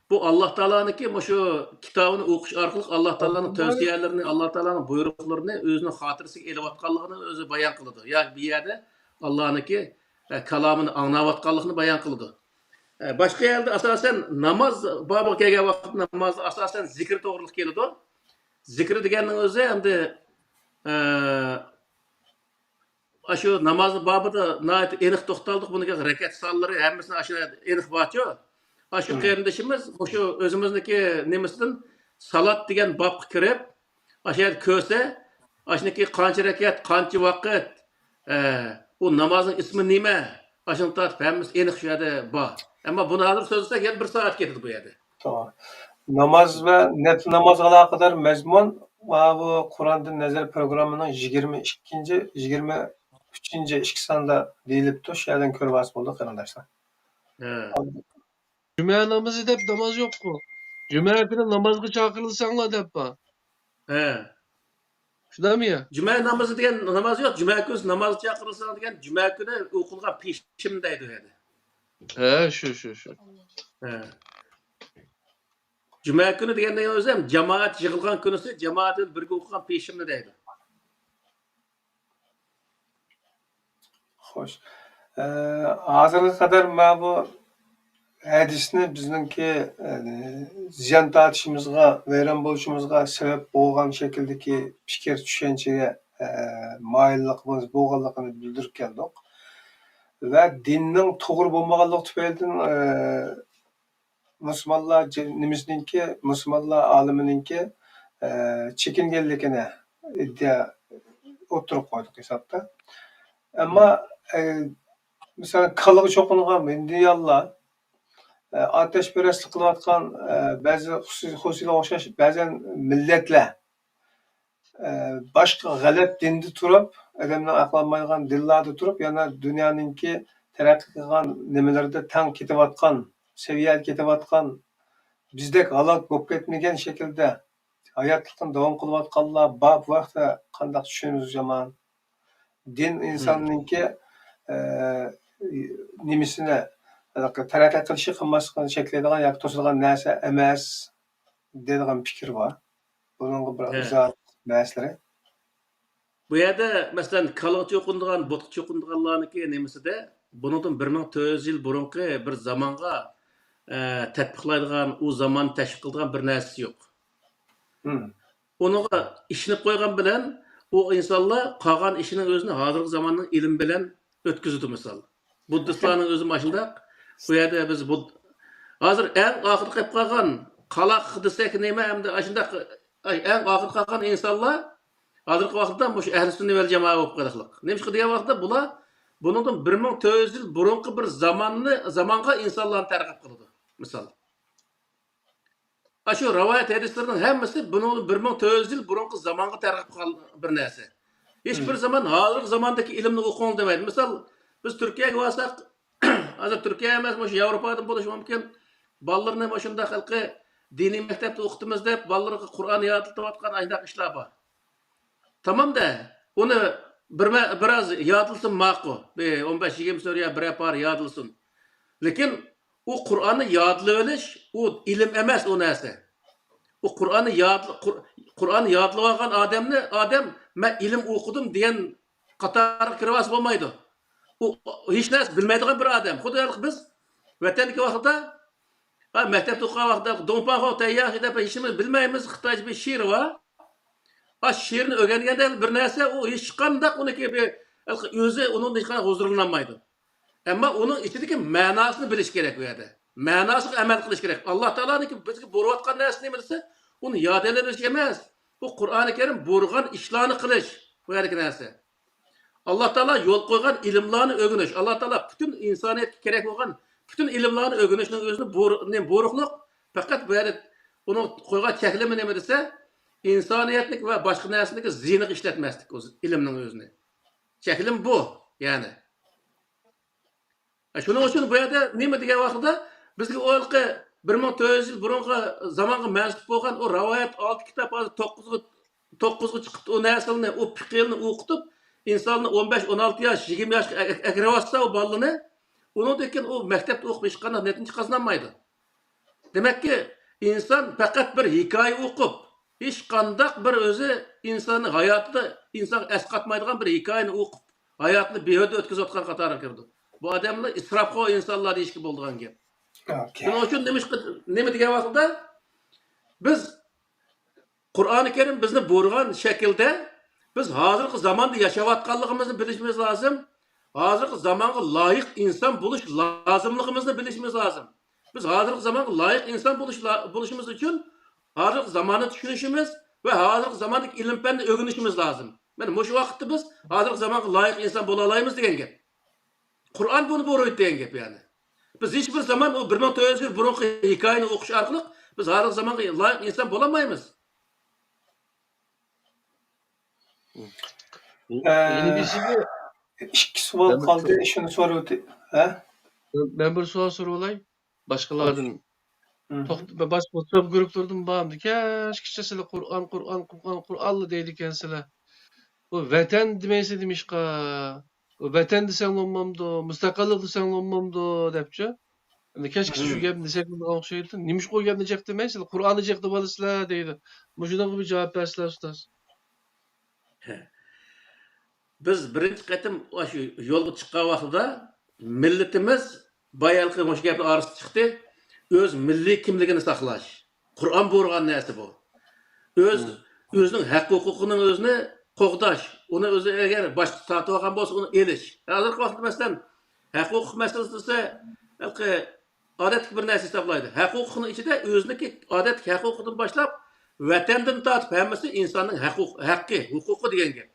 بۇ ئاللا تائالانىڭكى مۇشۇ كىتابىنى ئوقۇش ئارقىلىق ئاللا تائالانىڭ تەۋسىيەلىرىنى، ئاللا تائالانىڭ بۇيرۇقلىرىنى ئۆزىنىڭ خاتىرىسىگە ئېلىۋاتقانلىقىنى ئۆزى بايان قىلىدۇ. ياكى بۇ يەردە ئاللانىڭكى، ئە، كالامىنى ئاڭلاۋاتقانلىقىنى بايان قىلىدۇ. ئە، باشقا يەردە ئاساسەن ناماز بابىغا كەلگەن ۋاقىتتا نامازدا ئاساسەن زىكىر توغرىلىق كېلىدۇ. زىكىر دېگەننىڭ ئۆزى ئەمدى، ئە، ئاشۇ نامازنىڭ بابىدا ناھايىتى ئېنىق توختالدۇق. بۇنىڭ رەكەت سانلىرى ھەممىسىنى ئاشۇ يەردە ئېنىق بارچۇ. ئاشۇ مم. قېرىندىشىمىز مۇشۇ ئۆزىمىزنىڭكى نېمىسىدىن سالات دېگەن بابقا كىرىپ، ئاشۇ يەردە كۆرسە، ئاشۇنىڭكى قانچە رەكەت، قانچە ۋاقىت، ئە، ئۇ نامازنىڭ ئىسمى نېمە؟ ئاشۇنى تارتىپ ھەممىسى ئېنىق شۇ يەردە بار. ئەمما بۇنى ھازىر سۆزلىسەك يەنە بىر سائەت كېتىدۇ بۇ يەردە. توغرا. ناماز ۋە نەپلى نامازغا ئالاقىدار مەزمۇن، ماۋۇ قۇراندىن نەزەر پروگراممىنىڭ يىگىرمە ئىككىنچى، يىگىرمە ئۈچىنچى ئىككى ساندا دېيىلىپتۇ، شۇ يەردىن كۆرۈۋالسا بولىدۇ، قېرىنداشلار. ھە. جۈمە نامىزى دەپ ناماز يوققۇ. جۈمە كۈنى نامازغا چاقىرىلساڭلار دەپ بار. ھە. شۇنداقمۇ يا؟ جۈمە نامىزى دېگەن ناماز يوق. جۈمە كۈنى نامازغا چاقىرىلساڭ دېگەن جۈمە كۈنى ئوقۇلغان پېشىم دەيدۇ يەنە. ھە، شۇ، شۇ، شۇ. ھە. جۈمە كۈنى دېگەندىن ئۆزى ھەم جامائەت يىغىلغان كۈنىسى، جامائەت بىلەن بىرگە ئوقۇغان پېشىمنى دەيدۇ. خوش. ئە، ھازىرغا قەدەر مانا بۇ ھەدىسنى بىزنىڭكى، ئە، زىيان تارتىشىمىزغا، ۋەيران بولۇشىمىزغا سەۋەب بولغان شەكىلدىكى پىكىر، چۈشەنچىگە، ئە، مايىللىقىمىز بولغانلىقىنى بىلدۈرۈپ كەلدۇق. ۋە دىننىڭ توغرا بولمىغانلىقى تۈپەيلىدىن، ئە، مۇسۇلمانلار جە-، نېمىسىنىڭكى، مۇسۇلمانلار ئالىمىنىڭكى، ئە، چېكىنگەنلىكىنى ئىدىيە ئوتتۇرىغا قويدۇق ھېسابتا. ئەمما، ئە، مىسالەن، كالىغا چوقۇنغان ھىندىيانلار، ئە، ئاتەشپەرەسلىك قىلىۋاتقان، ئە، بەزى خۇسۇس-، خۇسۇسىيلارغا ئوخشاش بەزەن مىللەتلەر، ئە، باشقا غەلەت دىندا تۇرۇپ، ئادەمنىڭ ئەقلى ئالمايدىغان دىنلاردا تۇرۇپ، يەنە دۇنيانىڭكى تەرەققىي قىلغان نېمىلىرىدە تەڭ كېتىۋاتقان، سەۋىيەدە كېتىۋاتقان، بىزدەك ھالاك بولۇپ كەتمىگەن شەكىلدە ھاياتلىقىنى داۋام قىلىۋاتقانلار بار. بۇ ھەقتە قانداق چۈشىنىمىز يامان؟ دىن ئىنساننىڭكى، ئە، نېمىسىنى، ھېلىقى تەرەققىي قىلىشى، قىلماسلىقىنى چەكلەيدىغان ياكى توسىدىغان نەرسە ئەمەس، دەيدىغان پىكىر بار. بۇنىڭغا بىر ھە. ئىزاھات بەرسىلەر. بۇ يەردە، مەسىلەن، كالىغا چوقۇنىدىغان، بۇتقا چوقۇنىدىغانلارنىڭكى نېمىسىدە، بۇنىڭدىن بىر مىڭ تۆت يۈز يىل بۇرۇنقى بىر زامانغا، ئە، تەتبىقلايدىغان، ئۇ زاماننى تەشۋىق قىلىدىغان بىر نەرسىسى يوق. ھىم. ئۇنىڭغا ئىشىنىپ قويغان بىلەن، ئۇ ئىنسانلار قالغان ئىشىنىڭ ئۆزىنى ھازىرقى زاماننىڭ ئىلمى بىلەن ئۆتكۈزىدۇ، مىسال. بۇددىستلارنىڭ ئۆزى ماشۇنداق. بۇ يەردە بىز بۇد-، ھازىر ئەڭ ئاخىرىدا قېلىپ قالغان قالاق دېسەك نېمە، ئەمدى ئاشۇنداق، ئەي، ئەڭ ئاخىرىدا قالغان ئىنسانلار ھازىرقى ۋاقىتتا مۇشۇ ئەھلى سۈننە ۋەل جامائە بولۇپ قالدۇقلۇق. نېمىشقا دېگەن ۋاقىتتا بۇلار بۇنىڭدىن بىر مىڭ تۆت يۈز يىل بۇرۇنقى بىر زاماننى، زامانغا ئىنسانلارنى تەرغىب قىلىدۇ، مىسال. ئاشۇ رىۋايەت ھەدىسلىرىنىڭ ھەممىسى بۇنىڭ بىر مىڭ تۆت يۈز يىل بۇرۇنقى زامانغا تەرغىب قىلغان بىر نەرسە. ھېچ بىر زامان ھازىرقى زاماندىكى ئىلىمنى ئوقۇڭ دېمەيدۇ. مىسال، بىز تۈركىيەگە بارساق، ھازىر تۈركىيە ئەمەس، مۇشۇ ياۋروپادىن بولۇشى مۇمكىن. بالىلىرىنى مۇشۇنداق ھېلىقى دىنىي مەكتەپتە ئوقۇتىمىز دەپ، بالىلىرىغا قۇرئان يادلىتىۋاتقان ئاشۇنداق ئىشلار بار. تامام-دە، ئۇنى بىر مە-، بىراز يادلىسۇن ماقۇل. بىر ئون بەش يىگىرمە سۈرە يا بىرەر پارە يادلىسۇن. لېكىن ئۇ قۇرئاننى يادلىۋېلىش، ئۇ ئىلىم ئەمەس ئۇ نەرسە. ئۇ قۇرئاننى ياد-، قۇر-، قۇرئاننى يادلىۋالغان ئادەمنى، ئادەم «مەن ئىلىم ئوقۇدۇم» دېگەن قاتارغا كىرىۋالسا بولمايدۇ. ئۇ ھېچ نەرسە بىلمەيدىغان بىر ئادەم. خۇددى ھېلىقى بىز ۋەتەندىكى ۋاقىتتا، ھە، مەكتەپتە ئوقۇغان ۋاقىتتا دۇڭپاڭخۇ تەيياخشى دەپ ھېچنېمە بىلمەيمىز، خىتايچە بىر شېئىر بار. ئاشۇ شېئىرنى ئۆگەنگەندە بىر نەرسە، ئۇ ھېچقانداق ئۇنىڭكى بىر، ئۆزى ئۇنىڭدىن ھېچقانداق ھۇزۇرلىنالمايدۇ. ئەمما ئۇنىڭ ئىچىدىكى مەناسىنى بىلىش كېرەك ئۇ يەردە. مەناسىغا ئەمەل قىلىش كېرەك. ئاللا تائالانىڭكى بىزگە بۇيرۇۋاتقان نەرسە نېمە دېسە، ئۇنى ياد ئېلىۋېلىش ئەمەس. ئۇ قۇرئانى كەرىم بۇيرۇغان ئىشلارنى قىلىش، بۇ يەردىكى نەرسە. ئاللا تائالا يول قويغان ئىلىملارنى ئۆگىنىش. ئاللا تائالا پۈتۈن ئىنسانىيەتكە كېرەك بولغان پۈتۈن ئىلىملارنى ئۆگىنىشنىڭ ئۆزىنى بۇيرۇ-، نېمە، بۇيرۇقلۇق. پەقەت بۇ يەردە ئۇنىڭ قويغان چەكلىمە نېمە دېسە، ئىنسانىيەتنىڭ ۋە باشقا نەرسىنىڭ زىيىنىغا ئىشلەتمەسلىك ئۇ ئىلىمنىڭ ئۆزىنى. چەكلىمە بۇ، يەنى. شۇنىڭ ئۈچۈن بۇ يەردە نېمە دېگەن ۋاقتىدا، بىزگە ئۇ ھېلىقى بىر مىڭ تۆت يۈز يىل بۇرۇنقى زامانغا مەنسۇپ بولغان ئۇ رىۋايەت ئالتە كىتاب ھازىر توققۇزغا، توققۇزغا چىقىپتۇ، ئۇ نەرسىلەرنى، ئۇ پىقىلنى ئوقۇتۇپ، ئىنساننى ئون بەش، ئون ئالتە ياش، يىگىرمە ياشقا ئە-، ئە-، ئەكىرىۋاتسا ئۇ بالىنى، ئۇنىڭدىن كېيىن ئۇ مەكتەپتە ئوقۇپ ھېچقانداق نەتىجە قازىنالمايدۇ. دېمەككى، ئىنسان پەقەت بىر ھېكايە ئوقۇپ، ھېچقانداق بىر ئۆزى ئىنساننىڭ ھاياتىدا ئىنسانغا ئەسقاتمايدىغان بىر ھېكايىنى ئوقۇپ، ھاياتىنى بىھۇدە ئۆتكۈزۈۋاتقان قاتارىغا كىرىدۇ. بۇ ئادەملەر ئىسراپخور ئىنسانلار دېيىشكە بولىدىغان گەپ. ئوكەي. شۇنىڭ ئۈچۈن نېمىشقا، نېمە دېگەن ۋاقتىدا بىز قۇرئانى كەرىم بىزنى بۇيرۇغان شەكىلدە بىز ھازىرقى زاماندا ياشاۋاتقانلىقىمىزنى بىلىشىمىز لازىم. ھازىرقى زامانغا لايىق ئىنسان بولۇش لازىملىقىمىزنى بىلىشىمىز لازىم. بىز ھازىرقى زامانغا لايىق ئىنسان بولۇش لا-، بولۇشىمىز ئۈچۈن ھازىرقى زاماننى چۈشىنىشىمىز ۋە ھازىرقى زاماندىكى ئىلىم-پەننى ئۆگىنىشىمىز لازىم. مانا مۇشۇ ۋاقىتتا بىز ھازىرقى زامانغا لايىق ئىنسان بولالايمىز دېگەن گەپ. قۇرئان بۇنى بۇيرۇيدۇ دېگەن گەپ يەنى. بىز ھېچ بىر زامان ئۇ بىر مىڭ تۆت يۈز يىل بۇرۇنقى ھېكايىنى ئوقۇش ئارقىلىق بىز ھازىرقى زامانغا لايىق ئىنسان بولالمايمىز. يەنە بىرسىگە، ئىككى سوئال قالدى، شۇنى سوراۋېتەي. ھە؟ مەن بىر سوئال سوراۋالاي باشقىلاردىن. توخت-، باشقا ۋاتساپ گۇرۇپپىلىرىدىمۇ بارمىدى؟ كەچكىچە سىلە قۇرئان، قۇرئان، قۇرئان، قۇرئانلا دەيدىكەنسىلە. بۇ ۋەتەن دېمەيسىلە نېمىشقا؟ بۇ ۋەتەن دېسەڭلار بولمامدۇ؟ مۇستەقىللىق دېسەڭلار بولمامدۇ؟ دەپچۇ. ئەمدى كەچكىچە شۇ گەپنى دېسەك بولىدىغان ئوخشايدۇ. نېمىشقا ئۇ گەپنى جىق دېمەيسىلە؟ قۇرئاننى جىق دېۋالىسىلە دەيدۇ. مۇشۇنىڭغا بىر جاۋاب بەرسىلە ئۇستاز. بىز بىرىنچى قېتىم ئاشۇ يولغا چىققان ۋاقتىدا مىللىتىمىز بايالقى مۇشۇ گەپنىڭ ئارىسىدا چىقتى. ئۆز مىللىي كىملىكىنى ساقلاش. قۇرئان بۇيرۇغان نەرسە بۇ. ئۆز، ئۆزىنىڭ ھەق ھوقۇقىنىڭ ئۆزىنى قوغداش. ئۇنى ئۆزى ئەگەر باشقىسى تارتىۋالغان بولسا، ئۇنى ئېلىش. ھازىرقى ۋاقىتتا مەسىلەن، ھەق ھوقۇق مەسىلىسى دېسە، ھېلىقى ئادەتتىكى بىر نەرسە ھېسابلايدۇ. ھەق ھوقۇقنىڭ ئىچىدە ئۆزىنىڭكى ئادەتتىكى ھەق ھوقۇقىدىن باشلاپ، ۋەتەندىن تارتىپ ھەممىسى ئىنساننىڭ ھەق ھوق-، ھەققى، ھوقۇقى دېگەن گەپ.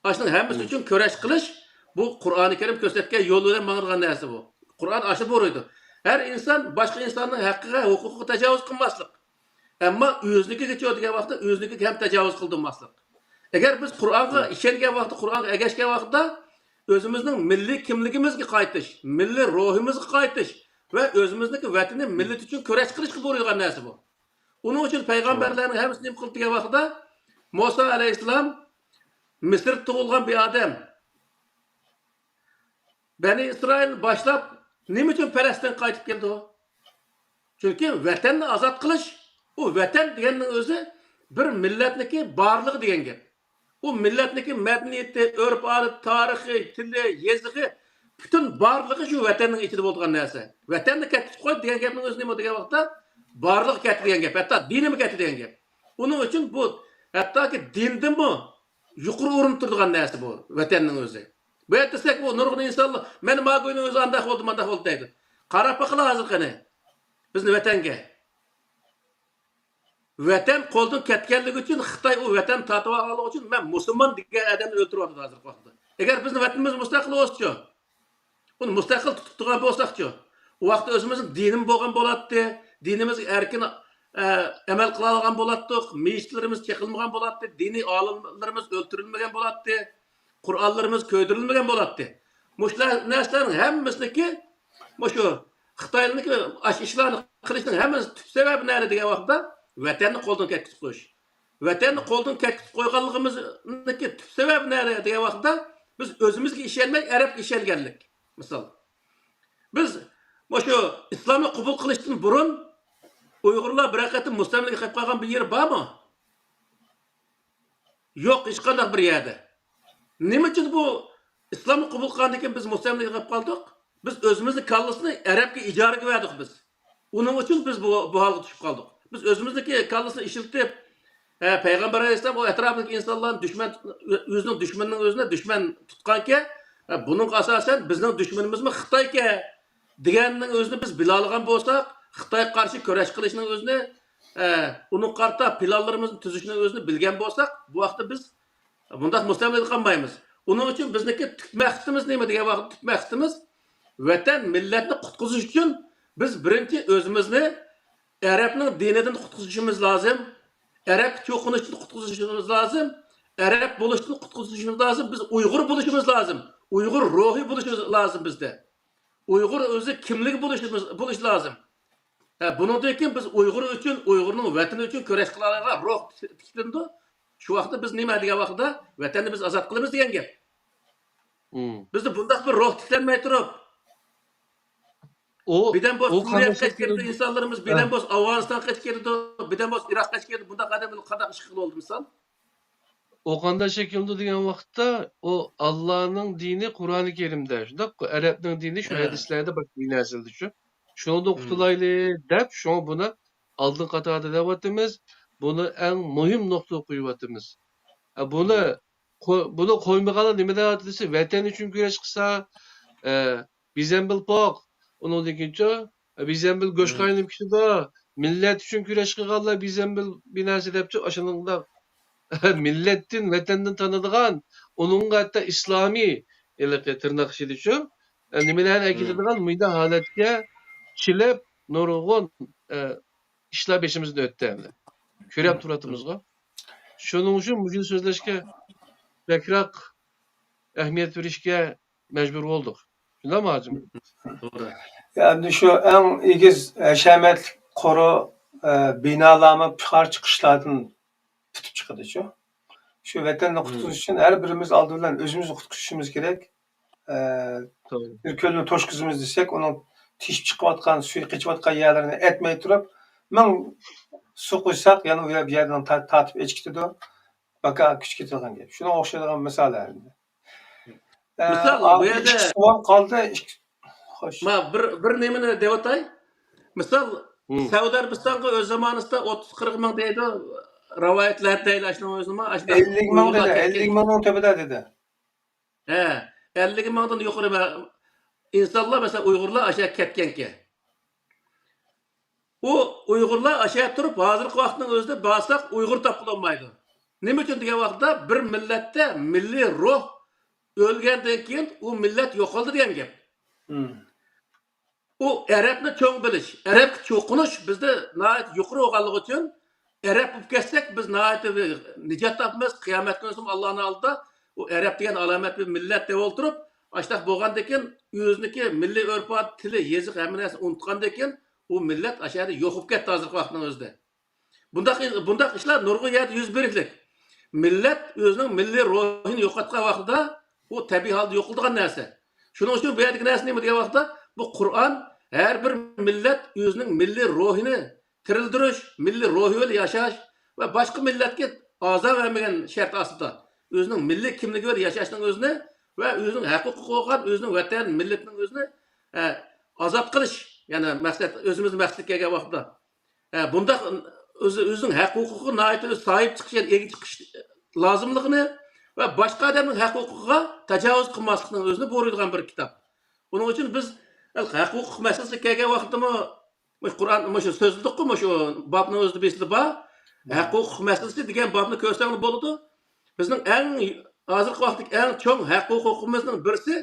ئاشۇنىڭ ھەممىسى ئۈچۈن كۈرەش قىلىش، بۇ قۇرئانى كەرىم كۆرسەتكەن يول بىلەن ماڭىدىغان نەرسە بۇ. قۇرئان ئاشۇ بۇيرۇيدۇ. ھەر ئىنسان باشقا ئىنساننىڭ ھەققىگە، ھوقۇقىغا تاجاۋۇز قىلماسلىق. ئەمما ئۆزىنىڭكىگىچۇ دېگەن ۋاقىتتا ئۆزىنىڭكىگە ھەم تاجاۋۇز قىلدۇرماسلىق. ئەگەر بىز قۇرئانغا ئىشەنگەن ۋاقىتتا، قۇرئانغا ئەگەشكەن ۋاقىتتا ئۆزىمىزنىڭ مىللىي كىملىكىمىزگە قايتىش، مىللىي روھىمىزغا قايتىش ۋە ئۆزىمىزنىڭكى ۋەتىنى، مىللىتى ئۈچۈن كۈرەش قىلىشقا بۇيرۇيدىغان نەرسە بۇ. ئۇنىڭ ئۈچۈن پەيغەمبەرلەرنىڭ ھەممىسى نېمە قىلدى دېگەن ۋاقىتتا، مۇسا ئەلەيھىسسالام مىسىردا تۇغۇلغان بىر ئادەم. بەنى ئىسرائىل باشلاپ نېمە ئۈچۈن پەلەستىنگە قايتىپ كەلدى ئۇ؟ چۈنكى ۋەتەننى ئازاد قىلىش، ئۇ ۋەتەن دېگەننىڭ ئۆزى بىر مىللەتنىڭكى بارلىقى دېگەن گەپ. ئۇ مىللەتنىڭكى مەدەنىيىتى، ئۆرپ-ئادىتى، تارىخى، تىلى، يېزىقى، پۈتۈن بارلىقى شۇ ۋەتەننىڭ ئىچىدە بولىدىغان نەرسە. ۋەتەننى كەتكۈزۈپ قويدى دېگەن گەپنىڭ ئۆزى نېمە دېگەن ۋاقىتتا، بارلىقى كەتتى دېگەن گەپ. ھەتتا دىنىمۇ كەتتى دېگەن گەپ. ئۇنىڭ ئۈچۈن بۇ ھەتتاكى دىندىنمۇ يۇقىرى ئورۇندا تۇرىدىغان نەرسە بۇ ۋەتەننىڭ ئۆزى. بۇ يەردە دېسەك، بۇ نۇرغۇن ئىنسانلار، مانا ماگۇينىڭ ئۆزى ئانداق بولدى، مانداق بولدى دەيدۇ. قاراپ باقىلا ھازىر قېنى بىزنى ۋەتەنگە. ۋەتەن قولدىن كەتكەنلىكى ئۈچۈن، خىتاي ئۇ ۋەتەن تارتىۋالغانلىقى ئۈچۈن مەن مۇسۇلمان دېگەن ئادەمنى ئۆلتۈرۈۋاتىدۇ ھازىرقى ۋاقىتتا. ئەگەر بىزنىڭ ۋەتىنىمىز مۇستەقىل بولسىچۇ؟ ئۇنى مۇستەقىل تۇتۇپ تۇرغان بولساقچۇ؟ ئۇ ۋاقىتتا ئۆزىمىزنىڭ دىنىمۇ بولغان بولاتتى، دىنىمىزگە ئەركىن، ئە، ئەمەل قىلالىغان بولاتتۇق، مەسچىتلىرىمىز چېقىلمىغان بولاتتى، دىنىي ئالىملىرىمىز ئۆلتۈرۈلمىگەن بولاتتى، قۇرئانلىرىمىز كۆيدۈرۈلمىگەن بولاتتى. مۇشۇ نەرسىلەرنىڭ ھەممىسىنىكى، مۇشۇ خىتاينىڭكى ئاشۇ ئىشلارنى قىلىشنىڭ ھەممىسى تۈپ سەۋەبى نەدە دېگەن ۋاقىتتا، ۋەتەننى قولدىن كەتكۈزۈپ قويۇش. ۋەتەننى قولدىن كەتكۈزۈپ قويغانلىقىمىزنىڭكى تۈپ سەۋەبى نەدە دېگەن ۋاقىتتا، بىز ئۆزىمىزگە ئىشەنمەي، ئەرەبكە ئىشەنگەنلىك. مىسال، بىز مۇشۇ ئىسلامنى قوبۇل قىلىشتىن بۇرۇن ئۇيغۇرلار بىرەر قېتىم مۇستەملىكە قىلىپ قالغان بىر يېرى بارمۇ؟ يوق، ھېچقانداق بىر يەردە. نېمە ئۈچۈن بۇ ئىسلامنى قوبۇل قىلغاندىن كېيىن بىز مۇستەملىكە قىلىپ قالدۇق؟ بىز ئۆزىمىزنىڭ كاللىسىنى ئەرەبكە ئىجارىگە بەردۇق بىز. ئۇنىڭ ئۈچۈن بىز بۇ، بۇ ھالغا چۈشۈپ قالدۇق. بىز ئۆزىمىزنىڭكى كاللىسىنى ئىشلىتىپ، ھە، پەيغەمبەر ئەلەيھىسسالام ئۇ ئەتراپىدىكى ئىنسانلارنى دۈشمەن، ئۆزىنىڭ دۈشمىنىنىڭ ئۆزىنى دۈشمەن تۇتقانكەن، ھە، بۇنىڭغا ئاساسەن بىزنىڭ دۈشمىنىمىزمۇ خىتايكەن دېگەننىڭ ئۆزىنى بىز بىلالىغان بولساق، خىتايغا قارشى كۈرەش قىلىشنىڭ ئۆزىنى، ھە، ئۇنىڭغا قارىتا پىلانلىرىمىزنى تۈزۈشنىڭ ئۆزىنى بىلگەن بولساق، بۇ ۋاقىتتا بىز بۇنداق مۇستەملىكىدە قالمايمىز. ئۇنىڭ ئۈچۈن بىزنىڭكى تۈپ مەقسىتىمىز نېمە دېگەن ۋاقىتتا، تۈپ مەقسىتىمىز ۋەتەن، مىللەتنى قۇتقۇزۇش ئۈچۈن بىز بىرىنچى ئۆزىمىزنى ئەرەبنىڭ دىنىدىن قۇتقۇزۇشىمىز لازىم. ئەرەبكە چوقۇنۇشتىن قۇتقۇزۇشىمىز لازىم. ئەرەب بولۇشتىن قۇتقۇزۇشىمىز لازىم. بىز ئۇيغۇر بولۇشىمىز لازىم. ئۇيغۇر روھى بولۇشىمىز لازىم بىزدە. ئۇيغۇر ئۆزى كىملىكى بولۇشىمىز، بولۇشى لازىم. ھە، بۇنىڭدىن كېيىن بىز ئۇيغۇر ئۈچۈن، ئۇيغۇرنىڭ ۋەتىنى ئۈچۈن كۈرەش قىلالايدىغان روھ تىكلىنىدۇ. شۇ ۋاقىتتا بىز نېمە دېگەن ۋاقىتتا ۋەتەننى بىز ئازاد قىلىمىز دېگەن گەپ. بىزدە بۇنداق بىر روھ تىكلەنمەي تۇرۇپ، ئۇ بىردەم بولسا ئۇ سۈرىيەگە قانداق قېچىپ كېتىدۇ شەكىلدە؟ ئىنسانلىرىمىز، بىردەم ھە. بولسا ئافغانىستانغا قېچىپ كېتىدۇ، بىردەم بولسا ئىراققا قېچىپ كېتىدۇ. بۇنداق ئادەملەر قانداق ئىش قىلىۋالدى مىسال؟ ئۇ قانداق شەكىلدە دېگەن ۋاقىتتا، ئۇ ئاللانىڭ دىنى قۇرئانى كەرىمدە، شۇنداققۇ؟ ئەرەبنىڭ دىنى شۇ ھە. ھەدىسلەردە، باشقا بىر نەرسىلەردە شۇ. شۇنىڭدىن قۇتۇلايلى دەپ، شۇڭا بۇنى ئالدىن قاتاردا دەۋاتىمىز. بۇنى ئەڭ مۇھىم نۇقتىغا قويۇۋاتىمىز. ئە، بۇنى قو-، بۇنى قويمىغانلار نېمە دەۋاتىدۇ دېسە، ۋەتەن ئۈچۈن كۈرەش قىلسا، ئە، بىزەمبىل پوق، ئۇنىڭدىن كېيىنچۇ، بىزەمبىل گۆشكە ئايلىنىپ كېتىدۇ. مىللەت ئۈچۈن كۈرەش قىلغانلار بىزەمبىل بىناسى دەپچۇ، ئاشۇنىڭدا مىللەتتىن، ۋەتەندىن تانىدىغان، ئۇنىڭغا ھەتتا ئىسلامىي، ھېلىقى تىرناق ئىچىدىچۇ، نېمىلەرنى ئەكېتىدىغان مۇنداق ھالەتكە كېلىپ، نۇرغۇن، ئە، ئىشلار بېشىمىزدىن ئۆتتى ئەمدى. كۆرۈپ تۇرۇۋاتىمىزغۇ. شۇنىڭ ئۈچۈن مۇشۇنى سۆزلەشكە بەكرەك، ئەھمىيەت بېرىشكە مەجبۇر بولدۇق. شۇنداقمۇ، ھاجىم؟ توغرا. ئەمدى شۇ ئەڭ ئېگىز ھەشەمەتلىك قورۇ، ئە، بىنالارمۇ پىخار چىقىشلاردىن پۈتۈپ چىقىدىچۇ. شۇ ۋەتەننى قۇتقۇزۇش ئۈچۈن ھەر بىرىمىز ئالدى بىلەن ئۆزىمىزنى قۇتقۇزۇشىمىز كېرەك. ئە، بىر كۆلنى توشقۇزىمىز دېسەك، ئۇنىڭ تېشىپ چىقىۋاتقان، سۈيى قېچىۋاتقان يەرلىرىنى ئەتمەي تۇرۇپ، مىڭ سۇ قۇيساق، يەنە ئۇ يەر، بۇ يەردىن تا-، تارتىپ ئېچىپ كېتىدۇ. باكا كۈچ كېتىدىغان گەپ. شۇنىڭغا ئوخشايدىغان مىسال ئەمدى. ئە، مىسال، بۇ ئاخىرى يەردە ئىككى سوئال قالدى. ئىككى-، خوش. ما بىر، بىر نېمىنى دەۋاتاي. مىسال، سەئۇدى ئەرەبىستانغا ئۆز زامانىسىدا ئوتتۇز قىرىق مىڭ دەيدۇ، رىۋايەتلەر دەيلى، ئاشۇنىڭ ئۆزىمۇ، ئاشۇنداق ئەللىك مىڭ ئۇيغۇرلار دېدى، كەتكەن. ئەللىك مىڭنىڭ تۆپىدە دېدى. ھە، ئەللىك مىڭدىن يۇقىرى بە-، ئىنسانلار، مەسىلەن، ئۇيغۇرلار ئاشۇ يەرگە كەتكەنكەن. ئۇ ئۇيغۇرلار ئاشۇ يەردە تۇرۇپ، ھازىرقى ۋاقىتنىڭ ئۆزىدە بارساق، ئۇيغۇر تاپقىلى بولمايدۇ. نېمە ئۈچۈن دېگەن ۋاقىتتا، بىر مىللەتتە مىللىي روھ ئۆلگەندىن كېيىن، ئۇ مىللەت يوقالدى دېگەن گەپ. ئۇ ئەرەبنى چوڭ بىلىش، ئەرەبكە چوقۇنۇش بىزدە ناھايىتى يۇقىرى بولغانلىقى ئۈچۈن، ئەرەب بولۇپ كەتسەك، بىز ناھايىتى بىر نىجات تاپىمىز. قىيامەت كۈنى ئاللانىڭ ئالدىدا ئۇ ئەرەب دېگەن ئالامەت بىر مىللەت دەپ ئولتۇرۇپ، ئاشۇنداق بولغاندىكىن، ئۆزىنىڭكى مىللىي ئۆرپ-ئادىتى، تىلى، يېزىقى، ھەممە نەرسىنى ئۇنتۇغاندىكىن، ئۇ مىللەت ئاشۇ يەردە يوق بولۇپ كەتتى ھازىرقى ۋاقىتنىڭ ئۆزىدە. بۇنداق، بۇنداق ئىشلار نۇرغۇن يەردە يۈز بېرىشلىك. مىللەت ئۆزىنىڭ مىللىي روھىنى يوقاتقان ۋاقتىدا، ئۇ تەبىئىي ھالدا يوقىلىدىغان نەرسە. شۇنىڭ ئۈچۈن بۇ يەردىكى نەرسە نېمە دېگەن ۋاقىتتا، بۇ قۇرئان ھەر بىر مىللەت ئۆزىنىڭ مىللىي روھىنى تىرىلدۈرۈش، مىللىي روھى بىلەن ياشاش ۋە باشقا مىللەتكە ئازار بەرمىگەن شەرت ئاستىدا ئۆزىنىڭ مىللىي كىملىكى بىلەن ياشاشنىڭ ئۆزىنى ۋە ئۆزىنىڭ ھەققى ھوقۇقى بولغان ئۆزىنىڭ ۋەتەن، مىللىتىنىڭ ئۆزىنى، ئە، ئازاد قىلىش، يەنى مەقسەت، ئۆزىمىز مەقسەتكە كەلگەن ۋاقىتتا، ئە، بۇنداق ئۆزى، ئۆزىنىڭ ھەققى ھوقۇقىغا ناھايىتى ساھىب چىقىش، يەنى ئىگە چىقىش لازىملىقىنى ۋە باشقا ئادەمنىڭ ھەققى ھوقۇقىغا تاجاۋۇز قىلماسلىقنىڭ ئۆزىنى بۇيرۇيدىغان بىر كىتاب. ئۇنىڭ ئۈچۈن بىز ھەققى ھوقۇق مەسىلىسىگە كەلگەن ۋاقىتتىمۇ، مۇشۇ قۇرئان، مۇشۇ سۆزلىدۇققۇ، مۇشۇ بابنىڭ ئۆزىدە بىسىدە بار. ھەققى ھوقۇق مەسىلىسى دېگەن بابنى كۆرسەڭلار بولىدۇ. بىزنىڭ ئەڭ، ھازىرقى ۋاقىتتىكى ئەڭ چوڭ ھەققى ھوقۇقىمىزنىڭ بىرسى،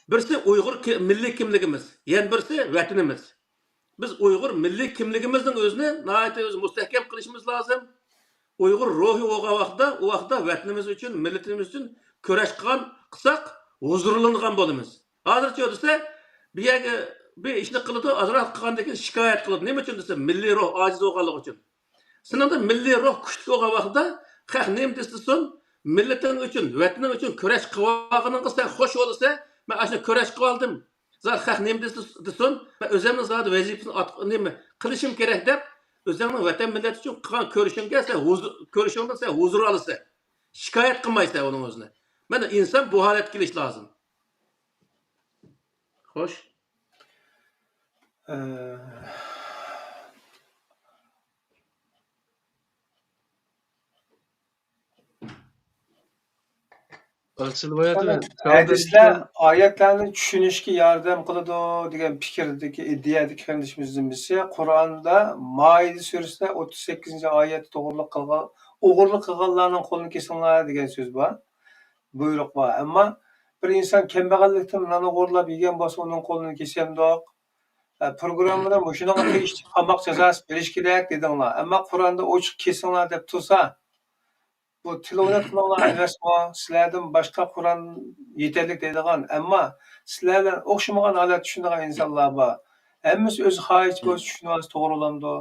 بىرسى ئۇيغۇر كى-، مىللىي كىملىكىمىز، يەنە بىرسى ۋەتىنىمىز. بىز ئۇيغۇر مىللىي كىملىكىمىزنىڭ ئۆزىنى ناھايىتى ئۆزى مۇستەھكەم قىلىشىمىز لازىم. ئۇيغۇر روھى بولغان ۋاقىتتا، ئۇ ۋاقىتتا ۋەتىنىمىز ئۈچۈن، مىللىتىمىز ئۈچۈن كۈرەش قىلغان، قىلساق، ھۇزۇرلىنىدىغان بولىمىز. ھازىرچۇ دېسە، بۇ يەرگە بىر ئىشنى قىلىدۇ، ئازراق قىلغاندىن كېيىن شىكايەت قىلىدۇ. نېمە ئۈچۈن دېسە، مىللىي روھ ئاجىز بولغانلىقى ئۈچۈن. سېنىڭدە مىللىي روھ كۈچلۈك بولغان ۋاقتىدا، خەق نېمە دېسە دېسۇن، مىللىتىڭ ئۈچۈن، ۋەتىنىڭ ئۈچۈن كۈرەش قىلىۋالغىنىڭغا سەن خوش بولىسەن، مەن ئاشۇنى كۈرەش قىلىۋالدىم. زادى خەق نېمە دېسە دېسۇن، مەن ئۆزۈمنىڭ زادى ۋەزىپىسىنى ئات-، نېمە قىلىشىم كېرەك دەپ، ئۆزۈڭنىڭ ۋەتەن مىللەت ئۈچۈن قىلغان كۈرىشىڭگە سەن ھۇزۇر، كۈرىشىڭدىن سەن ھۇزۇر ئالىسەن. شىكايەت قىلمايسەن ئۇنىڭ ئۆزىنى. مانا ئىنسان بۇ ھالەتكە كېلىش لازىم. خوش. ئە، ئەلچى رىۋايەت يەنى بىلەن ھەدىسلەر ئايەتلەرنى چۈشىنىشكە ياردەم قىلىدۇ دېگەن پىكىردىكى، ئىدىيەدىكى قېرىندىشىمىزدىن بىرسى، قۇرئاندا مائىدە سۈرىسىدە ئوتتۇز سەككىزىنچى ئايەتتە توغرىلىق قىلغان، ئوغرىلىق قىلغانلارنىڭ قولىنى كېسىڭلار دېگەن سۆز بار. بۇيرۇق بار. ئەمما بىر ئىنسان كەمبەغەللىكتىن نان ئوغرىلاپ يېگەن بولسا، ئۇنىڭ قولىنى كېسەمدۇق؟ ئە، پروگراممىدا مۇشۇنىڭغا تېگىشلىك قاماق جازاسى بېرىش كېرەك دېدىڭلار. ئەمما قۇرئاندا ئوچۇق كېسىڭلار دەپ تۇرسا، بۇ تىل ئويناتقىنىڭلار ئەمەسمۇ؟ سىلەردىن باشقا قۇرئان يېتەرلىك دەيدىغان، ئەمما سىلەر بىلەن ئوخشىمىغان ھالەتتە چۈشىنىدىغان ئىنسانلار بار. ھەممىسى ئۆز خاھىشى بويىچە چۈشىنىۋالسا توغرا بولامدۇ؟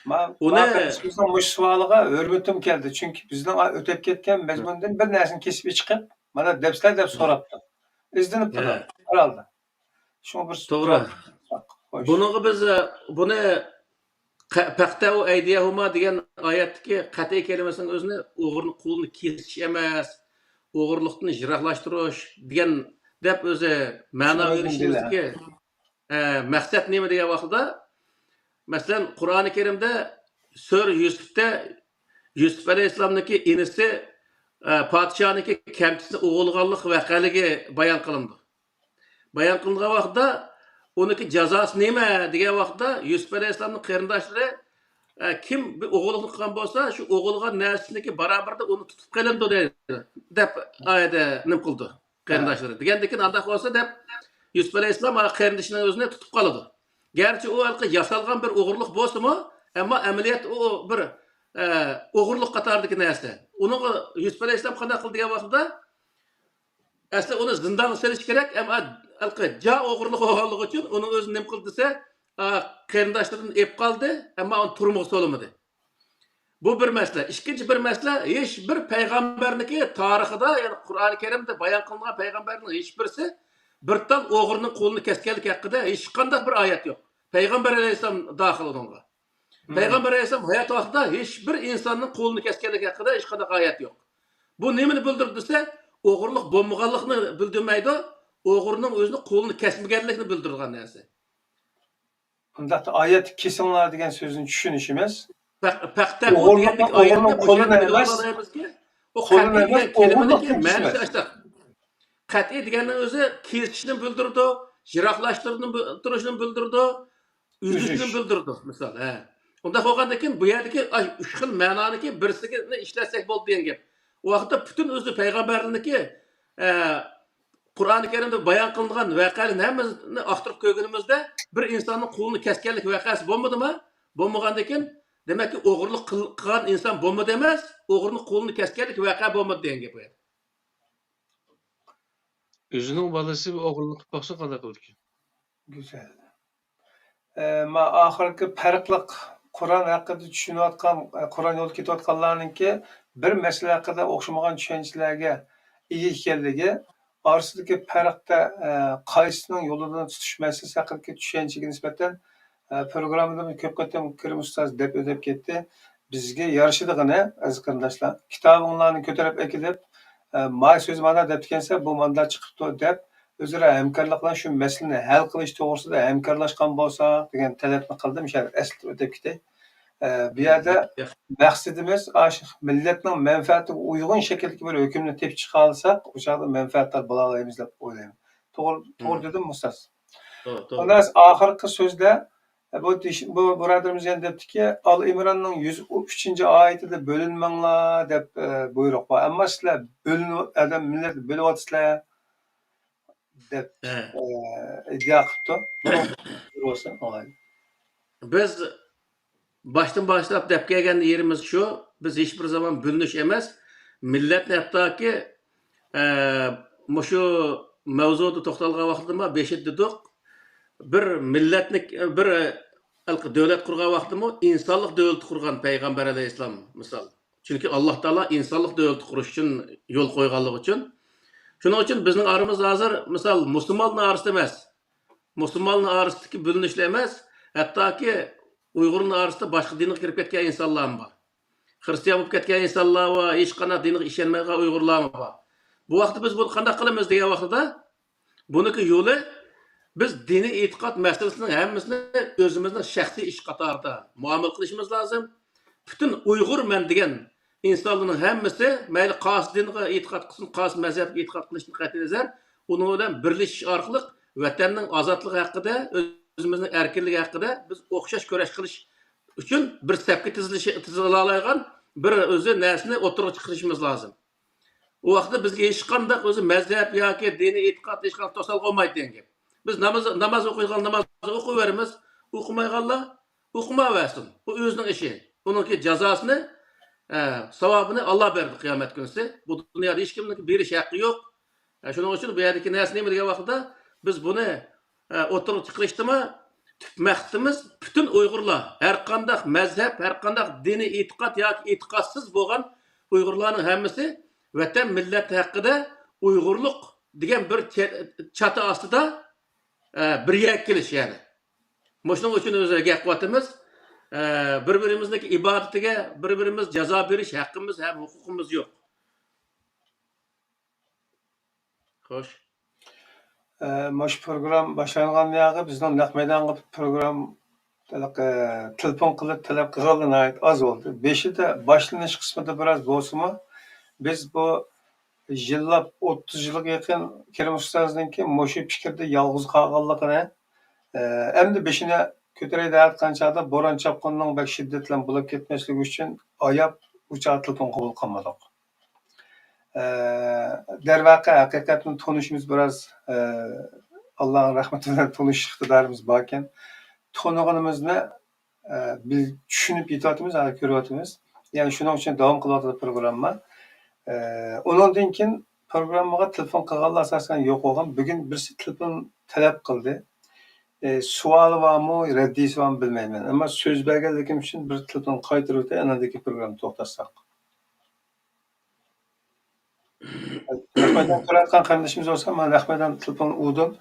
ما-، بۇنى ما قېرىندىشىمىزنىڭ مۇشۇ سوئالىغا ھۆرمىتىم كەلدى، چۈنكى بىزنىڭ ئۆتۈپ كەتكەن مەزمۇندىن بىر نەرسىنى كېسىپ چىقىپ، مانا دەپسىلەر دەپ سوراپتۇ. ئىزدىنىپتۇ ھە. ھەرھالدا. شۇڭا بىر توغرا. جاۋاب. خوش. بۇنىڭغا بىز، ئە، بۇنى قە-، پەقتەئۇ ئەيدىيەھۇما دېگەن ئايەتتىكى قەتئىي كەلىمىسىنىڭ ئۆزىنى ئوغرىنىڭ قولىنى كېسىش ئەمەس، ئوغرىلىقتىن يىراقلاشتۇرۇش دېگەن دەپ ئۆزى مەنا شۇنىڭ بىلەن بېرىشىمىزدىكى، ئە، مەقسەت نېمە دېگەن ۋاقتىدا، مەسىلەن، قۇرئانى كەرىمدە سۈرە يۈسۈپتە يۈسۈپ ئەلەيھىسسالامنىڭكى ئىنىسى، ئە، پادىشاھنىڭكى كەمپۈتىنى ئوغرىلىغانلىق ۋەقەلىكى بايان قىلىنىدۇ. بايان قىلىنغان ۋاقىتتا، ئۇنىڭكى جازاسى نېمە دېگەن ۋاقىتتا، يۈسۈپ ئەلەيھىسسالامنىڭ قېرىنداشلىرى، ئە، كىم بىر ئوغرىلىق قىلغان بولسا، شۇ ئوغرىلىغان نەرسىسىنىڭكى باراۋىرىدە ئۇنى تۇتۇپ قېلىنىدۇ دەيدۇ، دەپ ئايەتتە نېمە قىلىدۇ، ھە. قېرىنداشلىرى. دېگەندىكىن، ئانداق بولسا دەپ، يۈسۈپ ئەلەيھىسسالام قېرىندىشىنىڭ ئۆزىنى تۇتۇپ قالىدۇ. گەرچە ئۇ ھېلىقى ياسالغان بىر ئوغرىلىق بولسىمۇ، ئەمما ئەمەلىيەتتە ئۇ بىر، ئە، ئوغرىلىق قاتارىدىكى نەرسە. ئۇنىڭغا يۈسۈپ ئەلەيھىسسالام قانداق قىلدى دېگەن ۋاقتىدا، ئەسلى ئۇنى زىندانغا سېلىش كېرەك، ئەمما ھېلىقى جا ئوغرىلىق بولغانلىقى ئۈچۈن ئۇنىڭ ئۆزى نېمە قىلدى دېسە، ئا، قېرىنداشلىرىدىن ئېلىپ قالدى، ئەمما ئۇنى تۈرمىگە سولىمىدى. بۇ بىر مەسىلە. ئىككىنچى بىر مەسىلە، ھېچ بىر پەيغەمبەرنىڭكى تارىخىدا، يەنى قۇرئانى كەرىمدە بايان قىلىنغان پەيغەمبەرنىڭ ھېچ بىرسى بىر تال ئوغرىنىڭ قولىنى كەسكەنلىكى ھەققىدە ھېچقانداق بىر ئايەت يوق. پەيغەمبەر ئەلەيھىسسالام داخىل ئۇنىڭغا. مم. پەيغەمبەر ئەلەيھىسسالام ھايات ۋاقتىدا ھېچ بىر ئىنساننىڭ قولىنى كەسكەنلىكى ھەققىدە ھېچقانداق ئايەت يوق. بۇ نېمىنى بىلدۈرىدۇ دېسە، ئوغرىلىق بولمىغانلىقىنى بىلدۈرمەيدۇ، ئوغرىنىڭ ئۆزىنىڭ قولىنى كەسمىگەنلىكىنى بىلدۈرىدىغان نەرسە. ئۇنداقتا ئايەت كېسىڭلار دېگەن سۆزنى چۈشىنىشىمىز. پەق-، پەقتە بۇ ئوغرىنىڭ، دېگەندىكى ئوغرىنىڭ ئايەتنى بۇ قولىنى يەردىن ئېمەس، بىلىۋالالايمىزكى، ئۇ قولىنى قەتئىي ئېمەس، دېگەن ئوغرىنىڭ كېلىمىنىڭكى قولىنى مەنىسى دېمەس. ئاشتاق. قەتئىي دېگەننىڭ ئۆزى كېسىشنى بىلدۈرىدۇ، يىراقلاشتۇرۇشنى بىلدۈرىدۇ، ئۈزۈشنى ئۈزۈش. بىلدۈرىدۇ، مىسال. ھە. ئۇنداق بولغاندىن كېيىن بۇ يەردىكى ئاي، ئۈچ خىل مەنانىڭكى بىرسىنى ئىشلەتسەك بولدى دېگەن گەپ. ئۇ ۋاقىتتا پۈتۈن ئۆزى پەيغەمبەرلەرنىڭكى، ئە، قۇرئانى كەرىمدە بايان قىلىنغان ۋەقەلەرنى ھەممىسىنى ئاختۇرۇپ كۆرگىنىمىزدە، بىر ئىنساننىڭ قولىنى كەسكەنلىك ۋەقەسى بولمىدىما؟ بولمىغاندىكىن، دېمەككى، ئوغرىلىق قىل-، قىلغان ئىنسان بولمىدى ئەمەس، ئوغرىنىڭ قولىنى كەسكەنلىك ۋەقە بولمىدى دېگەن گەپ ئۇ يەردە. ئۆزىنىڭ بالىسى ئوغرىلىق قىلىپ باقسا قانداق قىلىدىكىن؟ گۈزەل. ئە، ما ئاخىرقى پەرقلىق قۇرئان ھەققىدە چۈشىنىۋاتقان، ئە، قۇرئان يولىدا كېتىۋاتقانلارنىڭكى بىر مەسىلە ھەققىدە ئوخشىمىغان چۈشەنچىلەرگە ئىگە ئىكەنلىكى، ئارىسىدىكى پەرقتە، ئە، قايسىنىڭ يولىدىن تۇتۇش مەسىلىسى ھەققىدىكى چۈشەنچىگە نىسبەتەن، ئە، پروگراممىدىمۇ كۆپ قېتىم كېرىم ئۇستاز دەپ ئۆتۈپ كەتتى. بىزگە يارىشىدىغىنى، ئەزىز قېرىنداشلار، كىتابىڭلارنى كۆتۈرۈپ ئەكېلىپ، ئە، ماي سۆزى مانا دەپتىكەنسەن، بۇ ماندا چىقىپتۇ دەپ، ئۆزئارا ھەمكارلىق بىلەن شۇ مەسىلىنى ھەل قىلىش توغرىسىدا ھەمكارلاشقان بولساق دېگەن تەلەپنى قىلدىم، شۇ يەردە ئەسلىتىپ ئۆتۈپ كېتەي. ئە، بۇ يەردە مەقسىتىمىز ئاشۇ مىللەتنىڭ مەنپەئەتىگە ئۇيغۇن شەكىلدىكى بىر ھۆكۈمنى تېپىپ چىقالىساق، ئۇ چاغدا مەنپەئەتدار بولالايمىز دەپ ئويلايمەن. توغرا، توغرا دېدىممۇ ئۇستاز؟ توغرا، توغرا. خۇلاس، ئاخىرقى سۆزدە، ئە، بۇ دېيىش-، بۇ بۇرادىرىمىز يەنە دەپتىكى، ئال ئىمراننىڭ يۈز ئۈچىنچى ئايىتىدە «بۆلۈنمەڭلار» دەپ، ئە، بۇيرۇق بار. ئەمما سىلەر بۆلۈنۈپ، ئادەم، مىللەتنى بۆلۈۋاتىسىلەر. دەپ، ھە. ئە، ئىدىئا قىپتۇ. بۇنىڭ بىر بولسا ئاڭلايلى. بىز باشتىن باشلاپ دەپ كەلگەن يېرىمىز شۇ، بىز ھېچ بىر زامان بۆلۈنۈش ئەمەس، مىللەتنى ھەتتاكى، ئە، مۇشۇ مەۋزۇدا توختالغان ۋاقتىدا بېشىدا دېدۇق، بىر مىللەتنى، بىر، ئە، دۆلەت قۇرغان ۋاقتىمۇ ئىنسانلىق دۆلىتى قۇرغان پەيغەمبەر ئەلەيھىسسالام، مىسال. چۈنكى ئاللاھ تائالا ئىنسانلىق دۆلىتى قۇرۇش ئۈچۈن يول قويغانلىقى ئۈچۈن. شۇنىڭ ئۈچۈن بىزنىڭ ئارىمىزدا ھازىر، مىسال، مۇسۇلمانلار ئارىسىدا ئەمەس، مۇسۇلمانلار ئارىسىدىكى بۆلۈنۈشلەر ئەمەس، ھەتتاكى ئۇيغۇرلار ئارىسىدا باشقا دىنغا كىرىپ كەتكەن ئىنسانلارمۇ بار. خرىستىيان بولۇپ كەتكەن ئىنسانلار ۋە ھېچقانداق دىنغا ئىشەنمەيدىغان ئۇيغۇرلارمۇ بار. بۇ ۋاقىتتا بىز بۇنى قانداق قىلىمىز دېگەن ۋاقتىدا، بۇنىڭكى يولى، بىز دىنىي ئېتىقاد مەسىلىسىنىڭ ھەممىسىنى ئۆزىمىزنىڭ شەخسىي ئىش قاتارىدا مۇئامىلە قىلىشىمىز لازىم. پۈتۈن ئۇيغۇرمەن دېگەن ئىنسانلارنىڭ ھەممىسى، مەيلى قايسى دىنغا ئېتىقاد قىلسۇن، قايسى مەزھەپكە ئېتىقاد قىلىشتىن قەتئىينەزەر، ئۇنىڭ بىلەن بىرلىشىش ئارقىلىق ۋەتەننىڭ ئازادلىقى ھەققىدە، ئۆزىمىزنىڭ ئەركىنلىكى ھەققىدە بىز ئوخشاش كۈرەش قىلىش ئۈچۈن بىر سەپكە تىزىلىشى، تىزىلالايدىغان بىر ئۆزى نەرسىنى ئوتتۇرىغا چىقىرىشىمىز لازىم. ئۇ ۋاقىتتا بىزگە ھېچقانداق ئۆزى مەزھەپ ياكى دىنىي ئېتىقاد ھېچقانداق توسالغۇ بولمايدۇ دېگەن گەپ. بىز ناماز، ناماز ئوقۇيدىغان ناماز ئوقۇۋېرىمىز، ئوقۇمايدىغانلار ئوقۇمايۋەرسۇن. بۇ ئۆزىنىڭ ئىشى. ئۇنىڭكى جازاسىنى، ئە، ساۋابىنى ئاللا بېرىدۇ قىيامەت كۈنىسى. بۇ دۇنيادا ھېچكىمنىڭ بېرىش ھەققى يوق. ئە، شۇنىڭ ئۈچۈن بۇ يەردىكى نەرسە نېمە دېگەن ۋاقىتتا، بىز بۇنى ئە، ئوتتۇرىغا چىقىرىشتىمۇ تۈپ مەقسىتىمىز پۈتۈن ئۇيغۇرلار، ھەرقانداق مەزھەپ، ھەرقانداق دىنىي ئېتىقاد ياكى ئېتىقادسىز بولغان ئۇيغۇرلارنىڭ ھەممىسى ۋەتەن مىللەت ھەققىدە ئۇيغۇرلۇق دېگەن بىر چە-، چاتا ئاستىدا، ئە، بىر يەرگە كېلىش، يەنى. مۇشۇنىڭ ئۈچۈن ئۆزى گەپ قىلىۋاتىمىز. ئە، بىر-بىرىمىزنىڭكى ئىبادىتىگە بىر-بىرىمىز جازا بېرىش ھەققىمىز ھەم ھوقۇقىمىز يوق. خوش. ئە، مۇشۇ پروگرام باشلانغان ياغى بىزنىڭ نەق مەيدانغا پروگرام، ھېلىقى، تېلېفون قىلىپ تەلەپ قىلغانلار ناھايىتى ئاز بولدى. بېشىدا باشلىنىش قىسمىدا بىراز بولسىمۇ، بىز بۇ يىللاپ ئوتتۇز يىلغا يېقىن كېرىم ئۇستازنىڭكى مۇشۇ پىكىردە يالغۇز قالغانلىقىنى، ئە، ئەمدى بېشىنى كۆتۈرەي دەۋاتقان چاغدا بوران چاپقۇننىڭ بەك شىددەت بىلەن بولۇپ كەتمەسلىكى ئۈچۈن ئاياپ ئۇ چاغدا تېلېفون قوبۇل قىلمىدۇق. ئە، دەرۋەقە، ھەقىقەتەن تونۇشىمىز بىراز، ئە، ئاللانىڭ رەھمىتى بىلەن تونۇشۇش ئىقتىدارىمىز باركەن. تونۇغىنىمىزنى، ئە، بىز چۈشىنىپ يېتىۋاتىمىز، ھازىر كۆرۈۋاتىمىز. يەنى شۇنىڭ ئۈچۈن داۋام قىلىۋاتىدۇ پروگرامما. ئە، ئۇنىڭدىن كېيىن پروگراممىغا تېلېفون قىلغانلار ئاساسەن يوق بولغان. بۈگۈن بىرسى تېلېفون تەلەپ قىلدى. ئە، سوئالى بارمۇ، رەددىيىسى بارمۇ بىلمەيمەن. ئەمما سۆز بەرگەنلىكىم ئۈچۈن بىر تېلېفون قايتۇرۇۋېتەي، ئاندىن كېيىن پروگراممىنى توختاتساق. رەھمەتلەرنى كۆرۈۋاتقان قېرىندىشىمىز بولسا، مانا رەھمەتلەرنى تېلېفون ئۇردۇم.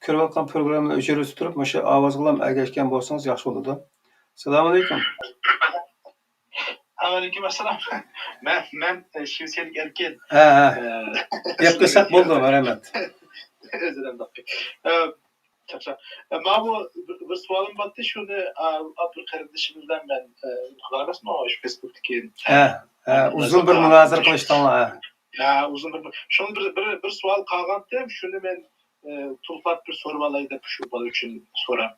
كۆرۈۋاتقان پروگراممىنى ئۆچۈرۈۋېتىپ تۇرۇپ، مۇشۇ ئاۋازغىلا ئەگەشكەن بولسىڭىز ياخشى بولىدۇ. سالامۇئەلەيكۇم. ۋەئەلەيكۇم ئەسسالام. مەن، مەن، ئە، شىۋېتسىيەلىك ئەركىن. ھە، ھە. ئە، گەپ قىلساق بولدى، مەرھەمەت. ئۆزرەم، ئە، چاقچاق. ئە، ماۋۇ بىر، بىر سوئالىم بارتى، شۇنى، ئا، ئا، بىر قېرىندىشىمىز بىلەن مەن، ئە، خۇداي خالىسا، شۇ فېيسبۇكتىكى، ھە، ھە، ئۇزۇن بىر مۇنازىرە قىلىشتىڭلار، ھە. ھە، ئۇزۇن بىر، شۇنى بىر، بىر، بىر سوئال قالغانتى، شۇنى مەن ئى، تولۇقلاپ بىر سورىۋالاي دەپ، شۇ بالا ئۈچۈن سوراپ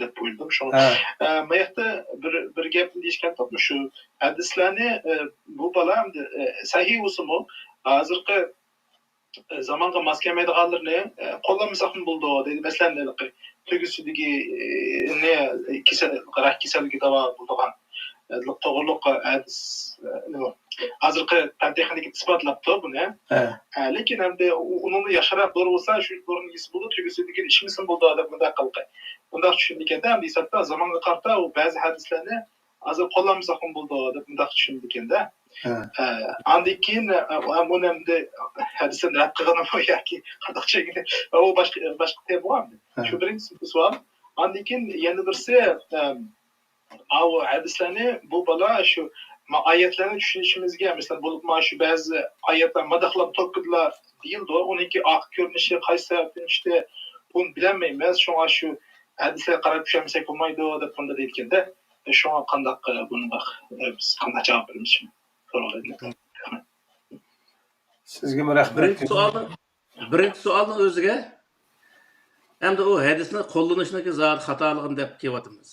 دەپ ئويلىدىم. شۇڭا، ھە. ئى، ما ياقتا بىر، بىر گەپنى دېيىشكەنتۇق، مۇشۇ ھەدىسلەرنى، ئى، بۇ بالا ئەمدى، ئى، سەھىھ بولسىمۇ، ھازىرقى، ئى، زامانغا ماس كەلمەيدىغانلىرىنى، ئى، قوللانمىساقمۇ بولىدۇ دەيدۇ. مەسىلەن، ھېلىقى تۆگىسىدىكى، ئى، نى، كېسەل، راك كېسەللىكى داۋا بولىدىغان، ئى، توغرۇلۇق ھەدىس، ئى، نېمە، ھازىرقى پەن تېخنىكا ئىسپاتلاپتۇ بۇنى. ھە. ھە، لېكىن ئەمدى ئۇ-، ئۇنىڭدىن ياخشىراق دورا بولسا، شۇ دورىنى يېسە بولىدۇ، تۆگىسىدىكىنى ئىچمىسىمۇ بولىدۇ دەپ مۇنداق قىلقى. مۇنداق چۈشىنىدىكەندە، ئەمدى ھېسابتا زامانغا قارىتا ئۇ بەزى ھەدىسلەرنى ھازىر قوللانمىساقمۇ بولىدۇ دەپ مۇنداق چۈشىنىدىكەندە. ھە. ھە، ئاندىن كېيىن، ئە، ئە، بۇنى ئەمدى ھەدىسنى رەت قىلغىنىمۇ ياكى قانداق چۈشەنگىنى، ئۇ باشقا، باشقا تېما ئەمدى. ھە. شۇ بىرىنچى سوئال. ئاندىن كېيىن يەنە بىرسى، ئەم، ئاۋۇ ھەدىسلەرنى بۇ بالا شۇ ما-، ئايەتلەرنى چۈشىنىشىمىزگە، مەسىلەن، بولۇپ مانا شۇ بەزى ئايەتلەر ماداخلام توكىدىلا دېيىلىدۇ. ئۇنىڭكى ئارقا كۆرۈنۈشى قايسى سەۋەبتىن چىقتى، بۇنى بىلەلمەيمىز. شۇڭا شۇ ھەدىسلەرگە قاراپ چۈشەنمىسەك بولمايدۇ دەپ بۇنداق دەيدىكەندە. شۇڭا قانداق، بۇنىڭغا، بىز قانداق جاۋاب بېرىمىز؟ سوراۋالدىم. سىزگىمۇ رەھمەت. بىرىنچى سوئالنىڭ، بىرىنچى سوئالنىڭ ئۆزىگە ئەمدى ئۇ ھەدىسنى قوللىنىشنىڭكى زادى خاتالىقىنى دەپ كېلىۋاتىمىز.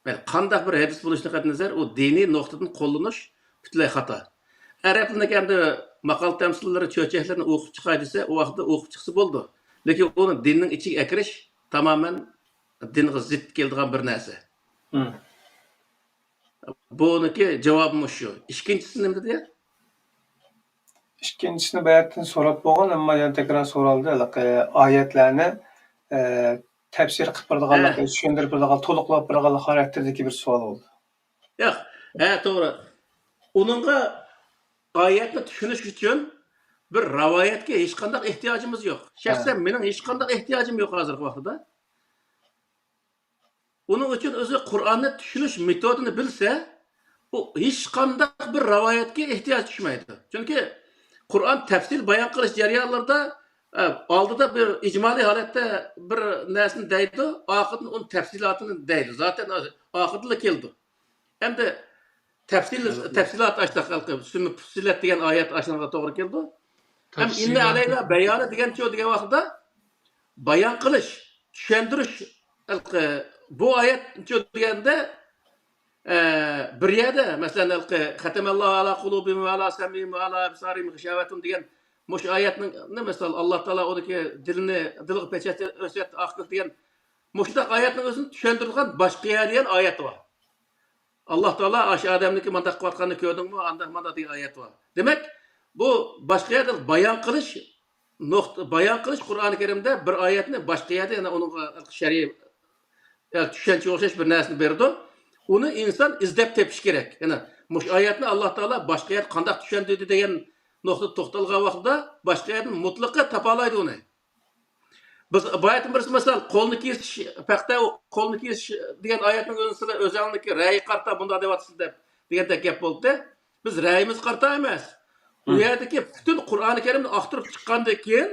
مەيلى، قانداق بىر ھەدىس بولۇشىدىن قەتئىينەزەر، ئۇ دىنىي نۇقتىدىن قوللىنىش پۈتۈنلەي خاتا. ئەرەبلەرنىڭكى ئەمدى ماقال تەمسىللىرى، چۆچەكلىرىنى ئوقۇپ چىقاي دېسە، ئۇ ۋاقىتتا ئوقۇپ چىقسا بولىدۇ. لېكىن ئۇنى دىننىڭ ئىچىگە ئەكىرىش تامامەن دىنغا زىت كېلىدىغان بىر نەرسە. مم. بۇنىڭكى جاۋابى مۇشۇ. ئىككىنچىسى نېمە دېدى؟ ئىككىنچىسىنى بەيەردىن سوراپ بولغان، ئەمما يەنە تەكرار سورالدى. ھېلىقى ئايەتلەرنى، ئە، تەپسىر قىلىپ بېرىدىغانلىقى، ھە. چۈشەندۈرۈپ بېرىدىغان، تولۇقلاپ بېرىدىغانلىقى خاراكتېرىدىكى بىر سوئال بولدى. ياق، ھە، توغرا. ئۇنىڭغا ئايەتنى چۈشىنىش ئۈچۈن بىر رىۋايەتكە ھېچقانداق ئېھتىياجىمىز يوق. شەخسەن ھە. مېنىڭ ھېچقانداق ئېھتىياجىم يوق ھازىرقى ۋاقتىدا. ئۇنىڭ ئۈچۈن ئۆزى قۇرئاننى چۈشىنىش مېتودىنى بىلسە، ئۇ ھېچقانداق بىر رىۋايەتكە ئېھتىياج چۈشمەيدۇ. چۈنكى قۇرئان تەپسىل بايان قىلىش جەريانلىرىدا، ئە، ئالدىدا بىر ئىجمالىي ھالەتتە بىر نەرسىنى دەيدۇ، ئارقىدىن ئۇنىڭ تەپسىلاتىنى دەيدۇ. زاتەن ئارقىدىنلا كېلىدۇ. ئەمدى تەپسىل، تەپسىلات ئاشتاق، سۈممە پۇسسىلەت دېگەن ئايەت ئاشۇنىڭغا توغرا كېلىدۇ. ھەم ئىننە ئەلەينا بەيانى دېگەنچۇ دېگەن ۋاقتىدا بايان قىلىش، چۈشەندۈرۈش، ھېلىقى بۇ ئايەتچۇ دېگەندە، ئە، بىر يەردە، مەسىلەن، ھېلىقى ختم الله على قلوبهم وعلى سمعهم وعلى أبصارهم غشاوة دېگەن مۇشۇ ئايەتنى، مىسال، ئاللا تائالا ئۇنىڭكى دىلىنى، دىلىغا پېچەت ئۆرۈتتى، ئاق كۆك دېگەن مۇشۇنداق ئايەتنىڭ ئۆزىنى چۈشەندۈرىدىغان باشقا يەر دېگەن ئايەت بار. ئاللا تائالا ئاشۇ ئادەمنىڭكى مانداق قىلىۋاتقاننى كۆردۈڭمۇ، ئانداق مانداق دېگەن ئايەت بار. دېمەك، بۇ باشقا يەردە بايان قىلىش نۇقتا، بايان قىلىش قۇرئانى كەرىمدە بىر ئايەتنى باشقا يەردە يەنە ئۇنىڭغا شەرئىي، يا چۈشەنچىگە ئوخشاش بىر نەرسىنى بېرىدۇ. ئۇنى ئىنسان ئىزدەپ تېپىشى كېرەك. يەنە مۇشۇ ئايەتنى ئاللا تائالا باشقا يەردە قانداق چۈشەندۈردى دېگەن نۇقتىدا توختالغان ۋاقتىدا باشقا يەردىن مۇتلەقە تاپالايدۇ ئۇنى. بىز بايىتىن بىرسى، مىسال، قولنى كېسىش، پەختە قولنى كېسىش دېگەن ئايەتنىڭ ئۆزىنى سىلەر ئۆزەڭلىكى رەئيگە قارىتا بۇنداق دەۋاتىسىز دەپ دېگەندەك گەپ بولدى. بىز رەئيىمىزگە قارىتا ئەمەس. ئۇ ھىم. يەردىكى پۈتۈن قۇرئانى كەرىمنى ئاختۇرۇپ چىققاندىن كېيىن،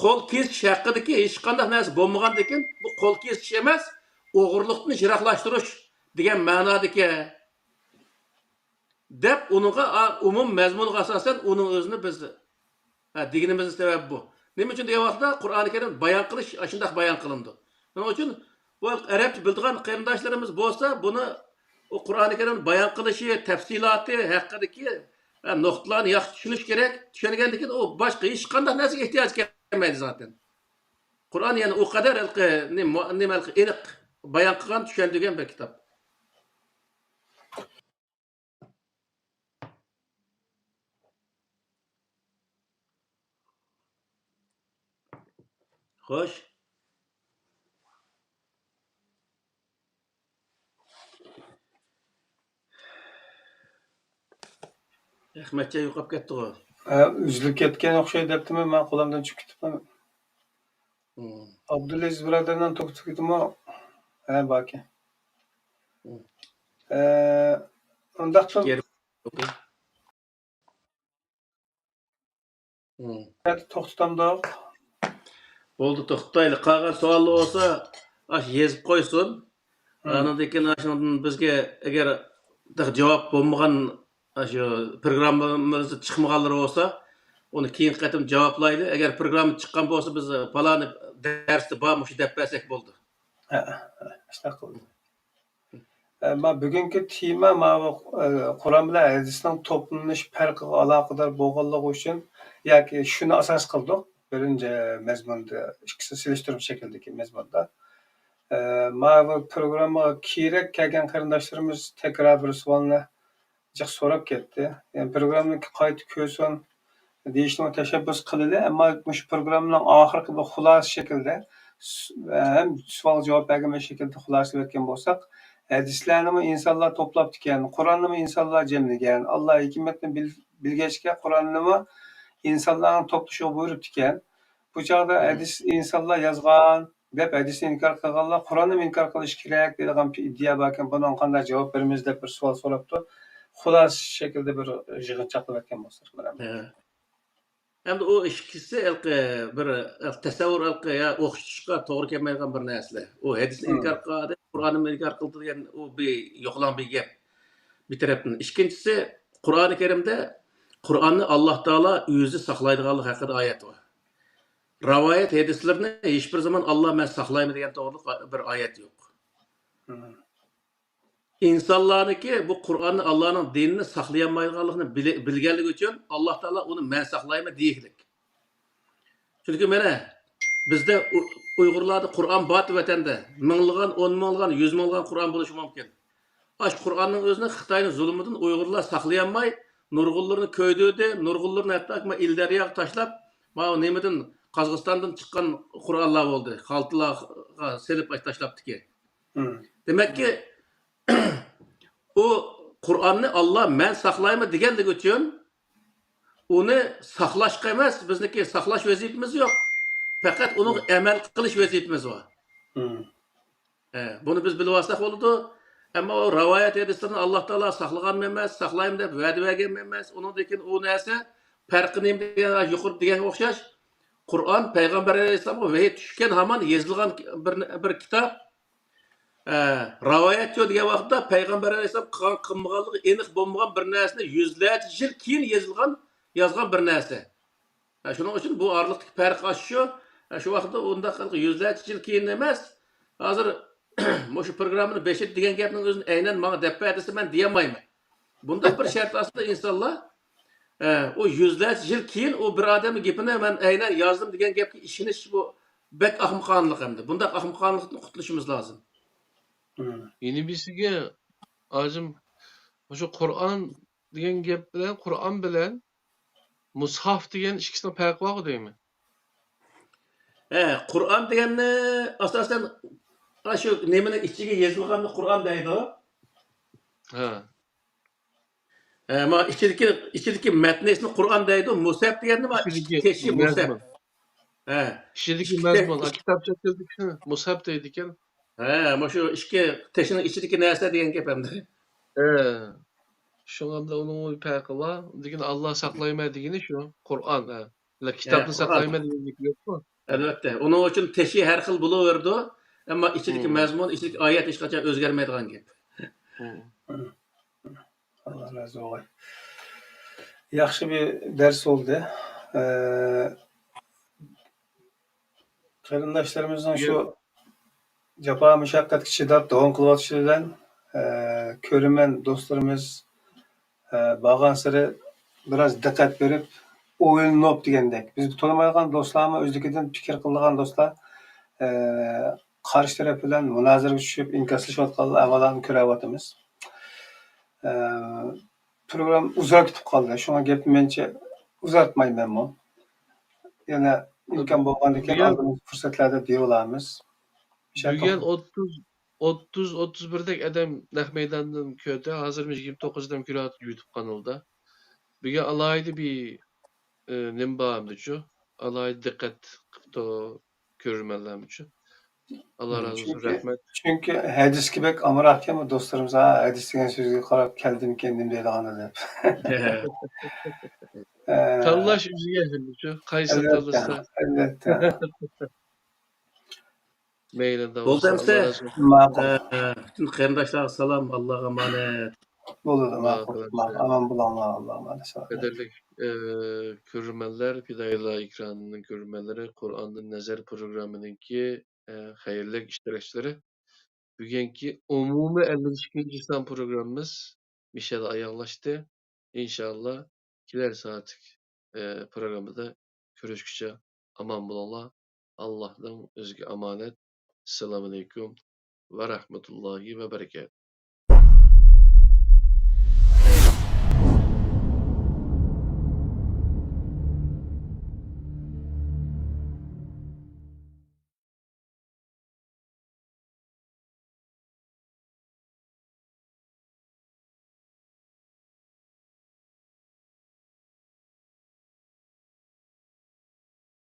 قول كېسىش ھەققىدىكى ھېچقانداق نەرسە بولمىغاندىن كېيىن، بۇ قول كېسىش ئەمەس، ئوغرىلىقتىن يىراقلاشتۇرۇش دېگەن مەنادىكى دەپ، ئۇنىڭغا، ئا، ئومۇم مەزمۇنغا ئاساسەن ئۇنىڭ ئۆزىنى بىز، ھە، دېگىنىمىزنىڭ سەۋەبى بۇ. نېمە ئۈچۈن دېگەن ۋاقىتتا قۇرئانى كەرىم بايان قىلىش ئاشۇنداق بايان قىلىنىدۇ. شۇنىڭ ئۈچۈن بۇ ئەرەبچە بىلىدىغان قېرىنداشلىرىمىز بولسا، بۇنى، ئۇ قۇرئانى كەرىم بايان قىلىشى، تەپسىلاتى ھەققىدىكى، ھە، نۇقتىلارنى ياخشى چۈشىنىش كېرەك. چۈشەنگەندىن كېيىن ئۇ باشقا ھېچقانداق نەرسىگە ئېھتىياجى كەلمەيدۇ زاتەن. قۇرئان يەنى ئۇ قەدەر ھېلىقى نېمە، نېمە ھېلىقى ئېنىق بايان قىلغان، چۈشەندۈرگەن بىر كىتاب. خوش. ئەخمەتجان يوقاپ كەتتىغۇ؟ ھە، ئۈزۈلۈپ كەتكەن ئوخشايدۇ دەپتىمەن، مەن قولۇمدىن چۈشۈپ كېتىپتۇ. مم. ئابدۇلئەزىز بۇرادەرنىڭ توختىتىپ كېتىمۇ؟ ھە، باركەن. مم. ئە، ئۇنداق قىل-، يەر-، مم. توختىتامدۇق؟ بولدى، توختىتايلى. قالغان سوئاللار بولسا، ئاشۇ يېزىپ قويسۇن. مم. ئانىڭدىن كېيىن ئاشۇنىڭدىن بىزگە ئەگەر تېخى جاۋاب بولمىغان، ئاشۇ پروگراممىمىزدا چىقمىغانلىرى بولسا، ئۇنى كېيىنكى قېتىم جاۋابلايلى. ئەگەر پروگرامما چىققان بولسا، بىز پالانى دەرستە بار، مۇشۇ دەپ بەرسەك بولدى. ھە، ھە، شۇنداق قىلدى. ئەمما بۈگۈنكى تېما ماۋۇ، ئە، قۇرئان بىلەن ھەدىسنىڭ توپلىنىش پەرقىگە ئالاقىدار بولغانلىقى ئۈچۈن ياكى شۇنى ئاساس قىلدۇق، بىرىنچى مەزمۇندا، ئىككىسى سېلىشتۇرما شەكلىدىكى مەزمۇندا. ئە، ماۋۇ پروگراممىغا كېيىنرەك كەلگەن قېرىنداشلىرىمىز تەكرار بىر سوئالنى جىق سوراپ كەتتى. يەنى پروگراممىنى قايتا كۆرسۇن دېيىشنىڭ تەشەببۇس قىلىلى، ئەمما مۇشۇ پروگراممىنىڭ ئاخىرقى بىر خۇلاسە شەكلىدە، س-، ھەم سوئال جاۋاب بەرگەن شەكىلدە خۇلاسىلىۋەتكەن بولساق، ھەدىسلەرنىمۇ ئىنسانلار توپلاپتىكەن، قۇرئاننىمۇ ئىنسانلار جەملىگەن، ئاللا ھېكمەتنى بىل-، بىلگەچكە قۇرئاننىمۇ ئىنسانلارنىڭ توپلىشىغا بۇيرۇپتىكەن. بۇ چاغدا مم. ھەدىس ئىنسانلار يازغان دەپ ھەدىسنى ئىنكار قىلغانلار قۇرئاننىمۇ ئىنكار قىلىشى كېرەك دەيدىغان بىر ئىدىيە باركەن، بۇنىڭغا قانداق جاۋاب بېرىمىز دەپ بىر سوئال سوراپتۇ. خۇلاسە شەكلىدە بىر يىغىنچاق قىلىۋەتكەن بولساق، رەھمەت. ھە. ئەمدى ئۇ ئىككىسى ھېلىقى بىر تەسەۋۋۇر ھېلىقى يا ئوخشىتىشقا توغرا كەلمەيدىغان بىر نەرسىلەر. ئۇ ھەدىسنى مم. ئىنكار قىلغان ئادەم قۇرئاننىمۇ ئىنكار قىلدى دېگەن ئۇ بىر يوقىلاڭ بىر گەپ. بىر تەرەپتىن. ئىككىنچىسى، قۇرئانى كەرىمدە قۇرئاننى ئاللا تائالا ئۆزى ساقلايدىغانلىقى ھەققىدە ئايەت بار. رىۋايەت ھەدىسلىرىنى ھېچبىر زامان «ئاللا، مەن ساقلايمەن» دېگەن توغرىلىق بىر ئايەت يوق. مم. ئىنسانلارنىڭكى بۇ قۇرئاننى، ئاللانىڭ دىنىنى ساقلىيالمايدىغانلىقىنى بىلە-، بىلگەنلىكى ئۈچۈن ئاللا تائالا ئۇنى «مەن ساقلايمەن» دېيىكلىك. چۈنكى مانا بىزدە ئۇ-، ئۇيغۇرلاردا قۇرئان بار ۋەتەندە. مىڭلىغان، ئون مىڭلىغان، يۈز مىڭلىغان قۇرئان بولۇشى مۇمكىن. ئاشۇ قۇرئاننىڭ ئۆزىنى خىتاينىڭ زۇلۇمىدىن ئۇيغۇرلار ساقلىيالماي، نۇرغۇنلىرىنى كۆيدۈردى، نۇرغۇنلىرىنى ھەتتا ئىلى دەرياغا تاشلاپ، ماۋۇ نېمىدىن، قازاقىستاندىن چىققان قۇرئانلار بولدى. خالتىلارغا سېلىپ تاشلاپتىكەن. مم. دېمەككى، ئۇ قۇرئاننى «ئاللا، مەن ساقلايمەن» دېگەنلىكى ئۈچۈن، ئۇنى ساقلاشقا ئەمەس، بىزنىڭكى ساقلاش ۋەزىپىمىز يوق. پەقەت ئۇنىڭغا مم. ئەمەل قىلىش ۋەزىپىمىز بار. مم. ئە، بۇنى بىز بىلىۋالساق بولىدۇ. ئەمما ئۇ رىۋايەت ھەدىسلىرىنى ئاللا تائالا ساقلىغانمۇ ئەمەس، ساقلايمەن دەپ ۋەدە بەرگەنمۇ ئەمەس. ئۇنىڭدىن كېيىن ئۇ نەرسە پەرقى نېمە دېگەن، يۇقىرىدا دېگەنگە ئوخشاش. قۇرئان پەيغەمبەر ئەلەيھىسسالامغا ۋەھىي چۈشكەن ھامان يېزىلغان بىر، بىر كىتاب. ئە، رىۋايەت يوق دېگەن ۋاقىتتا پەيغەمبەر ئەلەيھىسسالام قىلغان، قىلمىغانلىقى ئېنىق بولمىغان بىر نەرسىنى يۈزلەرچە يىل كېيىن يېزىلغان، يازغان بىر نەرسە. ھە، شۇنىڭ ئۈچۈن بۇ ئارىلىقتىكى پەرق ئاشۇ شۇ. ھە، شۇ ۋاقىتتا ئۇنداق يۈزلەرچە يىل كېيىن ئەمەس، ھازىر مۇشۇ پروگراممىنى بېشىدا دېگەن گەپنىڭ ئۆزىنى ئەينەن ماڭا دەپ بەر دېسە، مەن دېيەلمەيمەن. بۇنداق بىر شەرت ئاستىدا ئىنسانلار، ئە، ئۇ يۈزلەرچە يىل كېيىن ئۇ بىر ئادەمنىڭ گېپىنى مەن ئەينەن يازدىم دېگەن گەپكە ئىشىنىش بۇ بەك ئاخمىقانىلىق ئەمدى. بۇنداق ئاخمىقانىلىقتىن قۇتۇلۇشىمىز لازىم. مم. يەنە بىرسىگە، ھاجىم، مۇشۇ قۇرئان دېگەن گەپ بىلەن، قۇرئان بىلەن مۇسھاف دېگەن ئىككىسىنىڭ پەرقى بارغۇ دەيمەن. ھە، قۇرئان دېگەننى ئاساسەن ئاشۇ نېمىنىڭ ئىچىگە يېزىلغاننى قۇرئان دەيدۇ. ھە. ھە، ما ئىچىدىكى، ئىچىدىكى مەتنىسىنى قۇرئان دەيدۇ. مۇسھەف دېگەننى ما ئىچىدىكى تېشى مۇسھەف. مەزمۇن. ھە. ئىچىدىكى ئىچىدىكى مەزمۇن، تېشى. كىتاب شەكلىدىكىنى مۇسھەف دەيدىكەن. ھە، مۇشۇ ئىككى تېشىنىڭ ئىچىدىكى نەرسە دېگەن گەپ ئەمدى. ھە. شۇڭا ئۇنىڭ پەرقى بار. لېكىن ئاللا ساقلايمەن دېگىنى شۇ. قۇرئان، ھە. ھە، كىتابنى قۇرئان. ساقلايمەن دېگەن گەپ يوققۇ. ئەلۋەتتە. ئۇنىڭ ئۈچۈن تېشى ھەر خىل بولۇۋېرىدۇ. ئەمما ئىچىدىكى مم. مەزمۇن، ئىچىدىكى ئايەت ھېچقاچان ئۆزگەرمەيدىغان گەپ. مم. ئاللا رازى بولغاي. ياخشى بىر دەرس بولدى. ئە، قېرىنداشلىرىمىزنىڭ شۇ جاپا مۇشەققەتكە چىداپ داۋام قىلىۋاتىشى بىلەن، ئە، كۆرۈرمەن دوستلىرىمىز، ئە، بارغانسېرى بىراز دىققەت بېرىپ، ئويلىنىپ دېگەندەك. بىز تونۇمايدىغان دوستلارمۇ ئۆزلۈكىدىن پىكىر قىلىدىغان دوستلار، ئە، قارشى تەرەپ بىلەن مۇنازىرىگە چۈشۈپ، ئىنكاسلىشىۋاتقان ئەھۋاللارنى كۆرۈۋاتىمىز. ئە، پروگرامما ئۇزاپ كېتىپ قالدى. شۇڭا گەپنى مەنچە ئۇزارتمايمەنمۇ. يەنە ئىمكان بولغاندىكىن بۈگۈن ئالدىنقى پۇرسەتلەردە دېيىۋالامىز. بۈگۈن ئوتتۇز، ئوتتۇز، ئوتتۇز بىردەك ئادەم نەق مەيداندىن كۆردى. ھازىر يىگىرمە توققۇز ئادەم كۆرۈۋاتىدۇ يۇتۇب قانىلىدا. بۈگۈن ئالاھىدە بىر، ئى، نېمە بار ئەمدىچۇ؟ ئالاھىدە دىققەت قىپتۇ كۆرۈرمەنلەرمىچۇ؟ ئاللا رازى بولسۇن، چۈنكى، رەھمەت. چۈنكى ھەدىسكە بەك ئامراقكەن بۇ دوستلىرىمىز، ھە، ھەدىس دېگەن سۆزگە قاراپ كەلدىمىكىن نېمە دەيدىغاندۇ دەپ. ئە، تاللاش ئۆزگەرگەنچۇ؟ قايسىنى ئەلۋەتتە، تاللىسا. ئەلۋەتتە. مەيلى، بولدى داۋۇت، ئاللا ئەمىسە، رازى بولسۇن. ماقۇل. ئە، پۈتۈن قېرىنداشلارغا سالام، ئاللاغا ئامانەت. بولىدۇ، ئاللا ماقۇل. قىلىپ ماقۇل. ئامان بولۇڭلار، ئاللا ئامان. ساغ بولۇڭ. قەدىرلىك، ئە، كۆرۈرمەنلەر، پىدائىيلار ئېكرانىنىڭ كۆرۈرمەنلىرى، قۇرئاندىن نەزەر پروگراممىنىڭكى، ئە، خەيرلىك ئىشتىراكچىلىرى. بۈگۈنكى ئومۇمىي ئەللىك ئىككىنچى سان پروگراممىمىز مىشەدە ئاياغلاشتى. ئىنشائاللا، كېلەر سائەتلىك، ئە، پروگراممىدا كۆرۈشكىچە ئامان بولۇڭلار. ئاللاھنىڭ ئۆزىگە ئامانەت. ئەسسالامۇئەلەيكۇم ۋە رەھمەتۇللاھى ۋە بەرىكاتۇھ.